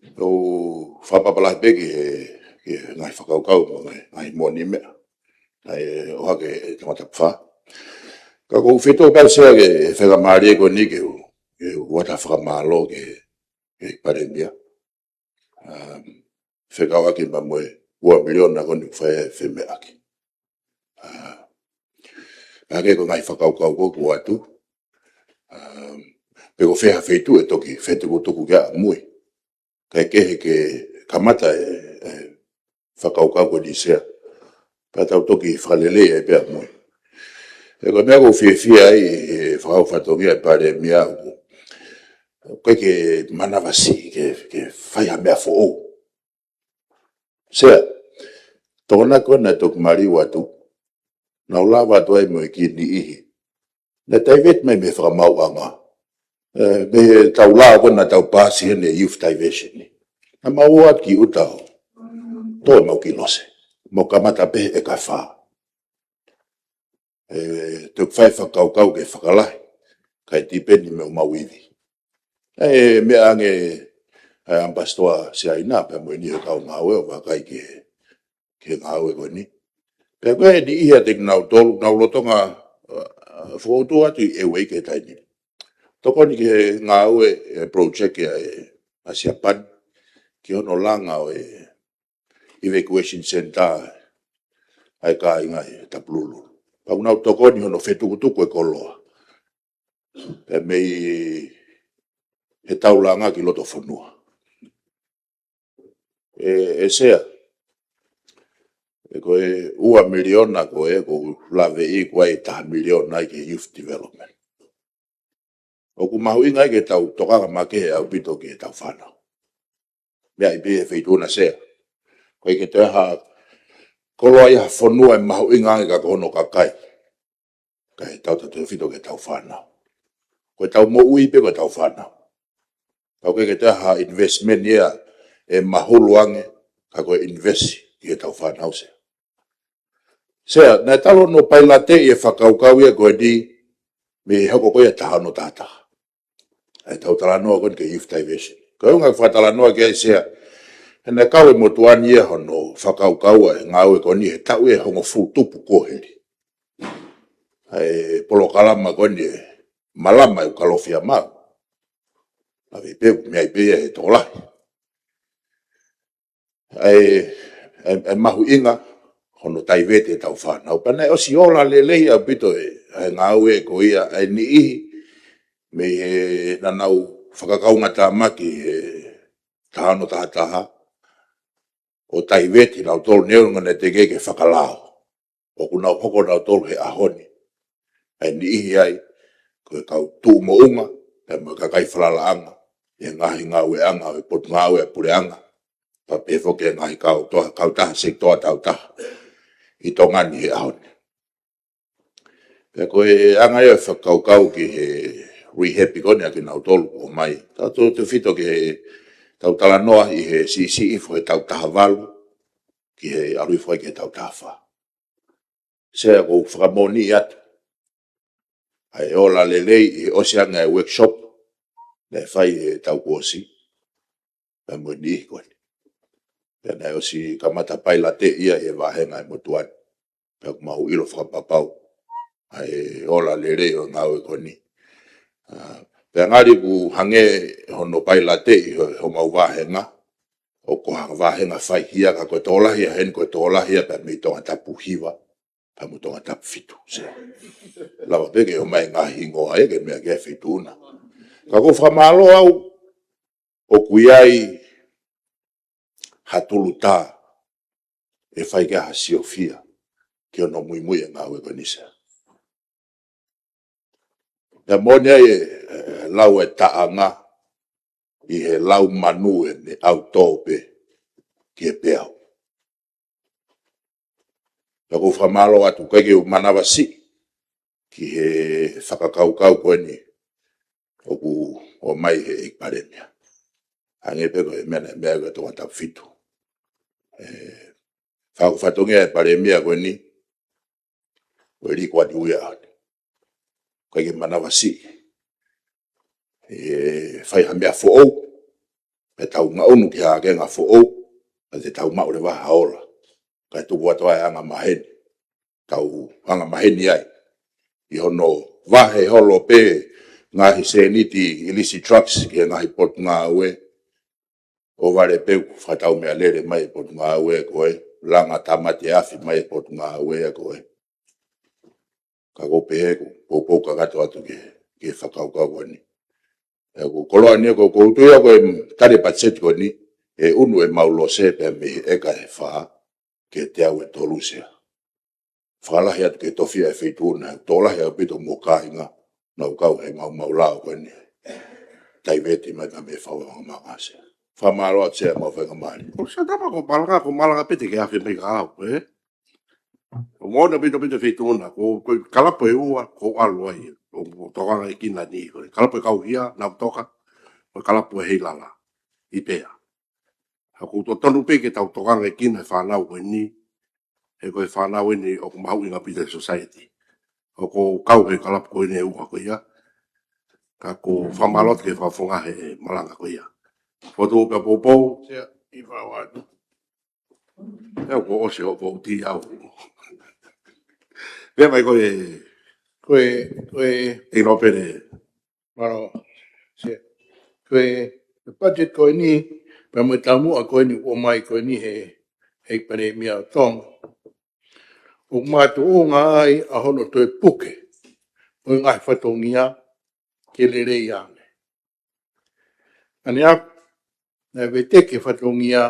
ʻOku ou fakapapālangi pē ki he, ki he ngaahi fakakaukau mo e ngaahi moʻoniʻi meʻa naʻe ʻohake ʻe he Tongatapu Fā. Ka ʻoku ou fie tō pē Sea ki he faingamālie ko eni ke u, ke u ʻoatu ha fakamālō ki he, ki he Palēmia. Um, fekauʻaki pea mo e ua miliona ko eni ʻoku fai ai e femeʻaʻaki. Uh, ʻa ia ko e ngaahi fakakaukau ko ē ʻoku ʻoatu. Um, pe ko fē ha feituʻu ʻe toki fetukutuku ki ai ʻamui. Kae kehe ke kamata e, e fakakaukau ko eni Sea. Pea tau toki fakalelei ai pē ʻamui. He ko e meʻa ʻoku ou fiefia ai he fakakaukau fatongia ʻa e Palēmia ʻoku ʻoku ʻikai ke manavasiʻi ke, ke fai ha meʻa foʻou. Sea, Tokonaki ko ē naʻe toki maliu atu, naʻa nau lava atu ai mo e kiʻi niʻihi naʻe taiveti mai mei he fakamaauʻanga. E, mei he taulao ko ē naʻa tau paasi heni e youth diversion ni. Naʻa mau ō atu ki ʻuta ʻo tō ʻemau kiʻi lose. Mau kamata pē he ʻeka ʻe fā. E, toki fai fakakaukau ke fakalahi, kae tipeni mei homau ivi. E, meʻa ange ʻa e ʻAmipasitoa Siaina pea mo e niʻihi ʻo e kau ngāue ʻo vakai ki he, ki he ngāue ko eni. Pea ko e niʻihi ʻiate kinautolu, nau lolotonga, uh, fokotuʻu atu ʻi ʻEueiki he taimi ni. Tokoni ki he ngāue e project ʻa e, ʻa Siapani, ki hono langa ʻo e evacuation center ʻa e kāinga ʻi Tapulululu. Pea ʻoku nau tokoni hono fetukutuku e koloa pea mei he taulanga ki loto fonua. E, e Sea, e ko e ua miliona ko ē ʻoku laveʻi ko ē ʻe taha miliona ai ki he youth development. ʻOku mahuʻinga ai ke tau tokanga makehe ʻaupito ki heʻetau fānau. Meʻa ʻi pē he Feituʻu na Sea. ʻOku ʻikai ke toe ha koloa ʻi ha fonua ʻe mahuʻinga ange ka ko hono kakai. Kae tautautefito ki heʻetau fānau. Ko ʻetau moʻui pē ko ʻetau fānau. Ka ʻoku ʻikai ke toe ha investment ia ʻe mahulu ange ka ko e invest ki heʻetau fānau Sea. Sea, naʻe talu hono pailateʻi e fakakaukau ia ko eni mei he hoko ko ia ʻa e taha ono taha taha. ʻA ʻetau talanoa ko eni ki he youth diversion. Ko e ʻuhinga ʻeku fakatalanoa ki ai Sea, he naʻe kau e motuʻa ni ia hono fakakaukau ʻa e ngāue ko eni he taʻu ʻe hongofulu tupu kuo hili. ʻA e polokalama ko eni ʻe malama ʻeku Kalofiama. ʻA ia pē, meʻa ʻi pē ia he tokolahi. ʻA e, ʻa e, ʻa e mahuʻinga hono taiveti ʻetau fānau. Pea naʻe ʻosi ola lelei ʻaupito e, ʻa e ngāue ko ia ʻa e niʻihi mei he naʻa nau fakakaungatāmaki he taha ono taha taha ʻo taiveti nautolu neongo naʻe teʻeki ke fakalao. ʻOku nau hoko nautolu he ʻaho ni ʻa e niʻihi ai ko e kau tuʻu moʻunga pea mo e kakai falalaʻanga ʻi he ngaahi ngāueʻanga ʻo e potungāue ʻa e puleʻanga. Pea pehē foki e ngaahi kau toa, kautaha, sekitoa tautaha ʻi Tonga ni he ʻaho ni. Pea ko e anga ia e fakakaukau ki he rehab ko eni ʻa kinautolu ʻoku ʻomai. Tautautefito ki heʻetau talanoa ʻi he siʻisiʻi hifo he taʻu taha valu ki he ʻalu hifo ai ki he taʻu taha fā. Sea, ʻoku ou fakamoʻoni atu ʻa e ola lelei ʻi he ʻosi ange ʻa e workshop naʻe fai he taʻu kuo ʻosi pea mo e niʻihi ko eni. Pea naʻe ʻosi kamata pailateʻi ia ʻi he vāhenga ʻa e motuʻa ni. Pea ʻoku mau ʻilo fakapapau ʻa e ola lelei ʻo e ngāue ko eni. ʻA, pea ngali ʻoku hangē hono pailateʻi ʻo, homau vāhenga, ʻoku ʻikai ko ha vāhenga faihia ka ko e tokolahi ia heni, ko e tokolahi ia pea mei Tongatapu Hiva. pea mo Tongatapu fitu. Sea, lava pē ke ʻomai ngaahi hingoa ia ke meʻa ki ai e feituʻu na. Ka ʻoku ou fakamālō au ʻoku ʻi ai ha tulutā ʻe fai ki ai ha siofia ki hono muimui e ngāue ko eni, Sea. Pea moʻoni ai e, e lau e taʻanga ʻi he lau manu ʻene ʻautō pē ki he peau. Pea ʻoku ou fakamālō atu, ʻikai ke u manavasiʻi ki he fakakaukau ko eni ʻoku ʻomai he ʻEiki Palēmia. Hangē pē ko e meʻa naʻe meʻa ko e Tongatapu fitu. E, fa-, fatongia e Palēmia ko eni, ko e Lee Kuan Yew ia ʻaho ni. ʻIkai ke manavasiʻi e fai ha meʻa foʻou, pea tau ngaʻunu ki ha ʻakenga foʻou, pea te tau maʻu leva ha ola. Kae tuku atu ai e anga maheni, tau anga maheni ai ʻi hono vahe holo pē ngaahi sēniti ilisi trucks ki he ngaahi potungāue, ʻo vale pē ʻoku fakatau meʻalele mai e potungāue ko ē, langa tāmate afi mai e potungāue ko ē. Ka ʻoku ou pehē ʻoku poupou kakato atu ke, ke fakakaukau ko eni. ʻE ʻoku koloa ni ʻoku, ʻoku ou tui au ko e tali e patiseti ko eni, ʻe ʻunu ʻemau lose pea mei he ʻeka ʻe fā ki he teau ʻe tolu, Sea. Fakalahi atu ki he tofiʻa e feituʻu na, tokolahi ʻaupito mo e kāinga naʻa nau kau he maumau lao ko eni. Taiveti mai ka mei he fau anga manga, Sea. Fakamālō atu, Sea, mo e faingamālie. ʻO Sea, tapa ko e malanga, ko e malanga pē te ke afe mai ka au, ē? ʻOku ou ʻamanaki ʻaupito ʻaupito e feituʻu na, ko, ko e kalapu ʻe ua ʻoku ou ʻalu ai, ʻo, ʻo tokanga ki ai ni, ko e kalapu ʻe Kauhia, Nautoka, ko e kalapu ʻe Heilala, ʻi Pea. ʻOku totonu pē ke tau tokanga ki he fānau ko eni, he ko e fānau eni ʻoku mahuʻinga ʻaupito he society. ʻOku ou kau he kalapu ko eni ʻe ua ko ia, ka ʻoku ou fakamālō atu ki he fakafofonga he malanga ko ia. Fotu pea poupou, Sea, ʻi fau atu. ʻE au ko ʻosi hoʻo vouti au. Pea mai ko e, ko e, ko e, ʻi Nōpele. Mālō, Sea. Ko e, ko e budget ko eni, pea mo e taumuʻa ko eni ʻoku ʻomai ko eni he, he Palēmia ʻo Tonga, ʻoku makatuʻunga ai ʻa hono toe puke ʻo e ngaahi fatongia ke lelei ange. Ane ap, naʻe veteki e fatongia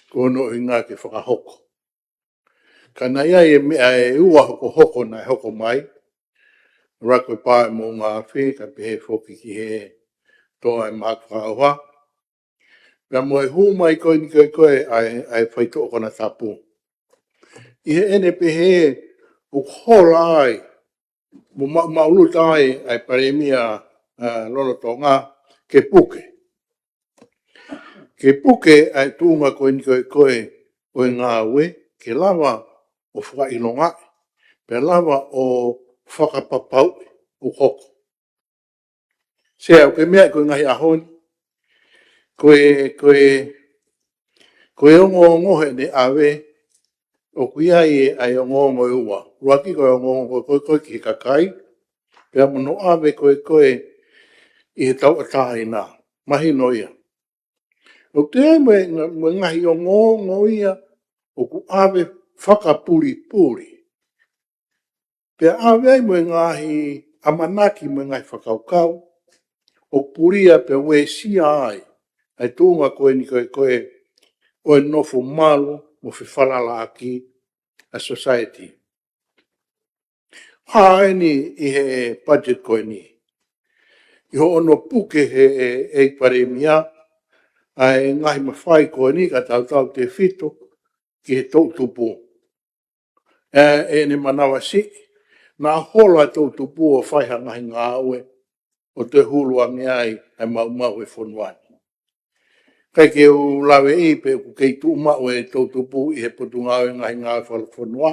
ko hono ʻuhinga ke fakahoko. Ka naʻe ʻi ai e meʻa ʻe ua hokohoko naʻe hoko mai, ʻa ia ko e pā ʻo e moʻunga afi, kae pehē foki ki he toʻa ʻo e Mahaki Fakaʻauha. Pea mo e hū mai ko eni ko ē ko ē ʻa e, ʻa e faitoʻo konatapu. ʻI heʻene pehē ʻoku hola ai, mo ma-, maʻuluta ai ʻa e Palēmia, ʻa, lolotonga ke puke. Ke puke ʻa e tuʻunga ko eni ko ē ko ē ʻo e ngāue, ke lava ʻo fakaʻilongaʻi, pea lava ʻo fakapapauʻi ʻoku hoko. Sea, ʻoku ke meaʻi ko e ngaahi ʻaho ni, ko e, ko e, ko e ongoongo heʻene ʻave, ʻoku ʻi ai e, ʻa e ongoongo ʻe ua. ʻUluaki ko e ongoongo ko ē ko ē ki he kakai, pea mo hono ʻave ko ē ko ē ʻi he tauʻatāina. Mahino ia. ʻOku toe ʻi ai mo e nga-, mo e ngaahi ongoongo ia ʻoku ʻave fakapulipuli. Pea ʻave ai mo e ngaahi ʻamanaki mo e ngaahi fakakaukau ʻoku pulia pea uesia ai ʻa e tuʻunga ko eni ko ē ko ē ʻo e nofo malu mo fefalalaʻaki ʻa e society. Hā eni ʻi he budget ko eni. ʻI hono puke he, he, he Palēmia ʻa e ngaahi mafai ko eni ka tautautefito ki he toʻutupu. ʻE, ʻene manavasiʻi, naʻa hola e toʻutupu ʻo fai ha ngaahi ngāue ʻo toe hulu ange ai ʻa e maumau ʻo e fonua ni. ʻIkai ke u laveʻi pe ʻoku kei tuʻu maʻu e toʻutupu ʻi he Potungāue Ngaahi Ngāue Fakafonua.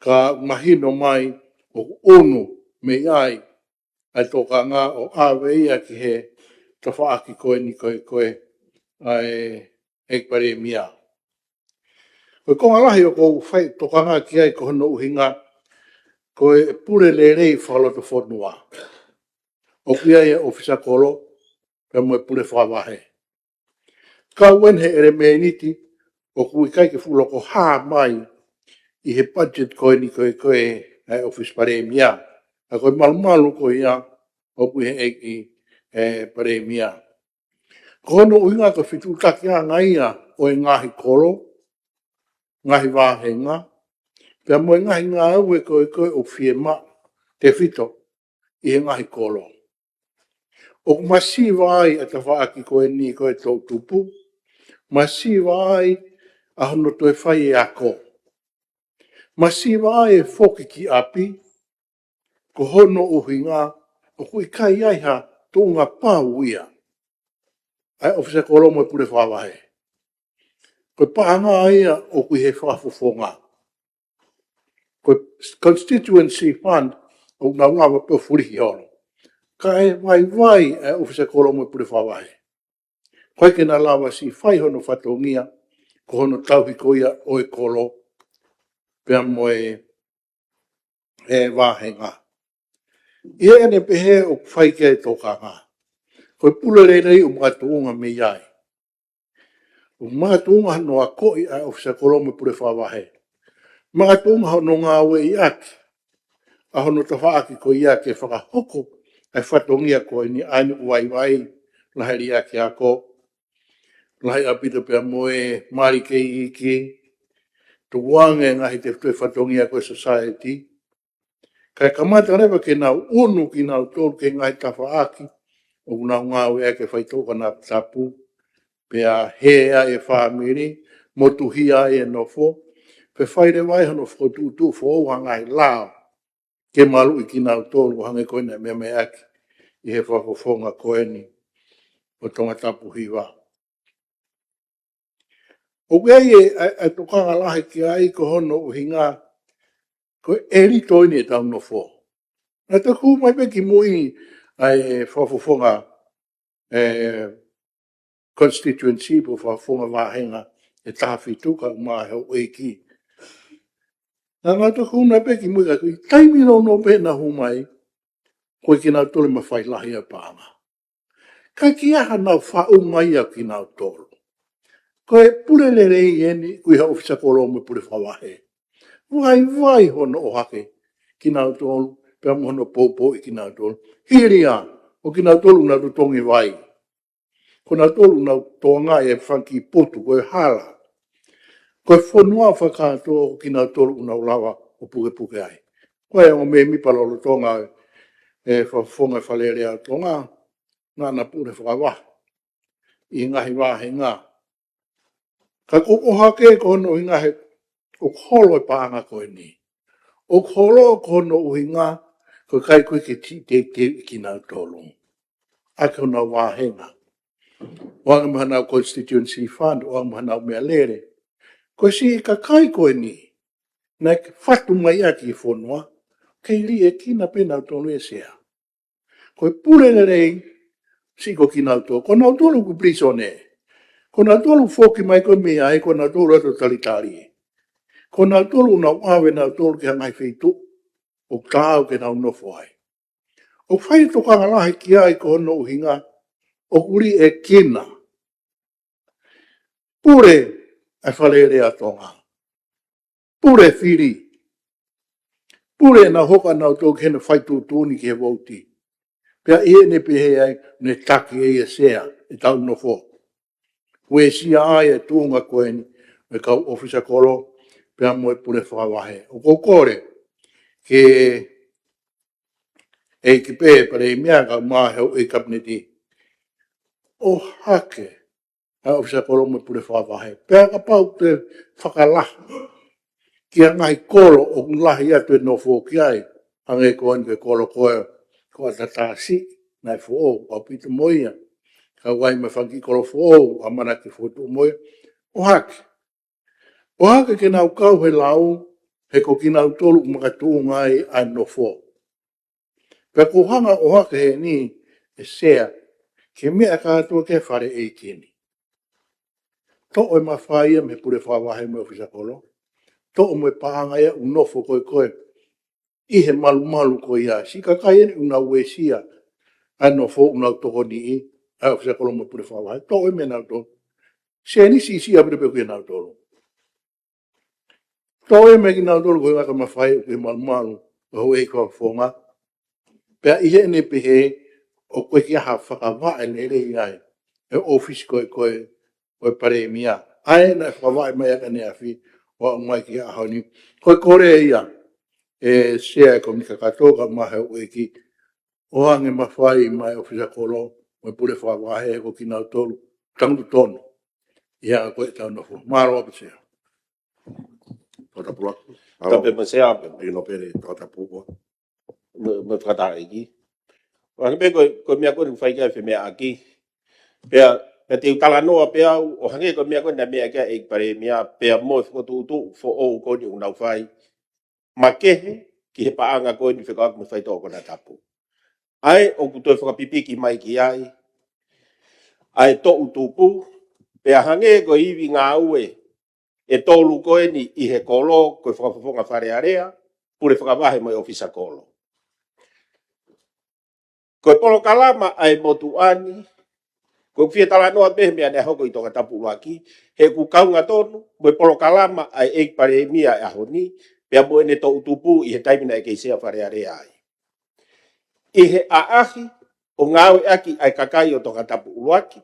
Ka mahino mai ʻoku ʻunu mei ai ʻa e tokanga ʻo ʻave ia ki he tafaʻaki ko eni ko ē ko ē ʻa e, ʻEiki Palēmia. Ko e konga lahi ʻoku ou fai tokanga ki ai ko hono ʻuhinga ko e pule lelei fakalotofonua. ʻOku ʻi ai e ʻōfisa kolo, pea mo e pule fakavahe. Kau eni he ʻelemēniti ʻoku ʻikai ke fuʻu loko hā mai ʻi he budget ko eni ko ē ko ē ʻa e ʻOfisi Palēmia. ʻA ko e malumalu ko ia ʻoku ʻi he ʻEiki ʻe Palēmia. Ko hono ʻuhinga ko e fetuʻutakiʻanga ia ʻo e ngaahi kolo, ngaahi vāhenga, pea mo e ngaahi ngāue ko ē ko ē ʻoku fiemaʻu tefito ʻi he ngaahi kolo. ʻOku masiva ai ʻa e tafaʻaki ko eni ko e toʻutupu, masiva ai ʻa hono toe fai e ako, masiva ai e foki ki ʻapi, ko hono ʻuhinga ʻoku ʻikai ai ha tuʻunga pau ia ʻa e ʻOfisa Kolo mo e Pule Fakavahe. Ko e paʻanga ia ʻoku ʻi he fakafofonga. Ko e constituency fund ʻoku nau lava pē ʻo fulihi holo. Kae vaivai ʻa e ʻOfisa Kolo mo e Pule Fakavahe. ʻOku ʻikai ke na lava siʻi fai hono fatongia, ko hono tauhi ko ia ʻo e kolo pea mo e, e vāhenga. ʻI heʻene pehē ʻoku fai ki ai e tokanga. Ko e pule lelei ʻoku makatuʻunga mei ai. ʻOku makatuʻunga hono akoʻi ʻa e ʻOfisa Kolo mo e Pule Fakavahe. Makatuʻunga hono ngāueʻaki ʻa hono tafaʻaki ko ia ke fakahoko ʻa e fatongia ko eni ʻa eni ʻoku vaivai, lahi e liʻaki ako, lahi ʻaupito pea mo e mali kei iiki, tukuange ngaahi tefitoʻi fatongia ko e society. Kae kamata leva ke nau ʻunu kinautolu ki he ngaahi tafaʻaki ʻoku nau ngāueʻaki e faitoʻo kanataputapu, pea hē ai e fāmili, motuhia ai e nofo, pea fai leva ai hono fokotuʻutuʻu foʻou ha ngaahi lao ke maluʻi kinautolu ʻo hangē ko ena ʻoku meʻa mai ʻaki ʻi he fakafofonga ko eni ʻo Tongatapu Hiva. ʻOku ʻi ai e, e, e tokanga lahi ki ai ko hono ʻuhinga ko e ʻelito eni ʻetau nofo. Naʻa tau hū mai pē ki mui ʻa e fakafofonga, e, constituency pe ko e fakafofonga vāhenga ʻe taha fitu kae ʻumaʻā e houʻeiki. Naʻa, naʻa tau hū mai pē ki mui ka ko e taimi nounou pē naʻa nau hū mai, ko kinautolu ʻoku mafai lahi ʻa e paʻanga. Ka ko e hā haʻanau faʻu mai ʻa kinautolu? Ko e pule lelei eni ʻoku ʻi he ʻOfisa Kolo mo e Pule Fakavahe. Vaivai hono ʻohake kinautolu, pea mo hono poupouʻi kinautolu. Hili ia, ʻo kinautolu ʻoku nau totongi vai. Ko kinautolu ʻoku nau tokangaʻi e fanga kiʻi potu, ko e hala. Ko e fonua fakakātoa ko kinautolu ʻoku nau lava ʻo pukepuke ai. Ko e ongo mēmipa lolotonga e fakafofonga Fale Alea ʻo Tonga, naʻa na pule fakavahe ʻi he ngaahi vāhenga. Ka ko e ʻohake ko hono ʻuhinga he ʻoku holo e paʻanga ko eni. ʻOku holo ko hono ʻuhinga ko e ʻikai ko ē ke tiʻi teuteuʻi kinautolu ʻaki honau vāhenga. ʻO hangē mo haʻanau constituency fund, ʻo hangē mo haʻanau meʻalele. Ko e siʻi kakai ko eni naʻe fatu mai ʻaki e fonua, kei liʻekina pē nautolu ʻe Sea. Ko e pule lelei, siʻi ko kinautolu. Ko nautolu ʻoku pilīsone. Ko nautolu foki mai ko e meʻa ai, ko nautolu ʻoku talitali. Ko nautolu ʻoku nau ʻave nautolu ki he ngaahi feituʻu ʻoku taau ke nau nofo ai. ʻOku fai tokanga lahi ki ai ko hono ʻuhinga ʻoku liʻekina. Pule ʻa e Fale Alea ʻo Tonga. Pule fili. Pule naʻa nau hoko ʻanautolu ke ne fai tuʻutuʻuni ki he vouti. Pea ʻi heʻene pehē ai, ne taki ʻe ia ʻe Sea ʻetau nofo. Uesia ai e tuʻunga ko eni ʻo e kau ʻofisa kolo, pea mo e pule fakavahe. ʻOku ou kole ki he ʻEiki pē Palēmia kae ʻumaʻā e houʻeiki Kapineti, ʻohake ʻa e ʻofisa kolo mo e pule fakavahe. Pea kapau te fakalahi ki he ngaahi kolo ʻoku lahi atu e nofo ki ai, hangē ko eni ko e kolo ko ē ko ʻAtatasi, naʻe foʻou ʻaupito mo ia. Kau ai mo e fanga kiʻi kolo foʻou, ʻamanaki fokotuʻu mo ia. ʻOhake. ʻOhake ke nau kau he lau, he ko kinautolu ʻoku makatuʻunga ai ʻa e nofo. Pea ʻoku ou hanga ʻo ʻohake heni ʻe Sea, ke meʻa kātoa ki he Fale ʻEiki ni. Toʻo e mafai ia mei he pule fakavahe mo e ʻofisa kolo. Toʻo mo e paʻanga ia ʻoku nofo ko ē ko ē ʻi he malumalu ko ia. Siʻi kakai eni ʻoku nau uesia ʻa e nofo, ʻoku nau tokoniʻi ʻa e ʻofisa kolo mo e pule fakavahe. Toʻo ia meiate kinautolu. Sēniti siʻisiʻi ʻaupito pē kiate kinautolu. Toe meʻa kinautolu ko e ngaahi mafai ʻoku malumalu ʻa e houʻeiki fakafofonga. Pea ʻi heʻene pehē ʻoku ʻikai ha fakavaʻe lelei ai ʻe he ʻōfisi ko ē ko ē ʻo e Palēmia. ʻA ē naʻe fakavaʻe mai ʻaki ʻaneafi ʻo aʻu mai ki he ʻaho ni. Ko e kole ia ʻe Sea ʻe Komika Katoka mo e houʻeiki ʻo hangē mafai mai ʻōfisa kolo mo e pule fakavahe ko kinautolu tangutonu ia ko e tau nofo. Mālō ʻaupito Sea. Tau tapu laku. Tapu mo Sea. Ino pele tau tapu ko. Mo, mo fakataha ʻEiki. ʻO hangē pē ko, ko e meʻa ko eni ʻoku fai ki ai e femeʻaʻaki. Pea, pea te u talanoa pē au, ʻo hangē ko e meʻa ko eni naʻe meʻa ki ai e Palēmia, pea mo e fokotuʻutuʻu foʻou ko eni ʻoku nau fai. Makehe ki he paʻanga ko eni fekauʻaki mo e faitoʻo konatapu. ʻA ē ʻoku toe fakapipiki mai ki ai ʻa e toʻutupu, pea hangē ko e ivi ngāue ʻe tolu ko eni ʻi he kolo, ko e fakafofonga Fale Alea, pule fakavahe mo e ʻōfisa kolo. Ko e polokalama ʻa e motuʻa ni, ko e fie talanoa pē he meʻa naʻe hoko ʻi Tongatapu ʻuluaki, he ʻoku kaunga tonu mo e polokalama ʻa e ʻEiki Palēmia ʻo e ʻaho ni, pea mo ʻene toʻutupu ʻi he taimi naʻe kei Sea Fale Alea ai. ʻI he ʻaʻahi ʻo ngāueʻaki ʻa e kakai ʻo Tongatapu ʻuluaki,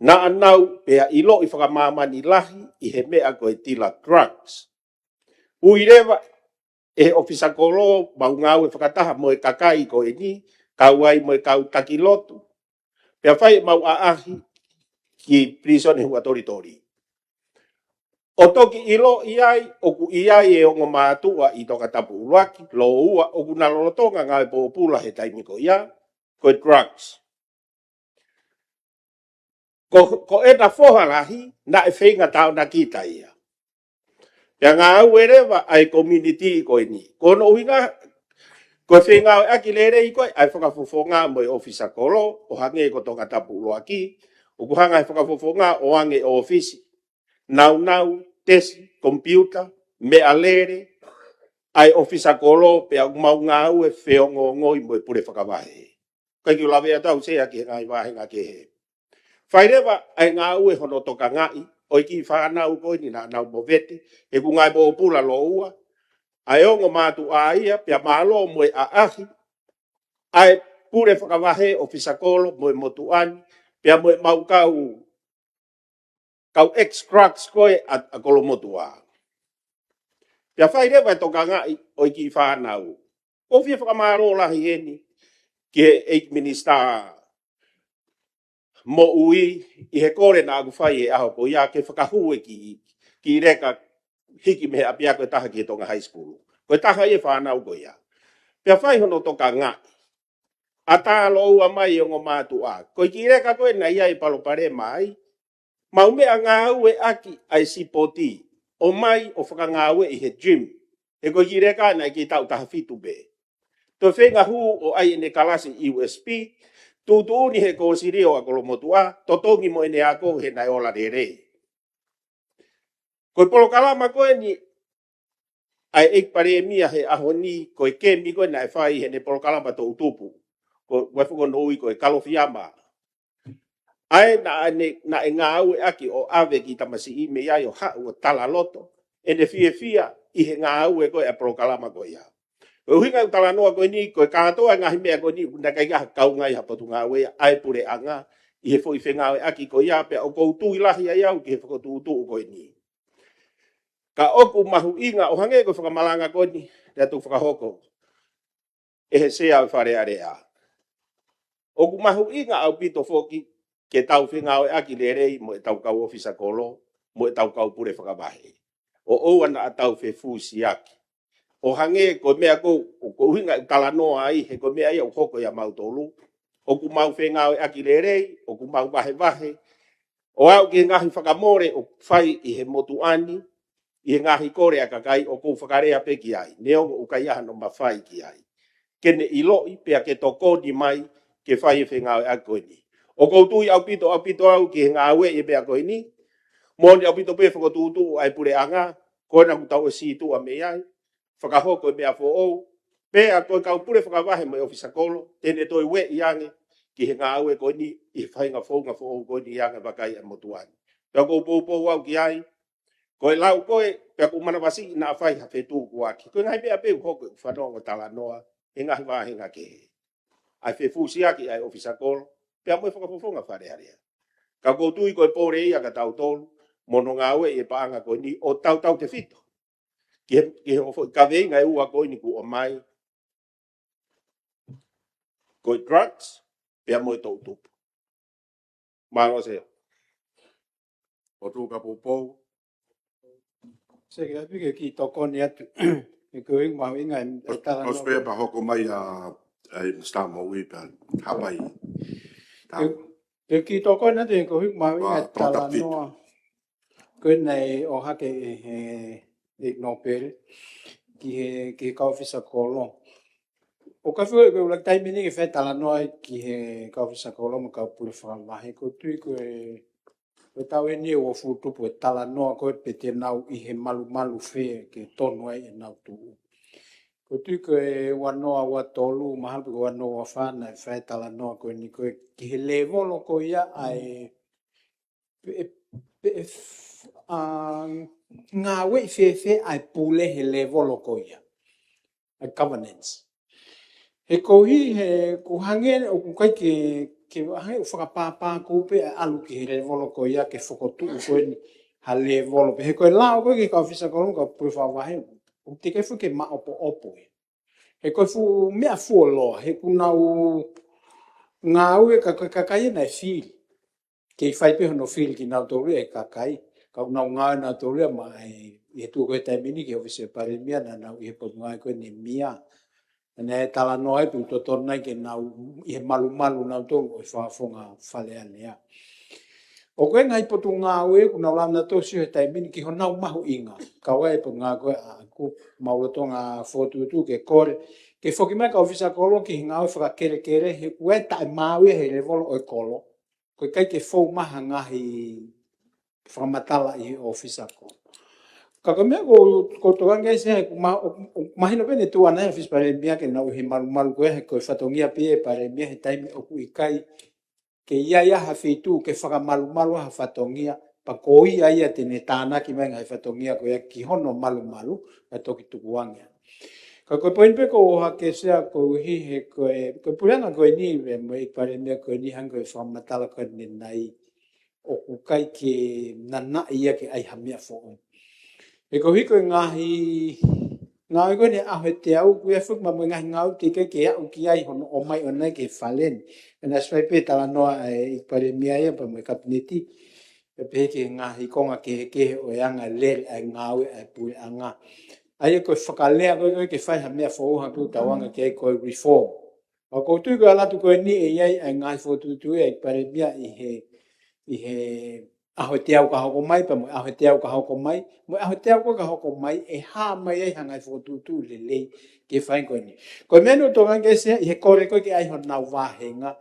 naʻa nau pea ʻiloʻi fakamāmani lahi ʻi he meʻa ko e tila drugs. Ui leva ʻe he ʻōfisa kolo mau ngāue fakataha mo e kakai ko eni, kau ai mo e kau taki lotu. Pea fai ʻemau ʻaʻahi ki pilīsone Huʻatolitoli. ʻO toki ʻiloʻi ai, ʻoku ʻi ai e ongo mātuʻa ʻi Tongatapu ʻuluaki, lōua, ʻoku na lolotonga ngāue pōpula he taimi ko ia, ko e drugs. Ko, ko ʻena foha lahi, naʻe feinga taonakita ia. Pea ngāue leva ʻa e community ko eni. Ko hono ʻuhinga, ko e fengāueʻaki lelei ko ē ʻa e fakafofonga mo e ʻōfisa kolo, ʻo hangē ko Tongatapu ʻuluaki, ʻoku hanga ʻe he fakafofonga ʻo ʻoange ʻōfisi, naunau, tesi, komipiuta, meʻalele, ʻa e ʻōfisa kolo, pea ʻoku mau ngāue feongoongoi mo e pule fakavahe. Kae kiʻi lave atu au Sea ki he ngaahi vāhenga kehe. Fai leva ʻa e ngāue hono tokangaʻi ʻo e kiʻi fānau ko eni naʻa nau movete, he ʻoku ngāue pōpula lōua, ʻa e ongo mātuʻa ia, pea mālō mo e ʻaʻahi, ʻa e pule fakavahe, ʻōfisa kolo, mo e motuʻa ni, pea mo ʻemau kau, kau ex-clerks ko ē ʻa, ʻa Kolomotuʻa. Pea fai leva e tokangaʻi ʻo e kiʻi fānau. ʻOku ou fie fakamālō lahi heni ki he ʻEiki Minisitā Moʻui ʻi he kole naʻa ku fai he ʻaho ko ia ke fakahū e kiʻi, kiʻi leka hiki mei he ʻapiako ʻe taha ki he Tonga High School. Ko e taha ia e fānau ko ia. Pea fai hono tokangaʻi. ʻAtā lōua mai e ongo mātuʻa. Ko e kiʻi leka ko ē naʻe ʻi ai e palopalema ai, mau meʻangāueʻaki ʻa e sipoti, ʻomai ʻo fakangāueʻi he gym. He ko e kiʻi leka naʻe kei taʻu taha fitu pē. Toe feinga hū ʻo ʻai ʻene kalasi U S P, tuʻutuʻuni he kōsilio ʻa Kolomotuʻa, totongi mo ʻene ako he naʻe ola lelei. Ko e polokalama ko eni ʻa e ʻEiki Palēmia he ʻaho ni, ko e kemi ko ē naʻe fai heʻene polokalama toʻutupu, ko e, ko e fokonoʻui ko e Kalofiama. ʻA ē naʻa ne, naʻe ngāueʻaki ʻo ʻave kiʻi tamasiʻi mei ai ʻo haʻu ʻo talaloto ʻene fiefia ʻi he ngāue ko ē ʻa e polokalama ko ia. Ko e ʻuhinga ʻeku talanoa ko eni, ko e kātoa e ngaahi meʻa ko eni, naʻe ʻikai ha kaunga ʻi ha potungāue ia, ʻa e puleʻanga, ʻi he foʻi fengāueʻaki ko ia, pea ʻoku ou tui lahi ai au ki he fokotuʻutuʻu ko eni. Ka ʻoku mahuʻinga, ʻo hangē ko e fakamalanga ko eni, naʻa tau fakahoko ʻe he Sea ʻo e Fale Alea. ʻOku mahuʻinga ʻaupito foki ke tau fengāueʻaki lelei mo ʻetau kau ʻōfisa kolo, mo ʻetau kau pule fakavahe. ʻO ʻoua naʻa tau fefusiaki. ʻO hangē ko e meʻa ko, ko e ʻuhinga ʻeku talanoa ai, he ko e meʻa ia ʻoku hoko ʻia mautolu. ʻOku mau fengāueʻaki lelei, ʻoku mau vahevahe. ʻO aʻu ki he ngaahi fakamole ʻoku fai ʻi he motuʻa ni, ʻi he ngaahi kole ʻa e kakai ʻoku ou fakalea pē ki ai. Neongo ʻoku ʻikai hano mafai ki ai. Ke ne ʻiloʻi, pea ke tokoni mai, ke fai e fengāueʻaki ko eni. ʻOku ou tui ʻaupito, ʻaupito au ki he ngāue ʻi he meʻa ko eni. Moʻoni ʻaupito pē fokotuʻutuʻu ʻa e puleʻanga, ko ena ʻoku tau ʻosi tuʻa mei ai. Fakahoko e meʻa foʻou. Pea ko e kau pule fakavahe mo e ʻōfisa kolo, te ne toe ueʻi ange ki he ngāue ko eni, ʻi he faʻahinga founga foʻou ko eni ʻi he anga vakai ʻa e motuʻa ni. Pea ʻoku ou poupou au ki ai, Ko e lau ko ē, pea ʻoku ou manavasiʻi naʻa fai ha fetukuaki. Ko e ngaahi meʻa pē ʻoku hoko ʻeku fanongo talanoa he ngaahi vāhenga kehe. ʻA e fefusiaki ʻa e ʻofisa kolo, pea mo e fakafofonga Fale Alea. Ka ʻoku ou tui ko e pole ia kia tautolu, mo hono ngāueʻi e paʻanga ko eni ʻo tautautefito ki he, ki he foʻi kaveinga ʻe ua ko eni kuo ʻomai, ko e drugs, pea mo e toʻutupu. Mālō Sea. ʻOtua ka poupou. Sea, ke ʻapi ke kiʻi tokoni atu. He ko e mahuʻinga e, e talanoa. Ko e pea pea hoko mai ʻa, ʻa Mister Moʻui pea hapai. Ke, ke kiʻi tokoni atu he ko e mahuʻinga e talanoa ko eni ʻoku ʻohake ʻe he, ʻe Nōpele ki he, ki he kau ʻōfisa kolo. ʻOku ou fie ʻuluaki taimi ni ke fai talanoa ai ki he kau ʻōfisa kolo mo e kau pule fakavahe. ʻOku ou tui ko e, ko e taʻu eni ʻe uofulu tupu e talanoa ko ē pe te nau ʻi he malumalu fē ke tonu ai ʻenau tuʻu. ʻOku ou tui ko e ua noa ua tolu, mahalo pe ko e ua noa ua fā naʻe fai talanoa ko eni ko ē ki he lēvolo ko ia ʻa e pe, pe, pe, ʻa, ngāueʻi fēfē ʻa e pule he lēvolo ko ia. ʻA e governance. He koeʻuhi he ʻoku hangē ʻoku ʻikai ke, ke hangē ʻoku fakapāpā kuo pē ʻalu ki he lēvolo ko ia ke fokotuʻu ko eni ha lēvolo. Pea he ko e lao ko ē ki he kau ʻōfisa kolo mo e kau pule fakavahe, ʻoku teʻeki ai fuʻu ke maʻopoʻopo ia. He ko e fuʻu meʻa fuoloa, he ʻoku nau ngāue ka ko e kakai ʻena ʻe fili. Kei fai pē hono fili kinautolu ʻe he kakai. Ka ʻoku nau ngāue nautolu ia maʻa e, ʻi he tuʻu ko ē taimi ni ki he ʻōfisi ʻo e Palēmia naʻa nau ʻi he potungāue ko eni ʻe Mia. Naʻe talanoa ai pe ʻoku totonu nai ke nau ʻi he malumalu nautolu ʻo e fakafofonga Fale Alea. ʻOku ʻi ai e ngaahi potungāue ʻoku nau lava nautolu ʻo sio he taimi ni ki honau mahuʻinga. Kau ai e potungāue ko ē ʻaʻaku, mau lolotonga fokotuʻutuʻu ke kole ke foki mai e kau ʻōfisa kolo ki he ngāue fakakelekele he ʻoku ʻi ai e taʻemaau ia he lēvolo ʻo e kolo. ʻOku ʻikai ke fou mai ha ngaahi fakamatala ʻi he ʻōfisa kolo. Ka ko e meʻa ʻoku, ʻoku ou tokanga ki ai Sea, ʻoku ma-, ʻoku, ʻoku mahino pē ʻene tuʻu ʻana he ʻōfisi Palēmia ke nau ʻi he malumalu ko ē he ko e fatongia pē ia ʻa e Palēmia he taimi ʻoku ʻikai ke ʻi ai ha feituʻu ke fakamalumalu ha fatongia, pea ko ia ia te ne tānaki mai e ngaahi fatongia ko ia ki hono malumalu, pea toki tukuange. Ka ko e poini pē ʻoku ou ʻohake Sea koeʻuhi he ko e, ko e puleʻanga ko eni, ʻa e ʻEiki Palēmia ko eni hangē ko e fakamatala ko eni ʻanenai, ʻoku ʻikai ke nanaʻi ia ke ʻai ha meʻa foʻou. He koeʻuhi ko e ngaahi, ngaahi ko eni ʻaho ʻe teau, ʻoku ʻi ai foki mo e ngaahi ngāue teʻeki ai ke aʻu ki ai hono ʻomai ʻo ʻanenai ki he Fale ni. Pea naʻe ʻosi fai pē talanoa ʻa e ʻEiki Palēmia ia pea mo e Kapineti, pea pehē ki he ngaahi konga kehekehe ʻo e anga e lele ʻa e ngāue ʻa e puleʻanga. ʻA ia ko e fakalea ko ē ke fai ha meʻa foʻou hangē ko e tauanga ki ai ko e reform. Pea ʻoku ou tui ko e ʻalu atu ko eni ʻe ʻi ai ʻa e ngaahi fokotuʻutuʻu ia ʻa e ʻEiki Palēmia ʻi he, ʻi he ʻaho ʻe teau ka hoko mai, pea mo e ʻaho ʻe teau ka hoko mai, mo e ʻaho ʻe teau ko ē ka hoko mai, ʻe hā mai ai ha ngaahi fokotuʻutuʻu lelei ke fai ko eni. Ko e meʻa ʻoku ou tokanga ki ai Sea, ʻi he kole ko ē ke ʻai honau vāhenga,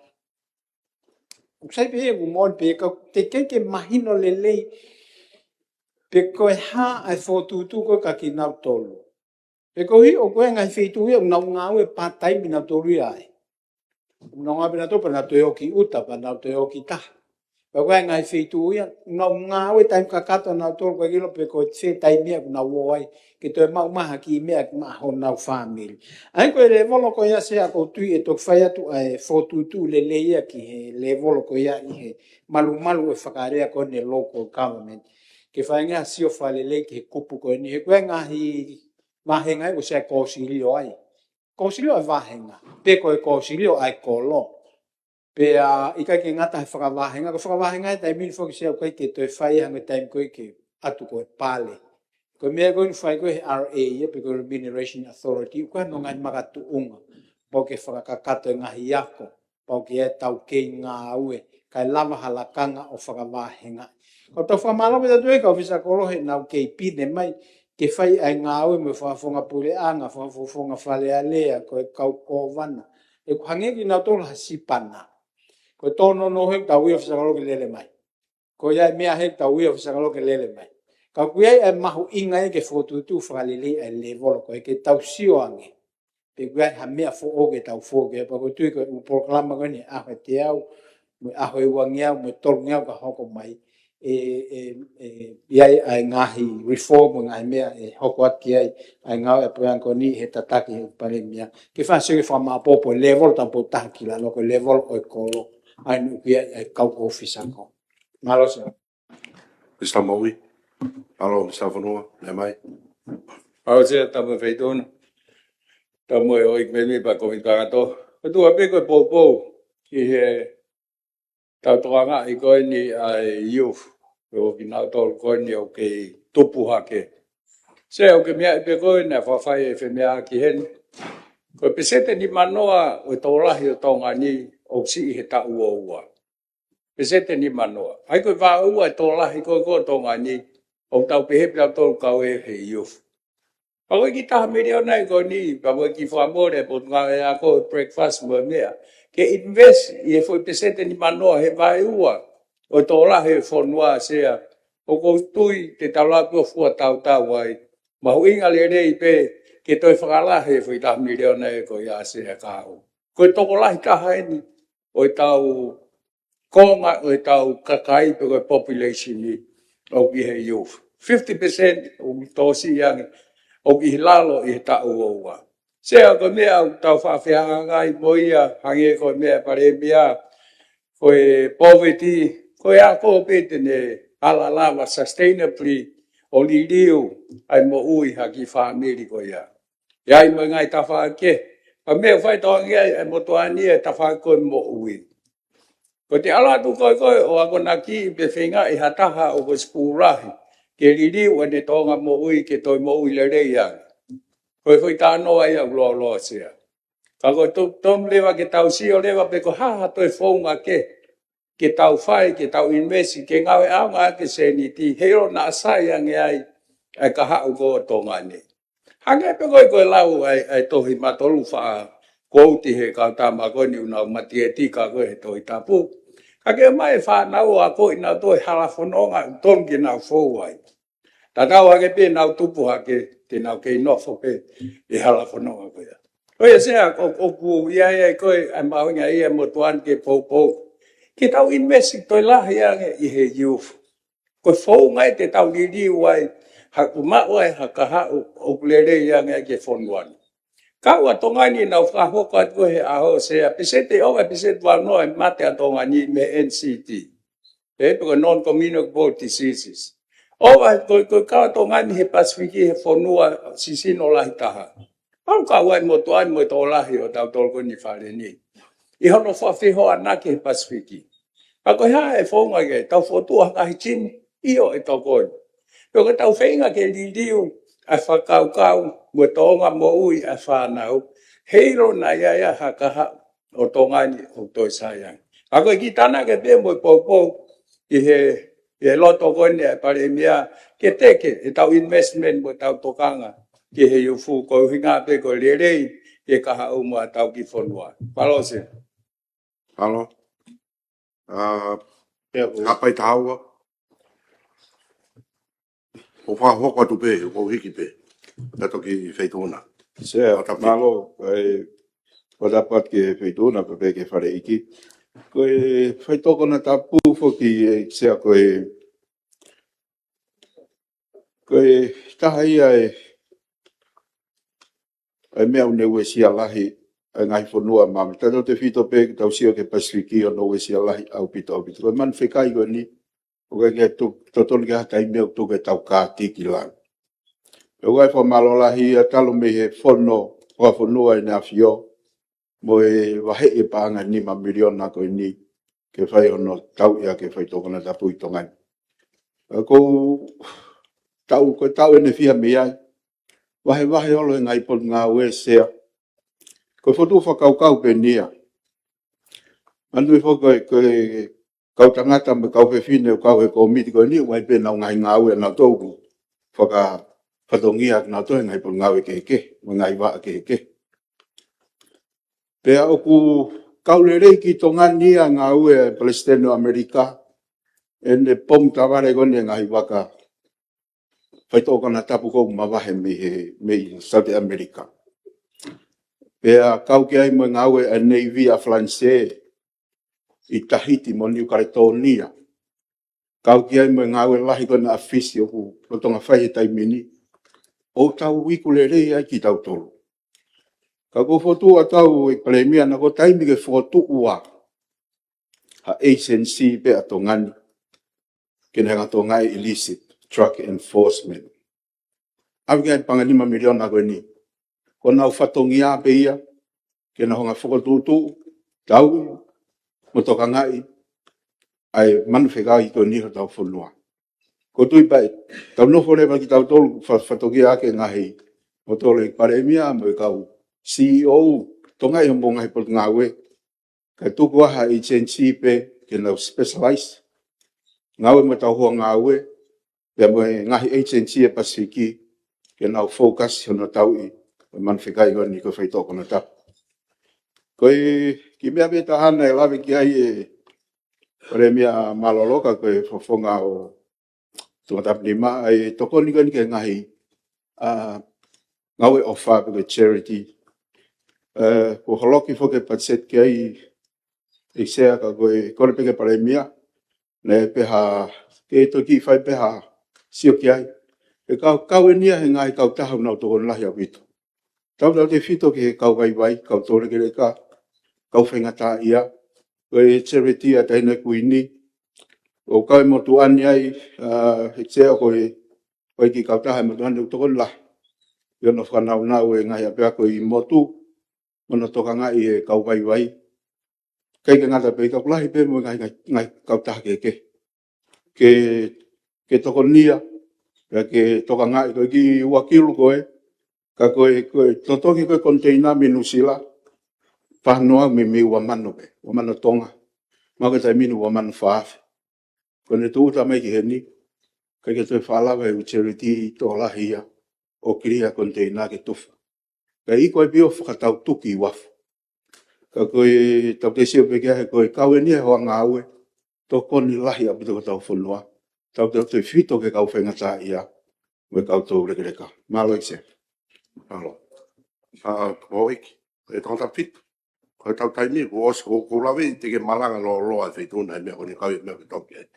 ʻoku sai pē ia ʻoku moʻoni pē ka teʻeki ke mahino lelei pe ko e hā ʻa e fokotuʻutuʻu ko ē kia kinautolu. He koeʻuhi ʻoku ʻi ai e ngaahi feituʻu ia ʻoku nau ngāue part-time nautolu ia ai. ʻOku nau ngāue pē nautolu pea nau toe ō ki ʻuta, pea nau toe ō ki tahi. Pea ʻoku ʻi ai e ngaahi feituʻu ia ʻoku nau ngāue taimi kakato nautolu, ʻikai ke ʻilo pe ko e fē taimi ia ʻoku nau ō ai ke toe maʻu mai ha kiʻi meʻa maʻa honau fāmili. ʻA ia ko e lēvolo ko ia Sea ʻoku ou tui ʻe toki fai atu ʻa e fokotuʻutuʻu lelei ia ki he lēvolo ko ia ʻi he malumalu ʻo e fakalea ko eni local government. Ke fai ange ha sio fakalelei ki he kupu ko eni. He ʻoku ʻi ai e ngaahi vāhenga ia ʻoku Sea kōsilio ai. Kōsilio ʻa e vāhenga, pe ko e kōsilio ʻa e kolo. Pea ʻikai ke ngata he fakavāhenga, ko e fakavāhenga he taimi ni foki Sea ʻoku ʻikai ke toe fai hangē ko e taimi ko ē ke ʻatu ko e pale. Ko e meʻa ko ē ʻoku fai ko ē he R A ia, pe ko e Remuneration Authority, ʻoku ʻi ai hono ngaahi makatuʻunga. Pau ke fakakakato e ngaahi ako, pau ke ʻi ai e taukei ngāue, kae lava ha lakanga ʻo fakavāhenga. Ko ʻetau fakamālō pē ʻatautolu ki he kau ʻōfisa kolo he naʻa nau kei pine mai ke fai ʻa e ngāue mo e fakafofonga puleʻanga, fakafofonga Fale Alea, ko e kau kōvana. ʻOku hangē kinautolu ha sipana. Ko e tōnounou he ʻoku tau ui e ʻōfisa kolo ke lele mai. Ko ia e meʻa he ʻoku tau ui e ʻōfisa kolo ke lele mai. Ka ʻoku ʻi ai e mahuʻinga ia ke fokotuʻutuʻu fakalelei ʻa e lēvolo ko ē ke tau sio ange pe ʻoku ʻi ai ha meʻa foʻou ke tau foki. Pea ʻoku ou tui ko e ʻū polokalama ko eni ʻaho ʻe teau, mo e ʻaho ʻe uangeau, mo e tolungeau ka hoko mai, ʻe, ʻe, ʻe, ʻi ai ʻa e ngaahi reform, ngaahi meʻa ʻe hoko atu ki ai ʻa e ngāue ʻa e puleʻanga ko eni he tataki he Palēmia. Ke fai ha sio ki he fakamāʻopoʻopo level tāpō taha ki lalo ko e level ʻo e kolo ʻa ē ʻoku ʻi ai ʻa e kau ʻōfisa ko. Mālō Sea. Mister Moʻui. Mālō, Mister Fonua, meʻa mai. Mālō Sea, Tamu Feituʻuna. Tamu e ʻOiki mēmipa Komiti Kakato. Ko e tuʻu pē ko e poupou ki he tau tokangaʻi ko eni ʻa e youth, ʻo kinautolu ko eni ʻoku kei tupu hake. Sea, ʻoku ke meaʻi pē ko ē naʻe fafai e femeʻa ki heni. Ko e peseti nimanoa ʻo e tokolahi ʻo Tonga ni ʻoku siʻi he taʻu ʻo ua. Peseti nimanoa. ʻA ia ko e vaeua e tokolahi ko ē ʻo Tonga ni, ʻoku tau pehē pē ʻoku tau kau ʻi he youth. Pea ko e kiʻi taha miliona ʻe ko eni, pea ko e kiʻi fakamole, Potungāue Ako, breakfast mo e meʻa. Ke invest ʻi he foʻi peseti nimanoa he vaeua ʻo e tokolahi ʻo e fonua Sea. ʻOku ou tui te tau lava pē ʻo fuatautau ai. Mahuʻinga lelei pē ke toe fakalahi e foʻi taha miliona ʻe ko ia Sea kahaʻu. Ko e tokolahi taha eni ʻo e tau konga ʻo e tau kakai pe ko e population ni ʻoku ʻi he youth. Fifty percent ʻoku tō siʻi ange ʻoku ʻi lalo ʻi he taʻu ʻo ua. Sea, ko e meʻa ʻoku tau faʻa fehangahangai mo ia hangē ko e meʻa Palēmia, ko e poverty, ko e ako pē te ne ala lava sustainably ʻo liliu ʻa e moʻui ha kiʻi fāmili ko ia. ʻI ai mo e ngaahi tafaʻaki, pea meʻa ʻoku fai tokanga ki ai e motuʻa ni e tafaʻaki ko e moʻui. Ko ʻete ʻalu atu ko ē ko ē ʻo akonaki pe feingaʻi ha taha ʻoku ʻosi pū lahi ke liliu ʻene toʻonga moʻui ke toe moʻui lelei ange. Ko e foʻi talanoa ia ʻoku lōloa Sea. Ka ko e to-, tonu leva ke tau sio leva pe ko e hā ha toe founga kehe ke tau fai, ke tau invest, ke ngāueʻaonga ʻaki e sēniti, heiʻilo naʻa sai ange ai ʻa e kahaʻu ko ē ʻo Tonga ni. Hangē pē ko e, ko e lau ʻa e, ʻa e tohi Matolu faʻa quote he kau tama ko eni ʻoku nau matieti ka ko e he Tohi Tapu. Ka ke ʻomai e fānau ʻo akoʻi kinautolu e hala fononga ʻoku tonu ke nau fou ai. Tatau hake pē ʻenau tupu hake, te nau kei nofo pē he hala fononga ko ia. Ko ia Sea, ʻo, ʻoku ʻi ai ʻa e ko e, ʻa e mahuʻinga ia e motuʻa ni ke poupou. Ke tau invest toe lahi ange ʻi he youth. Ko e founga ia te tau liliu ai, ha kumaʻu ai ha kahaʻu ʻoku lelei ange ki he fonua ni. Kau ʻa Tonga ni naʻa nau fakahoko atu ko ē he ʻaho Sea, peseti ʻe ʻova e peseti valu noa e mate ʻa Tonga ni mei he N C D. Pe, pe ko e non-communicable diseases. ʻOku ʻi ai ko, ko e kau ʻa Tonga ni he Pasifiki he fonua sisino lahi taha. ʻOku kau ai e motuʻa ni mo e tokolahi ʻo tautolu ko eni Fale ni. ʻI hono fakafehoanaki he Pasifiki. Ka ko e hā e founga ke tau fokotuʻu ha ngaahi timi, ʻio ʻe tokoni. Pe ko e tau feinga ke liliu ʻa e fakakaukau mo e toʻonga moʻui ʻa e fānau. Heiʻilo naʻa ʻi ai ha kahaʻu ʻo Tonga ni ʻoku toe sai ange. Ka ko e kiʻi tānaki pē mo e poupou ʻi he, ʻi he loto ko eni ʻa e Palēmia ke teke ʻetau investment mo ʻetau tokanga ki he youth koeʻuhinga pē ko e lelei ʻa e kahaʻu mo ʻetau kiʻi fonua. Mālō Sea. Mālō. ʻA, Pea ko Hapai Tahaua. ʻO fakahoko atu pē, ʻo hiki pē. Pea toki Feituʻuna. Sea, ʻo tapu. Mālō, ʻa e, ʻo tapu atu ki he Feituʻuna, pea pē ki he Fale ʻEiki. Ko e faitoʻo konatapu foki ē Sea ko e, ko e taha ia e, ʻa e meʻa ʻoku ne uesia lahi ʻa e ngaahi fonua mami. Tautautefito pē ke tau sio ki he Pasifiki ʻoku ne uesia lahi ʻaupito, ʻaupito. Ko e manu fekai ko eni, ʻoku ʻikai ke tu-, totonu ke ʻi ai ha taimi ʻoku tuku ʻetau kātaki ki lalo. ʻOku ʻi ai e fakamālō lahi ia talu mei he Fono Fakafonua ʻEne ʻAfio, mo e vaheʻi e paʻanga ʻe nima miliona ko eni, ke fai hono tauʻi ʻa e faitoʻo konatapu ʻi Tonga ni. ʻA, ko e taʻu, ko e taʻu ʻeni ʻe fiha mei ai, vahevahe holo e ngaahi potungāue Sea. Ko e fokotuʻu fakakaukau pē eni ia. Manatuʻi foki ko e, ko e kau tangata mo e kau fefine ʻoku kau he kōmiti ko eni, ʻoku ʻi ai pē ʻenau ngaahi ngāue ʻanautolu ʻoku fakafatongia kinautolu he ngaahi potungāue kehekehe, mo e ngaahi vaʻa kehekehe. Pea ʻoku kau lelei ki Tonga ni ʻa e ngāue ʻa e Palesiteni ʻo ʻAmelika, ʻene pomu tavale ko eni e ngaahi vaka faitoʻo konatapu ʻoku mavahe mei he, mei South ʻAmelika. Pea kau ki ai mo e ngāue ʻa e Navy ʻa Falanisē ʻi Tahiti mo Niu Kaletōnia. kau ki ai mo e ngāue lahi ko ena ʻa e ʻafisi ʻoku lolotonga fai he taimi ni, ʻoku tau iku lelei ai kitautolu. Ka ʻoku ou fokotuʻu atu ʻe Palēmia naʻa ko e taimi ke fokotuʻu ʻa ha agency pē ʻa Tonga ni ke ne hanga ʻo tokangaʻi illicit drug enforcement. ʻAve ki ai e paʻanga ʻe nima miliona ko eni. Ko honau fatongia pē ia ke nau hanga ʻo fokotuʻutuʻu, tauʻi mo tokangaʻi ʻa e manu fekai ko eni hotau fonua. ʻOku ou tui pē ʻe tau nofo leva kitautolu fa-, fatongia ʻaki e ngaahi ʻotu ʻa e Palēmia mo e kau C E O, tokangaʻi homou ngaahi potungāue, kae tuku ʻa ha agency pē ke nau specialize, ngāue mo ʻetau hoa ngāue, pea mo e ngaahi agency ʻi he Pasifiki, ke nau focus hono tauʻi e manu fekai ko eni ko e faitoʻo konatapu. Ko e kiʻi meʻa pē taha naʻe lave ki ai ʻe Palēmia Mālōlō ka ko e fofonga ʻo Tongatapu nima, ʻa e tokoni ko eni ki he ngaahi, ʻa, ngāue ʻofa pe ko e charity. ʻE, kuo holoki foki e patiseti ki ai ʻe Sea ka ko e kole pē ki he Palēmia, naʻe pehē ke toki fai pē ha sio ki ai. ʻE kau, kau eni ia he ngaahi kautaha ʻoku nau tokoni lahi ʻaupito. Tautautefito ki he kau vaivai, kau toulekeleka, kau faingataʻaʻia, ko e charity ʻa e Taʻahine Kuini, ʻoku kau e motuʻa ni ai, ʻa, ʻe Sea ko e, ko e kiʻi kautaha e motuʻa ni ʻoku tokoni lahi ʻi hono fakanaunau e ngaahi ʻapiako ʻi motu, mo hono tokangaʻi e kau vaivai. ʻIkai ke ngata pē, ka ʻoku lahi pē mo e ngaahi, ngaahi, ngaahi kautaha kehekehe. Ke, ke tokonia, pea ke tokangaʻi ko e kiʻi ua kilu ko ē, ka ko e, ko e totongi ko ē container mei Nuʻusila, fānoa mei, mei ua mano pē, ua mano Tonga. Mahalo ko e taimi ni ua mano fā afe. Ko ʻene tūʻuta mai ki heni, ʻikai ke toe faʻa lava e ʻū charity tokolahi ia ʻo kilia container ke tufa. Ka ʻi ko e pio fakatau tuki i uafu. Ka ko e tau te sio pē ki ai he ko e kau eni e hoa ngāue, tokoni lahi ʻaupito ki hotau fonua. Tautautefito ki he kau faingataʻaʻia, mo e kau toulekeleka. Mālō ʻEiki Sea. Mālō. ʻA, ʻEiki, ʻe Tongatapu fitu. Ko e tau taimi, kuo ʻosi, kuo, kuo lave ʻi he malanga lōloa e feituʻu na he meʻa ko eni kau e meʻa ke toki ai.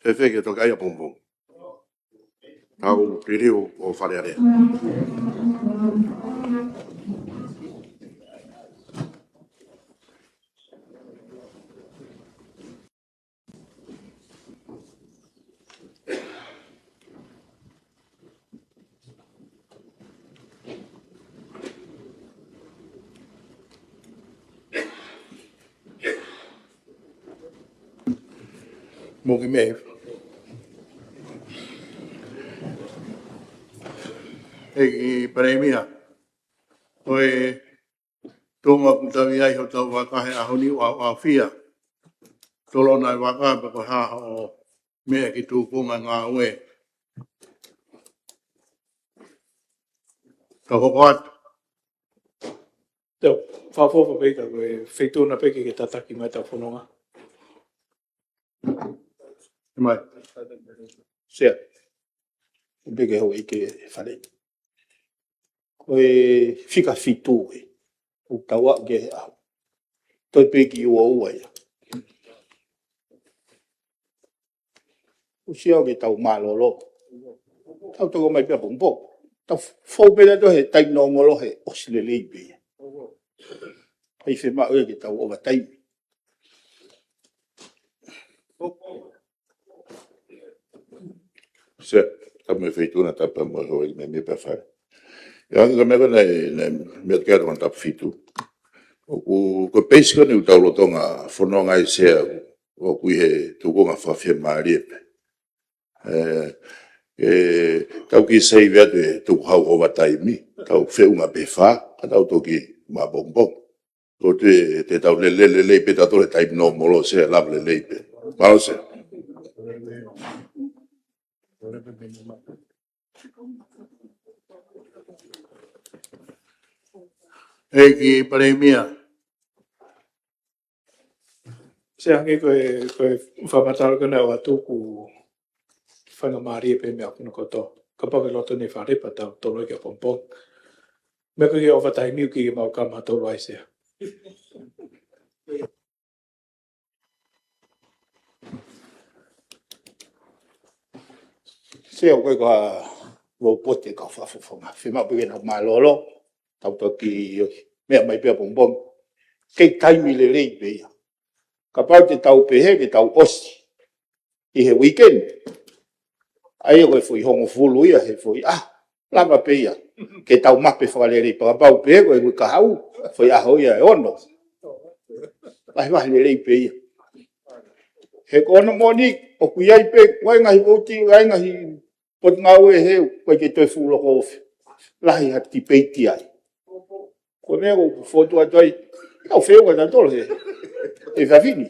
Fēfē ke toki ʻai ʻapongipongi? Tau liliu ʻo Fale Alea. Mou kiʻi meʻa. ʻEiki Palēmia, ko e tuʻunga ʻoku tau ʻi ai hotau vaka he ʻaho ni ʻoku ʻaofia. Tolona e vaka pe ko e hā hoʻo meʻa ki he tuʻunga ngāue. Tau hoko atu. Tau fakafofonga pē ka ko e feituʻu na pē ke, ke tataki mai ʻetau fononga. Mai. Sea. Pē ke hou ʻEiki Fale. Ko e fika fitu ē. ʻOku tau aʻu ki he ʻaho. Toe pē ki ua ua ia. ʻOsi ʻaho ke tau mālōlō. Tau toko mai pē ʻapongipongi. Tau fou pē ʻo toe he taimi nōmolo he ʻosi lelei pē ia. ʻIkai fiemaʻu ia ke tau overtime. Sea, tapu mo e feituʻu na, tapu mo e houʻeiki mei, mei Fale. ʻIo, hangē ko e meʻa ko ē naʻe, naʻe meʻa ki ai Tongatapu fitu. ʻOku, ko e peisi ko eni ʻoku tau lolotonga fononga ai Sea, ʻoku ʻi he tuʻunga fakafiemālie pē. ʻE, ʻe, tau kiʻi save atu e tukuhau overtime, tau feʻunga pē fā, ka tau toki ʻapongipongi. Ko e te, te tau lele, lelei pē tautolu he taimi nōmolo Sea, lava lelei pē. Mālō Sea. ʻEiki Palēmia. Sea, hangē ko e, ko e fakamatala ko ena ʻoatu ʻoku faingamālie pē meʻa ko ena kotoa. Kapau ʻoku ke loto ni fale pea tau toloi ki ʻapongipongi. Meʻa ko e overtime ʻoku ke maʻu ka maʻu tolu ai Sea. Te au kai ka vau pote ka fafofonga. Fe mau peke na mālōlō. Tau toki meʻa mai pea pongipongi. Kei taimi lelei pē ia. Kapau te tau pehē ke tau ʻosi ʻi he weekend. ʻAi ko e foʻi hongofulu ia he foʻi ʻaho. Lava pē ia. Ke tau mape fakalelei pea kapau pē ko e uike kahaʻu. Foʻi ʻaho ia ʻe ono. Vahevahe lelei pē ia. He ko hono moʻoni, ʻoku ʻi ai pē, ʻoku ʻi ai ngaahi vouti, ʻoku ʻi ai ngaahi potungāue he, ʻoku ʻikai ke toe fuʻu loko ofi. Lahi ha tipeiti ai. Ko e meʻa ʻoku fotu atu ai, tau feu ka tau tolo he. E fafini.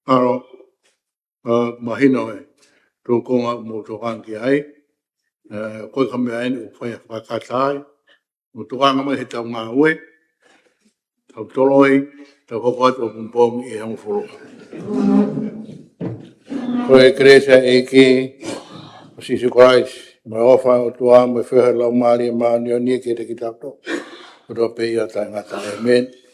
Aro, ʻa, mahino e, tō konga mo tō kangi ai, ʻa, ko e ka meʻa eni ʻoku fai fakakata ai, mo tō kanga mai he tau ngāue, tau toloi, tau hoko atu ʻo pongipongi ʻi he hongofulu. Ko e kelesi ʻa e ʻEiki, ʻo Sīsū Kalaisi, mo e ʻofa ʻa e ʻOtua, mo e feohi ʻa e Laumālie Māʻoniʻoni ke te ki tato. Ko tō pē ia taʻengata. ʻĒmeni.